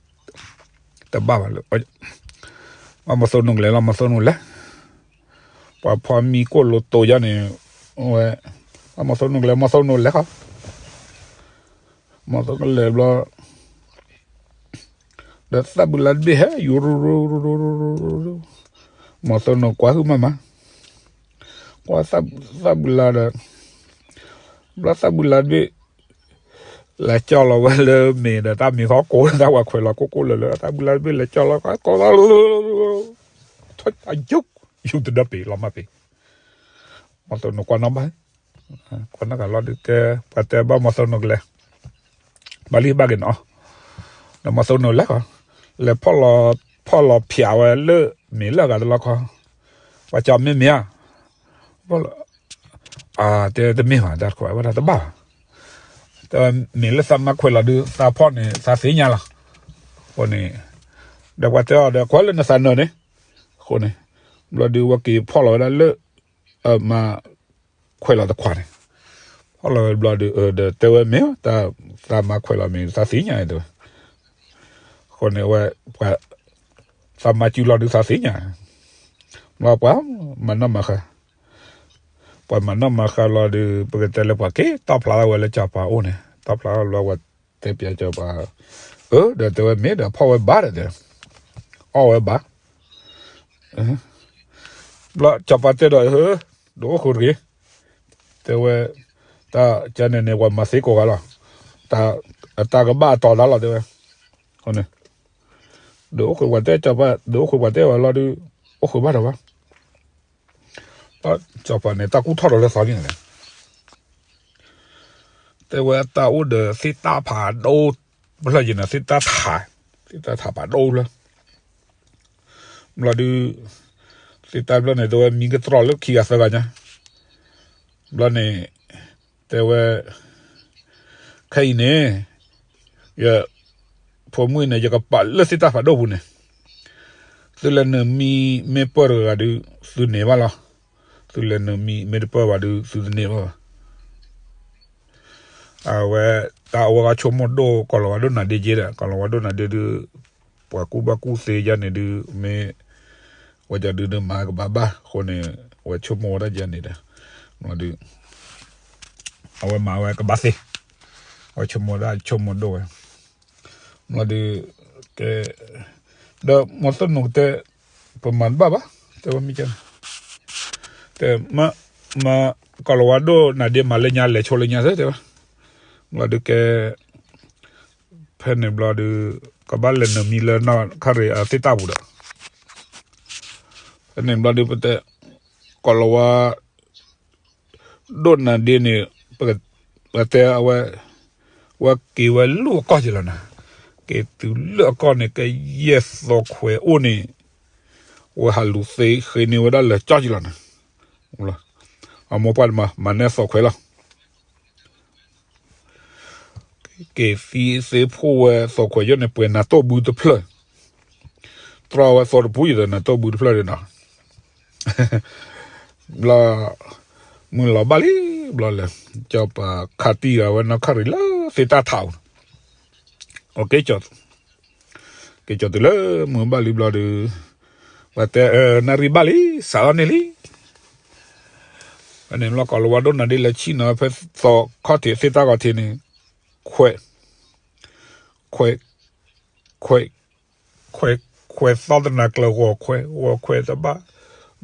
တဘၣ်ဘၣ်လၢ ဘၣ်မီၤသိကနိးကလဲာ်လီၤ မီၤသိကနိးလဲၣ် ပှၤဖီမံကိၣ်လိတိၤယါန့ၣ်, ဝဲ, ဘၣ်မီၤသိကနိးကလဲာ် မီၤသိကနိးလဲၣ်ခီ, မီၤသိကနိးလဲၣ်ဘျီ, ဒီးသၣ်ဘုလါတဘ့ၣ်ဟဲယူၤရူၤရူၤရူၤရူၤရူၤရူၤ, မီၤသိကနိးကွၢ်ဟုၣ်မးမး, ကွၢ်သၣ်ဘုလါဒီး, ဘျီသၣ်ဘုလါတဘ့ၣ် လဲၤကၠီလီၤဝဲလၢမ့ၤဒီး တၢ်မ့ၤသီကိးတၢ်ဝဲခွဲးလီၤကိၢ်ကိၢ်လၢာ်လၢ သၣ်ဘုလါတဘ့ၣ်လဲၤကၠီလီၤ ကိးသီ ထီၣ်ယူၤ, ယူၤတဒီပ့ၤလီၤမၢ်ပ့ၤ, မီၤသိကနိးကွၢ်နီၣ်ဘၣ်, ကွၢ်နီၣ်ကလီၤဒုးတဲ, ပှၤတဲဘၣ်မီၤသိကနိးကလဲာ်, ဘၣ်လံဘၣ်က့ၤနီၤ, ဒီးမီၤသိကနိးလဲၣ်ခီ, လဲၤဖီၣ်လီၤဖၠးဝဲလၢမ့ၤလၢအဂၤတလီၢ်ခီ, ပှၤကၠီမ့ၢ်မ့ၢ်ဧါ, တဲတမ့ၢ်ဘၣ် တၢ်တခွဲးဝဲဒၣ်တဘၣ်ဘၣ်, တဲဝဲမ့ၢ်လၢသးမၤခွဲးလီၤဒုး သးဖီၣ်န့ၣ် သးသ့ၣ်ညါလီၤ, အဃိန့ၣ်, ဒီးပှၤတဲအီၤဒီး ကွၢ်လၢနသးနၢၤန့ၣ်, အဃိန့ၣ်, ဘျီဒုးဝဲက့ၤဖီၣ်လီၤဝဲဒၣ်လၢ မၤခွဲးလီၤတခွးန့ၣ်, ဖီၣ်လီၤဝဲဘျီဒုး ဒီးတဲဝဲမ့ၢ် သးမၤခွဲးလီၤမ့ၢ် သးသ့ၣ်ညါတဲဝဲ, အဃိန့ၣ်ဝဲ, ပှၤ, သးမၤစုလီၤဒုးသးသ့ၣ်ညါ, ဘျီပှၤမၤနီၣ်မၤဃါ ပှၤမၤနီၣ်မၤဃါလီၤဒုး ပကတဲလၢပှၤက့ၤတီၣ်ဖျါထီၣ်ဝဲလၢစီၤပၤအိၣ်န့ၣ် တီၣ်ဖျါထီၣ်ဘျီပှၤတဲပၠးစီၤပၤ, အၢ ဒီးတဲဝဲမ့ၢ်ဒီးဖီၣ်ဝဲဘၣ်ဒီးတဲ, အီၣ်ဝဲဘၣ်, ဘျီစီၤပၤတဲဒီး ဒုးအိၣ်ဃုာ်တဂ့ၤ, တဲဝဲ, တၢ်ကန့ၣ်န့ၣ် ပှၤမၤသ့ကိးဂၤလီၤ, တၢ်ကဘၣ်အတီၤဒၣ်လီၤတဲဝဲ, အဃိန့ၣ်, ဒုးအိၣ်ဃုာ်ပှၤတဲစီၤပၤ ဒုးအိၣ်ဃုာ်ပှၤတဲဝဲလီၤဒုး, အိၣ်ဃုာ်ဘၣ်ဒီးဝဲ စီၤပၤန့ၣ် တၢ်ကူၣ်ထီၣ်ဒီးလၢသီန့ၣ်လဲၣ်, တဲဝဲတၢ်အိၣ်ဒီးသ့ၣ်တၢ်ဖးဒိၣ်, ဖျၢၣ်ယံၤန့ၣ် သ့ၣ်တၢ်ထး, သ့ၣ်တၢ်ထးဖးဒိၣ်ဖျၢၣ်, ဘျီဒုး, သ့ၣ်တၢ်ဖျၢၣ်န့ၣ် တဲဝဲမံကတြီၢ်လၢခံဂၤသၢဂၤညါ, ဘျီန့ၣ်, တဲဝဲ ခဲအံၤန့ၣ်, ယ, ဖိမုၣ်န့ၣ် ယကပာ်လၢသ့ၣ်တၢ်ဖးဒိၣ်ပူၤန့ၣ်, သုလဲၤနုာ်မံမ့ၢ်ပၢၢ်တဂၤဂၤဒုး သုန့ၢ်ဘၣ်လီၤ, သုလဲၤနုာ်မံမ့ၢ်တပၢၢ်ဘၣ်ဒုး သုတန့ၢ်ဘၣ်ဘၣ် အဝဲ, တၢ်အဝဲဂၤဆိကမိၣ်ဒိၣ် ကီၤလၤဝါဒိၣ်နၤဒ့က့ဒီး ကီၤလၤဝါဒိၣ်နၤဒ့ဒုး, ပှၤကူၣ်ဘၣ်ကူၣ်သ့ယါန့ၣ်ဒုး မ့ၢ်, ဝဲကဒုးဒုးမၤကဘၣ်ဘၣ်အဃိန့ၣ်, ဝဲဆိကမိၣ်ဝဲဒၣ်ယါန့ၣ်ဒီး, ဒုး အဝဲမၤဝဲကဘၣ်သ့, အဝဲဆိကမိၣ်ဒၣ်ဆိကမိၣ်ဒိၣ်ဝဲ, ဘျီဒုး, ကဲ, ဒီးမီၤသိနူာ်ကတဲ, ပမၤတဘၣ်ဘၣ်, တဲဝဲမ့ၢ်ကဲ, တဲ, မ, မ, ကီၤလၤဝါဒိၣ်နၤဒ့မၤလၢညါလဲၤဆိလၢညါသ့တဲဝဲ, ဘျီဒုးကဲ ဖဲန့ၣ်ဘျီဒုး, ကဘၣ်လဲၤနုာ်မံလၢနီၢ်ခါရံၣ်အသ့ၣ်တၢ်ပူၤဒီး, ဖဲန့ၣ်ဘျီဒုးပတဲ, ကီၤလၤဝါ, ဒိၣ်နၤဒ့န့ၣ်, ပတဲအဝဲ, ဝဲက့ၤဝဲလၢအကီၢ်က့ၤလီၤနၤ, က့ၤတုၤလၢအကီၢ်န့ၣ် ကယဲၢ်သီခွဲးအိၣ်န့ၣ်, ဝဲဟးလူၤသ့ဃ့န့ၢ်ဝဲဒၣ်လၢကၠီက့ၤလီၤနၤ, အမိၢ်ပှၢ်တမၤ မၤနဲသီခွဲးလီၤ က့ၤသံသ့ဖိဝဲသီခွဲးယိၣ်န့ၣ် ပှဲၤနၤတိၢ်ဘုတဖျၢၣ်, တြီဝဲသီတပူၤယဒီးနၤတိၢ်ဘုတဖျၢၣ်ဒီးနီၤ, ဘျီ, မုၢ်လီၤဘၣ်လံဘျီလဲၣ်, စီၤပၤခးတံၢ်ဂၤဝဲနီၢ်ခရံာ်လၢသ့ၣ်တၢ်ထးအူၤ, အက့ၤကၠီၤ, က့ၤကၠီၤတုၤလၢမုၢ်ဘၣ်လံဘျီဒီး, ပှၤတဲနၣ်ရံၣ်ဘၣ်လံ, စးထီၣ်န့ၢ်လံ. ဖဲန့ၣ်ဘျီ ကိၤလၤဝါဒိၣ်နၤဒ့လဲၤဆံၣ်နီၤဖဲသီခီၣ်ထံးသ့ၣ်တၢ်ဂီၤထံးန့ၣ်, ခွဲး, ခွဲး, ခွဲး, ခွဲး, ခွဲးသီၣ်သနၤကျၢၤဂီၤခွဲး, ဂီၤခွဲးတဘၣ်,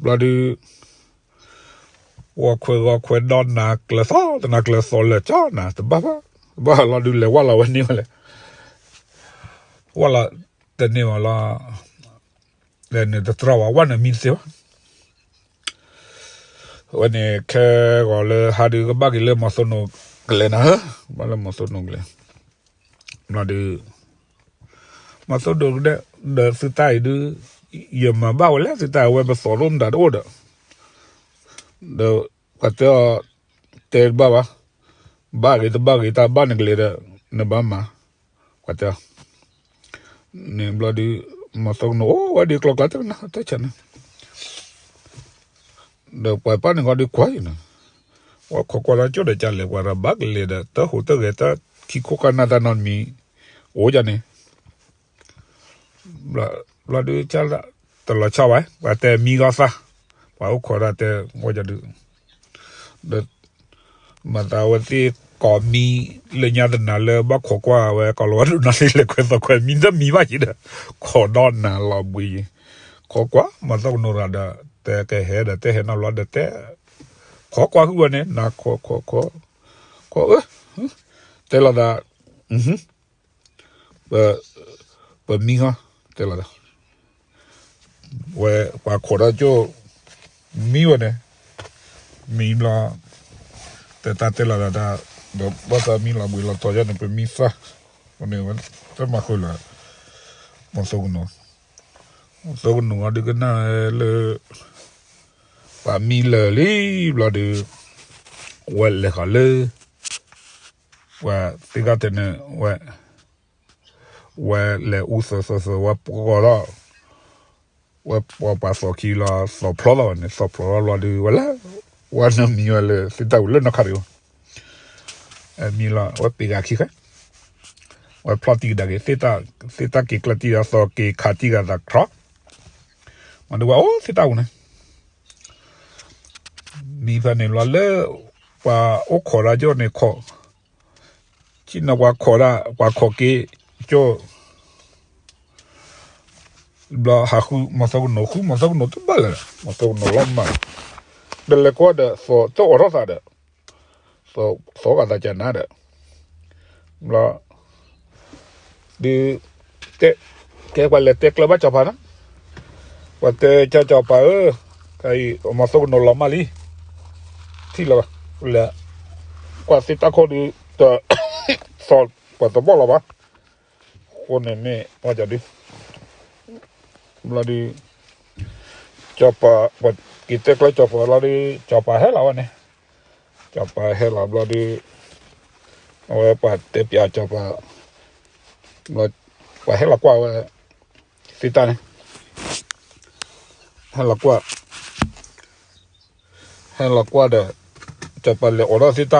ဘျီဒုး ဂီၤခွဲးဂီၤခွဲးဒီးနၤကျၢၤသီၣ်သနၤကျၢၤသီၣ်လၢာ်ကၠီနၤတဘၣ်ဘၣ်, တဘၣ်လီၤဒုးလဲၤဝဲလီၤဝဲန့ၢ်ဝဲလဲၣ်, ဝဲလီၤတန့ၢ်ဝဲလီၤ, လဲၤနုာ်တတြီဘၣ် ဝဲနုာ်မံသ့ဘၣ်. ဝဲန့ၣ်ခဲဂီၤလၢဟါဒုးကဘၣ်က့ၤလၢမီၤသိနိကလဲၤနၤဧၢ, ဘၣ်လၢမီၤသိနိကလဲၤ, ဘျီဒုး မီၤသိနိကလဲၤဒီးသုတၢ်အံၤဒုး, ယမၤဘၣ်ဝဲလဲၣ်သုတၢ်အဝဲပသီၣ်ဒိၣ်မတၤတအိၣ်ဒီး, ဒီးပှၤတဲအီၤ, တဲတဘၣ်ဘၣ်, ဘၣ်ဂ့ၤတဘၣ်ဂ့ၤ တၢ်ဘၣ်နကလဲၤဒီး, နဘၣ်မၤ, ပှၤတဲအီၤ န့ၣ်ဘျီဒုး, မီၤသိကနိၣ်အိၣ်ဝဲဒ်ကျီကျါတကနၣ်တၢ်ဆၢန့ၣ်, ဒီးပှၤပၢ်န့ၣ်ဃီဒုးကွၢ်အံၤန့ၣ်, ဝဲခိးကွၢ်လၢကၠိဒီးကလဲၤပှၤရၤဘၣ်ကလဲၤဒီး တၢ်ဟူးတၢ်ဂဲၤ တၢ်ခံခိၣ်ကနၣ်တၢ်နီတမံၤ, အိၣ်ဒ်န့ၣ် ဘျီဒုး တလီၤဆီဘၣ် ပှၤတဲမံဂီၢ်သၣ်, ပှၤအိၣ်ခိးဒၣ်တဲဝဲဒုး, ဒီး မၤသးဝဲသ့ၣ်ကိးမံလၢညါတနၤလၢဘၣ်ခိးကွၢ်ဝဲ ကိၤလၤဝါဒိၣ်နၤဒ့လဲၤခွဲးသီၣ်ခွဲးမံတမံၤဘၣ်ယံၤဒီး, ခိးဒီးနၤလီၤဘှံးယံၤ, ခိးကွၢ် မီၤသိကနိၣ်ရၤဒီး တဲကဟဲဒီးတဲဟဲနီတဘျီဒီးတဲ, ခိးကွၢ်ဟုၣ်ဝဲန့ၣ် နၤခိးခိးခိး, ခိးအၢ, တဲလီၤသး ပမံဟီ, တဲလီၤသး, ဝဲပှၤခိးထီၣ်ကၠိ, မံဝဲန့ၣ်, မံဘျီ, တဲတၢ်တဲလီၤသးတၢ်, ဒီးဘၣ်သးမံလီၤဘှံးလီၤတီၤယဲန့ၣ် ပမံသၣ်, ဝဲန့ၣ်ဝဲ, တမၤဃုာ်လၢၤ, မီၤသိကနိၣ်, မီၤသိကနိၣ်အီၤဒုးကနၣ်လၢ ပှၤမံလၢာ်လံဘျီဒုး, ဝဲလဲၤဃီၤလၢ ပှၤသ့ၣ်ခါတဲန့ၣ်ဝဲ, ဝဲလဲၤအူသၢသၢသၢ ဝဲပှီၢ်ထီၣ်, ဝဲပှီၢ်ပှၤသီၣ်ခံလီၤ သီၣ်ဖျီလီၤဝဲန့ၣ် သီၣ်ဖျီလီၤဘျီဒုး ဝဲလဲၤ, ဝဲနၢမံဝဲလၢသ့ၣ်တၢ်အူၤလၢနီၢ်ခါရံၣ်အီၤ, မံလီၤ ဝဲပ့ၤဂၤခံဃဲ, ဝဲဖျီၣ်တံၢ်ကဒါက့ၤ သ့ၣ်တၢ်က့ၤကျၢၢ်တံၢ်ဒီးသီၣ်က့ၤခးတံၢ်ဂၤသးချီ, မၤဒုးဝဲအိၣ်သ့ၣ်တၢ်အူၤန့ၣ် မံဖဲန့ၣ်လီၤလၢ ပှၤအိၣ်ခိးတၢ်ကၠိန့ၣ်ခိး, ဆ့ၣ်နီၤပှၤခိးဒၣ် ပှၤခိးက့ၤကၠိ, ဘျီဟးဃုမီၤသိကနိၣ် ဃုမီၤသိကနိၣ်တဘၣ်လၢၤ, မီၤသိကနိၣ်လီၤမၢ်, ဒီးလဲၤကွၢ်ဒီး သီၣ်တအိးထီၣ်သးဒီး, သီၣ်ဂၤသးကနၤဒီး, ဘျီ ဒုး တဲ, ကဲပှၤလဲၤတဲကျၢၤဘၣ်စီၤပၤနီၤ, ပှၤတဲကၠီစီၤပၤဧၢ, ခဲအံၤ မီၤသိကနိၣ်လီၤမၢ်လံ, ထံၣ်လီၤဘၣ်, လဲၤကွၢ်သ့ၣ်တၢ်ခိၣ်ဒုး, တ, သီၣ်ပှၤတဘီၣ်လီၤဘၣ်, အဃိန့ၣ်မ့ၢ်ဝဲဒုး, ဘျီဒုး, စီၤပၤ ပှၤက့ၤတဲကျၢၤစီၤပၤလီၤဒုး စီၤပၤဟဲလီၤဝဲန့ၣ်, စီၤပၤဟဲလီၤဘျီဒုး, အဝဲပှၤတဲပၠးစီၤပၤ, ပှၤဟဲလီၤကွၢ်ဝဲ, သ့ၣ်တၢ်န့ၣ်, ဟဲလီၤကွၢ်, ဟဲလီၤကွၢ်ဒီး, စီၤပၤလဲၤအိးထီၣ်သ့ၣ်တၢ်,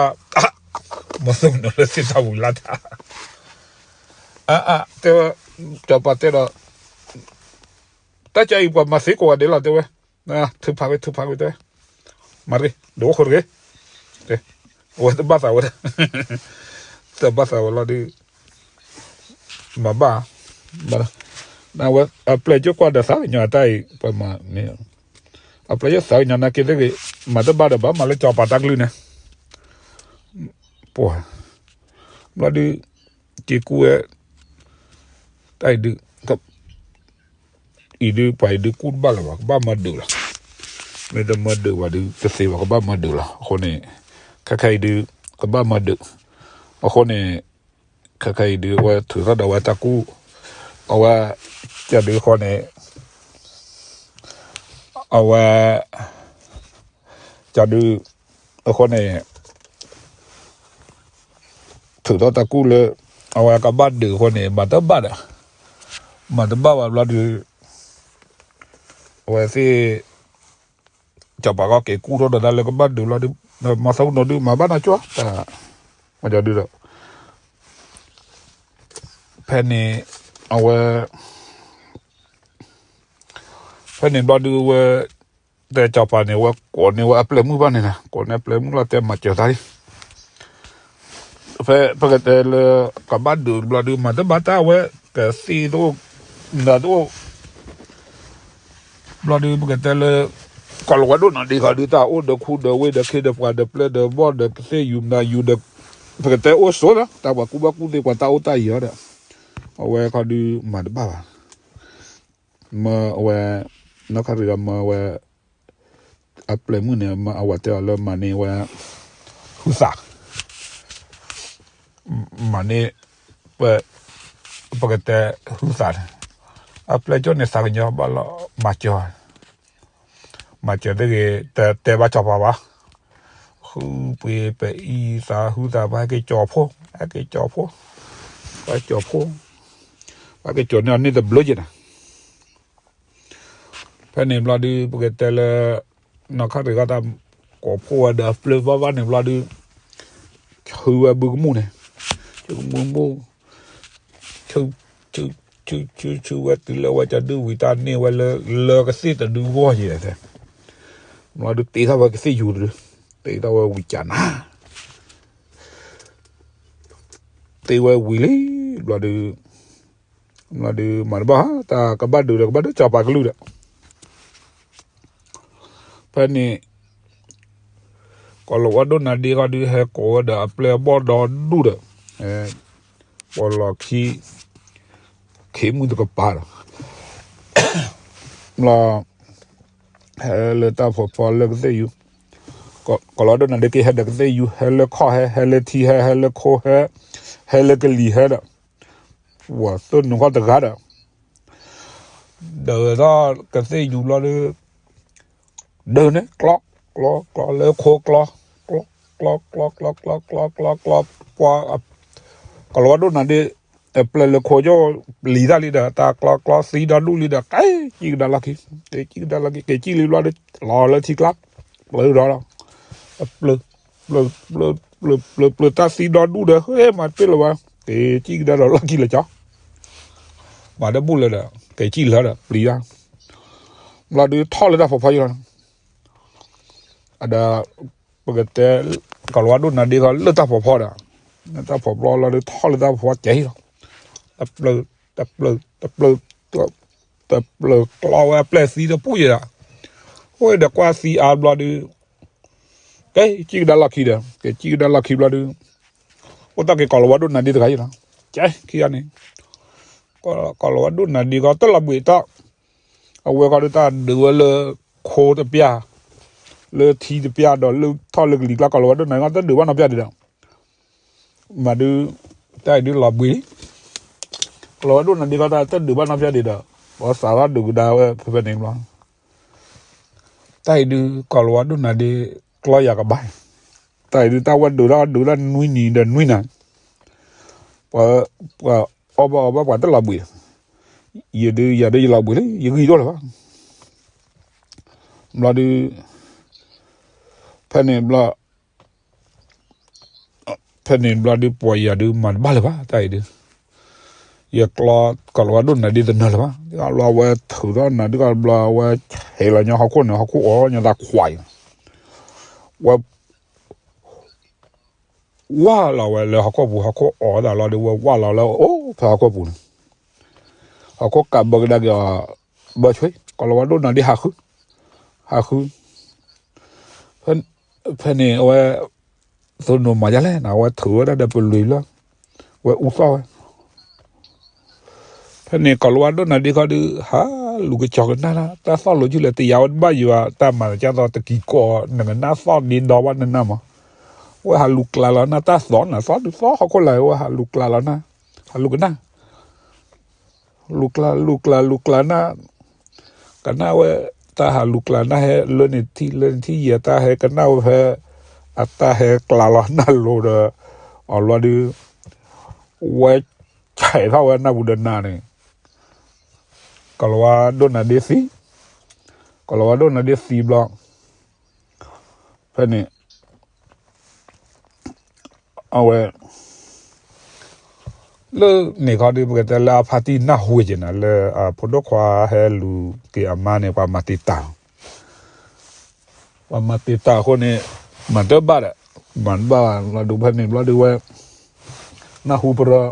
မီၤသိကနိၣ်လၢသ့ၣ်တၢ်ဝံၤလၢ်တၢ်, အါအါတဲဝဲ, စီၤပၤတဲဒီး, တၢ်ကၢအံၤပှၤမၤသ့ကိးဂၤဒဲးလီၤတဲဝဲ, ထုးဖးဝဲ ထုးဖးဝဲတဲဝဲ, မၤတဂ့ၤ ဒုးအိၣ်ခိးတဂ့ၤ, အဝဲတဘၣ်သးဝဲ, တဘၣ်သးဝဲလီၤဒုး, မၤဘၣ်, အဝဲအပျဲၢ်ကၠိကွၢ်ဒီးသးကညီၤတၢ်အံၤ ပှၤမၤန့ၣ်, အပျဲၢ်ကၠိသးကညီၤနာ်က့သ့ၣ်ဂ့ၤ, မၤတဘၣ်ဒီးဘၣ်မၤလၢစီၤပၤတၢ်ကလုၢ်န့ၣ်, ပှၤ, ဘျီဒုး, က့ၤကူဝဲ, တၢ်အံၤဒုး အံၤဒုး ပှၤအံၤဒုးကူတဘၣ်လၢၤဘၣ် ကဘၣ်မၤဒုးလီၤ, မ့ၢ်တမၤဒုးဘၣ်ဒုး တသ့ဘၣ် ကဘၣ်မၤဒုးလီၤ. အဃိန့ၣ် ခဲခဲအံၤဒုး ကဘၣ်မၤဒုး, အဃိန့ၣ် ခဲခဲအံၤဒုး အဝဲထုးထီၣ်ဒီးဝဲတၢ်ကူၣ်, အဝဲ ကဒုးအဃိန့ၣ် အဝဲ ကဒုး အဃိန့ၣ် ထုးထီၣ်တၢ်ကူၣ်လၢ အဝဲကဘၣ်ဒုးအဃိန့ၣ် မၤတဘၣ်ဒီး, မၤတဘၣ်ဘၣ်ဘျီဒုး အဝဲသ့ၣ် စီၤပၤကီၢ်က့ၤကူၣ်ထီၣ်ဒီးတၢ်လၢကဘၣ်ဒုးလီၤဒုး, မၤသးဒ်နီၢ်ဒုး မၤဘၣ်နီၢ်ကၠီ, မၤကၠီဒုးဒီး, ဖဲန့ၣ်, အဝဲ, ဖဲန့ၣ်ဘျီဒုးဝဲ, တဲစီၤပၤန့ၣ် ဝဲကိးန့ၢ်ဝဲအပျဲၢ်မုၣ်ဘၣ်န့ၣ်, ကိးန့ၢ်အပျဲၢ်မုၣ်လီၤ တဲမၤစၢၤသးလံ ဖဲပကတဲလၢ ကဘၣ်ဒုးဘျီဒုး မၤတဘၣ်တၢ်ဝဲ, ကသ့ၣ်တအိၣ်, နၤတအိၣ်, ဘျီဒုးပကတဲလၢ, ကီၤလၤဝါဒိၣ်နၤဒ့ခီဒုး တၢ်အိၣ်ဒီးခူဒီးဝ့ၢ်ဒီးခ့ဒီးပှၤဒီးပျဲၢ်ဒီးဘီၣ်ဒီးကသ့ၣ်ယူၤမနၤယူၤဒီး, ပကတဲအိၣ်ဆိးလီၤ တၢ်ပှၤကူၣ်ဘၣ်ကူၣ်သ့ပှၤတၢ်အိၣ်တၢ်ယံၤဒီး, အဝဲခီဒုးမၤတဘၣ်ဘၣ် မၢအဝဲ, နီၢ်ခါရံၤဒီးမၢဝဲ, အပျဲၢ်မုၣ်န့ၣ် မၢအဝဲတဲအီၤလၢမၤန့ၢ်ဝဲ, ဟုသး, မၤန့ၢ်, ပ, ပကတဲ, ဟုသးန့ၣ်, အပျဲၢ်ကၠိန့ၣ်သးကညီၤဘၣ်လီၤ မၤစၢၤ, မၤစၢၤတဂ့ၤ တတဲဘၣ်စီၤပၤဘၣ်, ဟုပှ့ၤပအံသးဟုသး ပှၤဟဲက့ၤကၠီၤဖိ, ဟဲက့ၤကၠီၤဖိ, ပှၤကၠီၤဖိ, ပှၤက့ၤကၠီၤန့ၢ်အီၤန့ၢ်တဘျုးက့ၤနၤ ဖဲန့ၣ်ဘျီဒုး ပကတဲလၢ, နီၢ်ခါရံၤကီၢ်တၢ်, ကိးဖှိၣ်ဝဲဒီးအပျဲၢ်ဘၣ်ဘၣ်န့ၣ်ဘျီဒုး, ဆူဝဲဘုကမူၣ်န့ၣ်, ဆူကမူၣ်မူၣ်, ဆူ, ဆူ, ဆူဝဲတုၤလၢဝဲကၠီဒုးဝံၤတၢ်န့ၢ်ဝဲလၢ, လၢကသ့ၣ်တဒုဂီၢ်ယဲၢ်, ဘျီဒုးတ့ထီၣ်ဝဲကသ့ၣ်ယူၤတဒု, တ့ထီၣ်ဝဲဝံၤကနၤ တ့ဝဲဝံၤလံ, ဘျီဒုး, ဘျီဒုးမၤတဘၣ် တၢ်ကဘၣ်ဒုးဒီးကဘၣ်ဒုးစီၤပၤကလုၢ်ဒီး, ဖဲန့ၣ်, ကီၤလၤဝါဒိၣ်နၤဒ့ခီဒုးဟဲကိးဝဲဒီးအပျဲၢ်အဘီၣ်ဒီဒူၣ်ဒီး, ပီၣ်လီၤခံ, ခ့မုၢ်တကပၤဒီး, ဘျီ, ဟဲလၢတၢ်ဖီဖီလၢကသ့ၣ်ယူၤ, ကီၤလၤဝါဒိၣ်နၤဒ့က့ၤဟဲဒီးကသ့ၣ်ယူၤ ဟဲလၢခီၣ်ဟဲ ဟဲလၢထံဟဲ ဟဲလၢခိဟဲ, ဟဲလၢကလံၤဟဲဒီး, ဝဲသိၣ်နူၤခီၣ်တဂၤဒီး, ဒၢးထီၣ်ကသ့ၣ်ယူၤဘျီဒုး, ဒၢးန့ၣ် ကျီ, ကျီ, ကျီလၢခိကျီ, ကျီ, ကျီ, ကျီ, ကျီ, ကျီ, ကျီ, ကျီ, ကျီ, ပှၤ, ကီၤလၤဝါဒိၣ်နၤဒ့, အပျဲၢ်လၢခိကၠိ, လံၤတၢ်လံဒီး တၢ်ကျီကျီသံဒီဒူၣ်လံဒီး က့ၤကံၣ်ကဒါလီၢ်ခံ, က့ၤကံၣ်ကဒါလီၢ်ခံ က့ၤကံၣ်လံဘျီဒုး, လီၤလၢထံကျါ, ပျၢၤဒီးလီၤ, ပျၢၤ, ပျၢၤ, ပျၢၤ, ပျၢၤ, ပျၢၤတၢ်သံဒီဒူၣ်ဒီး ဟဲမၤတပ့ၢ်လၢၤဝဲ, က့ၤကံၣ်ကဒါဒီးလီၢ်ခံလၢကၠီ မၤတဘူၣ်လၢၤဒီး က့ၤကံၣ်လၢၤဒီး ပျံၤယါ, ဘျီဒုးထီၣ်လၢတၢ်ဖီဖီယံၤလီၤ, အဒီး, ပကတဲ, ကီၤလၤဝါဒိၣ်နၤဒ့ခီလၢတၢ်ဖီဖီဒီး, တၢ်ဖီဖီဘျီလၢထီၣ်လၢတၢ်ဖီဖီကဲလီၤ, တပျၢၤ, တပျၢၤ, တပျၢၤ, တပျၢၤကျီဝဲအပျဲၢ်သံဒီးပူၤယဲဒီး, အဃိဒီးကွၢ်သံအါဘျီဒုး, က့ၤကံၣ်ကဒါလီၢ်ခံဒီး က့ၤကံၣ်ကဒါလီၢ်ခံဘျီဒုး, အိၣ်တ့ၢ်က့ၤကီၤလၤဝါဒိၣ်နၤဒ့တဂၤယံၤလီၤ, ကဲခံဂၤန့ၣ်, ကီၤလၤဝါဒိၣ်နၤဒ့ခီတလီၤဘှံးတီၢ်, အဝဲခီဒုးတၢ်ဒုးဝဲလၢ, ခိတပျၢ်, လၢထံတပျၢ်ဒီးလၢထီၣ်လၢကလံၤကျါ ကီၤလၤဝါဒိၣ်နၤဒ့ခီတဒုးဘၣ်နီတပျၢ်ဒံးဒီး, မၤဒုး, တၢ်အံၤဒုးလီၤဘှံးလံ, ကီၤလၤဝါဒိၣ်နၤဒ့ခီတၢ်တဒုးဘၣ်နီတပျၢ်ဒံးဒီး, ပှၤသးထီၣ်ဒုးကဒါဝဲဖဲဖဲန့ၣ်ဘျီ တၢ်အံၤဒုး ကီၤလၤဝါဒိၣ်နၤဒ့ ကျီယၤကဘၣ်, တၢ်အံၤဒုးတၢ်ဝဲဒုးထီၣ်ဒုးထီၣ်နွံနံၤဒီးနွံနၤ, ပှၤ, ပှၤအီၣ်ဘၣ်အီဘၣ်ပှၤတလီၤဘှံး, ယဒုးယၤဒုးယလီၤဘှံးလံ ယဂံၢ်ဒိၣ်လၢၤဘၣ်, ဘျီဒုး, ဖဲန့ၣ်ဘျီ ဖဲန့ၣ်ဘျီဒုးပှၤယၤဒုးမၤတဘၣ်လၢၤဘၣ် တၢ်အံၤဒုး, ယကျီ ကီၤလၤဝါဒိၣ်နၤဒ့တနၢၤလၢၤဘၣ်, ဘျီအဝဲထုးထီၣ်နၤဒုးကီၤဘျီအဝဲ, ဟဲလီၤညီဟီၣ်ခိၣ်န့ၣ် ဟီၣ်ခိၣ်အီၣ်ညီသးခွးအံၤလီၤ, ဝဲ ဝၢ်လီၤဝဲလၢဟီၣ်ခိၣ်ပူၤ ဟီၣ်ခိၣ်အီၣ်သးလီၤဒုးဝဲဝၢ်လီၤလၢအိၣ်ဖဲဟီၣ်ခိၣ်ပူၤန့ၣ်, ဟီၣ်ခိၣ်ကးဘၢကဒါက့ၤအီၤ, ဘၢဆွ့ ကီၤလၤဝါဒိၣ်နၤဒ့ဟးဃု, ဟးဃု, ဖဲန့ၣ်အဝဲ, သိနိမၤယါလဲၣ်န့ၣ် အဝဲထုးဝဲဒၣ်ဒီးပလွံၢ်လၢ, ဝဲအူသီၣ်ဝဲ ဖဲန့ၣ်ကီၤလၤဝါဒိၣ်နၤဒ့ခီဒုး ဟးလူၤကစီၤကနၣ်လၢ တၢ်သီၣ်လိာ်ဆူလဲၣ် တယၤဝဲတဘၣ်ယွၤ တၢ်မၤသကိးတကံၤကိး နကနၣ်သီၣ်ဒ့ဒီဘၣ်နနၢ်မး, ဝဲဟးလူၤကျါလီၤနၢ် တၢ်သီၣ်နၢ်သီၣ်ဒုးသီၣ်ဟီၣ်ခိၣ်လာ် ဝဲဟးလူၤကျါလီၤနၢ်, ဟးလူၤကနၣ်, လူၤကျါ လူၤကျါ လူၤကျါနၢ်, ကနၣ်ဝဲ, တၢ်ဟးလူၤကျါနၢ်ဟဲလၢန့ၣ်ထံၣ်လၢန့ၣ်ထံၣ်ယဲ တၢ်ဟဲကနၣ်ဝဲဖဲ, အတၢ်ဟဲကျါလီၤနၢ်လိၤဒီး, အီၤဘျီဒုး, ဝဲဆဲးထီၣ်ဝဲနၢ်ပူၤဒီးနၤန့ၣ်, ကီၤလၤဝါဒိၣ်နၤဒ့သံ, ကီၤလၤဝါဒိၣ်နၤဒ့သံဘျီ, ဖဲန့ၣ် အဝဲ လၢန့ၣ်ခီဒီး ပကတဲလၢအဖါတံၢ်နၢ်ဟူက့ၤနၤ လၢအဖိဒိၣ်ခွါဟဲလူၤက့ၤအမါန့ၣ် ပှၤမၤတံာ်တာ် ပှၤမၤတံာ်တာ်အဃိန့ၣ် မၤတဘၣ်ဒီး မၤတဘၣ်လီၤဒုး ဖဲန့ၣ်ဘျီဒုးဝဲ နၢ်ဟူပရၢ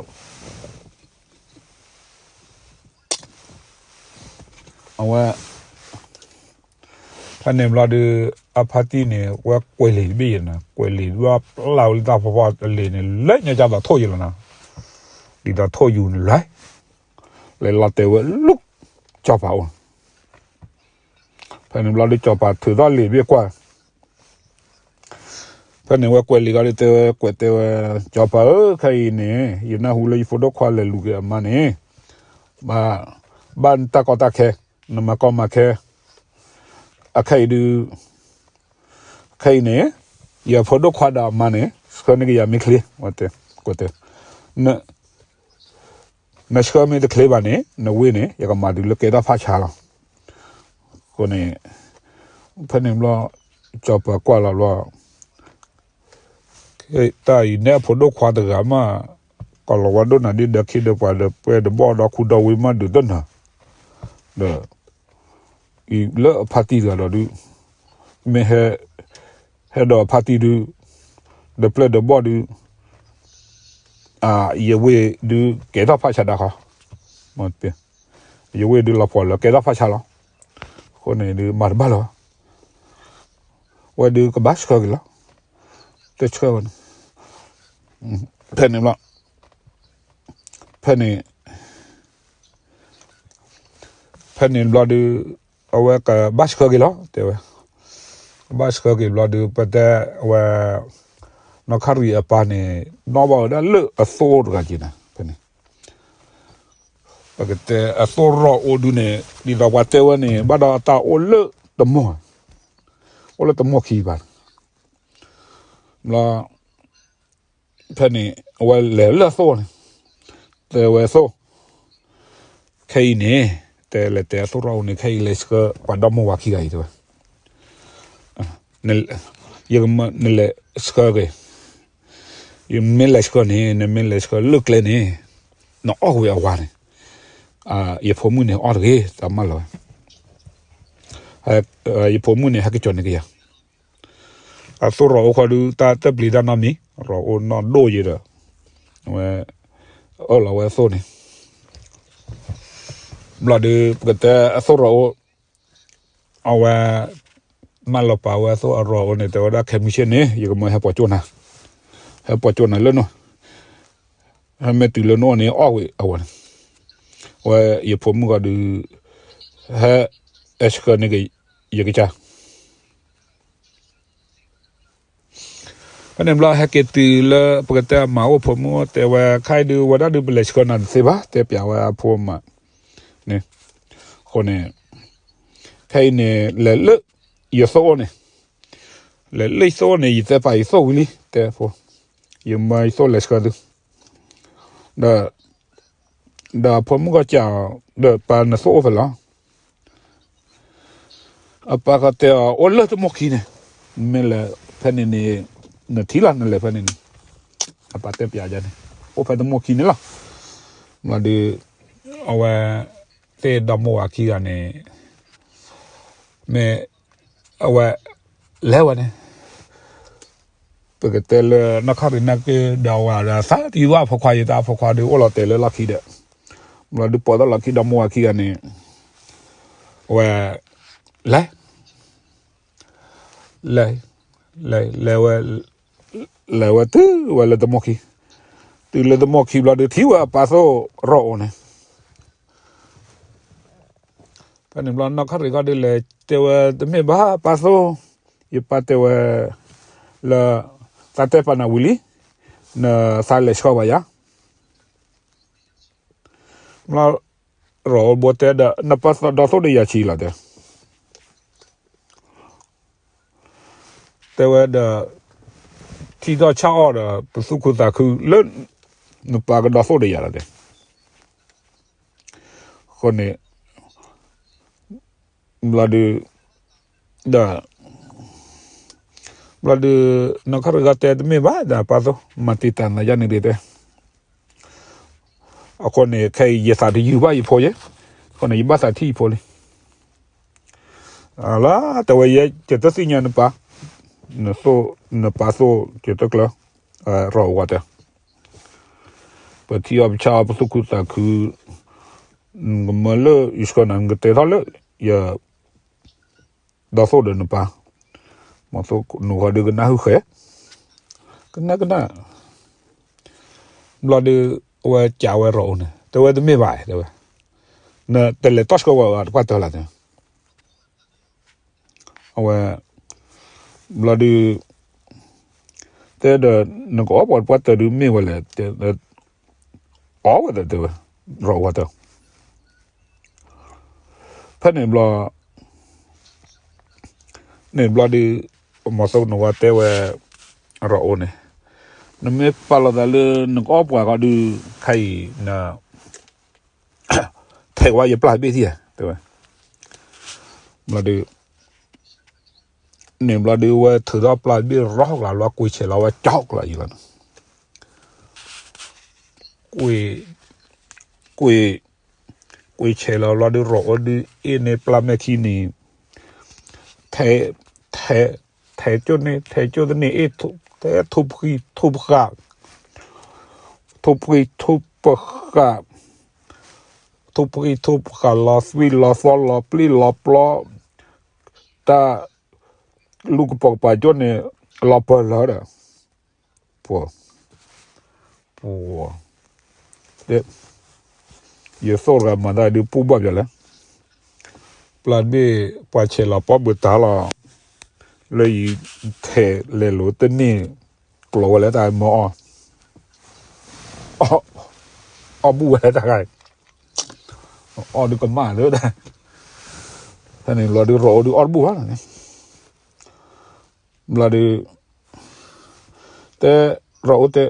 အဝဲ ဖဲန့ၣ်ဘျီဒုး အဖါတံၢ်န့ၣ် ဝဲကွဲးလံာ်တဘ့ၣ်ယဲနၤ ကွဲးလံာ်ဘၣ်ပျၢ်ဝဲလၢတၢ်ဖီဖီအလံာ်န့ၣ် လဲၤညါကၢ်သးထိၣ်ယံၤလီၤနၤ ဒ်သိးထိၣ်ယူၤန့ၣ်လဲၤ လဲၤလီၤတဲာ်ဝဲလူၤ ကၠီၤပၤအိၣ် ဖဲန့ၣ်ဘျီဒုး ကၠီၤပၤထုးထီၣ်လံာ်တဘ့ၣ်ကွၢ် ဖဲန့ၣ်ဝဲကွဲးလံာ်ခီဒုးတဲဝဲ ကွဲးတဲဝဲ ကၠီၤပၤဧၢ ခဲအံၤန့ၣ် ယနၢ်ဟူလၢယဖိဒိၣ်ခွါလဲၤလူၤက့ၤအမါန့ၣ် ဘၣ် ဘၣ်နတၢ်ကီတၢ်ခဲ နမၤကီမၤခဲ အခဲအံၤဒုး ခဲအံၤန့ၣ် ယဖိဒိၣ်ခွါဒီးအမါန့ၣ် ဆှၢန့ၢ်က့ၤယၤမ့ၢ်ချ့ ဝဲတဲ ကွဲးတဲ နဆှၢမ့ၢ်တချ့ဘၣ်န့ၣ် နဝ့ၢ်န့ၣ် ယကမၤတုၤလၢကဲထီၣ်ဖးဆါလီၤ. အဃိန့ၣ် ဖဲန့ၣ်ဘျီ ကၠီၤပၤကွၢ်လီၤဘျီ တၢ်အံၤနဲအဖိဒိၣ်ခွါတဂၤမး ကီၤလၤဝါဒိၣ်နၤဒ်ဒီးခ့ဒီးပှၤဒီးပှဲၤဒီးဘီၣ်ဒီးခူဒီးဝ့ၢ်မးဒုးတနၢၤ ဒီး အံၤလၢအဖါတံၢ်တဂၤဒီးဒုး မ့ၢ်ဟဲ ဟဲဒီးအဖါတံၢ်ဒုး ဒီးပျဲၢ်ဒီးဘီၣ်ဒုး ယဝ့ၢ်ဒုးကဲထီၣ်ဖးဆါဒၣ်ဃီ ယဝ့ၢ်ဒုးလီၤပှီၢ်လၢကဲထီၣ်ဖးဆါလီၤ. အဃိန့ၣ်ဒုးမၤတဘၣ်လၢၤဘၣ် ဝဲဒုးကဘၣ်ဆှၢက့ၤလီၤ. တဆှၢဝဲန့ၣ် ဖဲန့ၣ်ဘျီ ဖဲန့ၣ် ဖဲန့ၣ်ဘျီဒုး အဝဲကဘၣ်ဆှၢက့ၤလီၤ တဲဝဲ ကဘၣ်ဆှၢက့ၤဘျီဒုး ပတဲအဝဲ နီၢ်ခါရံၣ်အပၢ်န့ၣ် နီၣ်ဘၣ်ဝဲဒၣ်လၢအသိတဂၤက့ၤနၤ ဖဲန့ၣ် ပကတဲအသိရီၣ်အိၣ်ဒုးန့ၣ် ဒ်သိးပှၤတဲဝဲန့ၣ် ဘၣ်ဒီးအတၢ်အိၣ်လၢတမိၢ် အိၣ်လၢတမိၢ်ခံဘၣ် ဘျီ ဖဲန့ၣ် အဝဲလဲၤလၢအသိန့ၣ် တဲဝဲအသိ ခဲအံၤန့ၣ် တဲလဲၤတဲအသိရီၣ်အိၣ်န့ၣ် ခဲအံၤလဲၤဆှၢပှၤဒီမိၢ်ဝၤခံဂၤအံၤတဲဝဲ ယကမၢနလဲၤဆှၢက့ၤ ယမ့ၢ်လဲၤဆှၢန့ၣ် နမ့ၢ်လဲၤဆှၢလၢကျဲန့ၣ် နအီၣ်ဝဲအဝၤန့ၣ် ယဖိမုၣ်န့ၣ်အီၣ်တဂ့ၤ တၢ်မၢလီၤဝဲ ယဖိမုၣ်န့ၣ် ဟဲက့ၤကၠီၤန့ၢ်က့ၤယၤ အသိရီၣ်အိၣ်ခီဒုး တၢ်တပျံၤတၢ်နီတမံၤ ရီၣ်အိၣ်နီၣ်ဒိၣ်ယဲဒီး ဝဲ အၢၣ်လီၤဝဲအသိန့ၣ် ဘျီဒုး ပကတဲအသိရီၣ်အိၣ် အဝဲ မၢလီၤပာ်ဝဲအသိအရီၣ်အိၣ်န့ၣ် တဲဝဲဒၣ်ခဲမုၢ်ဆ့ၣ်န့ၣ် ယကမၢဟဲပိာ်ကၠိနၤ ဟဲပိာ်ကၠိနၤလၢနအိၣ် ဟဲမ့ၢ်တုၤလၢနအိၣ်န့ၣ် အီၣ်ဝဲအဝၤန့ၣ် ဝဲယဖိမုၣ်ဂီၤဒုး ဟဲ အဆှၢန့ၢ်က့ၤ ယကစၢ် ဖဲန့ၣ်ဘျီဟဲက့ၤတုၤလၢပကတဲအမၤအိၣ် ဖိမုၣ်တဲဝဲ ခဲအံၤဒုး ဝဲဒၣ်ဒုး ပလဲၤဆှၢနၤတသ့ဘၣ် တဲပျးဝဲအဖိမးန့ၣ် အဃိန့ၣ် ခဲအံၤန့ၣ် လဲၤလၢယသိအိၣ်န့ၣ် လဲၤလၢယသိအိၣ်န့ၣ် ယတဲပာ်ယသိဝံၤလံ တဲဖိ ယမၢယသိလဲၤဆှၢသု ဒီး ဒီးဖိမုၣ်ကီၢ်စံး ဒီးပၢ်နသိအိၣ်ဖဲလဲၣ် အပၢ်ကတဲအီၤ အိၣ်လၢတမိၢ်ခံန့ၣ် မ့ၢ်လဲၤဖဲန့ၣ်န့ၣ် နထံၣ်လီၤ နလဲၤဖဲန့ၣ်န့ၣ် အပၢ်တဲပျးယၤန့ၣ် အိၣ်ဖဲတမိၢ်ခံန့ၣ်လီၤ. ဘျီဒုး အဝဲ သ့ၣ်ဒီမိၢ်ဝၤခံဂၤန့ၣ် မ့ၢ် အဝဲ လဲၤဝဲန့ၣ် ပကတဲလၢနီၢ်ခါရံၣ်နာ်က့ဒီးဝဲဒီး သးတယုၢ်ဘၣ်အဖိခွါ ယတၢ်အဖိခွါဒုးအိၣ်လီၤတဲာ်လၢလီၢ်ခံဒီး ဘျီဒုးပိာ်ထီၣ်လီၢ်ခံဒီမိၢ်ဝၤခံဂၤန့ၣ် အဝဲ လဲၤ လဲၤ လဲၤ လဲၤဝဲ လဲၤဝဲတုၤဝဲလၢတမိၢ်ခံ တုၤလၢတမိၢ်ခံဘျီဒုးထံၣ်ဝဲအပၢ်သိရီၣ်အိၣ်န့ၣ် ဖဲန့ၣ်ဘျီနီၢ်ခါရံၣ်ကီၢ်ဒုးလဲၤတဲဝဲ တမ့ၢ်ဘၣ်ပၢ်သိ ယပၢ်တဲဝဲ လၢ သးတဲပာ်နၤဝံၤလံ နသးလဲၤဆှၢဘၣ်ယၤ ဘျီ ရီၣ်အိၣ်ဘိတဲဒီး နပၢ်ဒီသိၣ်ဒီးယၤဆံးလီၤတဲ တဲဝဲဒီး ထံထီၣ်ဆၣ်အီၣ်ဒီး ပသူၣ်ခုသးခုလၢ နပၢ်ကဒီသိၣ်ဒီးယၤလီၤတဲ အဃိန့ၣ် ဘျီဒုး ဒီး ဘျီဒုး နီၢ်ခရံာ်ဂၤတဲတမ့ၢ်ဘၣ်ဒီး ပၢ်သိ မၤတံာ်တာ်နၤယါန့ၣ်ဒ်တဲ, အဃိန့ၣ် ခဲအံၤယသးတယုၢ်ဘၣ်ယဖိယဲ, အဃိန့ၣ် ယဘၣ်သးထံၣ်ယဖိလံ. လၢတဲဝဲယဲ ယတသ့ၣ်ညါနပၢ်, နသိၣ် နပၢ်သိၣ် ယတကျၢၤ, ရီၣ်အိၣ်ဝဲတဲ, ပထံၣ်အီၤပဆါအီၤ ပသူၣ်ခုသးခု, နကမၢလၢယဆှၢနၤ နကတဲထီၣ်လၢယ ဒီးသိၣ်ဒီးနပၢ်, မ့ၢ်သိၣ်နဂီၤဒုးကနၣ်ဟုဃဲ, ကနၣ်ကနၣ်, ဘျီဒုး အဝဲကးဝဲရီၣ်အိၣ်န့ၣ် တဲဝဲတမ့ၢ်ဘၣ်တဲဝဲ, နတလဲၤတီၢ်ဆှၢဝဲတပှၢ်တၢၢ်လၢ်တဲ, အဝဲ ဘျီဒုး တဲဒီး နကအီၣ်ပှၤတပှၢ်တၢၢ်ဒုးမ့ၢ်ဝဲလဲၣ်, အီၣ်ဝဲတဲတဲဝဲ, ရီၣ်အိၣ်ဝဲတဲ ဖဲန့ၣ်ဘျီ န့ၣ်ဘျီဒုး မ့ၢ်သိၣ်ကနိးဝဲတဲဝဲ ရီၣ်အိၣ်န့ၣ်, နမ့ၢ်ပာ်လီၤသးလၢနကအီၣ်ပှၤဃီဒုး ခဲအံၤန ထဲးဝဲယပျၢ်ဘ့ၣ်ထံၣ်ဧါ တဲဝဲ, ဘျီဒုး န့ၣ်ဘျီဒုး ဝဲထုးထီၣ်ပျၢ်ဘ့ၣ်ရီၣ်ကျါ ဘျီကွံာ်ဆဲးလီၤဝဲကၠီကျါအံၤလီၤ, ကွံာ် ကွံာ် ကွံာ်ဆဲးလီၤဘျီဒုး ရီၣ်အိၣ်ဒုး အ့ၣ်န့ၢ်ပျၢ်မဲာ်ခံန့ၣ်, ထဲ ထဲ ထဲကၠိန့ၣ် ထဲကၠိတန့ၢ်အ့ၣ်, ထဲထိၣ်ဖှံထိၣ်ပဃၢ်, ထိၣ်ဖှံထိၣ်ပဃၢ်, ထိၣ်ဖှံထိၣ်ပဃၢ်လီၤသွံၣ်လီၤသီလီၤပျံၤလီၤပျီ, တၢ် လူၢ်ကပိာ်ကပၤကၠိန့ၣ် လီၤပၢၢ်လၢာ်ဒီး ပှၤ ပှၤ ယသိၣ်တဂၤမၤတၢ်ဒုးပူၣ်ဘၣ်ပၠးလဲၣ်, ပျၢ်ဘ့ၣ်ပှၤဆဲးလီၤပီၣ်ဘုးတၢ်လီၤ, လၢယထဲးလဲၤလိာ်တန့ၢ်ကျိၤဝဲလၢတၢ်မၢအီၣ်, အီၣ်ဘူၣ်ဝဲလၢတၢ်ဂၤ, အီၣ်ဒုးကမၣ်လၢတၢ်, ဖဲန့ၣ်ဘျီဒုး ရီၣ်အိၣ်ဒုးအီၣ်တဘူၣ်ဘၣ်န့ၣ် ဘျီဒုး တဲ ရီၣ်အိၣ်တဲ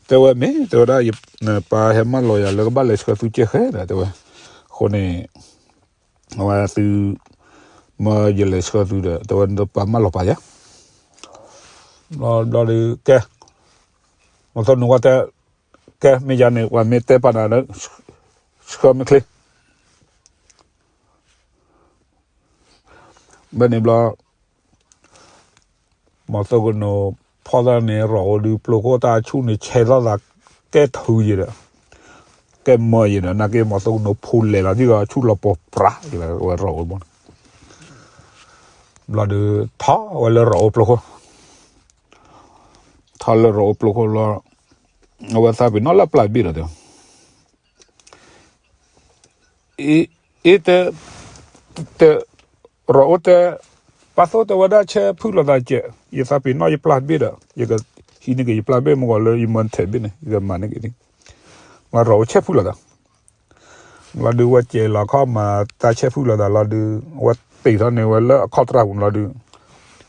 တဲဝဲမ့ၢ် တဲဝဲဒၣ် နပၢ်ဟဲမၢလီၤယၤလၢကဘၣ်လဲၤဆှၢသုကဲဃဲဒီး တဲဝဲ, အဃိန့ၣ် အဝဲသု မၢယလဲၤဆှၢသုဒီး တဲဝဲ နတပာ်မၢလီၤပာ်ယၤ, ဘျီဒုး ကဲ မ့ၢ်သိနူၤဝဲတဲ ကဲ မ့ၢ်ယၤန့ၣ် ပှၤမ့ၢ်တဲပာ်နၤလၢ ဆှၢမ့ၢ်ချ့ ဘၣ်န့ၣ်ဘျီ မ့ၢ်သိကနိးဖီၣ်သၣ်န့ၣ် ရီၣ်အိၣ်ဒုး ပျိခိၣ်တၢ်ဆူၣ်န့ၣ် ဆဲးထီၣ်သး ကဲထုးယံၤဒီး ကဲမၢယံၤဒီး နာ်က့ မ့ၢ်သိကနိးဖူလဲၤလီၤ ဒ်သိးဆူၣ်လီၤပှီၤပြး ဝဲရီၣ်အိၣ်ဘိန့ၣ် ဘျီဒုး ထီၣ်ဝဲလၢရီၣ်အိၣ်ပျိခိၣ် ထီၣ်လၢရီၣ်အိၣ်ပျိခိၣ်လီၤ အဝဲသးပ့ၤနီၣ်လၢပျၢ်ဘ့ၣ်ဒီးတဲ အ့ တဲ တဲ ရီၣ်အိၣ်တဲ ပၢ်သိၣ်တဲဝဲဒၣ်ဆဲးဖုၣ်လိာ်သးကဲး ယသးပ့ၤနီၣ်ယပျၢ်ဘ့ၣ်ဒီး ယကဟံးန့ၢ်က့ၤယပျၢ်ဘ့ၣ်မ့ၢ်ဂီၤလၢယမၢထဲးဘ့ၣ်န့ၣ် ယကမၤန့ၢ်က့ၤန့ၣ် မ့ၢ်ရီၣ်အိၣ်ဆဲးဖုၣ်လိာ်သး လီၤဒုး ဝဲကဲးလီၤခီၣ်မၤတၢ်ဆဲးဖုၣ်လိာ်သးလီၤဒုး ဝဲတ့ၢ်ထီၣ်န့ၢ်ဝဲလၢအခီၣ်တြၢ်ပူၤလီၤဒုး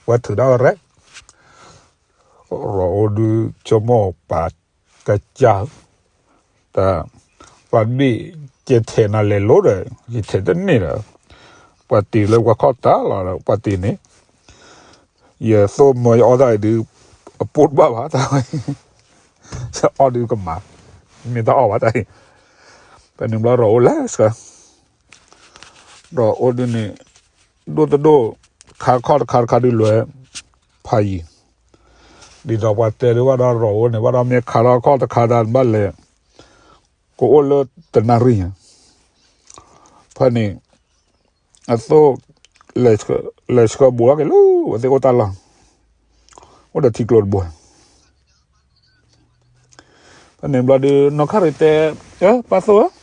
ဝဲထုးဒၣ်ဝဲရဲၣ် ရီၣ်အိၣ်ဒုး ဆိကမိၣ်ပာ်ကစၢ် တၢ် ပျၢ်ဘ့ၣ် ကဲထဲးနၤလဲၤလိၤဒီး ယထဲးတန့ၢ်ဒီး ပှၤတ့ၢ်လၢပှၤခီၣ်တၢ်လီၤဒီး ပှၤတ့ၢ်န့ၣ် ယသိၣ်မၢယအီၣ်တၢ်အံၤဒုး အပိၢ်တဘၣ်ဘၣ်တၢ်ဝဲ ယအီၣ်ဒုးကမၤ မ့ၢ်တၢ်အီၣ်ဘၣ်တၢ်အံၤ ဖဲန့ၣ်ဘျီရီၣ်အိၣ်လဲၤဆှၢ ရီၣ်အိၣ်ဒုးန့ၣ် ဒိၣ်တဒိၣ် ခါခီၣ်တခါတခါဒုးလွဲ ဖးယံၤ ဒ်သိးပှၤတဲဒုးဘၣ်ဒီးရီၣ်အိၣ်န့ၣ် ဘၣ်ဒီးမ့ၢ်ခါထီၣ်ခီၣ်တခါဒၣ်ဘၣ်လဲၤ ကအိၣ်လၢတနၣ်ရံၣ်ညါ ဖဲန့ၣ် အသိၣ် လဲၤဆှၢဘူးထီၣ်က့ၤလၢ အဝဲသ့ၣ်အိၣ်တၢ်လီၢ် အိၣ်ဒီးထံကျိတဘိ ဖဲန့ၣ်ဘျီဒုး နီၢ်ခါရံၣ်တဲ ပၢ်သိၣ်ဧၢ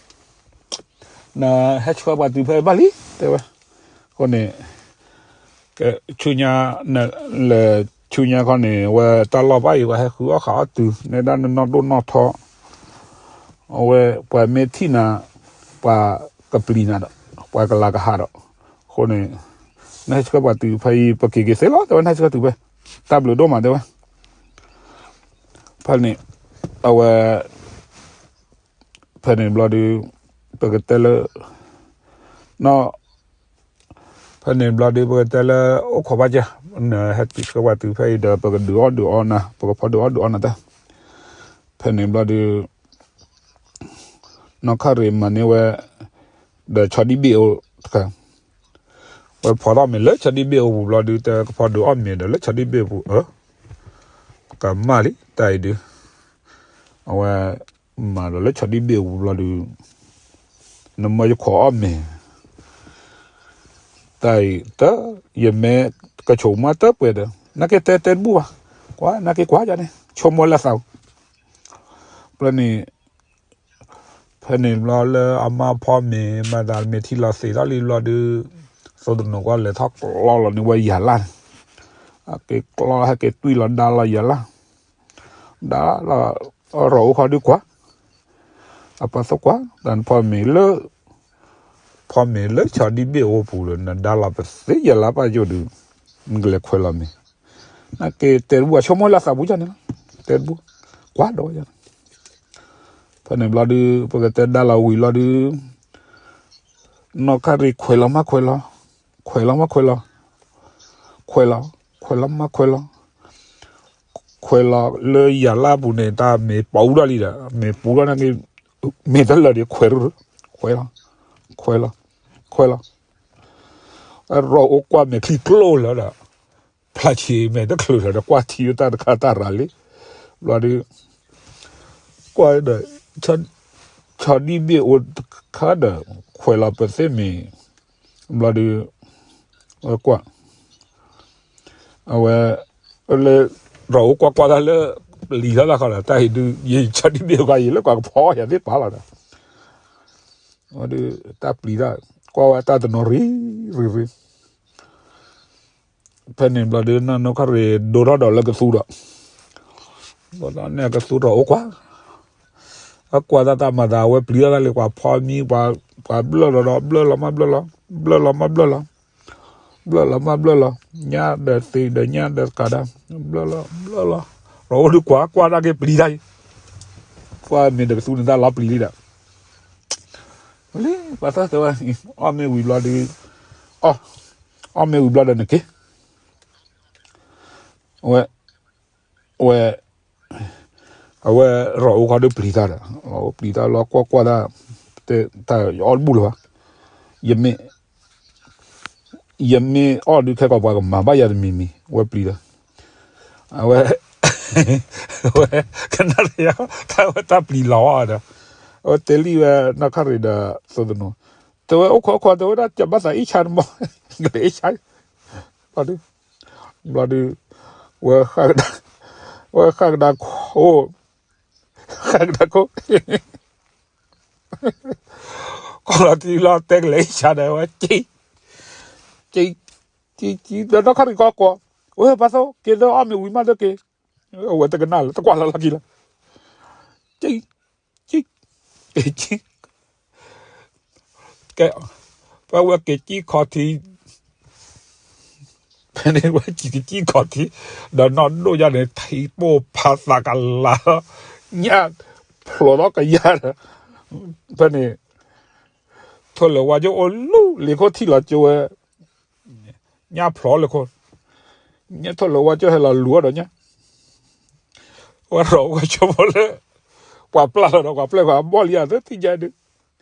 နဟဲဆှၢပှၤတုၤဖဲဘၣ်လံ တဲဝဲ အဃိန့ၣ် ဆူညါ လဲၤဆူညါခီန့ၣ် အဝဲတၢ်လီၢ်ဘၣ်အံၤ ပှၤဟဲဃုအီၣ်ဃာ်အီၣ်တုၤ နဲဒၣ်နနီၢ်ဒိၣ်နီၢ်ထီ အဝဲပှၤမ့ၢ်ထံၣ်နၤ ပှၤကပျံၤနၤဒီး ပှၤကလၤကဟးဒီး အဃိန့ၣ် နဟဲဆှၢပှၤတုၤဖဲအံၤ ပက့ၤက့ၤသ့လီၤ တဲဝဲ နဟဲဆှၢတုၤဖဲ တၢ်ဘျုးဒိၣ်မး တဲဝဲ ဖဲန့ၣ် အဝဲ ဖဲန့ၣ်ဘျီဒုး ပကတဲလၢ နီၢ် ဖဲန့ၣ်ဘျီဒုး ပကတဲလၢ အိၣ်ခိးဘၣ်ကဲ နဟဲတုၤဆှၢပှၤတုၤဖဲအံၤဒီး ပကဒုးအီၣ်ဒုးအီနၤ, ပကဖီဒုးအီၣ်ဒုးအီနၤတၢ်. ဖဲန့ၣ်ဘျီဒီး နီၢ်ခါရံၣ်မၤန့ၢ်ဝဲ ဒီးဆီဒံၣ်ဘ့ၣ်အိၣ်တခါ, ဝဲဖီထီၣ်မ့ၤလၢဆီဒံၣ်ဘ့ၣ်အိၣ်ပူၤဘျီဒီး တဲကဖီဒုးအီၣ်မ့ၤဒီးလၢဆီဒံၣ်ဘ့ၣ်ပူၤ, အၢ ကမၣ်လံတၢ်အံၤဒုး, အဝဲမၤဒီးလၢဆီဒံၣ်ဘ့ၣ်ပူၤဘျီဒီး နမၢယခိးအီၣ်မ့ၤ တၢ်အံၤတၢ်, ယမ့ၢ်ကဆိးမၢတၢ်ပှဲၤဒီး နာ်က့တဲတဲတဘူၣ်ဘၣ်, ကွၢ် နာ်က့ကွၢ်ယၤန့ၣ် ဆိကမိၣ်လၢသး, ဘျီန့ၣ် ဖဲန့ၣ်ဘျီလၢအမါဖီမ့ၤ မၤသးမ့ၢ်ထံၣ်လီၤသ့ထီၣ်လံဘျီဒီး သိတနီၤကွၢ်လဲၤထီၣ်ကျီလီၤန့ၢ်ဝဲယၤလၢ်န့ၣ်, ဟဲက့ၤကျီ ဟဲက့ၤတွံၢ်လီၤဒါလီၤယၤလၢ်, ဒါလီၤ, ရီၣ်အိၣ်ခီဒုးကွၢ်, အပၢ်သိၣ်ကွၢ် တၢ်နဖီမ့ၤလၢ ဖီမ့ၤလၢဆီဒံၣ်ဘ့ၣ်အအိၣ်ပူၤဒီး နဒါလီၤပသ့ယၤလၢ်ဘၣ်ယိၣ်ဒီး နကလဲၤခွဲးလီၤမ့ၤ, နာ်က့တဲတဘူၣ် အဆိကမိၣ်လၢသးပူၤယၤန့ၣ်လီၤ, တဲတဘူၣ်, ကွၢ်ဒီးယၤန့ၣ်, ဖဲန့ၣ်ဘျီဒီး ပကတဲဒါလီၤဝံၤဘျီဒီး နီၢ်ခါရံၣ်ခွဲးလီၤမးခွဲးလီၤ, ခွဲးလီၤမးခွဲးလီၤ, ခွဲးလီၤ, ခွဲးလီၤမးခွဲးလီၤ, ခွဲးလီၤလၢယၤလၢ်ပူၤန့ၣ် တၢ်မ့ၤပူၤထီၣ်လံဒီး မ့ၤပူၤထီၣ်နာ်က့ မ့ၢ်တလၢာ်ဒီးခွဲးရူၢ်, ခွဲးလီၤ, ခွဲးလီၤ, ခွဲးလီၤ, ရီၣ်အိၣ်ကွၢ်မဲာ်ချံကျိလၢာ်ဒီး ဖျါဆံးမဲာ်တချုးလၢာ်ဒီး ကွၢ်ထံတၢ်တခါတၢ်ရၤလံ, ဘျီဒီး ကွၢ်ဒီး ဆီဒံၣ်ဘ့ၣ်အိၣ်တခါဒီး ခွဲးလီၤပသ့ၣ်မ့ၤ, ဘျီဒီး ဝဲကွၢ် အဝဲ လၢ ရီၣ်အိၣ်ကွၢ်ကွၢ်တၢ်လၢ ပျံၤထီၣ်တၢ်ခီဒီး တၢ်အံၤဒုး ယဆီဒံၣ်ဘ့ၣ်အိၣ်ခါ ယလၢကွၢ်ကဖီယၤသ့ၣ်ပာ်လီၤဒီး ဝဲဒုး တၢ်ပျံၤတၢ် ကွၢ်ဝဲတၢ်တနီၤရံၣ်ရံၣ်ရံၣ် ဖဲန့ၣ်ဘျီဒီး နီၢ်နီၢ်ခါရံၣ်ဒိထီၣ်ဒီးလၢကသူဒီး ဘျီဒီးန့ၣ်ကသူဒီးအိၣ်ကွၢ် အကွၢ်တၢ်တၢ်မၤသး အဝဲပျံၤတၢ်တၢ်လၢကွၢ်ဖီမံ ပှၤဘျၢၣ်လီၤဒီးဘျၢၣ်လီၤမးဘျၢၣ်လီၤ ဘျၢၣ်လီၤမးဘျၢၣ်လီၤ ဘျၢၣ်လီၤမးဘျၢၣ်လီၤ ညါဒီးသ့ဒီးညါဒီးကးဒၣ် ဘျၢၣ်လီၤဘျၢၣ်လီၤ ရီၣ်အိၣ်ဒုးကွၢ်ကွၢ်တၢ်က့ၤပျံၤတၢ်အံၤ ကွၢ်မ့ၢ်ဒီးကသူန့ၣ်တၢ်လီၤပျံၤလံဒီး လံ ပှၤသၢတဲဝဲ အီၣ်မ့ၢ်ဝံၤဘျီဒီး အီၣ် အီၣ်မ့ၢ်ဝံၤဘျီဒီးနက့ၤ ဝဲ ဝဲ အဝဲ ရီၣ်အိၣ်ခီဒုးပျံၤတၢ်ဒီး ရီၣ်အိၣ်ပျံၤတၢ်လီၤကွၢ်ကွၢ်တၢ် တၢ်အီၣ်တဘူၣ်လၢၤဘၣ် ယမ့ၢ် ယမ့ၢ်အီၣ်ဒုးခဲကီးပှၤကမၤဘၣ်ယၤတမံၤမံၤ ဝဲပျံၤဒီး အဝဲ ဝဲ ကနၣ်တယၤ တၢ်ဝဲတၢ်ပျံၤလီၤဒီး အဝဲတဲလံဝဲနီၢ်ခါရံၣ်ဒီးသိးသနူ တဲဝဲအိၣ်ခိးအိၣ်ခိး တဲဝဲဒၣ်ကဘၣ်သးအ့ၣ်ဆါတမီၤ ကလဲၤအ့ၣ်ဆါ ဘျီဒုး ဘျီဒုး ဝဲ ဝဲဃၣ်ကဒါခိၣ် ဃၣ်ကဒါခိၣ် ကီၢ်လီၤတံၢ်လီၤတဲကလဲၤအ့ၣ်ဆါဒီးဝဲက့ၤ က့ၤ က့ၤ က့ၤ ဒီးနီၢ်ခါရံၣ်ကီၢ်ကွီၢ် ဝဲပှၤသိးက့ၤဒီးအီၣ်မ့ၢ်ဝံၤမးဒီးက့ၤ ဝဲတကနၣ်လၢတကွၢ်လီၤလီၢ်ခံလီၤ က့ၤ က့ၤ က့ၤ က့ၤ ကဲ ပဝဲက့ၤကံၣ်ခီၣ်ထံး ဖဲန့ၣ်ဝဲကံၣ်ကံၣ်ခီၣ်ထံး ဒီးနီၢ်ဒိၣ်ယါန့ၣ် ထံပိၢ်ဖးသးကလၤ ညၣ်ဖျိးထီၣ်ကယၤဒီး ဖဲန့ၣ် ထိၣ်လၢဝါကၠိအိၣ်လူၤလ့ၤခိၣ်ထံၣ်လီၤကၠိဝဲ ညၣ်ဖျိးလ့ၤခိၣ် ညၣ်ထိၣ်လၢဝါကၠိဟဲလီၤလူၤအီၤဒီးညၣ် ဝဲရီၣ်ဝဲဆိကမိၣ်လၢ ပှၤပျၢ်လီၤဒီးပှၤပျဲၢ်ပှၤဘီၣ်လံဧါသ့ၣ်သ့ၣ်ညါဒုး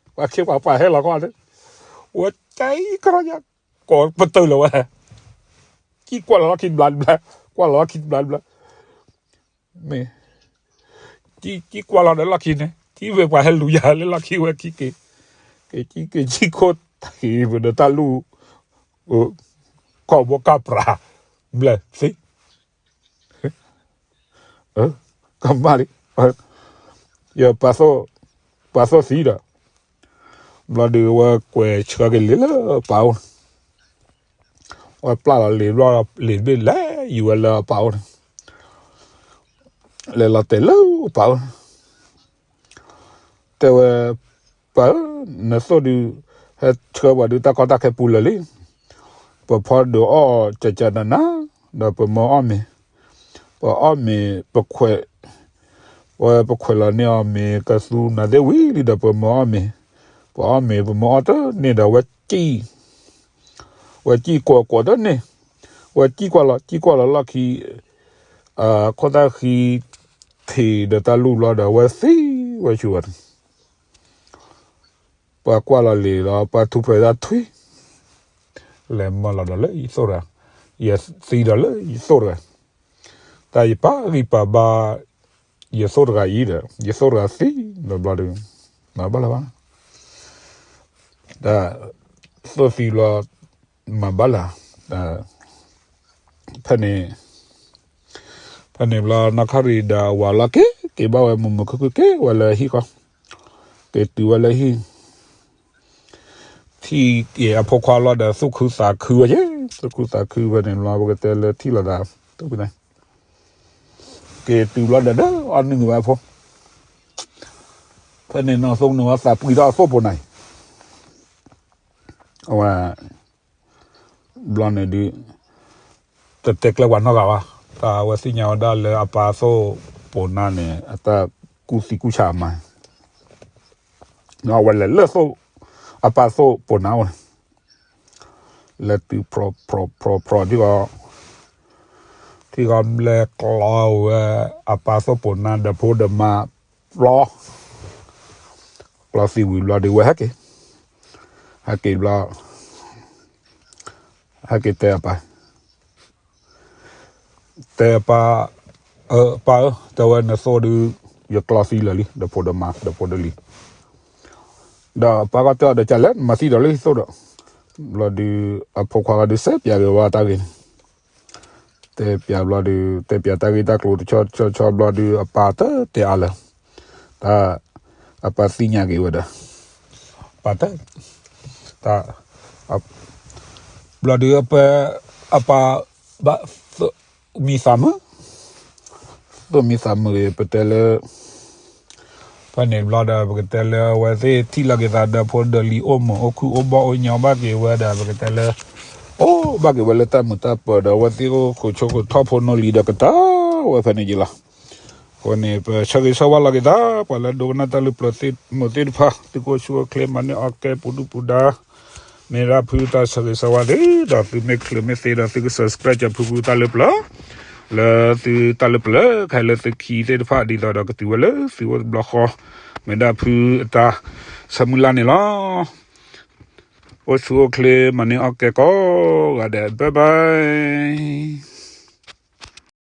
ပှၤခ့ပှၤပှၤဟဲလီၤခီဒီး ဝဲကဲကရီညါ ကိးပတုာ်လီၤဝဲ ကံၣ်ကွၢ်လီၤလီၢ်ခံတဘျီတဘျီ ကွၢ်လီၤလီၢ်ခံတဘျီတဘျီ မ့ၢ် ကံၣ်ကွၢ်လီၤဒီးလီၢ်ခံန့ၣ် ကံၣ်ဝဲပှၤဟဲလူၤယၤလၢလီၢ်ခံဝဲကံၣ်က့ၤ က့ၤကံၣ်က့ၤကံၣ်ခိၣ်တၢ်ဟ့ၣ်ပဒီးတၢ်လူၤ ကီၢ်ဘိကၢ်ပြၤ ဘျဲၣ်သ့ ကမၣ်လံ ယပာ်သိၣ် ပာ်သိၣ်သံဒီး ဘျီဒုးဝဲကွဲးဆှၢက့ၤလံလၢပာ်အိၣ်န့ၣ် ဝဲပျၢ်လီၤလံၤဘျီ လံၤတဘ့ၣ်လဲၤယူၤဝဲလၢပာ်အိၣ်န့ၣ် လဲၤလီၤတဲာ်လၢပာ်အိၣ်န့ၣ် တဲဝဲ ပၢ်ဧၢ, နသိၣ်ဒုး ဟဲဆှၢပှၤဒုးတၢ်ကီတၢ်ခဲပူၤလၢာ်လံ. ပဖီဒုးအီၣ်ကကနနါ, ဒီးပမၢအီၣ်မ့ၤ, ပအီၣ်မ့ၤပခွဲး, ဝဲပခွဲးလီၤန့ၢ်အီၤမ့ၤကသူနၤသ့ၣ်ဝံၤလံဒီးပမၢအီၣ်မ့ၤ, ပအီၣ်မ့ၤပမၢအီၣ်တန့ၢ်ဒီးဝဲကံၣ်, ဝဲကံၣ်ကိးကိးတန့ၢ်, ဝဲစံၣ်ကွၢ်လီၤ စံၣ်ကွၢ်လီၤလီၢ်ခံ ခိၣ်သၣ်ဃံထံးဒီးတၢ်လူၢ်ဘျီဒီး အဝဲသံဝဲဆူၣ်ဝဲန့ၣ် ပှၤကွၢ်လီၤလံာ်ဒီး ပှၤထူၣ်ဖျဲးတၢ်ထွံၣ်, လဲၤမၢလီၤဒီးလၢယသိၣ်တဂၤ, ယသံဒီးလၢယသိၣ်တဂၤ, တၢ်ယပာ်ဂံၢ်ပာ်ဘါ ယသိၣ်တဂၤအံၤဒီး ယသိၣ်တဂၤသံဒီးဘျီဒီး မၤဘၣ်လၢၤဘၣ်, တၢ်သိၣ်သံဘျီ မၤဘၣ်လၢၤ, ဖဲန့ၣ် ဖဲန့ၣ်ဘျီ နီၢ်ခါရံၣ်ဒီးအဝၤလီၤက့ၤ က့ၤဘၣ်ဝဲမုာ်မုာ်ခုၣ်ခုၣ် က့ၤဝဲလၢဟံၣ်ဃီ, က့ၤတုၤဝဲလၢဟံၣ် ထံၣ်က့ၤအဖိခွါလီၤဒီး သူၣ်ခုသးခုဝဲယဲ, သူၣ်ခုသးခုဝဲန့ၣ်ဘျီ ပကတဲလၢထံၣ်လိာ်သး, က့ၤတုၤဘျီဒီး ဒီးအီၣ်နုၢ်ဝဲအဖိ, ဖဲန့ၣ်နီၢ်သိကနူၤဝဲသးပှံၤထီၣ်အသိၣ်ပိာ်နၤအံၤ အဝဲ ဘျီန့ၣ်ဒုး တတဲကျၢၤပှၤနီတဂၤဘၣ်, တၢ်အဝဲသ့ၣ်ညါဝဲဒၣ်လၢအပၢ်သိၣ်ပိာ်နၤန့ၣ် အတၢ်ကူၣ်သံကူၣ်ဆးအမါ, အဝဲလဲၤလၢသိၣ် အပၢ်သိၣ်ပိာ်နၤဝဲ, လဲၤတုၤဖျိးဖျိးဖျိးဖျိး ထံၣ်ဃီ ထံၣ်ဃီဘျဲကျီဝဲ အပၢ်သိၣ်ပိာ်နၤဒီးဖိဒီးမါ ဘျီ ကျီသံဝံၤဘျီဒုး ဝဲဟဲက့ၤ, ဟဲက့ၤဘျီ ဟဲက့ၤတဲအပၢ်, တဲအပၢ်, အပၢ်ဧၢ တဲဝဲ နသိၣ်ဒုး ယကျီသံလၢာ်လံ ဒီးဖိဒီးမါ ဒီးဖိဒီးလံၤ, ဒီးအပၢ်ကီၢ်တဲအီၤဒီး ကလဲၣ် နမၤသံဒီးလံသိၣ်ဒီး, ဘျီဒုး အဖိခွါကဒုးစဲးပၠးက့ၤဝဲတၢ်ဂ့ၢ်န့ၣ်, တဲပၠးဘျီဒုး တဲပၠးတၢ်ဂ့ၢ်တၢ်ကျိၤတဆီဆီဆီဘျီဒုး အပၢ်တတဲအါလၢၤ, တၢ် အပၢ်သ့ၣ်ညါက့ၤဝဲဒီး ပၢ်တ တၢ် ဘျီဒုး အပၢ် ဘၣ် မံသးမုာ်, သိၣ်မံသးမုာ် ပတဲလၢ ဖဲန့ၣ်ဘျီဒီး ပကတဲလၢအဝဲသ့ၣ်ထံၣ်လိာ်က့ၤသး ဒီးဖိဒီးလံၤ အိၣ်မုာ်အိၣ်ခုၣ် အိၣ်ဘီၣ်အိၣ်ညီဘၣ်က့ၤဝဲဒီး ပကတဲလၢ အိၣ်ဘၣ်က့ၤဝဲလၢတၢ်မုာ်တၢ်ပၢၤဒီး အဝဲသ့ၣ်အိၣ်ခိးဆိခိးထီၣ်ဖိနီၢ်လံၤဒီးကတၢၢ်ဝဲဖဲန့ၣ်က့ၤလီၤ. အဃိန့ၣ် ပဆၢဂ့ၤဆၢဝါလီၤက့ၤသး ပှၤလၢဒိကနၣ်တၢ်လၢပျၢၤသ့ၣ်တဖၣ် သုကအိၣ်ဆူၣ်အိၣ်ချ့ မၤန့ၢ်အီၣ်ကဲ ပူၤဒုၣ်ပူၤဒါ မ့ၢ်ဒၣ်ဖုတၢ်ဆၢဂ့ၤဆၢဝါသ့ၣ်ဒီး သုမ့ၢ်ချုးမ့ၢ်သ့ဒီး သုက subscribe ကၢဖုဖုတၢ်လၢပျၢၤ လၢသုတၢ်လၢပျၢၤ ခဲလၢာ်သုခံသ့ၣ်တဖၣ် ဒ်သိးဒီးကတုၤဝဲလၢသုအိၣ်တဘျီဃီ မ့ၢ်ဒၣ်ဖုအတၢ်ဆၢမုၢ်လၢ်န့ၣ်လီၤ. အိၣ်ဆူၣ်အိၣ်ချ့ မၤန့ၢ်အီၣ်ကဲကိးဂၤဒဲး bye bye.